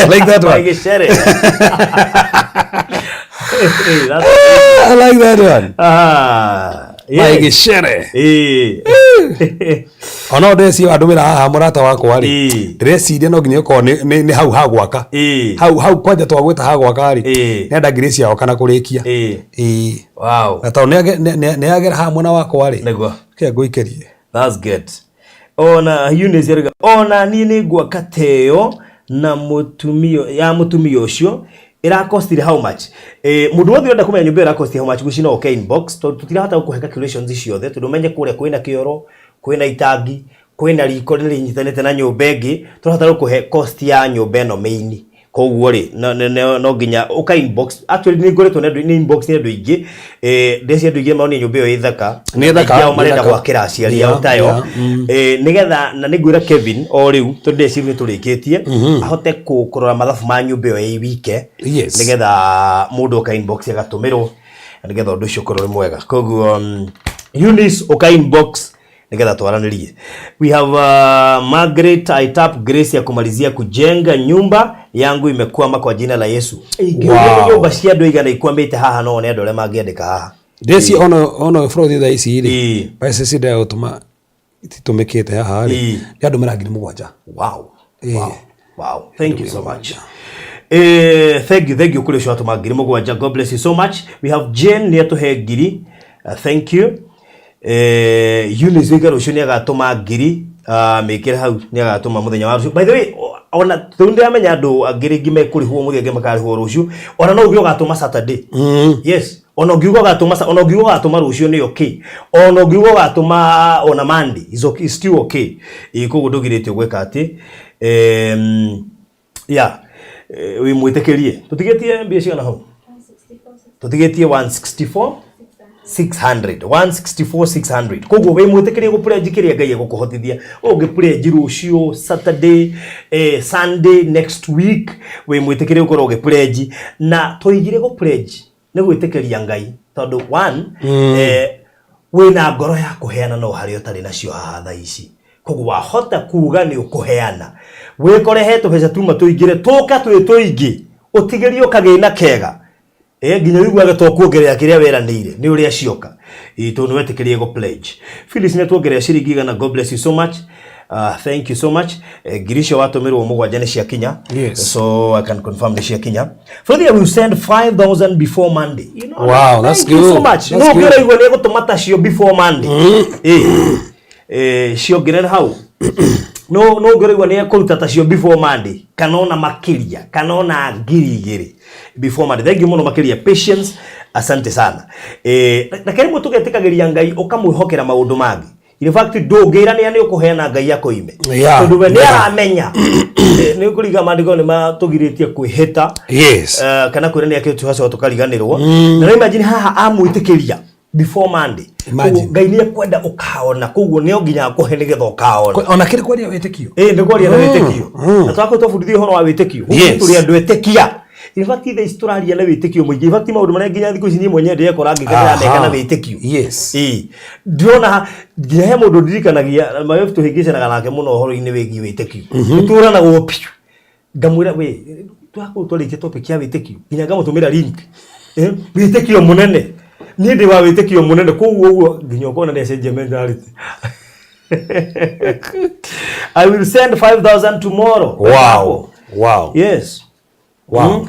like that My one. gĩcere. Hey, that's I like that one. Ah, yes. Maigĩcere. Eh. Ona ndĩreciria wandũmĩra haha mũrata wakwa rĩ, Ĩĩ. ndĩreciria no nginya ĩkorwo nĩ hau ha gwaka. Ĩĩ. Hau kwanja twagwĩta ha gwaka rĩ, Ĩĩ. nĩ enda Grace yoka na kũrĩkia. Ĩĩ. Ĩĩ. Wow. Na tondũ nĩagera haha mwena wakwa rĩ, Nĩguo. kĩa ngũikĩrie. That's good. Ona Eunice arauga ona niĩ nĩ ngwaka teo na mũtumia ya mũtumia ũcio ĩrakostire how much? Eh, mũndũ wothe ũrenda kũmenya nyũmba ĩyo ĩrakostire how much guci no ũke inbox tondũ tũtirahota gũkũhe calculations ciothe tondũ ũmenye kũrĩa kwĩna kĩoro, kwĩna itangi, kwĩna riko rĩnyitanĩte na nyũmba ĩngĩ, tũrahota gũkũhe cost ya nyũmba ĩno main. Koguo rĩ no nginya ũka inbox. Actually nĩ ngoretwo nĩ andũ nĩ inbox nĩ andũ aingĩ, eh, ndeci andũ aingĩ maronire nyũmba ĩyo ĩ thaka. Nĩ thaka, Aingĩ ao nĩ marenda thaka. gwakĩra aciari ao tayo. Nĩgetha na nĩngwĩra Kevin o rĩu tondũ ndeci nĩ tũrĩkĩtie ahote kũrora mathabu ma nyũmba ĩyo ĩ wike. Nĩgetha mũndũ oka inbox agatũmĩrwo nĩgetha ũndũ ũcio ũkorwo ũrĩ mwega. Koguo Eunice ũka inbox nĩgetha twaranĩrie. We have Margaret, I tap Grace ya kumalizia kujenga nyumba yangu imekwama kwa jina la Yesu. Ingĩũria Wow. nyũmba cia andũ igana ikwamĩte haha no one andũ arĩa mangĩandĩka haha. Ndĩci ona bũrũri thaa ici rĩ, Ĩĩ. mbeca ici ndĩragũtũma ititũmĩkĩte haha rĩ, Ĩĩ. nĩ andũmĩra 7,000. Wow. Ĩĩ. Wow. Wow. Thank you so much. Thank you, thank you kũrĩ ũcio watũma 7,000. God bless you so much. We have Jane nĩ atũhe 1,000. Thank you. Eunice wĩka rũciũ nĩ agatũma 1,000. Mĩkĩre hau nĩ agatũma mũthenya wa rũciũ. By the way, ona rĩu ndĩramenya andũ angĩ rĩngĩ mekũrĩhwo mũthenya angĩ makarĩhwo rũciũ. Ona no uge ũgatũma Saturday. Yes. Ona ũngiuga ũgatũma ona ũngiuga ũgatũma rũciũ nĩ okay. Ona ũngiuga ũgatũma ona Monday is okay, is still okay. Ĩ koguo ndũgirĩtio gwĩka atĩ yeah, wĩ mwĩtĩkĩrie. Tũtigĩtie mbia cigana hau? Tũtigĩtie 164 600 164 600. Koguo wĩ mwĩtĩkĩrie gũ pledge kĩrĩa Ngai egũkũhotithia. Ũngĩ pledge rũciũ Saturday, Sunday next week, wĩ mwĩtĩkĩrie gũkorwo ũgĩ pledge. Na tũigire gũ pledge nĩ gwĩtĩkĩria Ngai tondũ one, wĩna ngoro ya kũheana no harĩa ũtarĩ nacio haha thaa ici. Koguo wahota kuga nĩ ũkũheana, wĩkore he tũbeca tuma tũingĩre tũka twĩ tũingĩ, ũtigĩrie ũkagĩna kega. Nginya ũiguage to kuongerera kĩrĩa weranĩire nĩ ũrĩa cioka. Tondũ nĩ wetĩkĩrie gũ pledge. Phyllis nĩ tuongerera ciringi 100. God bless you so much. Thank you so much. 7,000 icio watũmĩrwo 7 nĩ ciakinya. Yes. So I can confirm nĩ ciakinya. Freddy, I will send 5,000 before Monday. You know, Wow, that's thank you so good. much. That's No, good. ũngĩraigua nĩ egũtũma tacio before Monday. Ciongerere hau. No, no ũngĩraigua nĩ ekũruta tacio before Monday kana ona makĩria kana ona 2,000 before Monday. Thank you mũno makĩria Patience, asante sana. Reke rĩmwe tũgetĩkagĩria Ngai ũkamwĩhokera maũndũ mangĩ. In fact ndũngĩranĩra nĩ ũkũheana Ngai akũime. Tondũ we nĩ aramenya. Nĩ ũkũringa maandĩko nĩ matũgirĩtie kwĩhĩta. Yes. Kana kwĩranĩra kĩndũ tũgacoka tũkariganĩrwo. Na imagine haha amwĩtĩkĩria before Monday. Imagine. Koguo Ngai nĩ ekwenda ũkaona, koguo nĩ nginya akũhe nĩgetha ũkaona. Ona kĩrĩ kwaria wĩtĩkio. Nĩ kwaria na wĩtĩkio. Na twakorwo twabundithio ũhoro wa wĩtĩkio. Gũkũ tũrĩ andũ etĩkia. In fact thaa ici tũraria na wĩtĩkio mũingĩ. In fact maũndũ marĩa nginya thikũ ici niĩ mwenyewe ndĩrekora ngĩka ndĩrameka na wĩtĩkio. Yes. Ndĩrona nginya he mũndũ ndirikanagia, my wife tũhĩngĩcanaga nake mũno ũhoro-inĩ wĩgiĩ wĩtĩkio. Tũtũranagwo biũ. Ngamwĩra we twakorwo twarĩkia topic ya wĩtĩkio nginya ngamũtũmĩra link. Wĩtĩkio mũnene. Niĩ ndĩ wa wĩtĩkio mũnene koguo ũguo nginya ũkona nĩ acenjia mentality. I will send 5,000 tomorrow. Wow. Wow. Yes. Wow.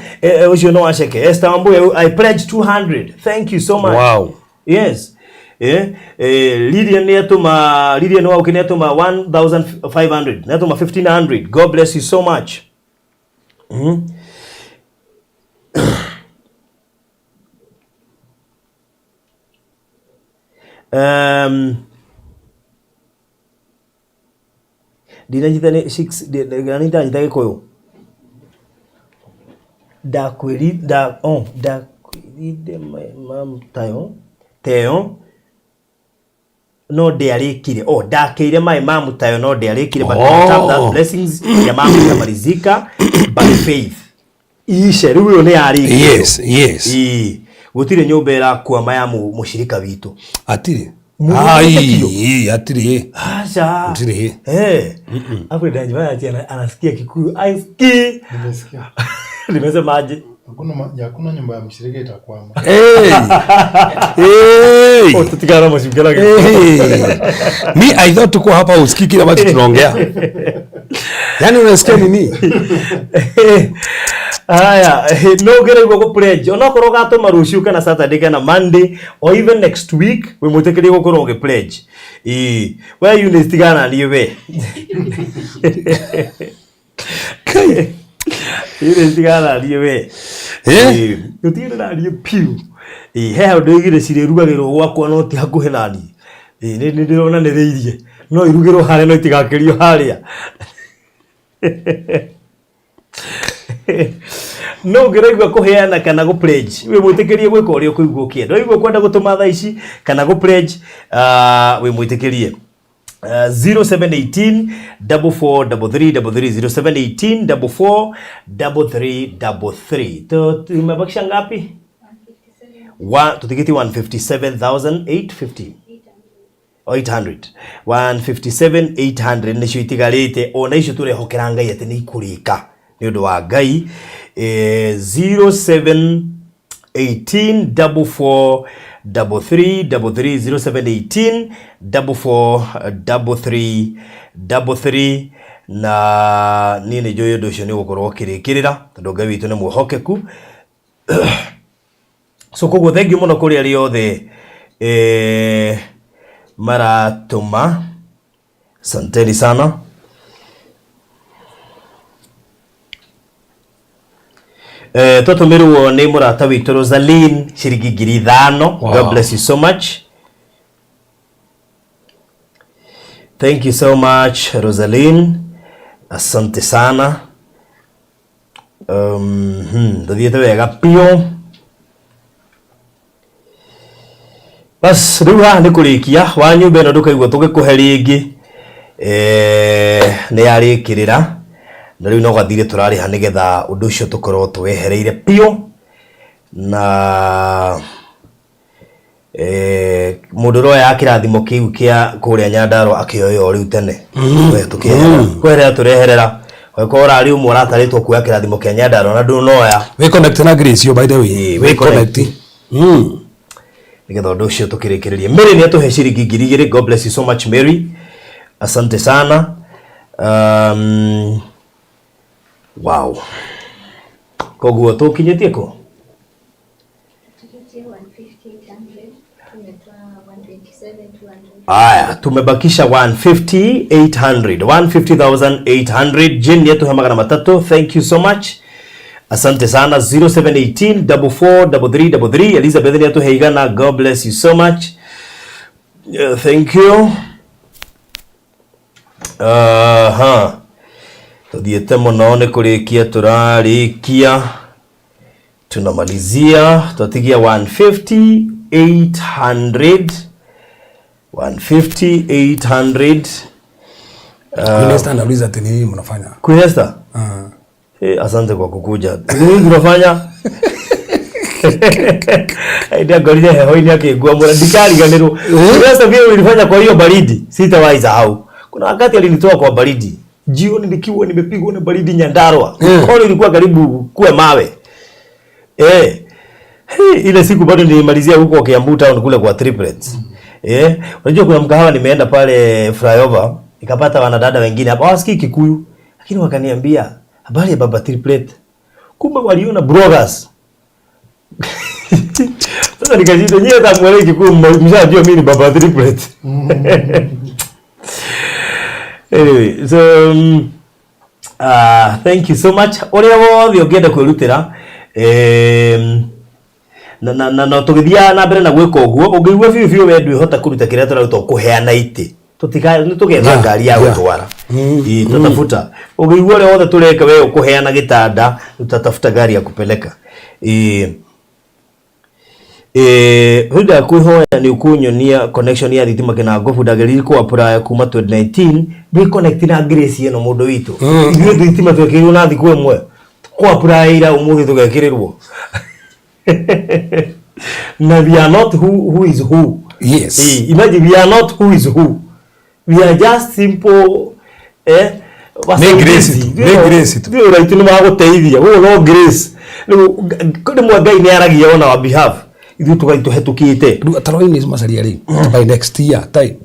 Ucio no aceke. Esther Wambui, I pledge 200. Thank you so much. Wow. Yes. Lydia nĩ atũma, Lydia nĩ wauki nĩ atũma 1,500. Nĩ atũma 1,500. God bless you so much. Ndinanyita nĩ six, ndinanyita Gĩkũyũ. Ndakwĩri, nda, oh, ndakwĩrire mam tayo, teo, no ndiarĩkire. Oh, ndakĩire my mam tayo no ndiarĩkire, but I tap that blessings ya mam ikamalizika by faith. Ishe, rĩu ĩyo nĩ yarĩkire. Yes, yes. Ĩĩ. Gũtirĩ nyũmba ĩrakwama ya mũcirika witũ. Atirĩ. Ai, hatirĩ. Acha. Hatirĩ. Eh. Hapo ndajifanya ati anasikia Kikuyu. Aiski. Nimesikia. Nimesemaje? Hakuna hakuna nyumba ya mshirika itakwama. Hey. Hey. Oh, tutigana mashukela. Hey. Mi I thought tuko hapa usikii kile ambacho tunaongea. Yaani unasikia nini? Haya, no ngere guo pledge onokorwo ũgatũma rũciũ kana Saturday kana Monday or even next week wĩ mwĩtĩkĩrie gũkorwo ũgĩ pledge. Ĩĩ, we Eunice tigana niĩ we. Eunice tigana niĩ we. Eh? Gũtigana na niĩ piũ. Ĩĩ, he handũ igĩrĩ cirĩrugagĩrwo gwakwa no ti hakuhĩ na niĩ. Ĩĩ, nĩ ndĩronanĩrĩirie no irugĩrwo harĩa no itigakĩrio harĩa. No ũngĩraigua kũheana kana gũ pledge wĩ mwĩtĩkĩrie gwĩka ũrĩa ũkũigua ũkĩenda. Waigua kwenda gũtũma thaa ici kana gũ pledge wĩ mwĩtĩkĩrie. 0718 4433 33 0718 4433 33. Tumebakisha ngapi? Tutikiti 157,850. 800 157,800 nĩcio itigarĩte ona icio tũrehokera Ngai atĩ nĩ ikũrĩka nĩ ũndũ wa Ngai. 07 18 44 33 33 0718 44 33 33 na niĩ nĩ njũĩ ũndũ ũcio nĩ ũgũkorwo ũkĩrĩkĩrĩra tondũ Ngai witũ nĩ mwĩhokeku. So koguo thengiũ mũno kũrĩ arĩa othe maratũma, asanteni sana. Twatũmĩrwo nĩ mũrata witũ Rosaline ciringi 5,000. Wow. God bless you so much. Thank you so much Rosaline, asante sana. Tuthiĩte wega piũ. Bas rĩu haha nĩ kũrĩkia wa nyũmba ĩno ndũkaigua tũgĩkũhe rĩngĩ. Nĩ yarĩkĩrĩra na rĩu no gathirĩ tũrarĩha nĩgetha ũndũ ũcio tũkorwo tũwehereire piũ na mũndũ ũroya kĩrathimo kĩu kĩa kũrĩa Nyandarua akĩoya o rĩu tene. We, tũkĩeherera. Kweherera tũreherera. Angĩkorwo ũrarĩ ũmwe ũratarĩtwo kuoya kĩrathimo kĩa Nyandarua na ndũnoya. We connect na Grace by the way. Ĩĩ, We we connect. connect. Nĩgetha ũndũ ũcio tũkĩrĩkĩrĩrie. Mary nĩ atũhe ciringi 2,000. God bless you so much Mary. Asante sana. Wow. Koguo tũkinyĩtie kũ? Tukitie 150,800, tumetoa 127,200. Aya, tumebakisha 150,800. 150,800. Jane nĩ atũhe 300. Thank you so much. Asante sana. 0718 44 33 33. Elizabeth nĩ atũhe 100. God bless you so much. Thank you. Tuthiĩte mũno nĩ kũrĩkia tũrarĩkia. Tunamalizia twatigia 150,800. 150,800. Queen Esther anauliza ati nini mnafanya? Queen Esther? Asante kwa kukuja. Nini tunafanya? Ndio heho-inĩ akĩngua mũra ndikariganĩrwo. Queen Esther vile ulifanya kwa hiyo baridi, sitawahi sahau. Kuna wakati alinitoa kwa baridi. Jioni nikiwa nimepigwa na baridi Nyandarua. Mkono ilikuwa karibu kuwe mawe. Hey, ile siku bado nilimalizia huko Kiambu town kule kwa triplets. Unajua kuna mkahawa nimeenda pale flyover, nikapata wanadada wengine hapa hawasikii Kikuyu, lakini wakaniambia habari ya baba triplet. Kumbe waliona bloggers. Sasa nikashinda nyie hata mwelewi Kikuyu, mshajua mimi ni baba triplet. Anyway, so thank you so much. Ũrĩa wothe ũngĩenda kwĩrutĩra, na no tũgĩthiaga na mbere na gwĩka ũguo, ũngĩigua biũ biũ we ndwĩhota kũruta kĩrĩa tũraruta ũkũheana itĩ. Nĩ tũgetha ngari ya gũtwara. Ĩĩ, tũtafuta. Ũngĩigua ũrĩa wothe tũreka we ũkũheana gĩtanda, tutatafuta ngari ya kupeleka. Ĩĩ. Rĩu ndakwĩhoya nĩ ũkũnyonia connection ya thitima Kĩnangobu ndageririe kũ apply kuma 2019 ndĩ connect na Grace ĩno mũndũ witũ. Ithuĩ thitima twekĩrirwo na thikũ ĩmwe. Kũ apply ira ũmũthĩ tũgekĩrĩrwo. Na we are not who is who. Yes. Imagine we are not who is who, we are just simple, eh. Nĩ grace tu, nĩ grace tu. Nĩ ũraitũ nĩ magũteithia gũkũ, no grace rĩu rĩmwe Ngai nĩ aragia on our behalf, ithuĩ tũgaitũhetũkĩte. Rĩu taroini macaria rĩ by next year time,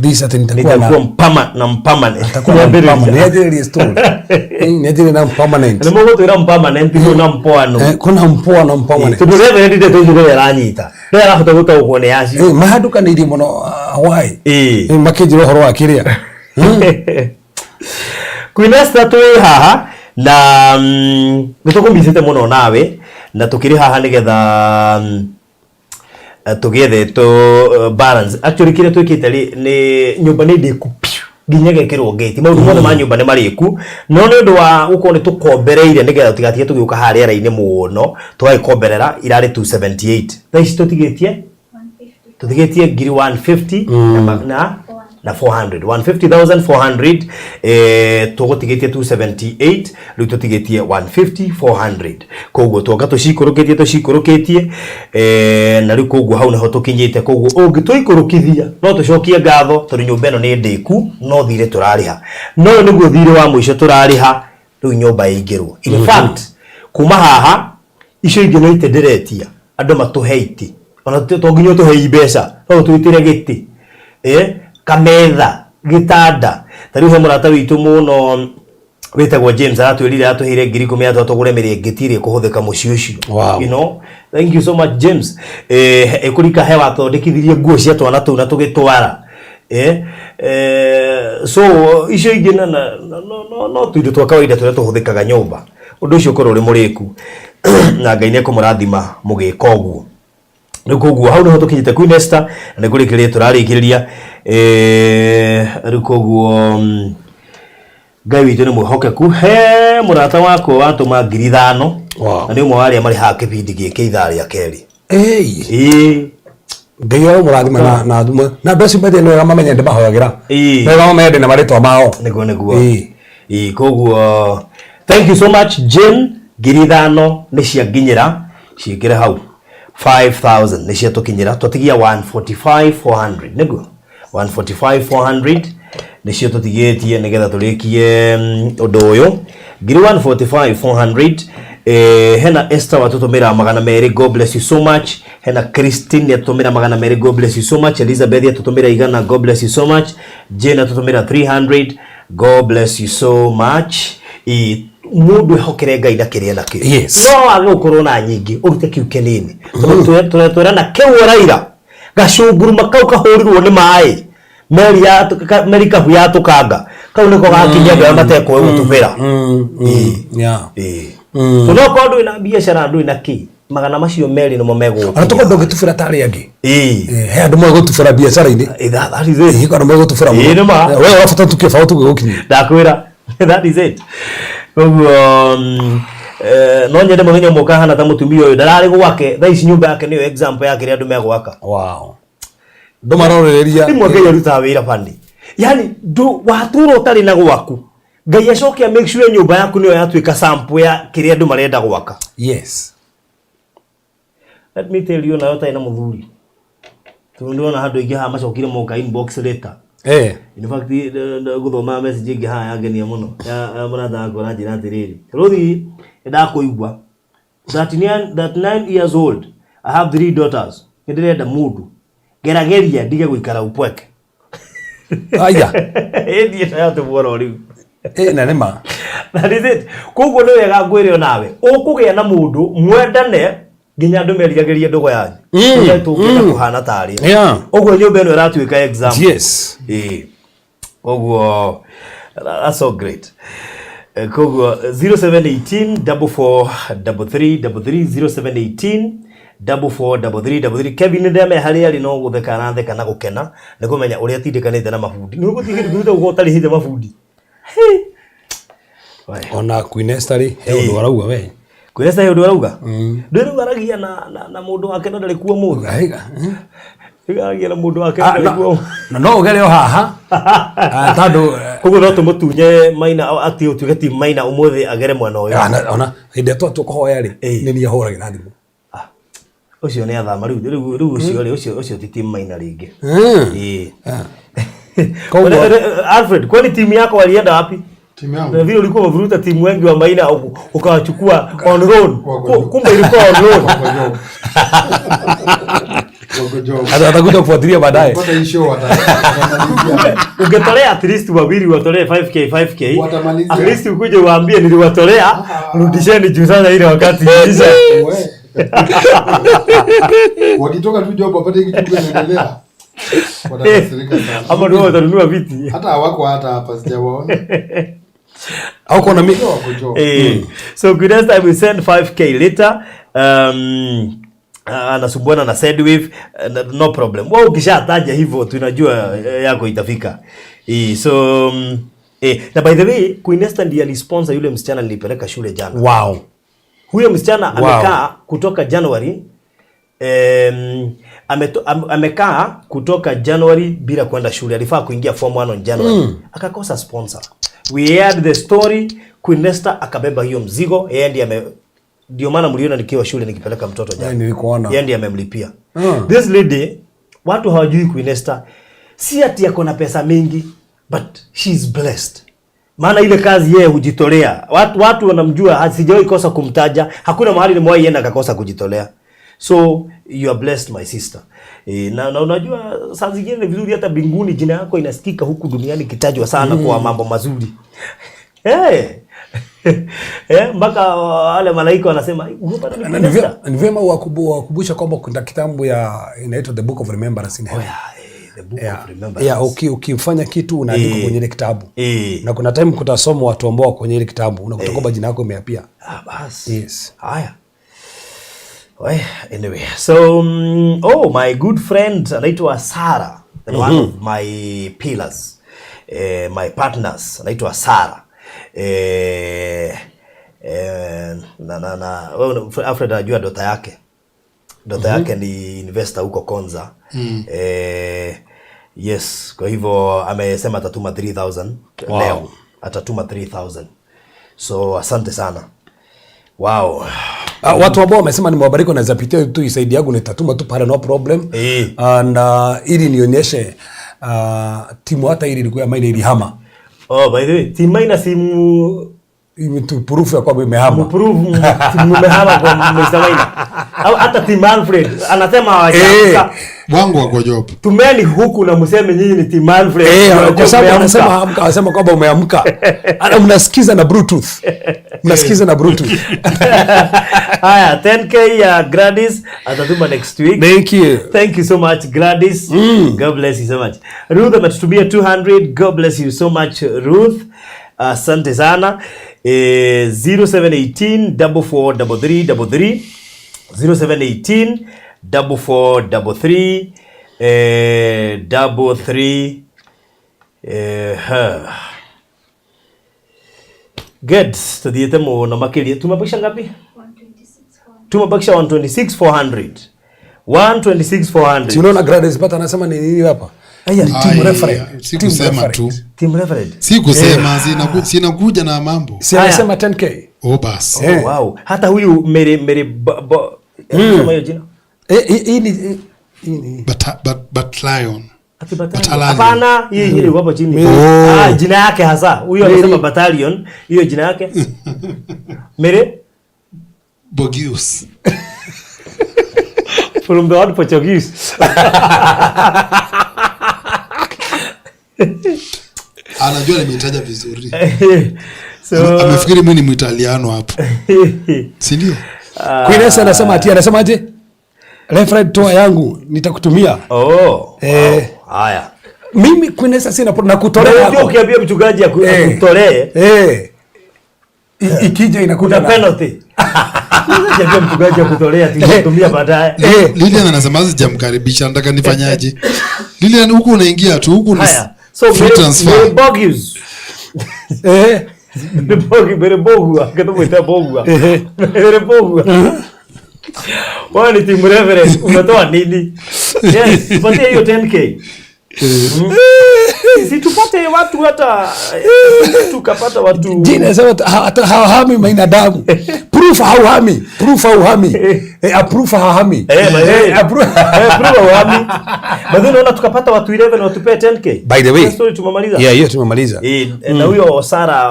this ati nitakuwa na Nitakuwa mpama na mpamane. Nitakuwa na permanent. Nianjĩrĩrie story. Nianjĩrĩrie na permanent. Nĩ mũgũtwĩra mpermanent nũ na mpoano. Kuna mpoa na permanent. Tondũ reverend ndeto icio nĩwe aranyita, nĩwe arahota gũtaũkwo nĩ acio. Mahandũkanĩirie mũno, Hawaii. Makĩnjĩra ũhoro wa kĩrĩa. Queen Esther, twĩ haha na nĩ tũkũmicĩte mũno nawe, na tũkĩrĩ haha nĩgetha tũgĩethe tũ balance. Actually kĩrĩa twĩkĩte rĩ, nĩ nyũmba nĩ ndĩku piũ nginya ĩgekĩrwo gate, maũndũ mothe ma nyũmba nĩ marĩku, no nĩ ũndũ wa gũkorwo nĩ tũkombereire nĩgetha tũtigatige tũgĩũka harĩa rĩera-inĩ mũno, tũgagĩkomberera irarĩ 278, thaa ici tũtigĩtie 150. Tũtigĩtie ngiri 150 na 400, 150,400. Tũgũtigĩtie 278, rĩu tũtigĩtie 150 400, koguo twonga tũcikũrũkĩtie na rĩu koguo hau nĩho tũkinyĩte. Koguo ũngĩtũikũrũkithia no tũcokie ngatho, tondũ nyũmba ĩno nĩ ndĩku, no thirĩ tũrarĩha, no ũyũ nĩguo thirĩ wa mũico tũrarĩha rĩu nyũmba ĩingĩrwo. In fact, kuma haha icio ingĩ no itĩ ndĩretia andũ matũhe itĩ, ona to nginya ũtũhe mbeca, no ũtwĩtĩre gĩtĩ, kametha, gĩtanda. Ta rĩu he mũrata witũ mũno wĩtagwo James, aratwĩrire atũheire 10,000 atwa tũgũre mĩrĩngĩti ĩrĩa ĩkũhũthĩka mũciĩ ũcio. Wow. Thank you so much, James. Ĩkũrika he wathondekithirie nguo cia twana tũu na tũgĩtwara. So icio ingĩ na, na, no, no, no, no tũindo twa kawaida tũrĩa tũhũthĩkaga nyũmba. Ũndũ ũcio ũkorwo ũrĩ mũrĩku na Ngai nĩ ekũmũrathima mũgĩka ũguo. Rĩu koguo hau nĩho tũkinyĩte, Queen Esther, na nĩ kũrĩkĩrĩria tũrarĩkĩrĩria. Rĩu koguo Ngai witũ nĩ mwĩhokeku. He mũrata wakwa watũma 5,000. Wow. Na nĩ ũmwe wa arĩa marĩ haha kĩbindi gĩkĩ ithaa rĩa kerĩ. Ĩĩ. Ĩĩ. Ngai aromũrathima na andũ acio methĩ nĩ wega mamenye ndĩmahoyagĩra. Ĩĩ. Nĩ wega mamenye ndĩna marĩtwa mao. Nĩguo. Ĩĩ. Ĩĩ, koguo thank you so much, Jane. 5,000 nĩ cianginyĩra, ciĩkĩre hau 5000 nĩ ciatũkinyĩra, twatigia 145 400, nĩguo 145 400 nĩcio tũtigĩtie nĩgetha tũrĩkie ũndũ ũyũ, ngiri 145 400. Hena Esther watũtũmĩra 200, God bless you so much. Hena Christine atũtũmĩra 200, God bless you so much. Elizabeth atũtũmĩra 100, God bless you so much. Jane atũtũmĩra 300, God bless you so much. Mũndũ ehokere Ngai na kĩrĩa nakĩo. Yes. No wage gũkorwo na nyingĩ, ũrute kĩu kĩnini, tondũ tũretwerana kĩu ũraira gacunguruma kau kahũrirwo nĩ maĩ meri ya merikabu yatũkanga, kau nĩko gakinyia andũ arĩa matekũĩ gũtubĩra. Yeah. Ĩĩ. So no korwo ndũrĩ na biacara, ndũrĩ na kĩ, 200 Ona nĩmo tũkorwo ndũngĩtubĩra ta arĩa angĩ. megũkinya. He andũ moĩ gũtubĩra biacara-inĩ. Ĩĩ, that is it. Ĩĩ, andũ moĩ gũtubĩra mũno. Ĩĩ, nĩ ma. We ũrabatara tu kĩbaũ tu gĩgũkinyie. Ndakwĩra, that is it. Koguo no nyende mũthenya ũmwe ũkahana ta mũtumia ũyũ ndararĩ gwake, thaa ici nyũmba yake nĩyo example ya kĩrĩa andũ megwaka. Wow. Ndũmarorereria. Rĩmwe Ngai arutaga wĩra bani, yani watũra ũtarĩ na gwaku, Ngai acoke make sure nyũmba yaku nĩyo yatuĩka sample ya kĩrĩa andũ marenda gwaka. Yes. Let me tell you, nayo ũtarĩ na mũthuri, tondũ ndĩrona handũ aingĩ haha macokire moka inbox later. In fact, gũthoma message ĩngĩ haha yangenia mũno ya mũrata wakwa, aranjĩra atĩrĩrĩ, Rũthi, nĩndakũigua, 39 39 years old, I have three daughters, nĩ ndĩrenda mũndũ ngerageria ndige gũikara upweke. Aya. Ĩthiĩ nayo tũmuoro rĩu. Na nĩ ma. That is it. Koguo nĩ wega ngwĩre onawe ũkũgĩa na mũndũ mwendane nginya andũ meriragĩrie ndũgũ yanyu. Tũngai tũngĩenda kũhana tarĩ ũguo nyũmba ĩno ĩratuĩka example. Yes. Ĩĩ. Koguo that's so great. Koguo 0718 44 33 33, 0718 44 33 33. Kevin ndeme harĩa arĩ no gũtheka aratheka na gũkena nĩ kũmenya ũrĩa atindĩkanĩte na mabundi, nĩ ũgũthiĩ kĩndũ kĩrute gũkorwo ũtarĩhĩte mabundi. Hey. Ona Queen Esther rĩ, he ũndũ arauga we. Queen Esther he ũndũ arauga, ndũĩ rĩu aragia na mũndũ wake no ndarĩ kuo mũthĩ. Aiga. Rĩu aragia na mũndũ wake no Ah, ndarĩ kuo. Na no ũgere o haha. Ah, tondũ Koguo no tũmũtunye maina atĩ ũtuĩke ti maina ũmũthĩ agere mwena ũyũ. Ona hĩndĩ ĩrĩa twatua kũhoya rĩ, nĩ niĩ ahũragĩra thimũ. Ũcio nĩ athama rĩu rĩu rĩu ũcio rĩ ũcio ũcio ti timu Maina rĩngĩ. Ĩĩ. Alfred, kwani timu yako walienda wapi? Timu yangu. Na vile ulikuwa umevuruta timu wengi wa Maina ukawachukua on loan. Wako Kumbe ilikuwa on loan. Wako job. Wako job. Atakuja kufuatilia baadaye. Pata hii show watamalizia. Ungetolea at least wawili watolee 5k 5k. Watamalizia. At least ukuje uwaambie niliwatolea, rudisheni juu sasa ile wakati iisha. We. Wakitoka tu job wapate hiki kitu kinaendelea. Watakasirika sana. Ama ndio watanunua viti. Hata hawako hata hapa sijawaona. Au kuna mi Sio wako job. So next time we send 5k later. Anasumbuana na Sendwave, no problem. Wewe ukishataja hivyo tunajua yako itafika. So na by the way Queen Esther ndiye alisponsor yule msichana nilipeleka shule jana. Wow. Huyo msichana Wow. amekaa kutoka January amekaa kutoka January bila kwenda shule. Alifaa kuingia form 1 on January. Akakosa sponsor. We heard the story. Queen Esther akabeba hiyo mzigo. Yeye ndiye ndio maana mliona nikiwa shule nikipeleka mtoto jana. Nilikuona. Yeye ndiye amemlipia. This lady, watu hawajui Queen Esther. Si ati ako na pesa mingi, but she is blessed. Maana ile kazi yeye hujitolea. Watu wanamjua, sijawahi kosa kumtaja. Hakuna mahali nimewahi enda akakosa kujitolea. So you are blessed my sister. Na unajua saa zingine ni vizuri hata mbinguni jina yako inasikika huku duniani kitajwa sana kwa mambo mazuri. Mpaka wale malaika wanasema huyo bado ni Na Queen ni Esther. vyema- ni vyema wakumbusha kwamba kuna kitabu ya inaitwa The Book of Remembrance in Heaven. Oh, yeah, the Book of Remembrance. Yeah, ukifanya kitu unaandika kwenye ile kitabu. Na kuna time kutasoma watu ambao wako kwenye ile kitabu unakuta kwamba jina lako imeapia. Ah, basi. Yes. Haya. Well, anyway, so oh, my good friend anaitwa Sarah, one of my pillars, my partners anaitwa Sarah. Na wewe Alfred anajua dota yake. Dota yake ni investor huko Konza. Yes, kwa hivyo amesema atatuma 3000 Wow. leo. Atatuma 3000. So asante sana. Wow. Watu ambao wamesema nimewabariki wanaweza pitia tu isaidi yangu nitatuma tu pale no problem. And ili nionyeshe timu hata ili ilikuwa ya Maina ilihama. Oh, by the way, timu Maina simu proof ya kwamba imehama. Proof mmehama kwa Mr. Maina. Au hata timu Alfred anasema hawajaamka. Wangu wako job. Tumeni huku na mseme nyinyi ni timu Alfred. Unajua Kwa sababu umeamka. anasema amka, anasema kwamba umeamka. Ana mnasikiza na Bluetooth. Mnasikiza na Bluetooth. Haya, 10k ya Gladys atatuma next week. Thank you. Thank you so much Gladys. God bless you so much. Ruth ametutumia 200. God bless you so much Ruth. Asante sana. 0718 4433 33 0718 4433 33 Good. Tuthiete muno makiria. Tumebakisha ngapi? Tumebakisha 126,400. 126,400. Si unaona Gladys Bata anasema ni nini hapa? Aya. Ni team Ai, referee. si Team kusema referee. tu. Team referee. Si kusema, sinakuja na mambo. Si anasema 10k. Oh, basi. Oh, wow. Hata huyu Mary Mary sema hiyo jina. Hii ni hii ni But Lion. Ati battalion. Battalion. Hapana, hii hii ilikuwa hapo chini. Oh. Ah, jina yake hasa. Huyo anasema battalion, hiyo jina yake. Mary Bogius. from the word Portuguese. Anajua nimeitaja vizuri. So Amefikiri mimi ni Muitaliano hapo. Si ndio? Queen Esther anasema ati anasema aje? Referee toa yangu nitakutumia. Oh. Wow. Haya. Mimi Queen Esther sina na kutolea Unajua yako. ukiambia mchungaji akutolee Ikija inakuja kuna penalty. Unajua mchungaji akutolea tutumia baadaye. Lilian anasema sijamkaribisha, nataka nifanyaje? Lilian, huku unaingia tu, huku ni Haya. So free transfer. Mary Bogius. Mary Bogua, akatumuita Bogua. Mary Bogua. Wewe ni team reference, umetoa nini? Yes, tupatie hiyo 10k. Si tupate watu hata tukapata watu. Jina sema hata hawahami mainadamu. Proof hauhami. Proof hauhami. Proof hauhami. Eh, proof hauhami. But then unaona tukapata watu 11 watupee 10K. By the way. Hiyo story tumemaliza. Yeah, hiyo tumemaliza. Na huyo Sara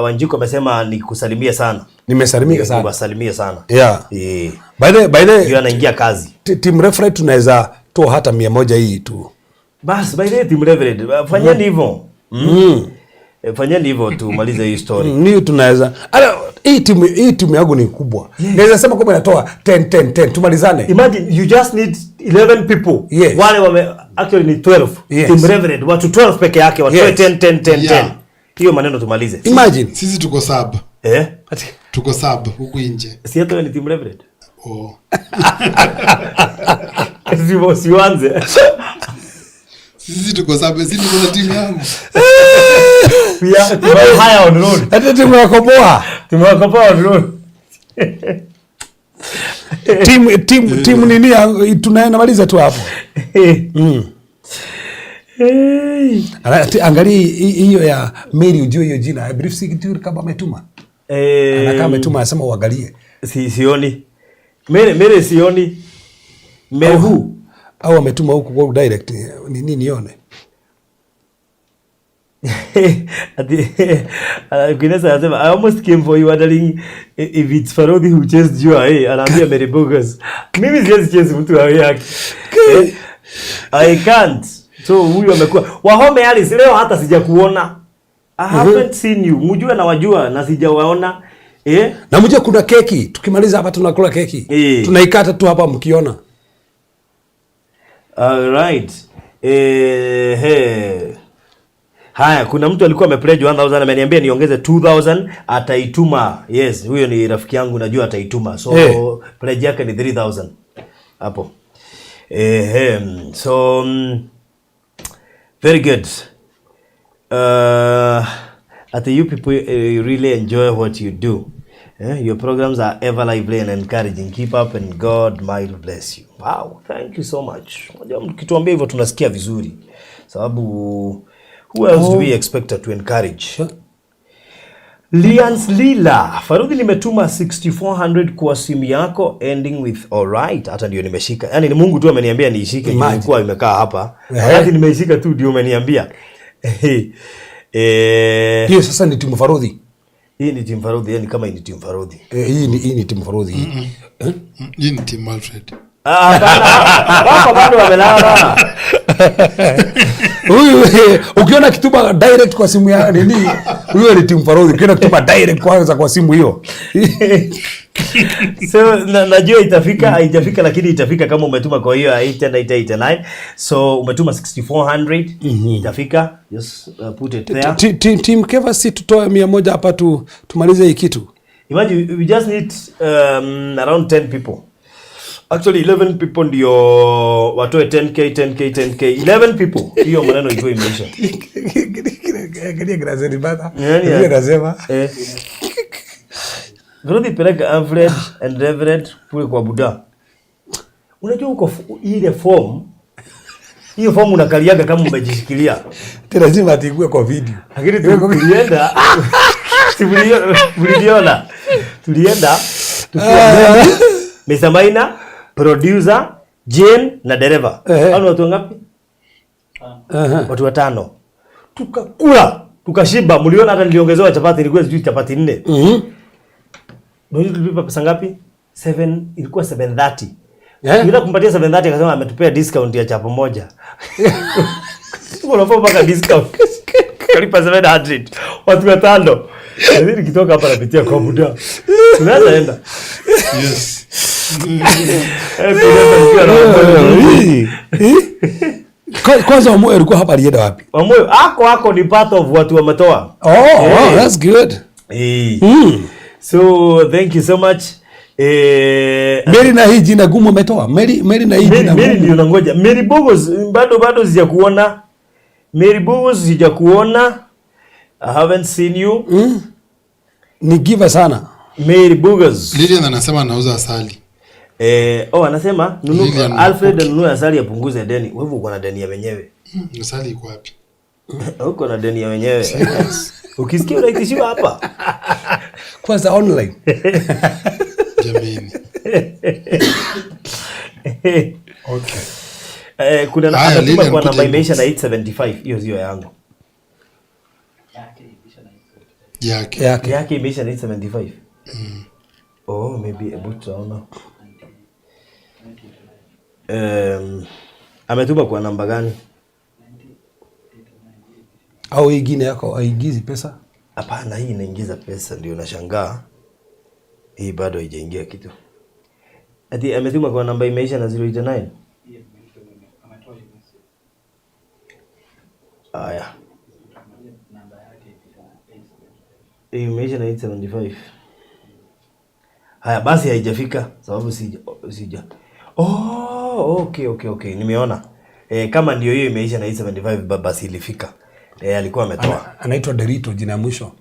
Wanjiku amesema nikusalimie sana. Nimesalimika sana. Nikusalimie sana. Yeah. By the Yeye anaingia kazi. Team referee tunaweza toa hata 100 hii tu. Bas, by the way, team referee, fanyeni hivyo. Fanyeni hivyo tumalize hii story. Ni tunaweza. Ala, hii timu yangu ni kubwa. Naweza sema kwamba inatoa 10 10 10 tumalizane. Imagine you just need 11 people. Yes. Wale wame actually ni 12. Yes. Team Reverend watu 12 peke yake watoe 10 10 10 10. Hiyo maneno tumalize. Imagine. Sisi tuko sub. Eh? Tuko sub huku nje. Si hata wewe ni team Reverend. Oh. Sio sianze. Sisi tuko sub, sisi tuko na timu yangu. We are higher on road. Hata timu ya Koboa. Tumewakopoa on road. Timu nini tunaenda maliza tu hapo. Hey. Angalia hiyo ya Mary, ujue hiyo jina. I believe si kitu kama ametuma. Anakaa ametuma, anasema uangalie. Si sioni. Mary Mary sioni. Mary who? Au ametuma huku kwa direct ni nini nione. Ati Gwinesa anasema, "I almost came for you wondering if it's Farodi who chased you away." Anaambia Mary Bogus. Mimi siwezi chase mtu away yake. I can't. So huyu amekuwa Wahome Alice, leo hata sijakuona. I haven't seen you. Mjue na wajua na sijawaona. Eh? Na mjue kuna keki. Tukimaliza hapa tunakula keki. Tunaikata tu hapa mkiona. All right. He. Haya, kuna mtu alikuwa amepledge 1000, ameniambia niongeze 2000, ataituma. Yes, huyo ni rafiki yangu, najua ataituma. So pledge yake ni 3000 hapo. So very good. At you people, you really enjoy what you do. Your programs are ever lively and encouraging. Keep up and God might bless you. Wow, thank you so much. Unajua mkituambia hivyo tunasikia vizuri. Sababu who else do we expect to encourage? Lians Lila, Farudhi, nimetuma 6400 kwa simu yako ending with alright. Hata ndio nimeshika. Yaani ni Mungu tu ameniambia niishike. Imagine. Ilikuwa imekaa hapa. Wakati nimeishika tu ndio umeniambia. Hiyo sasa ni timu Farudhi. Hii ni timu Farudhi, yani kama hii ni timu Farudhi. Hii ni timu Farudhi hii. Eh? Hii ni team Alfred. Ah, hapana. Wako bado wamelala. Huyu ukiona kituma direct kwa simu ya nini, huyo ni timu Farudhi. Ukiona kituma direct kwanza kwa simu hiyo. So najua itafika, haijafika lakini itafika kama umetuma kwa hiyo 810 So umetuma 6400, itafika. Just put it there. Team Keva, si tutoe 100 hapa tu tumalize hii kitu. Imagine we just need around 10 people. Actually 11 people ndio watoe 10K 10K 10K, 11 people. Hiyo maneno iko imeisha. Angalia gazeti bana. Yani, Ndio nasema. Rudi peleka Alfred and Reverend kule kwa Buda. Unajua uko ile form, hiyo form unakaliaga kama umejishikilia. Tena lazima atigue kwa video. Lakini tulienda, si mliona? Tulienda tukiwa mimi, Mr. Maina, producer, Jane na dereva. Hao ni watu wangapi? Watu watano. Tukakula, tukashiba. Mliona hata niliongezewa chapati, ilikuwa sijui chapati 4. Unajua tulilipa pesa ngapi? 7, ilikuwa 730. Tulienda kumpatia 730, akasema ametupea discount ya chapo moja. Unafaa mpaka discount. Kalipa 700. Watu watano. Lakini nikitoka hapa napitia kwa muda. Tunaweza enda. Yes. Tunaenda nikiwa na Wamoyo. Kwanza Wamoyo alikuwa hapa, alienda wapi? Wamoyo ako ni part of watu wametoa. Oh, wow, that's good. So thank you so much. Mary na hii jina gumu ametoa. Mary na hii jina Mary gumu. ndio nangoja. Mary Bogos bado sijakuona. Mary Bogos sijakuona. I haven't seen you. Ni giver sana. Mary Bogos. Lilian anasema anauza asali. Oh, anasema nunu, Lilian Alfred Makuki. anunue asali apunguze deni. Wewe uko na deni ya wenyewe. Msali iko wapi? Huko na deni ya wenyewe. Ukisikia unaitishiwa hapa. Kwanza online. Jamani. Okay. Kuna Haya, ametuma Lilian, kwa kuja namba imeisha na inbox. 875, hiyo sio yangu. Yake. Yake. Yake imeisha na 875. Oh, maybe hebu tutaona. Ametuma kwa namba gani? Au hii ingine yako haiingizi pesa? Hapana, hii inaingiza pesa, ndio nashangaa. Hii bado haijaingia kitu. Ati ametuma kwa namba imeisha na 089. Aya. Hii imeisha na 875. Haya basi haijafika sababu sija. Oh, okay. Nimeona. Kama ndio hiyo imeisha na 875 basi ilifika. Alikuwa ametoa. Anaitwa Derito jina ya mwisho.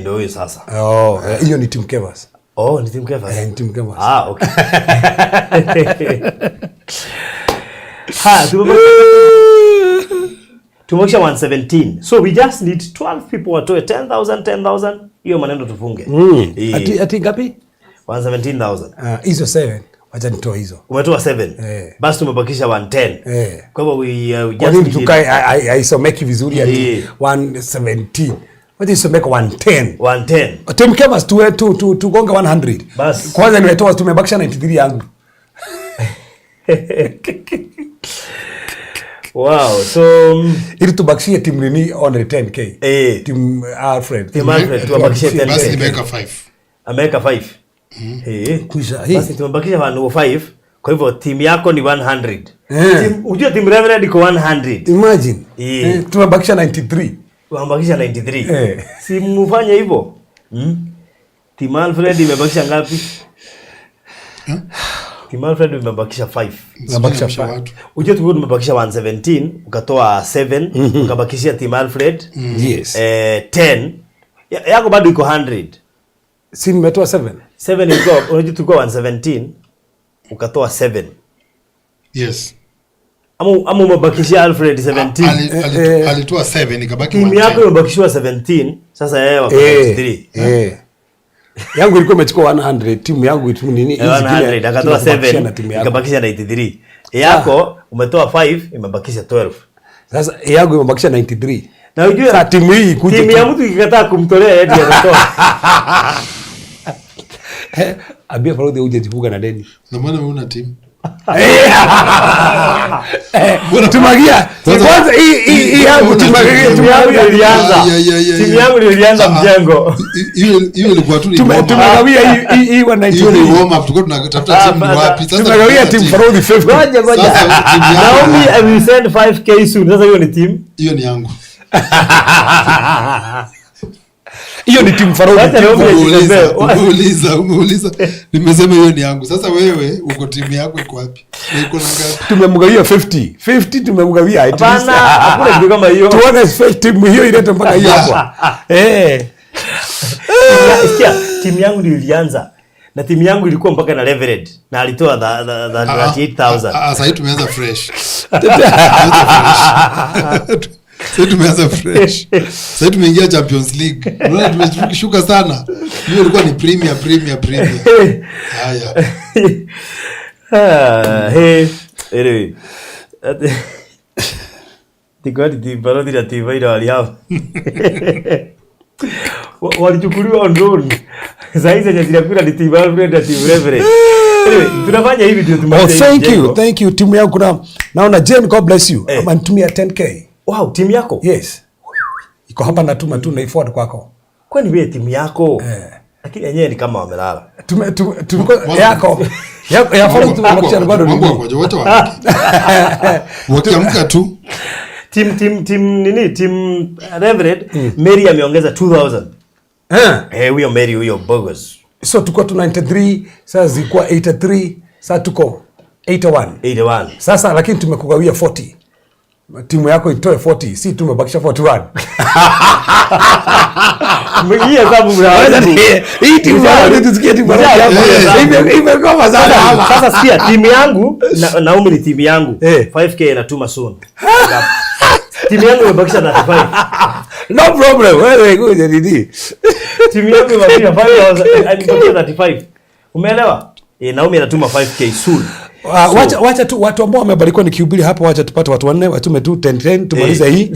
Ndio huyo sasa. Oh, hiyo ni Team Kevas. Oh, ni Team Kevas. Ni Team Kevas. Ah, okay. Ha, tumebakisha 117. So we just need 12 people watoe 10,000 10,000. Hiyo maneno tufunge. Ati ngapi? 117,000. Hizo 7. Wacha nitoe hizo. Umetoa 7. Basi tumebakisha 110. Kwa hivyo we Kwa just nini need tukae haisomeki vizuri ati 117? Wacha isomeke 110. 110. Team Kevas tugonge 100. Bas. Kwanza nimetoa, tumebakisha 93 yangu. Wow, so ili tubakishie timu nini 110k. Team Alfred. Team Alfred tuwabakishie 10k. Basi nimeweka 5. Ameweka 5. Kwisha, Basi tumebakisha 105. Kwa hivyo timu yako ni 100. Unajua timu Reverend iko 100. Imagine. Tumebakisha 93. Tumebakisha 93. Si mfanye hivyo. Team Alfred imebakisha ngapi? Team Alfred imebakisha 5. Imebakisha 5. Unajua tulikuwa tumebakisha 117, ukatoa 7, ukabakishia Team Alfred. Yes. 10. Yako bado iko 100. Si nimetoa 7. 7 ilikuwa, unajua tulikuwa 117, ukatoa 7. Yes. Ama umebakishia Alfred 17. Alitoa 7 ikabaki Timu yako 110. imebakishiwa 17, sasa yeye wako 93. Yangu ilikuwa imechukua 100, timu yangu tu nini hizi 100, akatoa tunakubakishia 7, na timu yako. ikabakisha 93. Yako umetoa 5, imebakisha 12. Sasa yangu imebakisha 93. Na unajua sasa timu hii ikuje timu tu. ya mtu ikikataa kumtolea yeye ndiye atatoa. Ambia Farodhi uje jifunga na deni. Na mbona wewe una timu? Tumagia. Kwanza hii yangu tumagia, Timu yangu ilianza. Timu yangu ilianza mjengo. Hiyo ilikuwa tu ni warm up. Tumegawia hii wa Hiyo ni 93. warm up, tulikuwa tunatafuta timu ni wapi. Sasa Tumegawia timu Farodhi 50. Ngoja. Sasa timu yangu Naomi, I will send 5k soon. Sasa hiyo ni timu. Hiyo ni yangu. Hiyo ni timu Farodhi. Wacha Naomi Umeuliza, umeuliza. Nimesema hiyo ni yangu. Sasa wewe uko timu yako iko wapi? Na iko na ngapi? Tumemgawia 50. 50 tumemgawia at least. Hapana, hakuna kitu kama hiyo. Tuone 50 timu hiyo ilete mpaka hiyo hapo. Sikia, timu yangu ndio ilianza. Na timu yangu ilikuwa mpaka na Reverend na alitoa 38,000. Sasa hivi tumeanza fresh. Sasa tumeanza fresh. Sasa tumeingia Champions League. Unaona tumeshuka sana. Hiyo ilikuwa ni Premier. Haya. Hey. Anyway. Tiko ati Barodi na Tivaira wali hapo. Walichukuliwa on loan. Sasa hizi zenye zinakula ni Team Alfred na Team Reverend. Anyway, tunafanya hivi ndio tumalize. Oh, thank you. Thank you. Timu yangu kuna naona Jane, God bless you. Amenitumia 10k. Wow, timu yako? Yes. Iko hapa natuma tu na forward kwako. Kwani wewe timu yako? Lakini yenyewe ni kama wamelala. Tumekuwa yako. Yako ya follow tumebakisha bado ni. Mambo kwa wote wakiamka tu. Team nini? Team Reverend Mary ameongeza 2000. Huyo Mary huyo bogus. So tulikuwa tu 93, sasa zilikuwa 83, sasa tuko 81. 81. Sasa lakini tumekugawia 40. Timu yako itoe 40, si tumebakisha 41. Hii hesabu mnaharibu. Hii timu yako tusikie timu yako. Imegoma sana hapa. Sasa sikia timu yangu Naomi ni timu yangu. Eh. 5k inatuma soon. Timu yangu imebakisha 35. No problem. Wewe kuja nini? Timu yangu imebakisha 5,000, imebakisha 35. Umeelewa? Naomi anatuma 5k soon. Wacha tu watu ambao wamebarikiwa nikihubiri hapa, wacha tupate watu wanne watume tu 10 10 tumalize hii.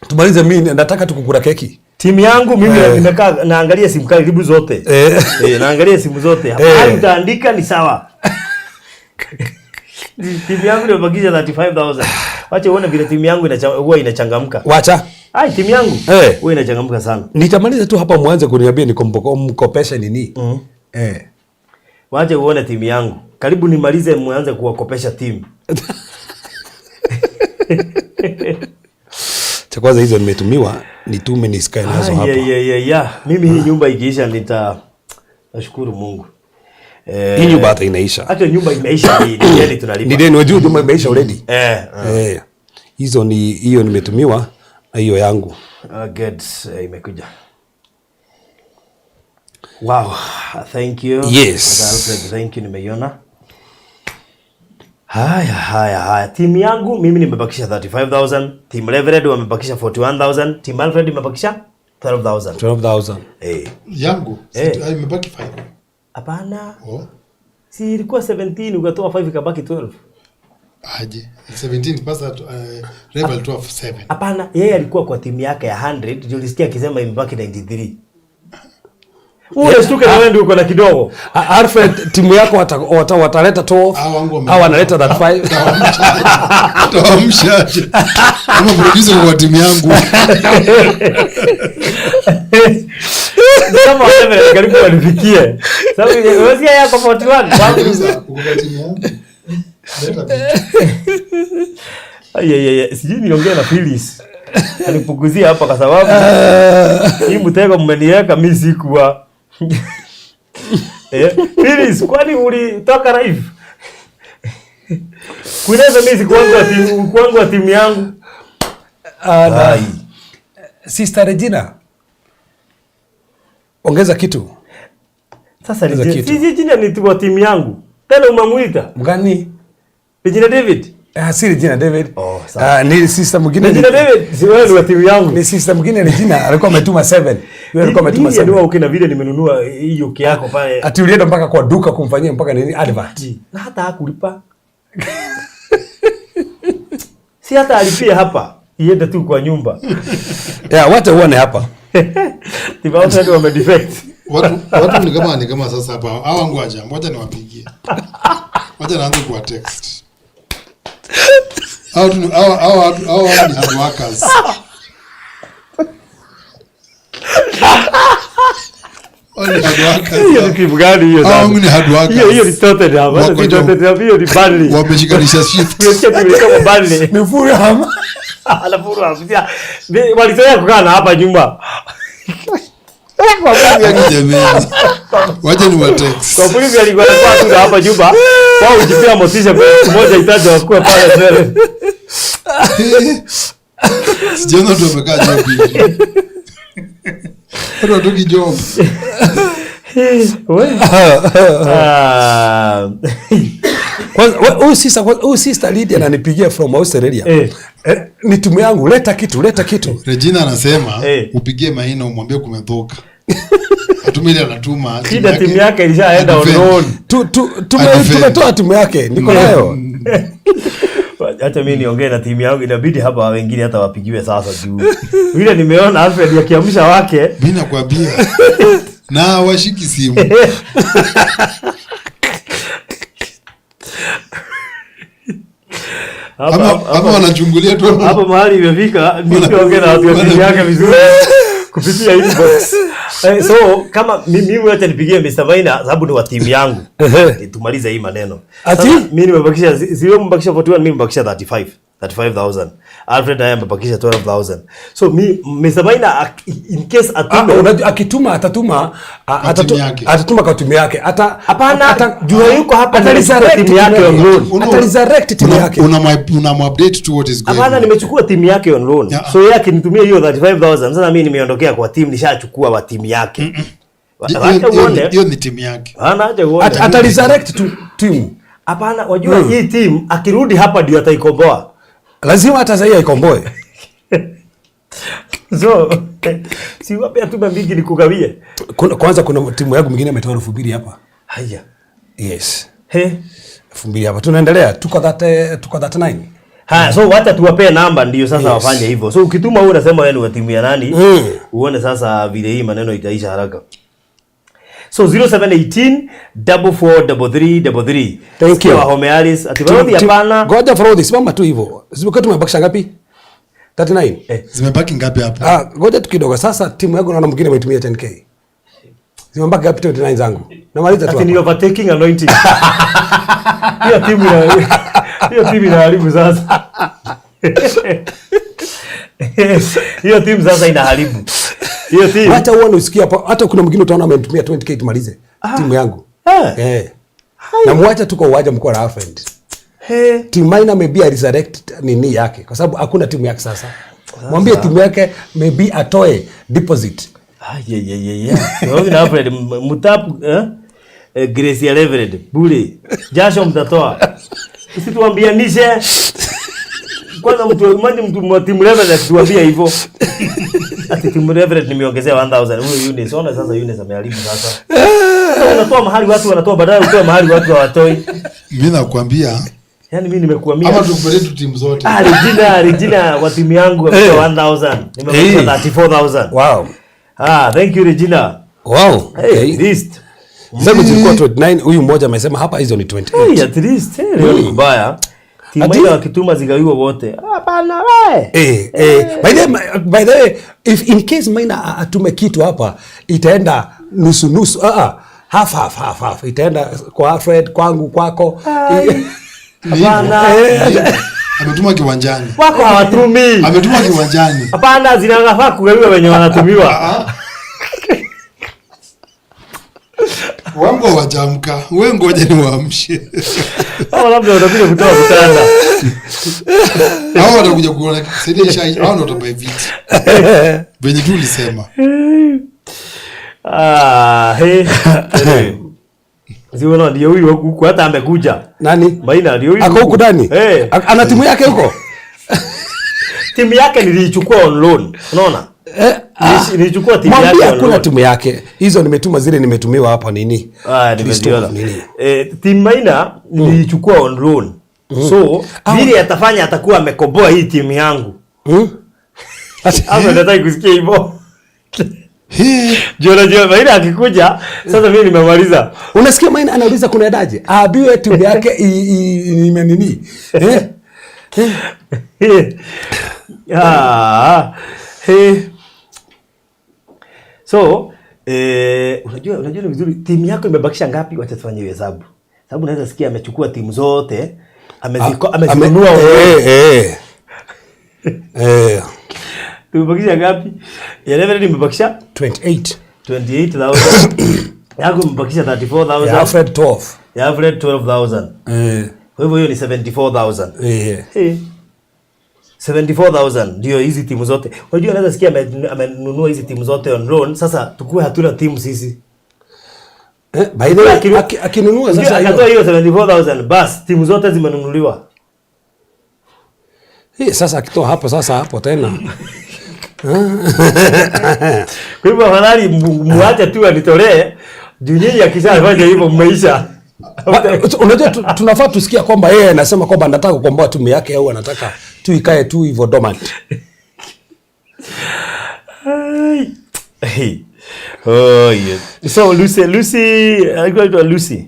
Tumalize, mimi nataka tukukula keki. Timu yangu mimi nimekaa naangalia simu karibu zote. Naangalia simu zote. Hapa utaandika ni sawa. Timu yangu imebakisha 35,000. Wacha uone vile timu yangu huwa inachangamka. Wacha. Ai, timu yangu huwa inachangamka sana. Nitamaliza tu hapa mwanze kuniambia nikomkopeshe nini. Wacha uone timu yangu. Karibu nimalize mwanze kuwakopesha timu. Cha kwanza hizo nimetumiwa nitume nisikae nazo hapa. Yeah. Mimi hii nyumba ikiisha nashukuru Mungu. Hii nyumba hata inaisha. Hata nyumba imeisha ni deni tunalipa. Ni deni, unajua nyumba imeisha already. Hizo ni hiyo nimetumiwa na hiyo yangu. Good. Imekuja. Wow, thank you. Yes. Alfred, thank you, nimeiona. Haya. Timu yangu mimi nimebakisha 35,000, team Reverend wamebakisha 41,000, team Alfred imebakisha 12,000. 12,000. Yangu imebaki 5. Hapana. Oh. Si ilikuwa 17 ukatoa 5 ikabaki 12. Aje. 17 pasa Rev alitoa 7. Hapana, yeye alikuwa kwa timu yake ya 100, ndio ulisikia akisema imebaki 93. Wewe shtuka na wewe ndio uko na kidogo. Alfred, timu yako wataleta 12 au wanaleta 35. Taamshaje? Kama producer kwa timu yangu. Kama wewe karibu wanifikie. Sababu wewe yako 41. Producer uko kwa timu yangu. Leta vitu. Ai, sijui niongee na Phyllis. Alipunguzia hapa kwa sababu hii mtego mmeniweka mimi sikuwa. Phyllis, kwani ulitoka live? Kueleza mimi sikuangu wa timu yangu. Sister Regina. Ongeza kitu. Sasa Regina Regina ni wa timu yangu. Tena umemuita. Mgani? Regina David. Si Regina David. Oh, sawa. Ni sister mwingine. Regina David, si wewe ni wa timu yangu. Ni sister mwingine Regina alikuwa ametuma 7. Yeye alikuwa ametuma 7. Ndio ukina vile nimenunua hiyo yako pale. Ati ulienda mpaka kwa duka kumfanyia mpaka nini advert. Na hata hakulipa. Si hata alipia hapa. Iende tu kwa nyumba. Yeah, wacha uone hapa. Timu wao wame defect. Watu ni kama sasa hapa. Hawa wangu aje. Ngoja niwapigie. Ngoja naanze kuwa text. Hao ni hard workers. Hiyo ni timu gani hiyo sasa? Hao ni hard workers. Hiyo ni Tottenham. Hata si Tottenham, hiyo ni Burnley. Wameshikanisha shift. Unasikia timu kama Burnley. Ni Fulham. Ala Fulham. Walizoea kukaa na hapa nyuma. Jamani. Wacha ni wa text. Kwa kweli alikuwa tu hapa nyuma. Wao hujipea motisha kwa siku moja itaje wakuwe pale mbele. Sijaona watu wamekaa job hivi. Watu watoki job. Kwanza huyu sister Lydia ananipigia from Australia. Ni timu yangu, leta kitu. Regina anasema upigie Maina umwambie kumedhoka. Atume ile anatuma. Kida timu yake ilishaenda on road. Tumetoa timu yake, niko nayo. Acha mimi niongee na timu yangu, inabidi hapa wengine hata wapigiwe sasa juu. Vile nimeona Alfred akiamsha wake. Mimi nakwambia. Na washiki simu. Hapa wanachungulia tu. Hapo mahali imefika, niongee na watu wa timu yake vizuri kupitia inbox. So kama mimi acha nipigie Mr. Maina sababu ni wa timu yangu. Tumalize hii maneno. Ati mimi nimebakisha 0, nimebakisha 41, mimi nimebakisha 35. 35,000. Alfred naye amebakisha 12,000. So mi Mr. Maina in case Ah, atume unajua akituma atatuma Kwa timu yake. atatuma kwa timu yake. Ata Hapana, juu hayuko hapa, ata nimechukua resurrect timu yake on loan. Ata resurrect timu yake. Unamupdate tu what is going Hapana, on. nimechukua timu yake on loan. Yeah. So yeye akinitumia hiyo 35,000 sasa mimi nimeondokea kwa timu, nishachukua wa timu yake. Acha uone. Hiyo ni timu yake. Hapana, acha uone. Ata resurrect tu timu. Hapana, wajua hii timu akirudi hapa ndio ataikomboa. Lazima hata sasa aikomboe. So si wape atume mingi nikugawie. Kwanza kuna timu yangu mwingine ametoa 2,000 hapa. Haya. Yes. He. 2,000 hapa. Tunaendelea. Tuko that tuko 39. Haya, so wacha tuwapee namba ndio sasa Yes. wafanye hivyo. So ukituma wewe unasema wewe ni wa timu ya nani? Uone sasa vile hii maneno itaisha haraka. So 0718 4433 33. Thank Sikia you. Wahome Alice ati Barodhi hapana. Ngoja Farodhi, simama tu hivyo. Zimekuwa tumebakisha ngapi? 39. Zimebaki ngapi hapo? Ah, ngoja tu kidogo. Sasa timu yangu naona mwingine ameitumia 10k. Zimebaki ngapi 29 zangu? Namaliza tu. Ati ni hapa. overtaking anointing. Hiyo timu inaharibu sasa. Hiyo timu sasa inaharibu. Hiyo timu. Hata uone usikie hapo, hata kuna mwingine utaona amenitumia 20k tumalize timu yangu. Eh. Na muacha tu kwa uwanja mko na friend. He. Timu Maina maybe a resurrect nini yake kwa sababu hakuna timu yake sasa. Mwambie timu yake maybe atoe deposit. Ah, yeah. Wewe na Alfred mutapu eh? Grace ya Reverend bure. Jasho mtatoa. Usituambianishe. Kwanza mtu imagine mtu wa timu Reverend akituambia hivyo. Ati timu Reverend nimeongezea 1000. Huyo Eunice, ona sasa Eunice ameharibu sasa. Sasa unatoa mahali watu wanatoa badala utoe mahali watu hawatoi. Mimi nakwambia Yaani mimi nimekuamia. ama tukupatie tu timu zote. Ah, Regina wa timu yangu ametoa 1000. Nimepata 34,000. Wow. Ah, thank you Regina. Wow. Hey, Okay. at least. Zangu zilikuwa 29, huyu mmoja amesema hapa hizo ni 28. Hey, at least leo ni kubaya. Timu Ati- ile wakituma zigawiwe wote. Hapana wewe. By the way, if in case Maina atume kitu hapa itaenda nusu nusu, half half half half, itaenda kwa Alfred, kwangu, kwako. Hapana. Ametuma kiwanjani. Wako hawatumi. Ametuma kiwanjani. Hapana, zinafaa kugawiwa wenye wanatumiwa. Wangu hawajamka. Wewe ngoja niwaamshe. Hao labda watakuja kutoa vitanda. Hao watakuja kuona saidia isha, hao ndio watabuy viti. Venye tu ulisema. Ah, hey. Siona ndio huyu huku hata amekuja. Nani? Maina ndio huyu. Ako huku ndani? Eh. Ana timu yake huko? Timu yake niliichukua on loan. Unaona? Nilichukua timu yake Mwambie on hakuna loan. timu yake. Hizo nimetuma zile nimetumiwa hapa nini? Ah, nimeziona. Christopher nini? Timu Maina niliichukua on loan. So, vile atafanya atakuwa amekoboa hii timu yangu. Hapo nataka kusikia hivyo. Jona Maina akikuja, sasa mimi nimemaliza. Unasikia Maina anauliza kuna edaje? Aambiwe timu yake ime nini? Eh? Ah. Hey. So, unajua ni vizuri timu yako imebakisha ngapi? Wacha tufanye hesabu. Sababu unaweza sikia amechukua timu zote, amezinunua. Tumebakisha ngapi? Ya Reverend imebakisha 28. 28,000. Yangu imebakisha 34,000. Ya Alfred 12. Ya Alfred 12,000. Kwa hivyo hiyo ni 74,000. 74,000 ndio hizi timu zote. Unajua anaweza sikia amenunua hizi timu zote on loan. Sasa tukue hatuna timu sisi. By the way, akinunua sasa hiyo. Akatoa hiyo 74,000 bas timu zote zimenunuliwa. Sasa akitoa hapo sasa hapo tena. Kwa hivyo afadhali muache tu anitolee. Juu nyinyi akishafanya hivyo mmeisha. Unajua tunafaa tusikia kwamba yeye anasema kwamba anataka kukomboa timu yake au anataka tu ikae tu hivyo dormant. Hey. Oh, yes. So Lucy alikuwa anaitwa Lucy.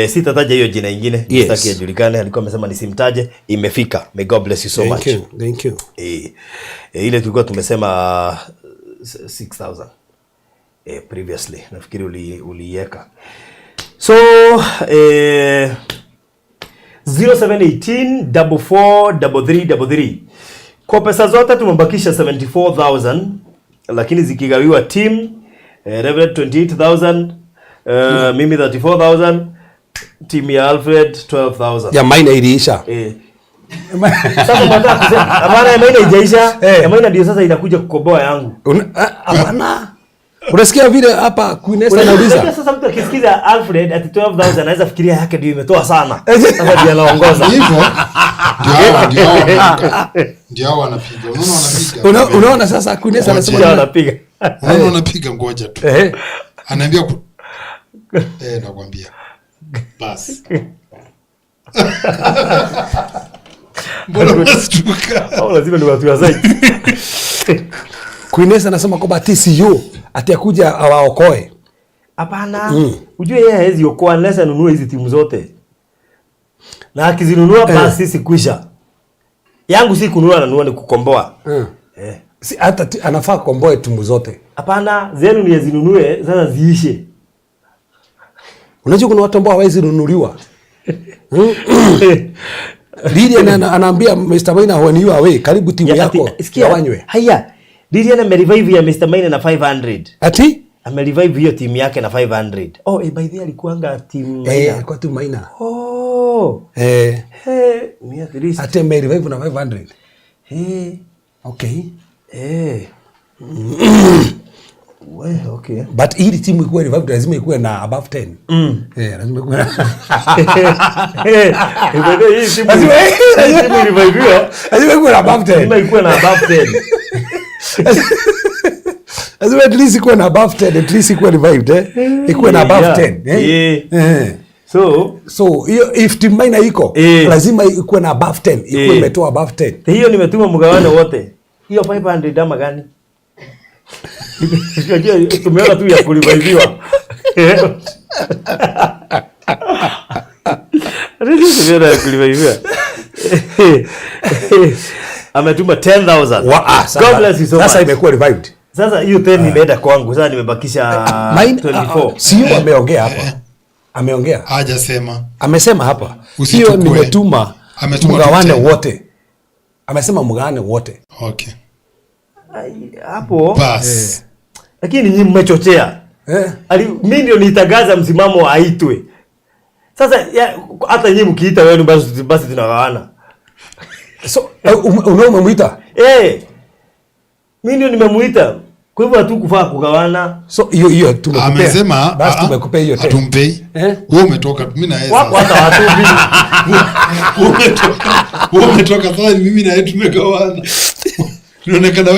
Sitataja hiyo jina ingine, Yes. sitaki ajulikane, alikuwa amesema nisimtaje. Imefika. May God bless you so Thank much. you. Thank you. Ile tulikuwa tumesema 6,000 previously. Nafikiri uliiweka. So 0718 44 33 33. Kwa pesa zote tumebakisha 74,000, lakini zikigawiwa team, Reverend 28,000, mimi 34,000, team ya Alfred 12,000. Ya Maina iliisha. Eh. Sasa nataka kusema hapana, ya Maina haijaisha. Eh. Ya Maina ndio sasa inakuja kukoboa yangu. Hapana. Unasikia vile hapa Queen Esther Unajua anauliza? sasa mtu akisikiza Alfred at 12,000 anaweza fikiria yake ndio imetoa sana. Sasa ndio anaongoza. Hivyo ndio hao wanaamka. Ndio hao wanapiga. Unaona wanapiga. Unaona sasa Queen Esther anasema Ndio nini? anapiga. Unaona wanapiga, ngoja tu. Eh. Anaambia nakwambia. Bas. Mbona unastuka? Hao lazima ni watu wa zaidi. Queen Esther anasema kwamba TCU atakuja awaokoe. Hapana. Ujue yeye hawezi okoa unless anunue hizi timu zote. Na akizinunua basi sisi kwisha. Yangu si kununua, ananunua ni kukomboa. Eh. Si hata anafaa kukomboa timu zote. Hapana, zenu ni azinunue sasa ziishe. Unajua kuna watu ambao hawawezi nunuliwa. Lilian anaambia Mr. Maina when you are away, karibu timu yako Sikia, gawanywe. Haya. Lilian amerevive ya Mr. Maina na 500. Ati? Amerevive hiyo timu yake na 500. Oh, by the way alikuanga timu Maina. Alikuwa timu Maina. Oh. Hey, mi at least. Ati amerevive na 500. Hey. Okay. We, okay. But ili timu ikuwe revived lazima ikuwe na above 10. Lazima ikuwe na By the way, hii timu Lazima hii timu ireviviwe. Lazima ikuwe na above 10. Lazima ikuwe na above 10. Lazima at least ikuwe na above 10, at least ikuwe revived, Ikuwe na above Yeah. 10, Yeah. So, So, hiyo if timu Maina iko, lazima ikuwe na above 10, ikuwe imetoa above 10. Hiyo nimetuma mgawane wote. Hiyo 500 ama gani? Unajua tumeona tu ya kureviviwa. Tumeona ya kureviviwa. Ametuma 10,000. Sasa, God bless you so sasa much. imekuwa revived. Sasa hiyo 10 imeenda kwangu, sasa nimebakisha Maina, 24. sio ameongea hapa. Ameongea. Hajasema. Amesema hapa. Usichukue. Hiyo nimetuma Ametuma mgawane 10. wote. Amesema mgawane wote. Okay. Ai, hapo. Bas. Lakini nyinyi mmechochea. Mimi ndio nitangaza msimamo aitwe. Sasa hata nyinyi mkiita wenu basi tunagawana. So, umemuita? Mimi ndio nimemuita. Kwa hivyo hatukufaa kugawana. So hiyo tumekupea. Amesema, basi tumekupea hiyo tena. Hatumpei. Wewe umetoka, mimi na yeye Wako sasa. hata watu mimi. Wewe umetoka sasa, mimi na yeye tumegawana. Inaonekana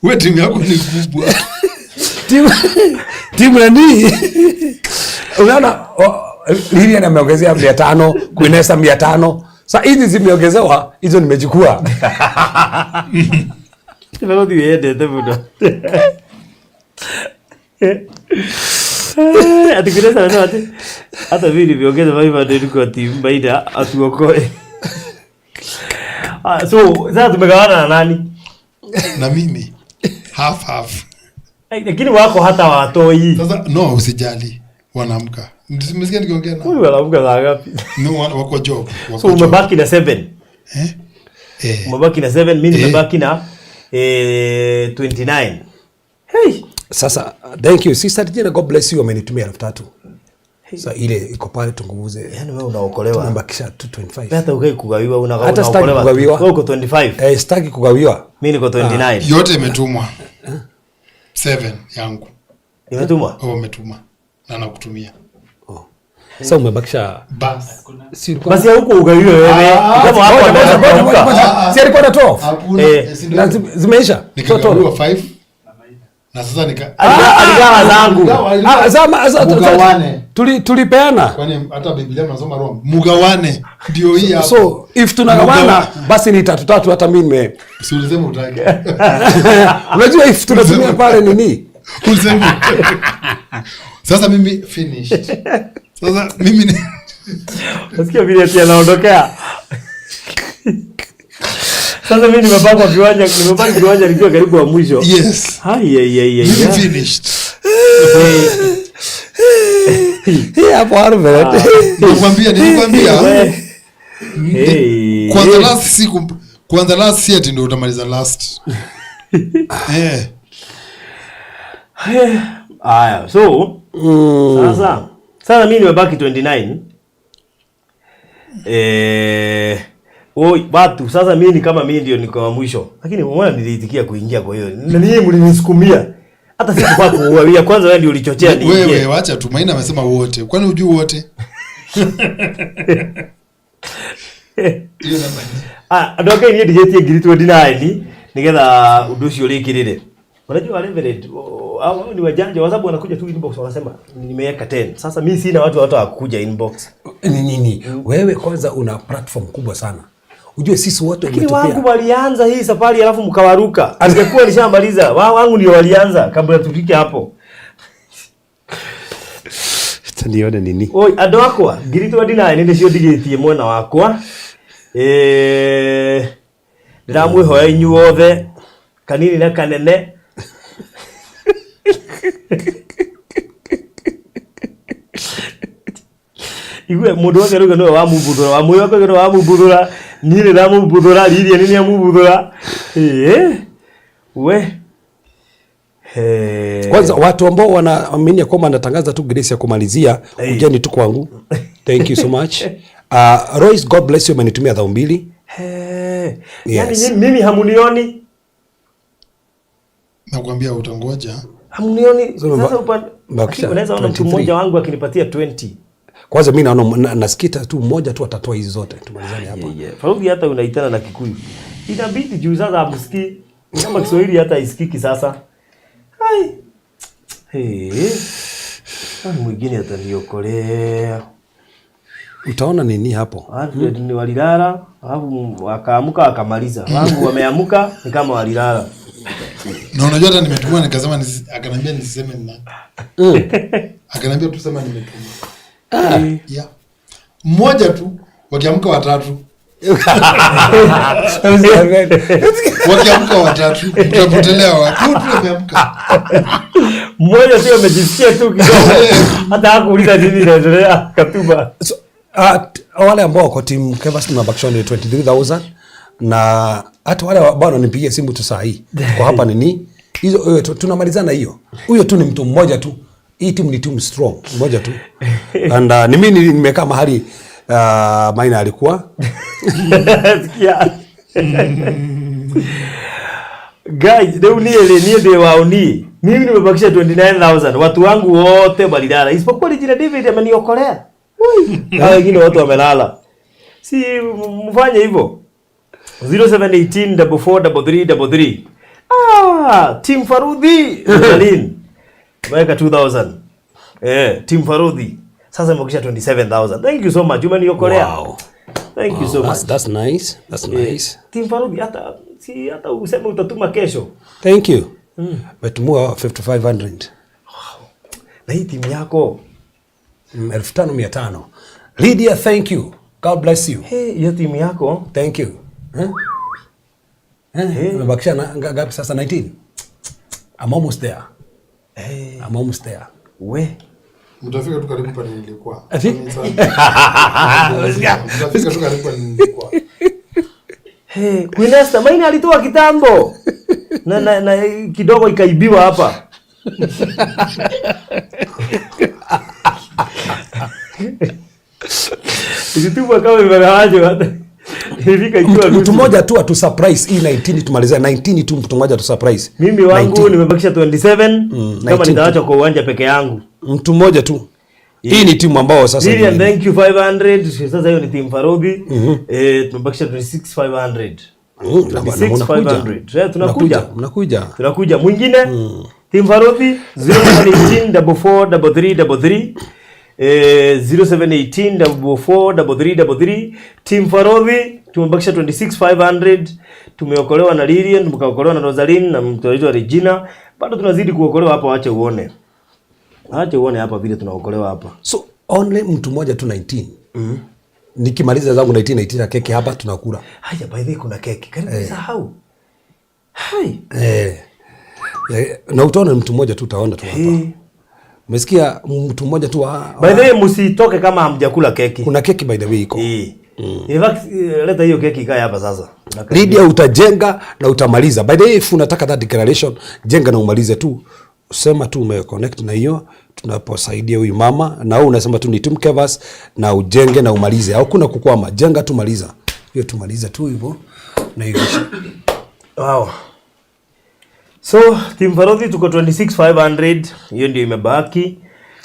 wewe timu yako ni kubwa. Timu nani? Unaona, Lilian ameongezea 500, Queen 500. Sasa hizi zimeongezewa, hizo nimechukua. Nimerudi yende muno. Ati Queen anasema ati hata mimi nimeongeza 500 kwa timu Maina atuokoe. So sasa tumegawana na nani? Na mimi. Half half. Lakini wako hata watoi. Sasa no, usijali. Wanaamka. Nimesikia nikiongea na. Huyu wanaamka saa ngapi? No, wako job. Wako So job. umebaki na 7. Umebaki na 7, mimi nimebaki na 29. Hey. Sasa thank you sister Jane, God bless you, amenitumia 3,000. Sasa ile iko pale tunguvuze. Yaani wewe unaokolewa. Tumebakisha 225. Hata ukai kugawiwa, Hata sitaki unaokolewa. kugawiwa. Wewe uko 25. Sitaki kugawiwa. Mimi niko 29. Yote imetumwa. 7 yangu. Imetumwa? Oh, umetuma. Na nakutumia. Oh. Sasa umebakisha bas. Si ulikuwa Basi huko ugawiwe wewe. Kama hapo Ngoja, ngoja, ngoja, ameamka. ngoja. Si alikuwa na 12? Hakuna. Si ndio? Na zimeisha. Nikagawiwa 5. Na sasa nika Aligawa zangu. Mugawane. Tulipeana. Kwani hata Biblia mnasoma Roma. Mugawane. Ndio hii hapo. So if tunagawana basi ni 3-3 hata mimi nime. Si ulisema utaki. Unajua if tunatumia pale nini? Ulisema utaki. Sasa mimi finished. Sasa mimi ni Nasikia vile ati anaondokea. Sasa mimi nimebaki kwa kiwanja, nimebaki kiwanja nikiwa karibu wa mwisho. Yes. Hai ai ai ai. Mimi finished. Hii hapo Alfred. Nilikwambia, nilikwambia. Hey. Kwanza last si kwanza last si ati ndio utamaliza last. Eh. Aya, so sasa mimi nimebaki 29. Oi, watu sasa mimi ni kama mimi ndio niko wa mwisho. Lakini umeona niliitikia kuingia kwa hiyo. Na ninyi mlinisukumia. Hata sikufaa kuualia kwanza, wewe ndio ulichochea niingie. Wewe wacha tu, Maina amesema wote. Kwani hujui wote? Hiyo namba. Ah, andå ake niä ndigä ngiri 29 nigetha å ndå å cio å rä kä rä re. Unajua Reverend, hao ni wajanja kwa sababu wanakuja tu inbox wanasema nimeweka 10. Sasa mimi sina watu hata wakuja inbox. Ni nini? Wewe kwanza una platform kubwa sana. Ujue sisi wote Lakini umetupea. wangu walianza hii safari alafu mkawaruka. Ningekuwa nishamaliza. Wao wangu ndio walianza kabla tufike hapo. Acha nione nini. Oi, andå akwa ngiri 29 nä cio ndigä mwena wakwa. Ndĩramwĩhoya inyuothe kanini na kanene. Igue mũndũ wothe rauga nĩwe wamumbuthũra, wamwĩra nĩwe wamumbuthũra, niĩ nĩ ndamumbuthũra, Lilian nĩ amumbuthũra. We. Kwanza watu ambao wanaamini ya kwamba anatangaza tu grace ya kumalizia, Hey. ujeni tu kwangu. Thank you so much. Royce, God bless you, amenitumia 2,000. Yaani Yes. mimi hamunioni. Nakwambia utangoja. Hamunioni. So, Sasa upande bakisha unaweza ona mtu 23. mmoja wangu akinipatia 20. Kwanza mimi naona nasikita tu mmoja tu atatoa hizi zote. Tumalizane hapa. Yeah, yeah. Faruki hata unaitana na Kikuyu. Inabidi juu sasa hamsikii. Kama Kiswahili hata isikiki sasa. Hai. Hey. Nani mwingine ataniokolea? Utaona nini hapo? Alfred ni walilala, alafu wakaamka akamaliza. Wangu wameamka ni kama walilala. Na unajua hata nimetumwa nikasema akaniambia nisiseme ni nani. Akaniambia tu sema nimetumwa. Yeah. Mmoja tu wakiamka watatu. Wakiamka watatu mtapotelea wapi? Tu wameamka. Mmoja tu amejisikia tu kidogo. Hata hakuuliza nini inaendelea katuba. So, wale ambao wako team Kevas tumebakishwa ni 23,000 na hata wale ambao wananipigia simu tu saa hii kwa hapa nini hizo, tunamalizana hiyo. Huyo tu ni mtu mmoja tu. Hii timu ni timu strong mmoja tu. And ni mimi nimekaa mahali Maina alikuwa. Sikia. Guys, leo ni ile ni ndio waoni. Mimi nimebakisha 29,000. Watu wangu wote walilala. Isipokuwa Regina David ameniokolea. Hao wengine watu wamelala. Si mfanye hivyo. 0718 44 33 33. Team Farudhi Rosaline. Weka 2,000. Team Farudhi. Sasa nimebakisha 27,000. Thank you so much. Umeniokolea. Wow. Thank you so much. That's nice. That's nice. Team Farudhi hata si hata useme utatuma kesho. Thank you. Umetumua 5,500. Wow. Na hii timu yako 5,500. Lydia, thank you. God bless you. Hey, hiyo timu yako. Thank you. Hey. Umebakisha na ngapi sasa? 19. I'm almost there. Hey. I'm almost there. We. Mtafika tu karibu pale nilikuwa. Ati? Mtafika tu karibu pale nilikuwa. Hey, Queen Esther, Maina alitoa kitambo. Na kidogo ikaibiwa hapa. Ilitupwa kama imegawanywa hata. Ilifika ikiwa Mtu nusu. mmoja tu atu surprise hii 19 tumalizia 19 tu, mtu mmoja atu surprise. Mimi wangu 19. nimebakisha 27 kama 19 nitaacha kwa uwanja peke yangu. Mtu mmoja tu. Hii ni timu ambao sasa Lilian, ni- thank you 500. Sasa hiyo ni timu Farudhi. Tumebakisha 26,500. 26,500. Tunakuja. Mnakuja. Tunakuja. Mwingine timu Farudhi 0718 44 33 33. 0718 44 33 33. Team Farudhi tumebakisha 26,500. Tumeokolewa na Lilian, tumeokolewa na Rosaline na mtu anaitwa Regina. Bado tunazidi kuokolewa hapa, waache uone. Acha uone hapa vile tunaokolewa hapa. So only mtu mmoja tu 19. Nikimaliza zangu 19 19 keki hapa tunakula. Haya, by the way kuna keki. Karibu sahau. Hai. Na utaona mtu mmoja tu utaona tu hapa. Umesikia mtu mmoja tu wa, By the way msitoke kama hamjakula keki. Kuna keki by the way iko. In fact, leta hiyo keki ikae hapa sasa. Lydia, utajenga na utamaliza. By the way, if unataka that declaration, jenga na umalize tu. Sema tu umeconnect na hiyo tunaposaidia huyu mama, na wewe unasema tu ni Team Kevas na ujenge na umalize. Hakuna kukwama, jenga tu maliza. Hiyo tumalize tu hivyo na hiyo. Wow. So, Team Farodhi tuko 26,500. Hiyo ndio imebaki.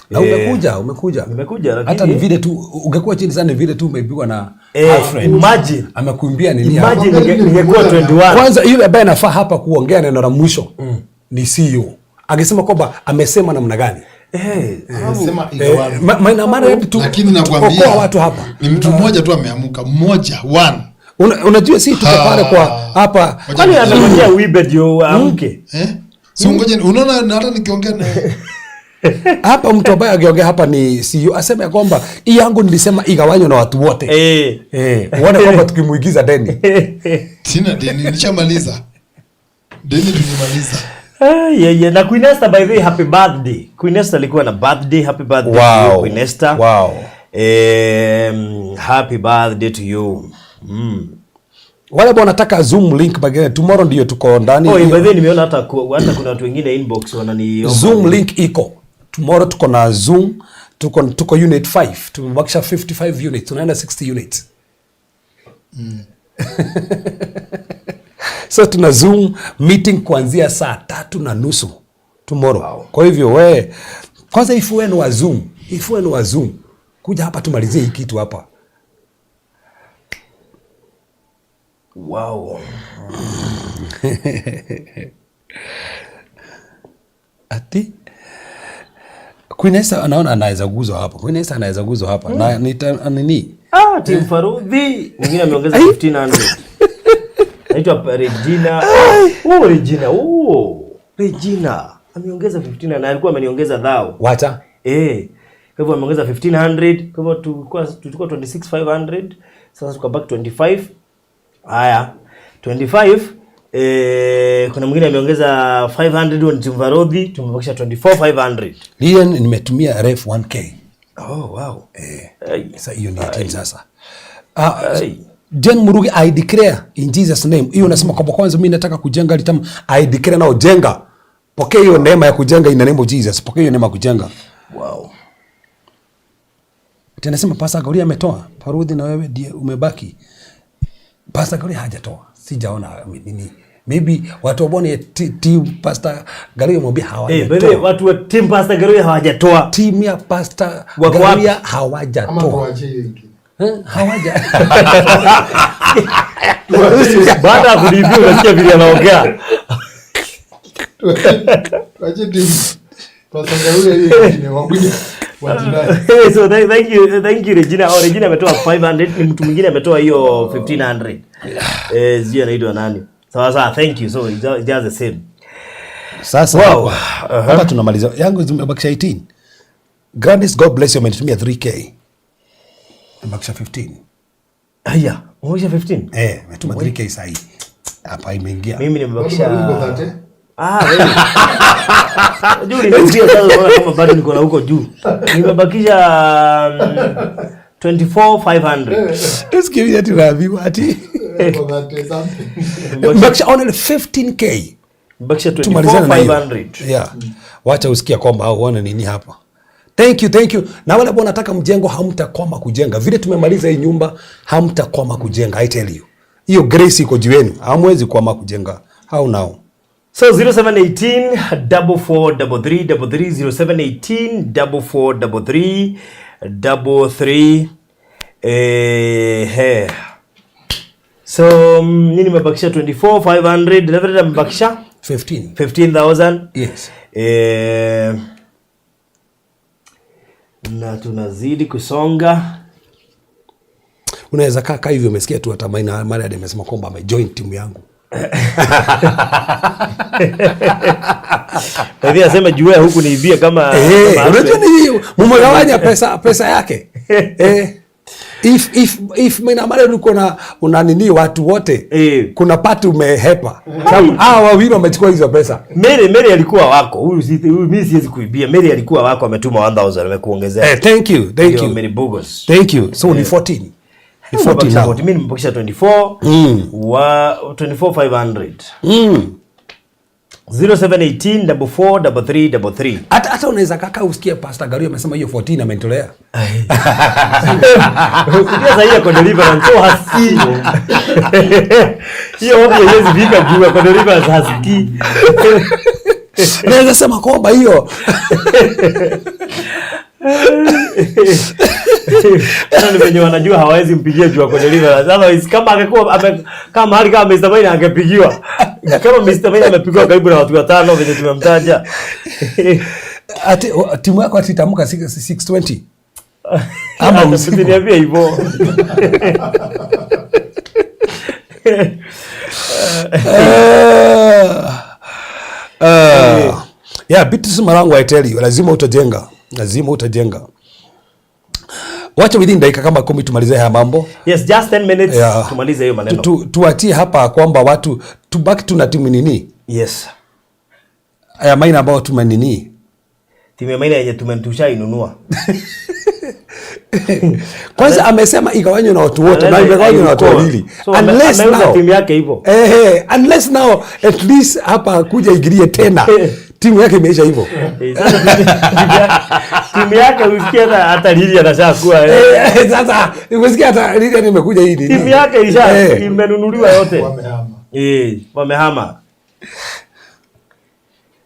Na umekuja, umekuja. Nimekuja, lakini Hata ni vile tu ungekuwa chini sana, ni vile tu umepigwa na Alfred. Imagine. Amekuimbia nini hapa? Imagine ningekuwa 21. Kwanza yule ambaye anafaa hapa kuongea neno la mwisho ni CEO. Angesema kwamba amesema namna gani? Anasema igawane. Maana tu Lakini nakwambia okoa watu hapa. Ni mtu mmoja tu ameamuka, mmoja one. Unajua si tuko pale kwa hapa. Kwani anangojea uibe ndio amke? Si ungoje, unaona na hata nikiongea na Hapa mtu ambaye angeongea hapa ni CEO aseme kwamba hii yangu nilisema igawanywe na watu wote. Uone kwamba tukimuigiza deni. Sina deni, nilishamaliza. Deni tulimaliza. Yeah, yeah. Na Queen Esther, by the way, happy birthday. Queen Esther alikuwa na birthday, happy birthday to you, Wow. Queen Esther. Wow. Happy birthday to you. Wale ambao wanataka Zoom link by the way, tomorrow ndio tuko ndani. Oh, by the way, nimeona hata kuna watu wengine inbox wananiomba. Zoom link iko. Tomorrow tuko na Zoom, tuko unit 5. Tumebakisha 55 units, tunaenda 60 units. So tuna Zoom meeting kuanzia saa 3:30 tomorrow. Wow. Kwa hivyo we kwanza if wewe ni wa Zoom, if wewe ni wa Zoom, kuja hapa tumalizie hii kitu hapa. Wow. Ati Queen Esther anaona anaweza guzwa hapa. Queen Esther anaweza guzwa hapa. Na nita nini? Team Farudhi mwingine ameongeza 1500. Naitwa Regina. Oh, Regina. Oh, Regina ameongeza 1500 na alikuwa ameniongeza dhao. Wacha. Kwa hivyo ameongeza 1500. Kwa hivyo tulikuwa 26,500. Sasa tukabaki 25. Haya. 25. Kuna mwingine ameongeza 500 on Team Farudhi, tumebakisha 24,500. Lilian nimetumia ref 1K. Oh, wow. Sasa hiyo ndio team sasa. Jane Murugi, I declare in Jesus name. Hiyo unasema kwamba kwanza mimi nataka kujenga litamu. I declare now, jenga. Pokea hiyo neema ya kujenga in the name of Jesus. Pokea hiyo neema ya kujenga. Wow. Tena sema Pastor Gauria ametoa. Parudi na wewe ndiye umebaki. Pastor Gauria hajatoa. Sijaona nini. Maybe watu wabone team Pastor Gauria mwambie hawajatoa. By the way, watu wa team Pastor Gauria hawajatoa. Team ya Pastor Wako wapi? Gauria hawajatoa. Ama tuachie hiyo ingine. Hawaja. Baada ya kulipia unasikia vile anaongea. Tuachie team Pastor Gauria hiyo ingine wakuja watinai. So thank you Regina. Oh, Regina ametoa 500, ni mtu mwingine ametoa hiyo 1500. Sijui anaitwa nani. Sawa sawa, thank you. So it's just the same. Sasa Wow. hapa tunamaliza. Yangu zimebakisha 18. Grandis, God bless you, amenitumia 3K. Nimebakisha 15. Haya, umebakisha 15? Nimetuma 3K sahi. Hapa imeingia. Mimi nimebakisha Bado uko 30? Wewe. Unajua uliniambia sasa, unaona kama bado niko na huko juu. Nimebakisha 24,500. Sikia vile ati unaambiwa ati. Uko 30 something. Nimebakisha only 15K. Nimebakisha Tumalizane na hiyo. 24,500. Yeah. Wacha usikia kwamba hao wana nini hapa. Thank you, thank you. Na wale ambao wanataka mjengo hamtakwama kujenga. Vile tumemaliza hii nyumba hamtakwama kujenga, I tell you. Hiyo grace iko juu yenu. Hamwezi kwama kujenga. How now? So 0718 double four double three double three, 0718 double four double three double three. So nini nimebakisha 24,500, Reverend amebakisha 15. 15,000. Yes. Na tunazidi kusonga. Unaweza kaa hivyo, umesikia tu hata Maina Mariad amesema kwamba amejoin timu yangu. Hivi asema juu ya huku niibia kama Unajua Alfred. ni mumegawanya pesa yake. If Maina Mariad uko na una nini watu wote, kuna part umehepa. Sababu hawa wawili wamechukua hizo pesa. Mary alikuwa wako. Huyu si, huyu mimi siwezi kuibia. Mary alikuwa wako, ametuma 1000 amekuongezea. Thank you, thank Ndio, you. Mary Bogos. Thank you. So ni 14. Ni 14 Nimebakisha now. 40. Mimi nimebakisha 24 wa 24,500. 0718 44 33 33. Hata unaweza kaka usikie Pastor Gario amesema hiyo 14 amenitolea. Unajua sasa hiyo kwa deliverance so hasikii. Hiyo hofu haiwezi fika juu kwa deliverance hasikii. Naweza sema kwamba hiyo Sasa ni venye wanajua hawawezi mpigia juu kwa deliverance. Otherwise kama angekuwa kama mahali kama Mr. Maina angepigiwa. Kama Mr. Maina amepigiwa karibu na watu watano venye tumemtaja. Ati timu yako ati itaamka 6:20 ama Hata usiku. usiniambie hivyo. Yeah, Beatrice Marangu, I tell you, lazima utajenga, lazima utajenga. Wacha within dakika kama 10 tumalize haya mambo. Yes, just 10 minutes Yeah. tumalize hiyo maneno. Tuachie hapa kwamba watu tubaki tuna timu nini Yes. ya Maina ambao tuma nini Timu ya Maina yenye tumetushainunua. Kwanza amesema igawanywe na watu wote na imegawanywa na watu wawili. So, ameuza timu yake hivyo. Unless now at least hapa kuja ingilie tena. Timu yake imeisha hivyo. Sasa timu yake usikie hata Lili anashakuwa. Sasa umesikia hata Lili nimekuja hii nini. Timu yake isha imenunuliwa yote. Wamehama. Wamehama.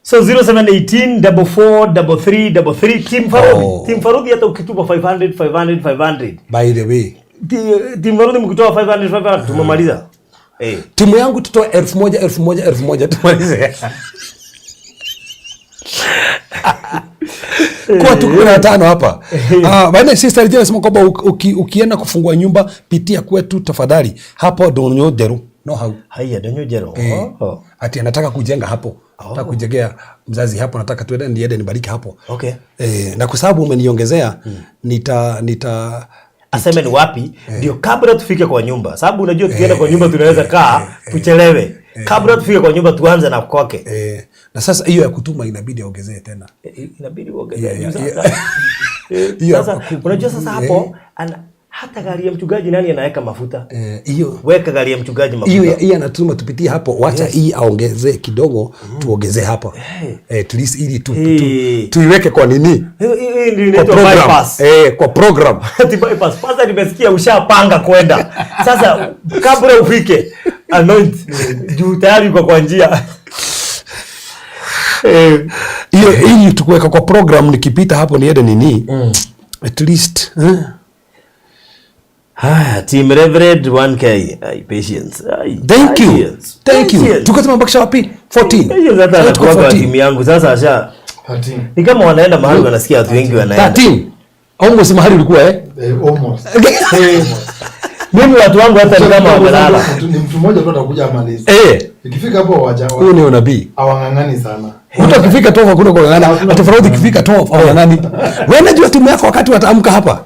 So 0718 44 33 33 Team Farudhi. Oh. Team Farudhi hata ukitupa 500 500 500. By the way, Team Farudhi mkitoa 500 500 tumemaliza. Timu yangu tutoe 1000 1000 1000 tumalize. Kwa tu 15 hapa. Baada sister Regina anasema kwamba ukienda kufungua nyumba pitia kwetu tafadhali. Hapo Donyo Jeru. No how. Haya Donyo Jeru. Oh. Ati anataka kujenga hapo. Nataka kujengea mzazi hapo, nataka tuende niende nibariki hapo. Okay. Na kwa sababu umeniongezea nita aseme ni wapi ndio kabla tufike kwa nyumba, sababu unajua tukienda kwa nyumba tunaweza kaa tuchelewe. Kabla tufike kwa nyumba tuanze na kwake. Na sasa hiyo ya kutuma inabidi aongezee tena. Inabidi uongezee. Yeah, Sasa, yeah. Hiyo sasa, unajua sasa hapo hata gari ya mchungaji nani anaweka mafuta? Hiyo weka gari ya mchungaji mafuta. Hiyo anatuma tupitie hapo, wacha hii aongezee kidogo, tuongezee hapa. At least ili tuiweke kwa nini? Hii ndio Kwa inaitwa program. bypass. Kwa program. Ati bypass. Kwanza nimesikia ushapanga kwenda. Sasa kabla ufike anoint juu tayari uko kwa njia. Hiyo ili tukuweka kwa program nikipita hapo niende nini? At least. Team Reverend 1K. Ay, patience. Ay, Thank you. patience. Thank you. Patience. Tukasema mpaka wapi? 14. Patience hata Sasa tuko anakuwa kwa 14. timu yangu sasa asha. 13. Ni kama wanaenda mahali wanasikia watu wengi wanaenda. 13. Almost mahali ulikuwa Almost. Mimi watu wangu hata ni kama wamelala. Ni mtu mmoja tu atakuja amalize. Ikifika hapo Huyu ni unabii. Hawang'ang'ani sana. Mtu akifika 12 hakuna kung'ang'ana. Hata Farodi ikifika 12 hawang'ang'ani. Wewe unajua timu yako wakati wataamka hapa.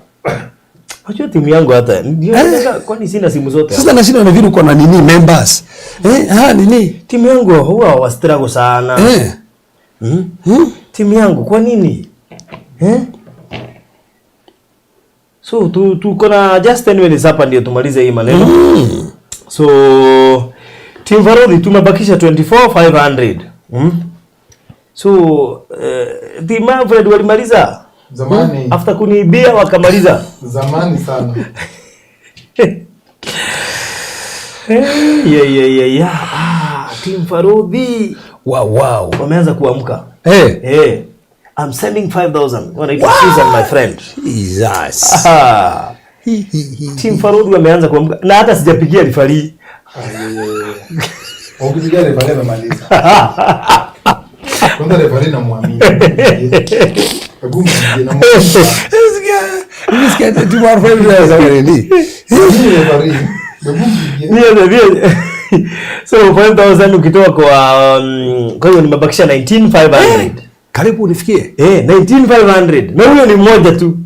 Unajua timu yangu hata ndio sasa, kwani sina simu zote? Sasa nashinda na vile uko na nini members. Nini? Timu yangu huwa wa struggle sana. Timu yangu kwa nini? So tuko na just 10 minutes hapa ndio tumalize hii maneno. So Team Farodi tumebakisha 24,500. So Team Alfred walimaliza zamani. After kuniibia wakamaliza. Zamani sana. Yeah. Team Farodi. Wow, wow. Wameanza kuamka. I'm sending 5,000. Wanaitwa Susan, my friend. Jesus. Team Farodi wameanza kuamka. Na hata sijapigia referee. Ukipigia referee amemaliza. Kwanza referee namwamini. Hebu mpigie na mwamini. Nimesikia Team Alfred wanasema nini? Referee. Hebu mpigie. Ndio. So 5,000 ukitoa kwa hiyo nimebakisha 19,500. Karibu unifikie. 19,500. Na huyo ni mmoja tu.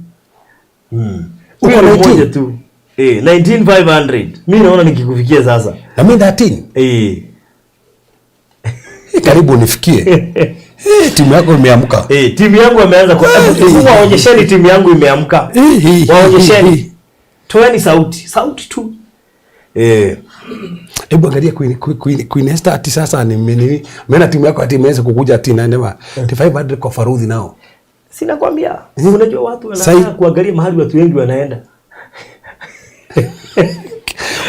Huyo Uko ni 19? mmoja tu. 19,500. Mimi naona nikikufikia sasa. Na mimi 13. Karibu unifikie. Timu yako imeamka. Timu yangu imeanza kwa. Hebu waonyesheni timu yangu imeamka. Waonyesheni. Toeni sauti, sauti tu. Eh. Hebu angalia Queen Esther ati sasa ni nini? Maana timu yako ati imeanza kukuja ati na nema 500 kwa Farudhi nao. Sina kwambia. Unajua watu wanataka kuangalia mahali watu wengi wanaenda.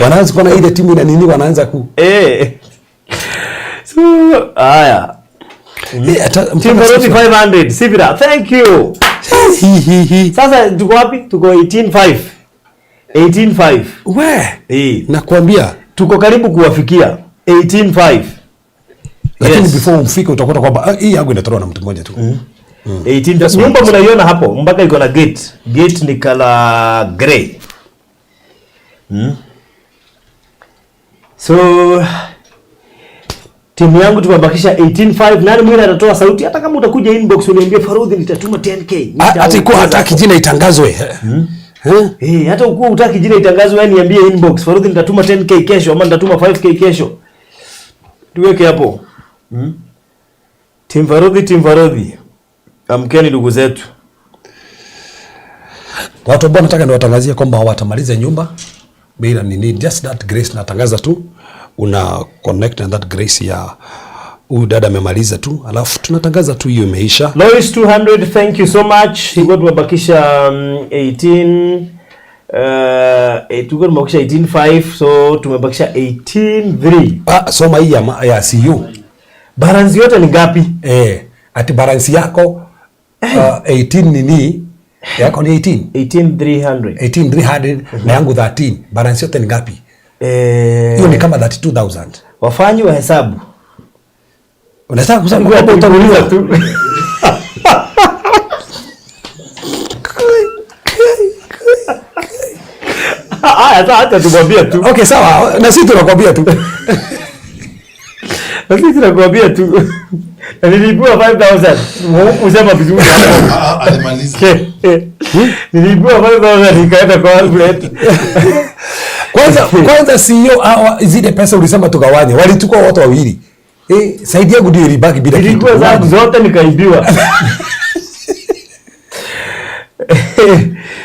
Wanaanza kuona ile timu ina nini, wanaanza ku Eh. So, haya. Hata Team Farudhi 500. Sivira, thank you. Hi, hi, hi. Sasa tuko wapi? Tuko 18.5. 18.5. We, Eh. nakwambia Tuko karibu kuwafikia 18.5. lakini Yes. before umfike utakuta kwamba hii yangu inatolewa na mtu mmoja tu. 18. Nyumba mnaiona hapo mpaka iko na gate. Gate ni color grey. So timu yangu tumebakisha 18.5. Nani mwingine atatoa sauti? Hata kama utakuja inbox uniambie Farudhi nitatuma 10K. Hata ikuwa hataki jina itangazwe. Eh? Eh, hata ukuwa utaki jina itangazwe, yani niambie inbox Farudhi nitatuma 10K kesho ama nitatuma 5K kesho. Tuweke hapo. Team Farudhi, Team Farudhi. Amkeni ndugu zetu. Watu ambao nataka niwatangazie kwamba watamaliza nyumba bila nini, just that grace natangaza tu, una connect na that grace ya huyu dada amemaliza tu, alafu tunatangaza tu hiyo imeisha. Lois 200, thank you so much. Tulikuwa tumebakisha 18 tulikuwa tumebakisha 18.5, so tumebakisha 18.3. Soma hii ya CU. Balance yote ni ngapi? Ati balance yako 18 nini? Yako ni 18. 18,300. 18,300 na yangu 13. Balance yote ni ngapi? Hiyo ni kama 32,000. Wafanyi wa hesabu. Unataka kusema Ngoja kwamba tuulize utanuliza tu. Haya, sasa acha tumwambie tu. Okay, sawa. Na sisi tunakwambia tu. Na sisi tunakwambia tu. Na nilipewa 5,000. Usema vizuri. Alimaliza. Nilipewa 5,000 nikaenda kwa Alfred. Kwanza CEO hawa zile pesa ulisema tugawanye, walichukua wote wawili. Saidi yangu ndio ilibaki bila kitu. Nilikuwa zangu zote nikaibiwa.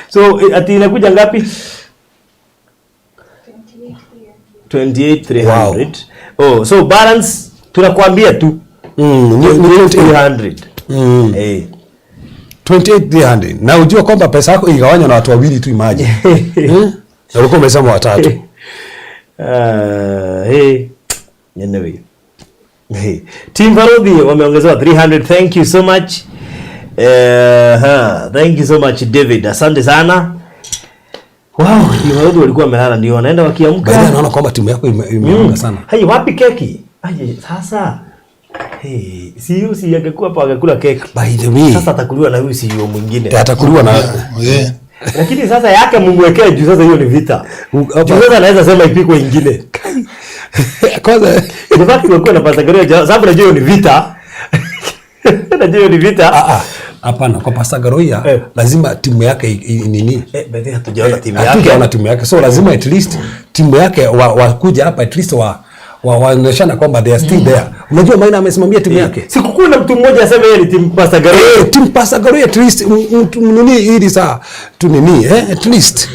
So ati inakuja ngapi? 28,300. Wow. Oh, so balance tunakwambia tu. Ni 28,300. 28,300. Na ujua kwamba pesa yako igawanywa na watu wawili tu, imagine. Na ulikuwa umesema watatu. Hey. Anyway. Hey. Team Farudhi wameongezewa 300. Thank you so much. Thank you so much David. Asante sana. Wow, Team Farudhi walikuwa wamelala ndio wanaenda wakiamka. Baadaye naona kwamba timu yako imeamka sana. Hai, wapi keki? Ai, sasa. Hey, CEO si angekuwa hapa angekula keki. By the way. Sasa atakuliwa na huyu CEO mwingine. Atakuliwa na Yeah. Lakini sasa yake mumwekee juu sasa hiyo ni vita. Juu sasa anaweza sema ipikwe ingine. Kwanza in fact walikuwa na Pastor Garoya sababu najua hiyo ni vita. Najua hiyo ni vita. Hapana, kwa Pastor Garoya lazima timu yake nini? By the way, hatujaona timu yake. Hatujaona timu yake. So lazima at least timu yake wakuja hapa at least waonyeshana kwamba they are still there. Unajua Maina amesimamia timu yake. Sikukuu na mtu mmoja aseme yeye ni timu Pastor Garoya. Timu Pastor Garoya at least mtu nini ili saa tu nini at least.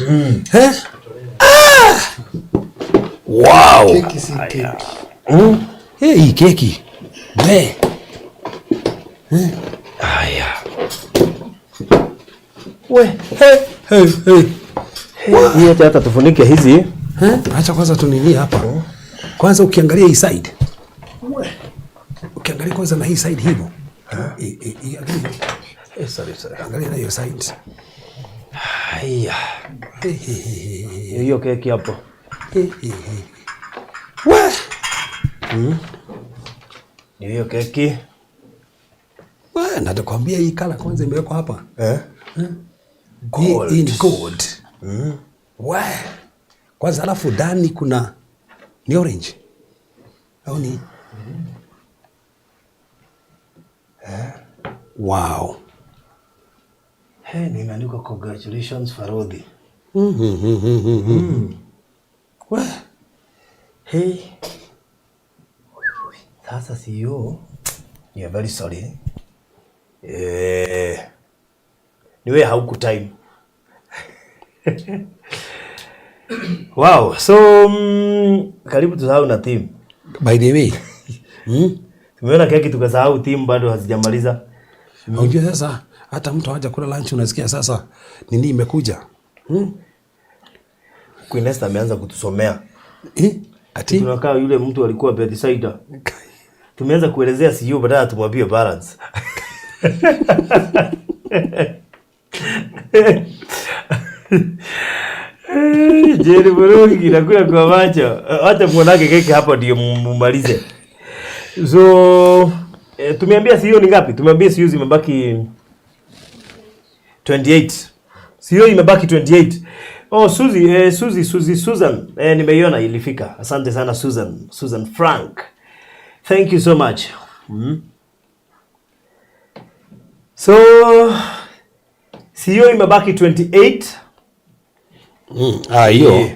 Wow. Keki si keki. Hii keki. We. Haya. We. Hey, hey, hey. Hii hata tufunike hizi. Acha kwanza tunini hapa. Kwanza ukiangalia hii side. Ukiangalia kwanza na hii side hivyo. Sorry, sorry. Angalia na hiyo side. Haya. Hiyo keki hapo. We. Ni hiyo keki. We, natakwambia hii kala kwanza imewekwa hapa. Gold. Hii ni gold. We. Kwanza alafu ndani kuna ni orange. Au ni? Wow. Hey, nimeandikwa congratulations Farudhi. We. Hey. Sasa CEO, you are very sorry. Ni wewe hauku time. Wow, so karibu tusahau na team. By the way, Tumeona keki tukasahau team bado hazijamaliza. Unajua sasa hata mtu haja kula lunch unasikia sasa nini imekuja. Queen Esther ameanza kutusomea. Eh? Ati Tunakaa yule mtu alikuwa Bethsaida. Tumeanza kuelezea CEO badala tumwambie balance. Jerry Burugi nakula kwa macho. Wacha muonake keki hapo ndio mumalize. So tumeambia CEO ni ngapi? Tumeambia CEO zimebaki 28. CEO imebaki 28. Oh, Suzy, Suzy, Suzy, Susan. Nimeiona ilifika. Asante sana Susan, Susan Frank. Thank you so much. So CEO imebaki 28. Ah, hiyo.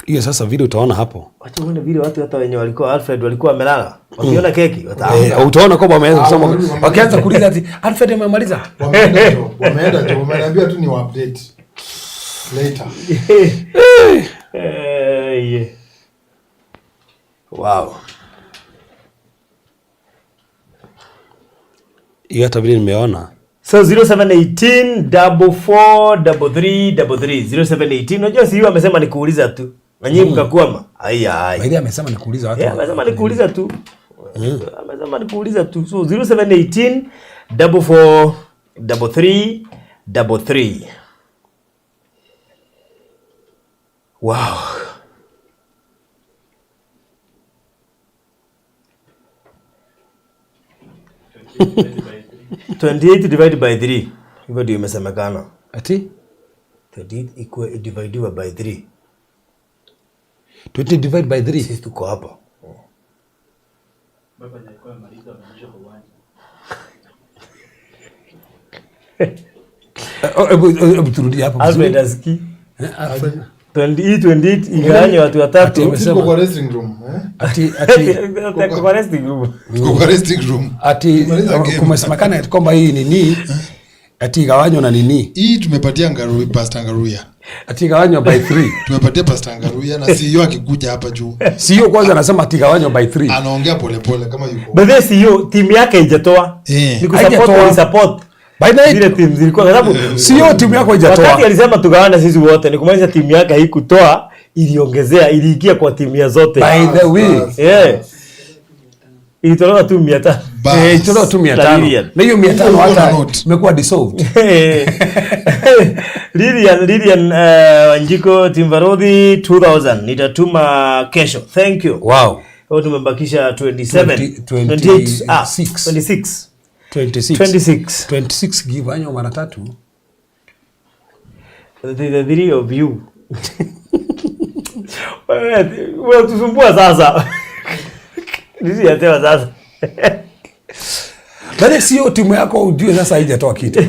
Hiyo sasa vile utaona hapo. Wacha uone vile watu hata wenye walikuwa Alfred walikuwa wamelala. Wakiona keki wataamka. Utaona kwamba wameanza kusoma. Wamemaliza. Wakianza kuuliza ati Alfred amemaliza. Wameenda job, wameenda job, wameniambia tu ni update later. Yeah. Wow. Hiyo hata vile nimeona. So 0718 44 33 33 0718. Unajua si amesema ni kuuliza tu. Na nyinyi mkakwama. Ai ai. By amesema ni kuuliza watu. Yeah, amesema ni kuuliza tu. Amesema ni kuuliza tu. So 0718 44 33 33. Wow. 28 divided by 3. Hivyo ndio imesemekana. Ati 28 equal divided by 3. 20 divided by 3. Sisi tuko hapa. Hebu turudi hapo. Alfred aski. Alfred. 28 igawanye watu watatu. Tuko kwa resting room, eh? Ati Kwa resting room. Tuko kwa resting room. Ati kumesemekana kwamba hii nini? Ati igawanywe na nini? Hii tumepatia Ngaruya, Pastor Ngaruya. Ati igawanywe by 3. Tumepatia Pastor Ngaruya na CEO akikuja hapa juu. CEO kwanza anasema ati igawanywe by 3. Anaongea polepole kama yuko. By the way, CEO timu yake haijatoa. Ni kusupport, support. By the way, zile timu zilikuwa kwa sababu CEO timu yako haijatoa. Wakati alisema tugawane sisi wote, ni kumaanisha timu yake haikutoa, iliongezea, iliingia kwa timu ya zote. By the way. Yeah. Ilitolewa tu 500. Ilitolewa tu 500. Na hiyo 500 hata imekuwa dissolved. Lilian Wanjiko Timvarodhi 2000 nitatuma kesho. Thank you. Wow. Kwa tumebakisha 27 28 26. 26. 26. 26 givanywa mara tatu. The three of you. Wewe tusumbua sasa. Nisi yatema sasa. Bale sio timu yako ujue sasa haijatoa kitu.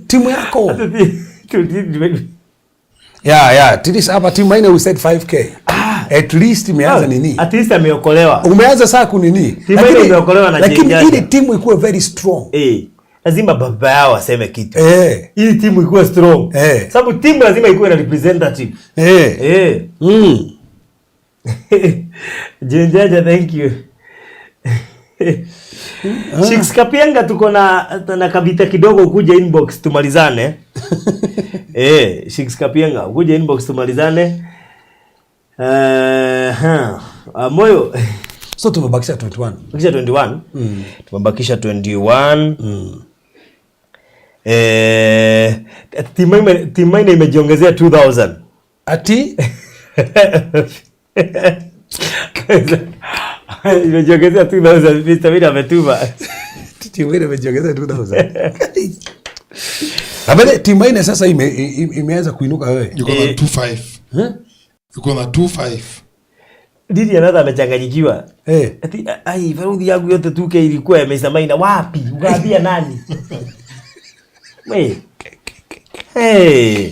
Timu yako. Yeah. Tilis hapa timu haina we said 5k. At least imeanza nini? At least ameokolewa. Umeanza saa kunini? Timu imeokolewa na lakini ile timu ikuwe very strong. Lazima baba yao aseme kitu. Ili timu ikuwe strong. Sababu timu lazima ikuwe na representative. Jenjaja, thank you. Shix Kapienga tuko na kabita kidogo ukuje inbox tumalizane. Shix Kapienga ukuje inbox tumalizane. Moyo. So tumebakisha 21. Tumebakisha 21. Tumebakisha 21. Timu imejiongezea 2000. Ati imejiongezea 2000. Mr. Mina ametuma. Timu imejiongezea 2000. Labda timu ine sasa imeanza kuinuka wewe. Yuko na 25. Yuko na 25. Didi another amechanganyikiwa. Ati ai farudhi yangu yote 2k ilikuwa ya Mr. Maina wapi? Ukaambia nani? We. Hey.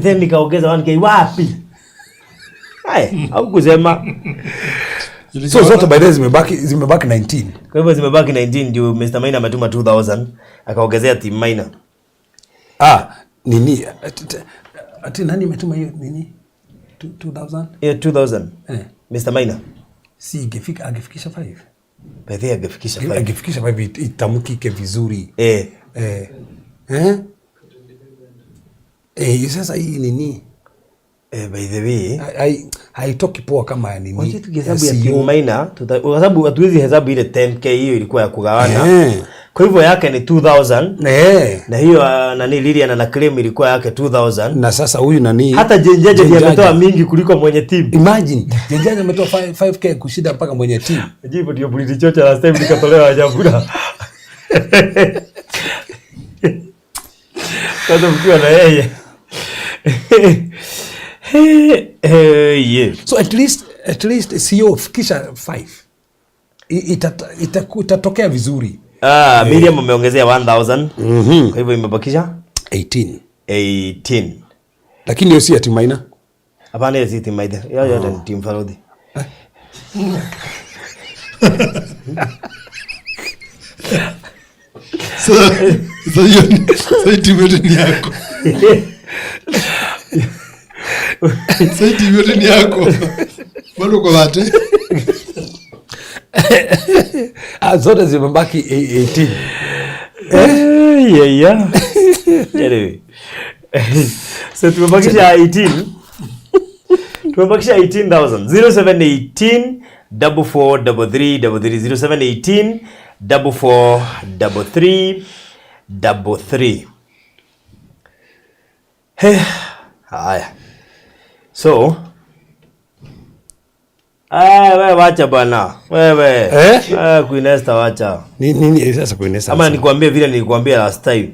Then nikaongeza 1k wapi? Hai, au kusema. So zote by the way zimebaki 19. Kwa hivyo zimebaki 19 ndio Mr. Maina ametuma 2000 akaongezea team Maina. Nini? Ati nani ametuma hiyo nini? 2000? Hiyo 2000. Eh. Mr. Maina. Si ingefika angefikisha 5. By the way angefikisha 5. Angefikisha 5 itamkike vizuri. Eh. Eh. Eh? Eh, sasa hii nini? Eh, by the way. Haitoki poa kama ya nini. Wacha tukihesabu ya CEO. team Maina, kwa sababu hatuwezi hesabu ile 10k hiyo ilikuwa ya kugawana. Eh. Kwa hivyo yake ni 2000. Eh. Na hiyo nani Lilian ana claim ilikuwa yake 2000. Na sasa huyu nani? Hata Jenjaja ndiye Jenjaja. ametoa mingi kuliko mwenye team. Imagine, Jenjaja ametoa 5k kushinda mpaka mwenye team. Jibu ndio mlinichocha last time nikatolewa Nyambura. Sasa mkiwa na yeye. Yeah. So at least CEO fikisha 5. Itatokea vizuri. Ah, Miriam ameongezea 1000. Kwa hivyo imebakisha 18. 18. Lakini hiyo si ya team Maina. Hapana, hiyo si team Maina. Hiyo yote ni team Farodi. Sasa hii timu yote ni yako. Sasa hii timu yote ni yako. Bado uko bate. Ah, zote zimebaki 18. Yeah. Anyway. So tumebakisha 18. Tumebakisha 18,000. 0718 44 33 33 0718 44 33 33. Hey, haya. So Ah, wewe wacha bwana. Wewe. Eh? Ah, Queen Esther wacha. Ni nini sasa Queen Esther? Ama nikwambie vile nilikwambia last time.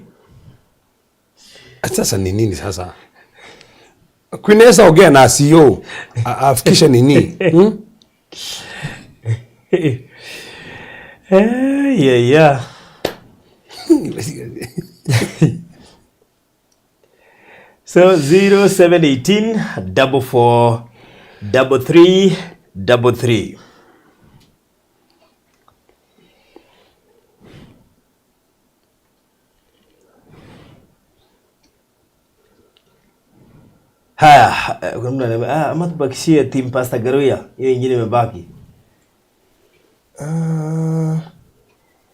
Sasa ni nini sasa? Queen Esther ongea na CEO afikishe nini? Hmm? Yeah. So 0718 44 33 33. Haya, kuna mtu ananiambia, ama tubakishie team Pastor Garuya, hiyo ingine imebaki.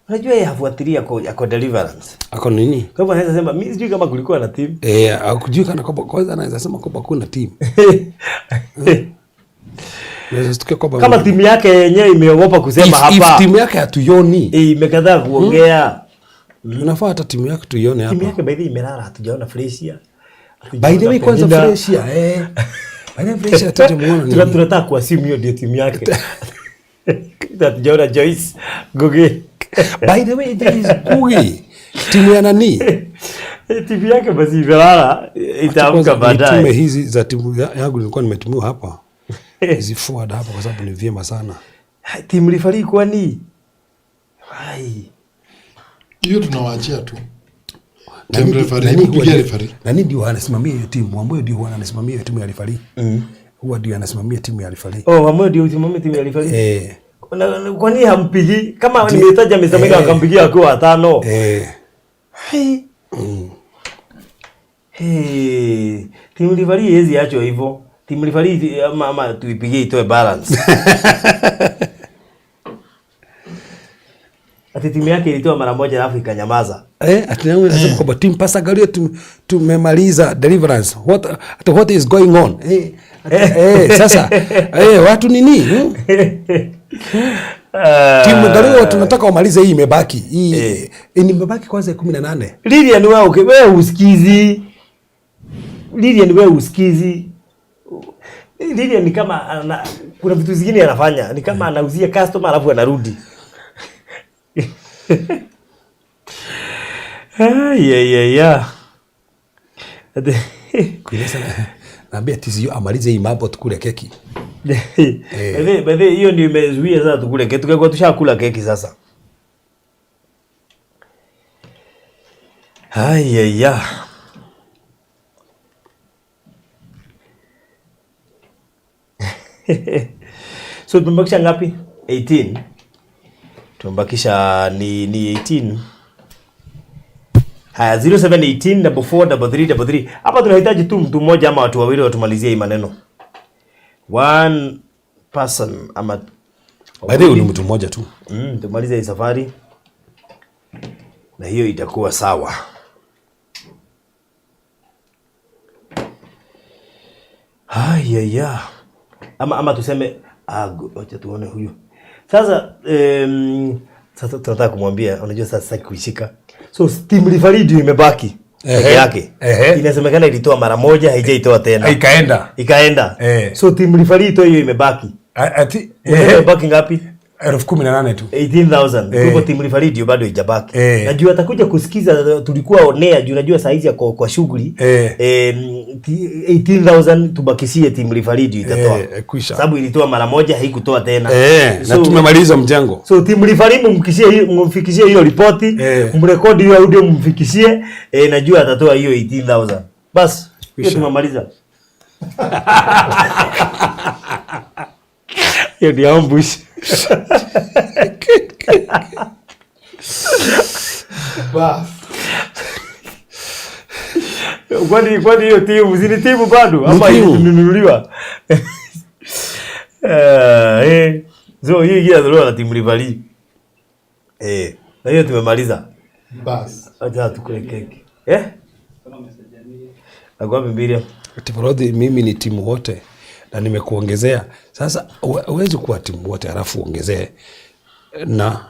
Unajua yeye hafuatilia ako deliverance. Ako nini? Kwa hivyo anaweza sema mimi sijui kama kulikuwa na team. Eh, hakujui kana kwamba kwanza anaweza sema kwamba kuna team. Naweza sikia kwamba Kama timu yake yenyewe imeogopa kusema if hapa. timu yake hatuioni. Imekataa kuongea. Unafaa hata timu yake tuione hapa. Timu yake by the way imelala, hatujaona Fresia. By the way kwanza Penina. Fresia eh. By the way Fresia hatujamuona nini. Tunataka kuassume hiyo ndio timu yake. Hatujaona Joyce Ngugi. By the way Joyce Ngugi. Timu ya nani? Timu yake basi imelala, itaamka Kwanza baadaye. nitume hizi za timu yangu nilikuwa nimetumiwa hapa. Hizi forward hapa kwa sababu ni vyema sana. Timu referee kwani? Ai. Hiyo tunawaachia tu. Nani Timu referee, kupigia referee. Nani ndio anasimamia hiyo timu? Ambayo ndio anasimamia hiyo timu ya referee. Huwa ndio anasimamia timu ya referee. Oh, Ambayo ndio usimamia timu ya referee. Kwa nini hampigi? Kama nimetaja Mr. Mega akampigia akiwa watano. Hey. Hey. Timu referee haiwezi achwa hivyo. Timu referee ama tuipigie itoe balance. Ati timu yake ilitoa mara moja alafu ikanyamaza. Ati nawe nasema kwamba team Pastor Gario tumemaliza deliverance. What is going on? Sasa watu nini? Timu Gario tunataka wamalize hii imebaki. Hii imebaki kwanza 18. Lilian wewe wewe usikizi. Lilian wewe usikizi. Lilian ni kama kuna vitu zingine anafanya, ni kama anauzia customer alafu anarudi. Yeah, yeah, yeah. Kueleza naambia TCU amalize hii mambo tukule keki. By the way, hiyo ndio imezuia sasa tukule keki. Tungekuwa tushakula keki sasa. Ai, ai, ai. So tumebakisha ngapi? 18. Tumebakisha ni 18. Haya, 0718 443333. Hapa tunahitaji tu mtu mmoja ama watu wawili watumalizie hii maneno. One person ama By the way, ni mtu mmoja tu. Tumalize hii safari na hiyo itakuwa sawa. Haya, ama tuseme wacha tuone huyu sasa. Sasa tunataka kumwambia, unajua sasa sitaki kuishika, so team referee ndio imebaki peke yake. Inasemekana ilitoa mara moja, haijaitoa tena. Ikaenda. Ikaenda. So team referee itoe hiyo imebaki. Ati Imebaki ngapi? 18,000 tu. 18,000. Kwa hivyo team referee ndio bado haijabaki. Najua atakuja kusikiza tulikuwa on air, juu najua saa hizi ako kwa shughuli. 18,000 tubakisie team referee ndio itatoa. Kwisha. Sababu ilitoa mara moja, haikutoa tena. Na tumemaliza mjengo. So team referee mumfikishie hiyo ripoti, mrekodi hiyo audio mumfikishie, najua atatoa hiyo 18,000. Bas, hiyo Kwisha. tumemaliza. Hiyo ni ambush. Bas. Kwani hiyo timu si ni timu bado ama timu. imenunuliwa? So hiyo ingine inatolewa na timu rivali. Na hiyo tumemaliza. Bas. Acha tukule keki. Nakuwa Miriam. Tiforodhi, mimi ni timu wote na nimekuongezea. Sasa huwezi kuwa timu wote alafu uongezee na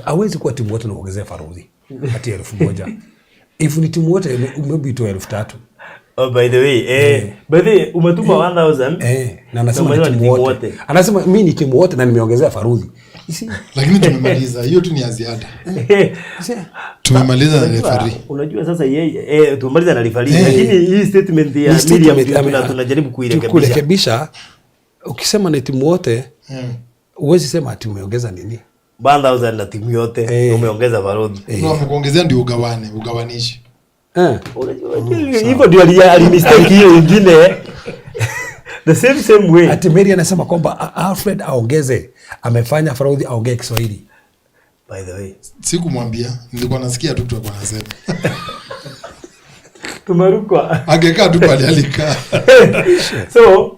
hawezi kuwa timu wote na uongezee Farudhi ati 1,000. If ni timu wote maybe itoe 3,000. Oh, by the way, by the way, umetuma 1,000. Na anasema Na ni umesema timu ni timu wote. wote. Anasema mimi ni timu wote na nimeongezea Farudhi. Lakini tumemaliza. Hiyo tu ni ya ziada. Tumemaliza na referee. Unajua sasa yeye, tumemaliza na referee. Lakini hii statement ya Ni statement Miriam ndio tunajaribu kuirekebisha. Kurekebisha. Ukisema ni timu wote, huwezi sema ati umeongeza nini? 1,000 na timu yote, umeongeza Farudhi. No, amekuongezea ndio ugawane, ugawanishe. Unajua, hivyo ndio alimistake hiyo ingine. The same way. Ati Mary anasema kwamba Alfred aongeze, amefanya Farudhi aongee Kiswahili. By the way. Sikumwambia, nilikuwa nasikia tu alikuwa anasema. Tumerukwa. Angekaa tu pale alikaa. So,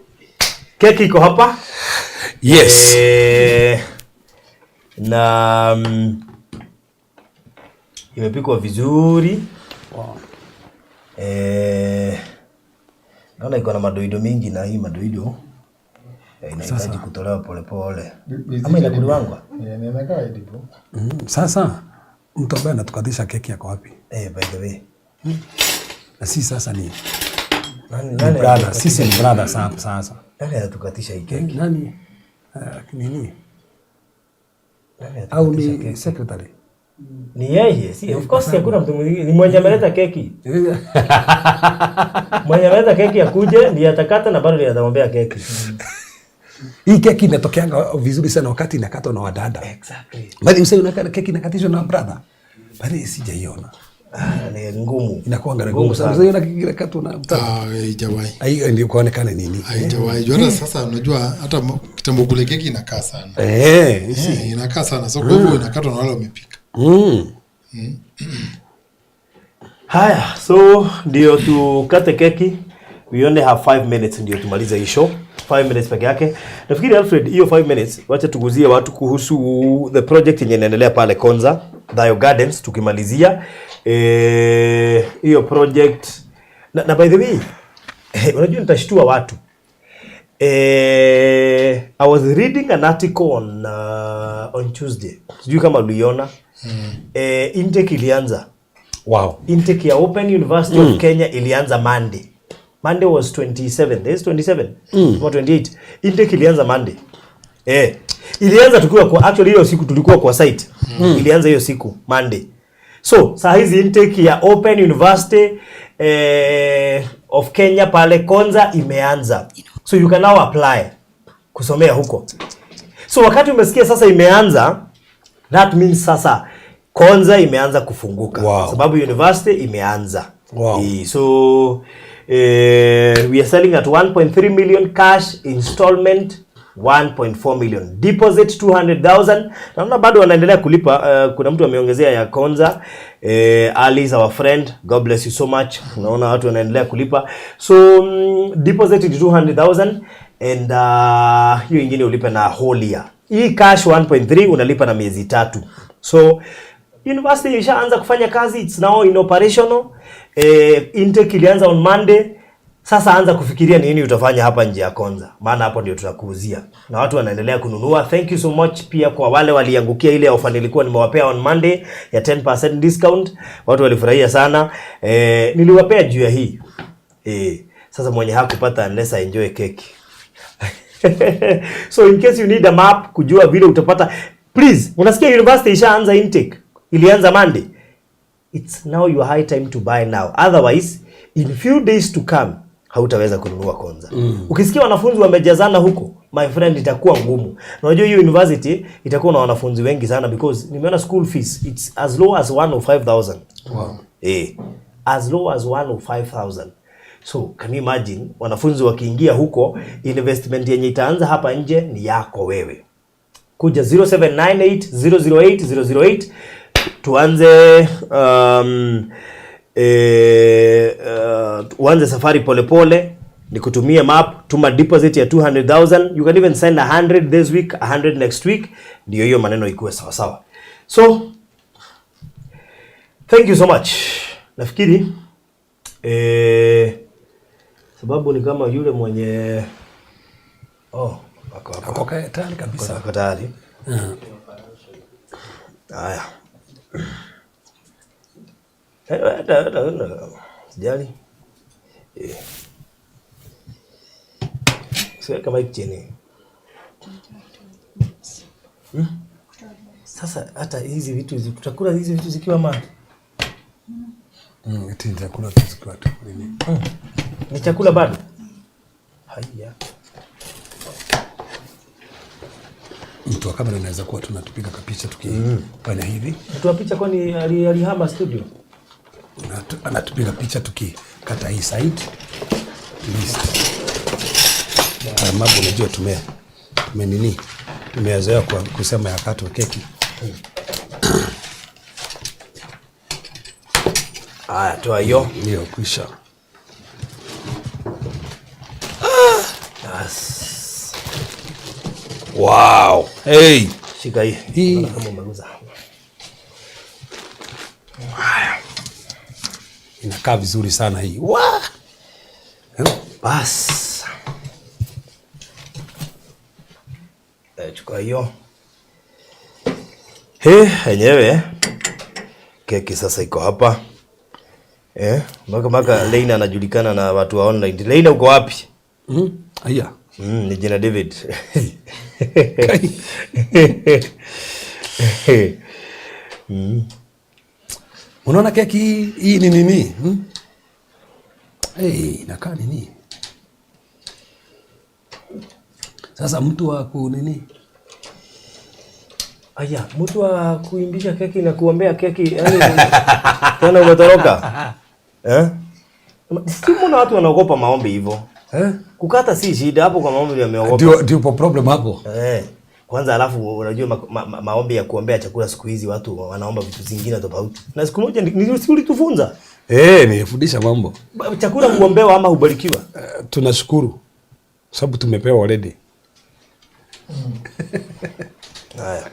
keki iko hapa. Yes. Na imepikwa vizuri. Wow. Naona iko na madoido mingi na hii madoido inahitaji kutolewa polepole. Ama inakuliwangwa? Inakaa hivyo. Sasa mtu ambaye anatukatisha keki yako wapi? By the way. Na sisi sasa ni Nani, ni nani brother, anatukatisha? sisi ni brother sasa. Nani anatukatisha hii keki? Nani? Nini? Nani Au anatukatisha ni keki? secretary? Ni yeye, si of course hakuna mtu mwingine. Ni mwenye ameleta keki. Mwenye ameleta keki akuje ndiye atakata na bado ndiye atamwambia keki. Hii keki inatokeanga vizuri sana wakati inakatwa na wadada. Exactly. Bali useme unakata keki inakatishwa na brother. Bali sijaiona. Ni ngumu. Inakuwa ngumu sana. Usaiona keki inakatwa na brother. Haijawahi. Hiyo ndio kuonekana nini? Haijawahi. Juu hata sasa unajua hata kitambo kule keki inakaa sana. Inakaa sana. So kwa hivyo inakatwa na wale wamepika. Haya, so ndio tukate keki. We only have 5 minutes ndio tumalize hii show. 5 minutes peke yake. Nafikiri Alfred, hiyo 5 minutes wacha tuguzie watu kuhusu the project yenye inaendelea pale Konza, Dayo Gardens tukimalizia. Hiyo project na by the way, unajua nitashtua watu. I was reading an article on Tuesday. Sijui kama uliona. Intake ilianza. Wow. Intake ya Open University of Kenya ilianza Monday. Monday was 27. There's 27. Or 28. Intake ilianza Monday. Ilianza tukiwa kwa, actually hiyo siku tulikuwa kwa site. Ilianza hiyo siku Monday. So, saa hizi intake ya Open University of Kenya pale Konza imeanza. So you can now apply kusomea huko. So wakati umesikia sasa imeanza, that means sasa Konza imeanza kufunguka. Wow. Sababu university imeanza. Wow. So we are selling at 1.3 million cash installment. 1.4 million deposit 200,000. Naona bado wanaendelea kulipa. Kuna mtu ameongezea ya Konza. Ali is our friend, God bless you so much. Naona watu wanaendelea kulipa, so deposit ni 200,000 and hiyo ingine ulipe na whole year. Hii cash 1.3 unalipa na miezi 3. So university ishaanza kufanya kazi, it's now in operational. Intake ilianza on Monday. Sasa anza kufikiria ni nini utafanya hapa nje ya Konza, maana hapo ndio tutakuuzia na watu wanaendelea kununua. Thank you so much pia kwa wale waliangukia ile ofa nilikuwa nimewapea on Monday ya 10% discount. Watu walifurahia sana. Niliwapea juu ya hii. Sasa mwenye hakupata unless I enjoy cake. So in case you need a map kujua vile utapata, please, unasikia university ishaanza intake, ilianza Monday. It's now your high time to buy now, otherwise in few days to come hautaweza kununua Konza. Ukisikia wanafunzi wamejazana huko, my friend, itakuwa ngumu. Na unajua hiyo university itakuwa na wanafunzi wengi sana because nimeona school fees, it's as low as 105,000. Wow. As low as 105,000. So can you imagine wanafunzi wakiingia huko, investment yenye itaanza hapa nje ni yako wewe. Kuja 0798 008 008 tuanze uanze safari polepole, ni kutumia map, tuma deposit ya 200,000. You can even send 100 this week, 100 next week, ndio hiyo maneno ikuwe sawa sawa. So thank you so much. Nafikiri sababu ni kama yule mwenye, oh, ako hapa. Ako tayari kabisa. Ako tayari. Haya. Sijali. Siweka mic chini. Sasa hata hizi vitu tutakula hizi vitu zikiwa ma Eti nitakula tu zikiwa tu nini. Ni chakula bado? Haya. Mtu wa kamera anaweza kuwa tunatupiga kapicha tukifanya hivi. Mtu wa picha kwani alihama studio? Anatupiga picha tukikata hii side. List. Haya mambo unajua tume nini? Tumezoea kwa kusema yakatwe keki. Haya, toa hiyo. Ndio kwisha. Yes. Wow. Hey. Shika hii. Hii. Naona kama umeguza. Inakaa vizuri sana hii. Wa! Bas. Chukua hiyo. He, enyewe keki sasa iko hapa. Maka Leina anajulikana na watu wa online. Leina, uko wapi? Aya. Ni jina David. Kai. Unaona keki hii ni nini? Hmm? Hey, inakaa nini? Sasa mtu wa ku nini? Aya, mtu wa kuimbisha keki na kuombea keki, yani tena umetoroka. Eh? Si mbona watu wanaogopa maombi hivyo? Eh? Kukata si shida hapo, kwa maombi ndio wameogopa. Ndio problem hapo. Kwanza alafu unajua maombi ya kuombea chakula siku hizi watu wanaomba vitu zingine tofauti. Na siku moja ni ulitufunza. Nilifundisha mambo. Chakula huombewa ama hubarikiwa? Tunashukuru sababu tumepewa already. Haya.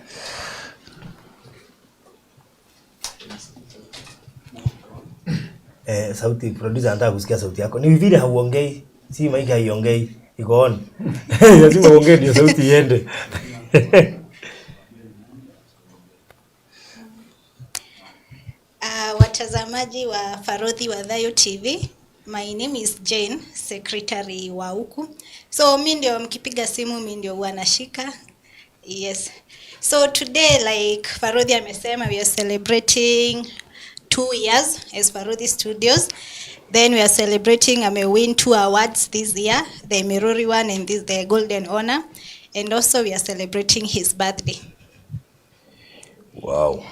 Sauti producer anataka kusikia sauti yako. Ni vile hauongei, si mic haiongei, iko on. Lazima uongee ndio sauti iende. Watazamaji wa Farodhi wa Thayo TV, my name is Jane, secretary wa huku. So mi ndio mkipiga simu mi ndio huwa nashika. Yes. So today, like Farodhi amesema, we are celebrating 2 years as Farodhi Studios. Then we are celebrating ame win 2 awards this year, the Miruri one and this the Golden Honor. And also we are celebrating his birthday. Wow.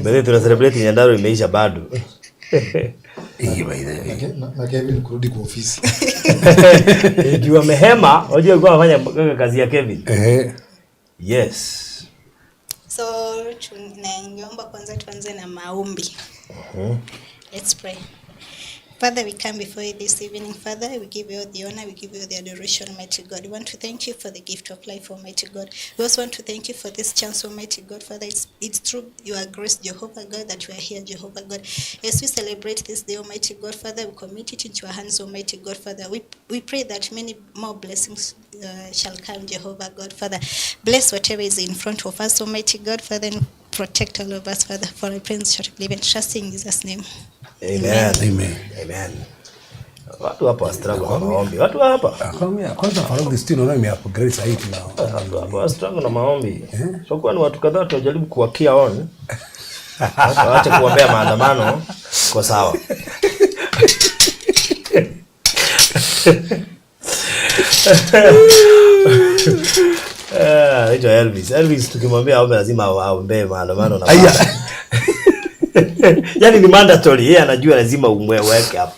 Mbele tuna celebrate Nyandarua imeisha bado. Hii by the way. Na Kevin kurudi kwa ofisi. Juu amehema, unajua alikuwa anafanya kazi ya Kevin. Yes. So ningeomba kwanza tuanze na maombi. Let's pray. Father, we come before you this evening. Father, we give you all the honor, we give you all the adoration, Almighty God. We want to thank you for the gift of life, Almighty God. We also want to thank you for this chance, Almighty God. Father, it's through your grace, Jehovah God, that we are here, Jehovah God. As we celebrate this day, Almighty God, Father, we commit it into your hands, Almighty God, Father. We pray that many more blessings shall come, Jehovah God, Father. Bless whatever is in front of us, Almighty God, Father, and protect all of us, Father, for our parents shall believe and trust in Jesus' name. Amen. Amen. Amen. Watu hapa wa struggle na maombi. Watu hapa. Akamwambia kwanza Farouk still unaona ime upgrade sasa hivi na. Watu hapa wa struggle na maombi. So kwa ni watu kadhaa tunajaribu kuwakia on. Watu waache kuombea maandamano kwa sawa. Anaitwa Elvis. Elvis tukimwambia aombe lazima aombee maandamano na. Yaani ni mandatory, yeye anajua lazima umweke hapo.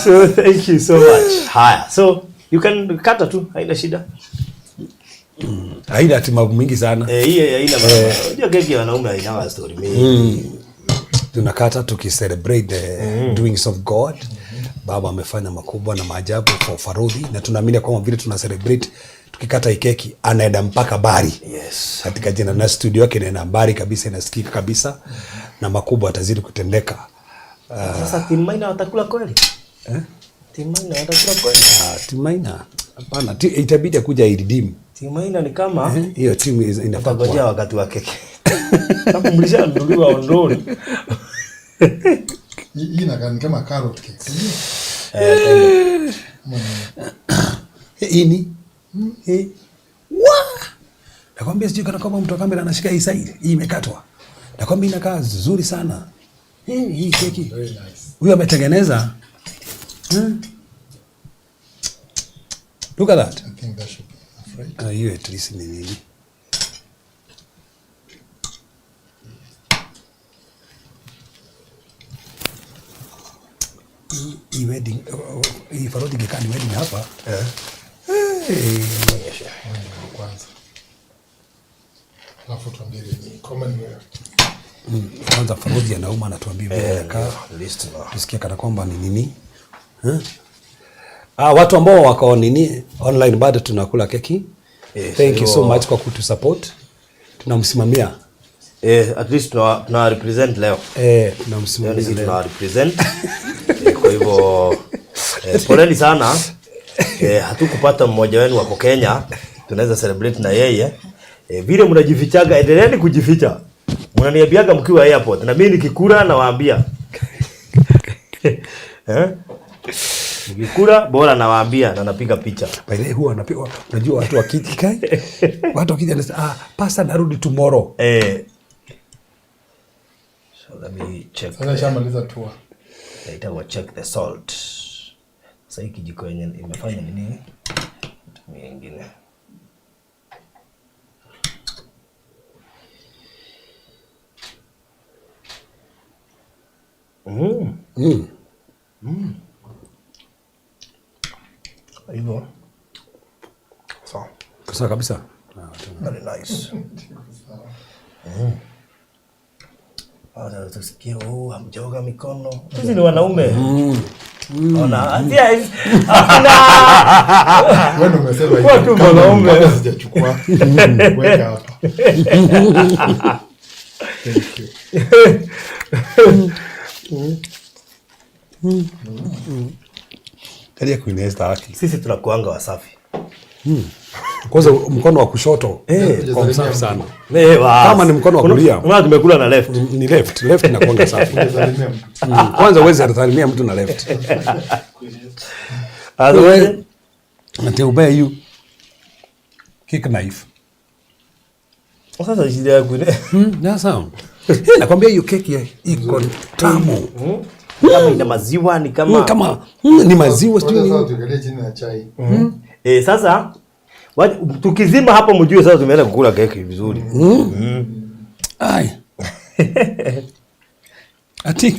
So thank you so much. Haya. So you can kata tu, haina shida. Haina ati mambo mingi sana. Hii haina mambo. Unajua keki ya wanaume haina story mingi. Tunakata tukicelebrate the doings of God. Baba amefanya makubwa na maajabu kwa Farodhi, na tunaamini kwamba vile tuna celebrate tukikata hii keki anaenda mpaka bari. Yes. Katika jina na studio yake inaenda mbali kabisa, inasikika kabisa. Na makubwa atazidi kutendeka. Sasa Team Maina watakula kweli? Team Maina watakula kweli? Team Maina hapana, itabidi akuja iredeem. Team Maina ni kama hiyo timu inafaa utangojea wakati wa keki. Sababu mlishanunuliwa ondoni. Hii inakaa ni kama carrot cake. Hii ni wa nakwambia, sijui kana kwamba mtu wa kamera anashika hii side, hii imekatwa. Nakwambia inakaa nzuri sana. Hii keki. Very nice. Huyu ametengeneza. Look at that. I think that should be enough, right? Hiyo at least ni nini? Hii wedding, hii Farodhi ingekaa ni wedding hapa. Kwanza. Alafu tuambie ni Commonwealth. Kwanza Farodhi anauma, anatuambia vile anakaa. List na. Tusikie kana kwamba ni nini. Watu ambao wako nini online bado tunakula keki. Thank you so much kwa kutusupport. Tunamsimamia. At least tuna represent leo. Tunamsimamia Leo leo. tuna represent. Kwa hivyo poleni sana. Hatukupata mmoja wenu wako Kenya. Tunaweza celebrate na yeye. Vile mnajifichaga, endeleeni kujificha. Mnaniambiaga mkiwa airport na mimi nikikula nawaambia. Nikikula bora nawaambia na napiga picha. By the way, huwa anapiga, unajua watu wakija, watu wakija wanasema, pastor narudi tomorrow. So let me check. Sasa shamaliza tour. Naitwa check the salt. Sasa hii kijiko yenye imefanya nini? Tumia nyingine. Hivyo. Sawa. Sawa kabisa. Very nice. Tusikie, hamjaoga mikono. Sisi ni wanaume. Ona, hakuna. Wewe ndio umesema hivyo. Watu wanaume. Kabla sijachukua. Weka hapa. Thank you. Kalia kuinesta haki. Sisi tunakuanga wasafi. Kwanza mkono wa kushoto kwa msafi sana. Kama ni mkono wa kulia. Unaona tumekula na left. Ni left, left inakuanga safi. Kwanza uweze kusalimia mtu na left. Wewe ate you kick knife. Sasa shida yako ni. Na sawa. Nakwambia hiyo keki iko tamu. Kama ina maziwa ni kama kama ni maziwa sijui nini. Sasa tuangalie chini ya chai. Sasa Tukizima hapo mjue sasa tumeenda kukula keki vizuri. Ai. Ati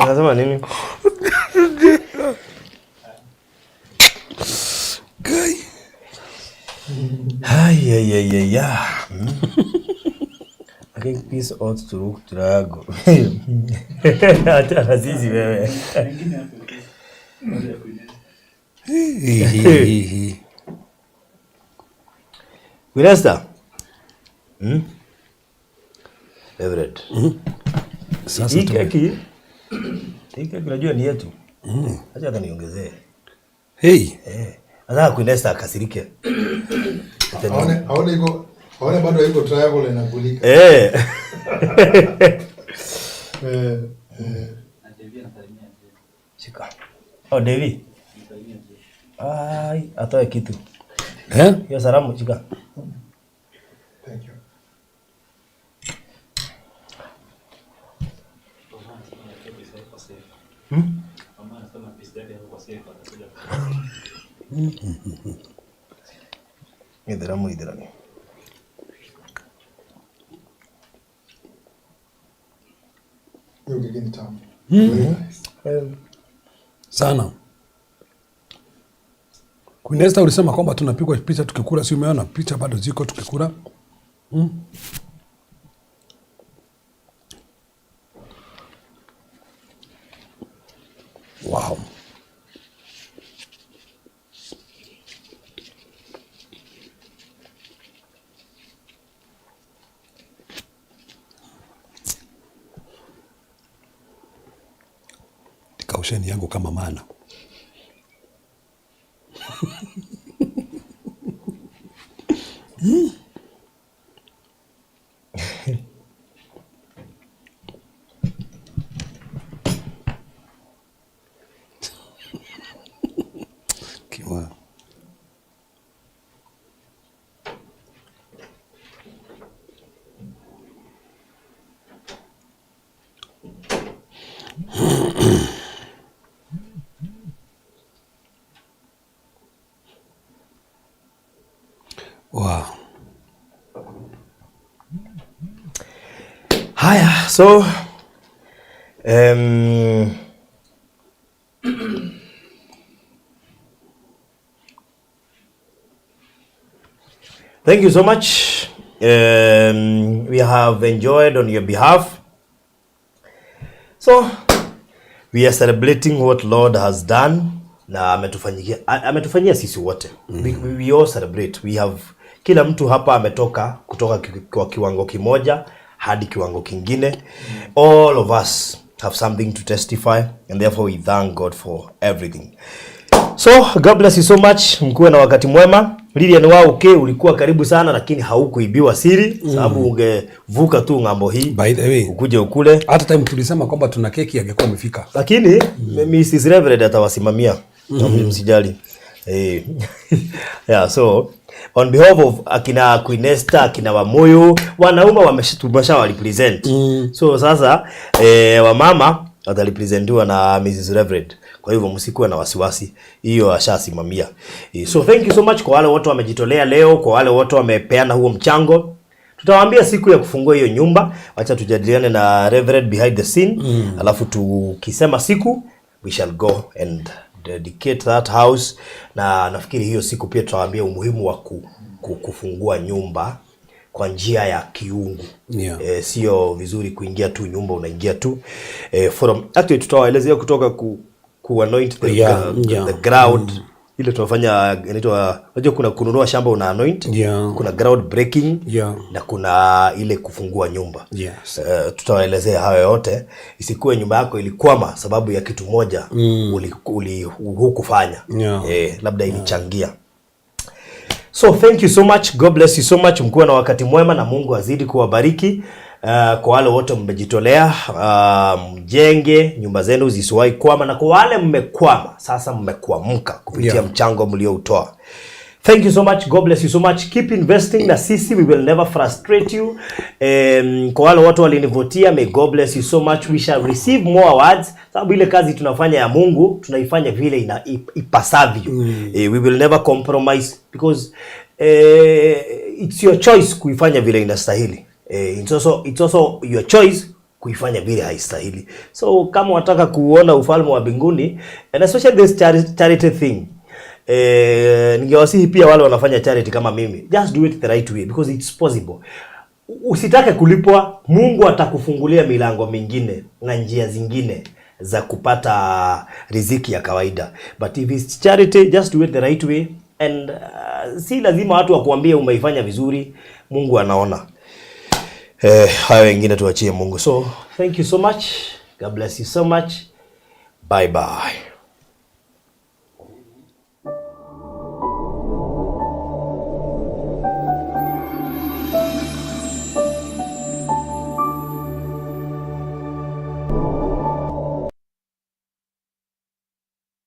Unasema nini? Kai. Ay, ay, ay, ay, ay. I think peace ought to look triangle. Acha na sisi wewe. Winesta. Everett. Sasa Hii keki. Hii keki unajua ni yetu. Acha hata niongezee. Hey. Nataka Queen akasirike. Aone iko, aone bado iko triangle inakulika. Shika. Oh, Devi. Ai, atoe kitu. Hiyo salamu shika. Thank you. Ithiramu ithirani. Hiyo keki ni tamu. Very nice. Sana. Queen Esther ulisema kwamba tunapigwa picha tukikula, si umeona picha bado ziko tukikula? Wow. Kausheni yangu kama mana. Kiwa. Wow. Haya, so thank you so much. We have enjoyed on your behalf. So we are celebrating what Lord has done. Na ametufanyia sisi wote. We all celebrate. We have, kila mtu hapa ametoka kutoka kwa kiwango kimoja hadi kiwango kingine. All of us have something to testify, and therefore we thank God for everything. So God bless you so much. Mkuwe na wakati mwema. Lilian wao, okay, ulikuwa karibu sana lakini haukuibiwa siri sababu ungevuka tu ng'ambo hii. By the way, ukuje ukule. Hata time tulisema kwamba tuna keki angekuwa amefika. Lakini Mrs. Reverend atawasimamia. Msijali. Yeah, so on behalf of akina Queen Esther, akina Wamuyu, wanaume tumesha represent. So sasa wamama watarepresentiwa na Mrs. Reverend. Kwa hivyo msikuwe na wasiwasi, hiyo ashasimamia. So thank you so much kwa wale wote wamejitolea leo, kwa wale wote wamepeana huo mchango. Tutawaambia siku ya kufungua hiyo nyumba. Acha tujadiliane na Reverend behind the scene. Alafu tukisema siku, we shall go and dedicate that house. Na nafikiri hiyo siku pia tutawaambia umuhimu wa kufungua nyumba kwa njia ya kiungu. Yeah. Sio vizuri kuingia tu nyumba, unaingia tu. From actually tutawaelezea kutoka ku anoint the, the ground. Ile tunafanya inaitwa, unajua kuna kununua shamba una anoint, kuna ground breaking, na kuna ile kufungua nyumba. Yes. Tutawaelezea hayo yote, isikuwe nyumba yako ilikwama sababu ya kitu moja hukufanya. Labda ilichangia. So thank you so much. God bless you so much. Mkuwe na wakati mwema na Mungu azidi kuwabariki. Kwa wale wote mmejitolea, mjenge nyumba zenu zisiwahi kwama, na kwa wale mmekwama sasa mmekwamka kupitia mchango mlioutoa. Thank you so much. God bless you so much. Keep investing na sisi, we will never frustrate you. Kwa wale watu walinivotia, may God bless you so much. We shall receive more awards. Sababu ile kazi tunafanya ya Mungu, tunaifanya vile ina ipasavyo. We will never compromise because it's your choice kuifanya vile inastahili. It's also your choice kuifanya vile haistahili. So kama wataka kuona ufalme wa mbinguni, and especially this charity thing, ningewasihi pia wale wanafanya charity kama mimi, just do it the right way because it's possible. Usitake kulipwa, Mungu atakufungulia milango mingine na njia zingine za kupata riziki ya kawaida. But if it's charity, just do it the right way and si lazima watu wakuambie umeifanya vizuri, Mungu anaona. Hayo wengine tuachie Mungu. So thank you so much. God bless you so much. Bye bye.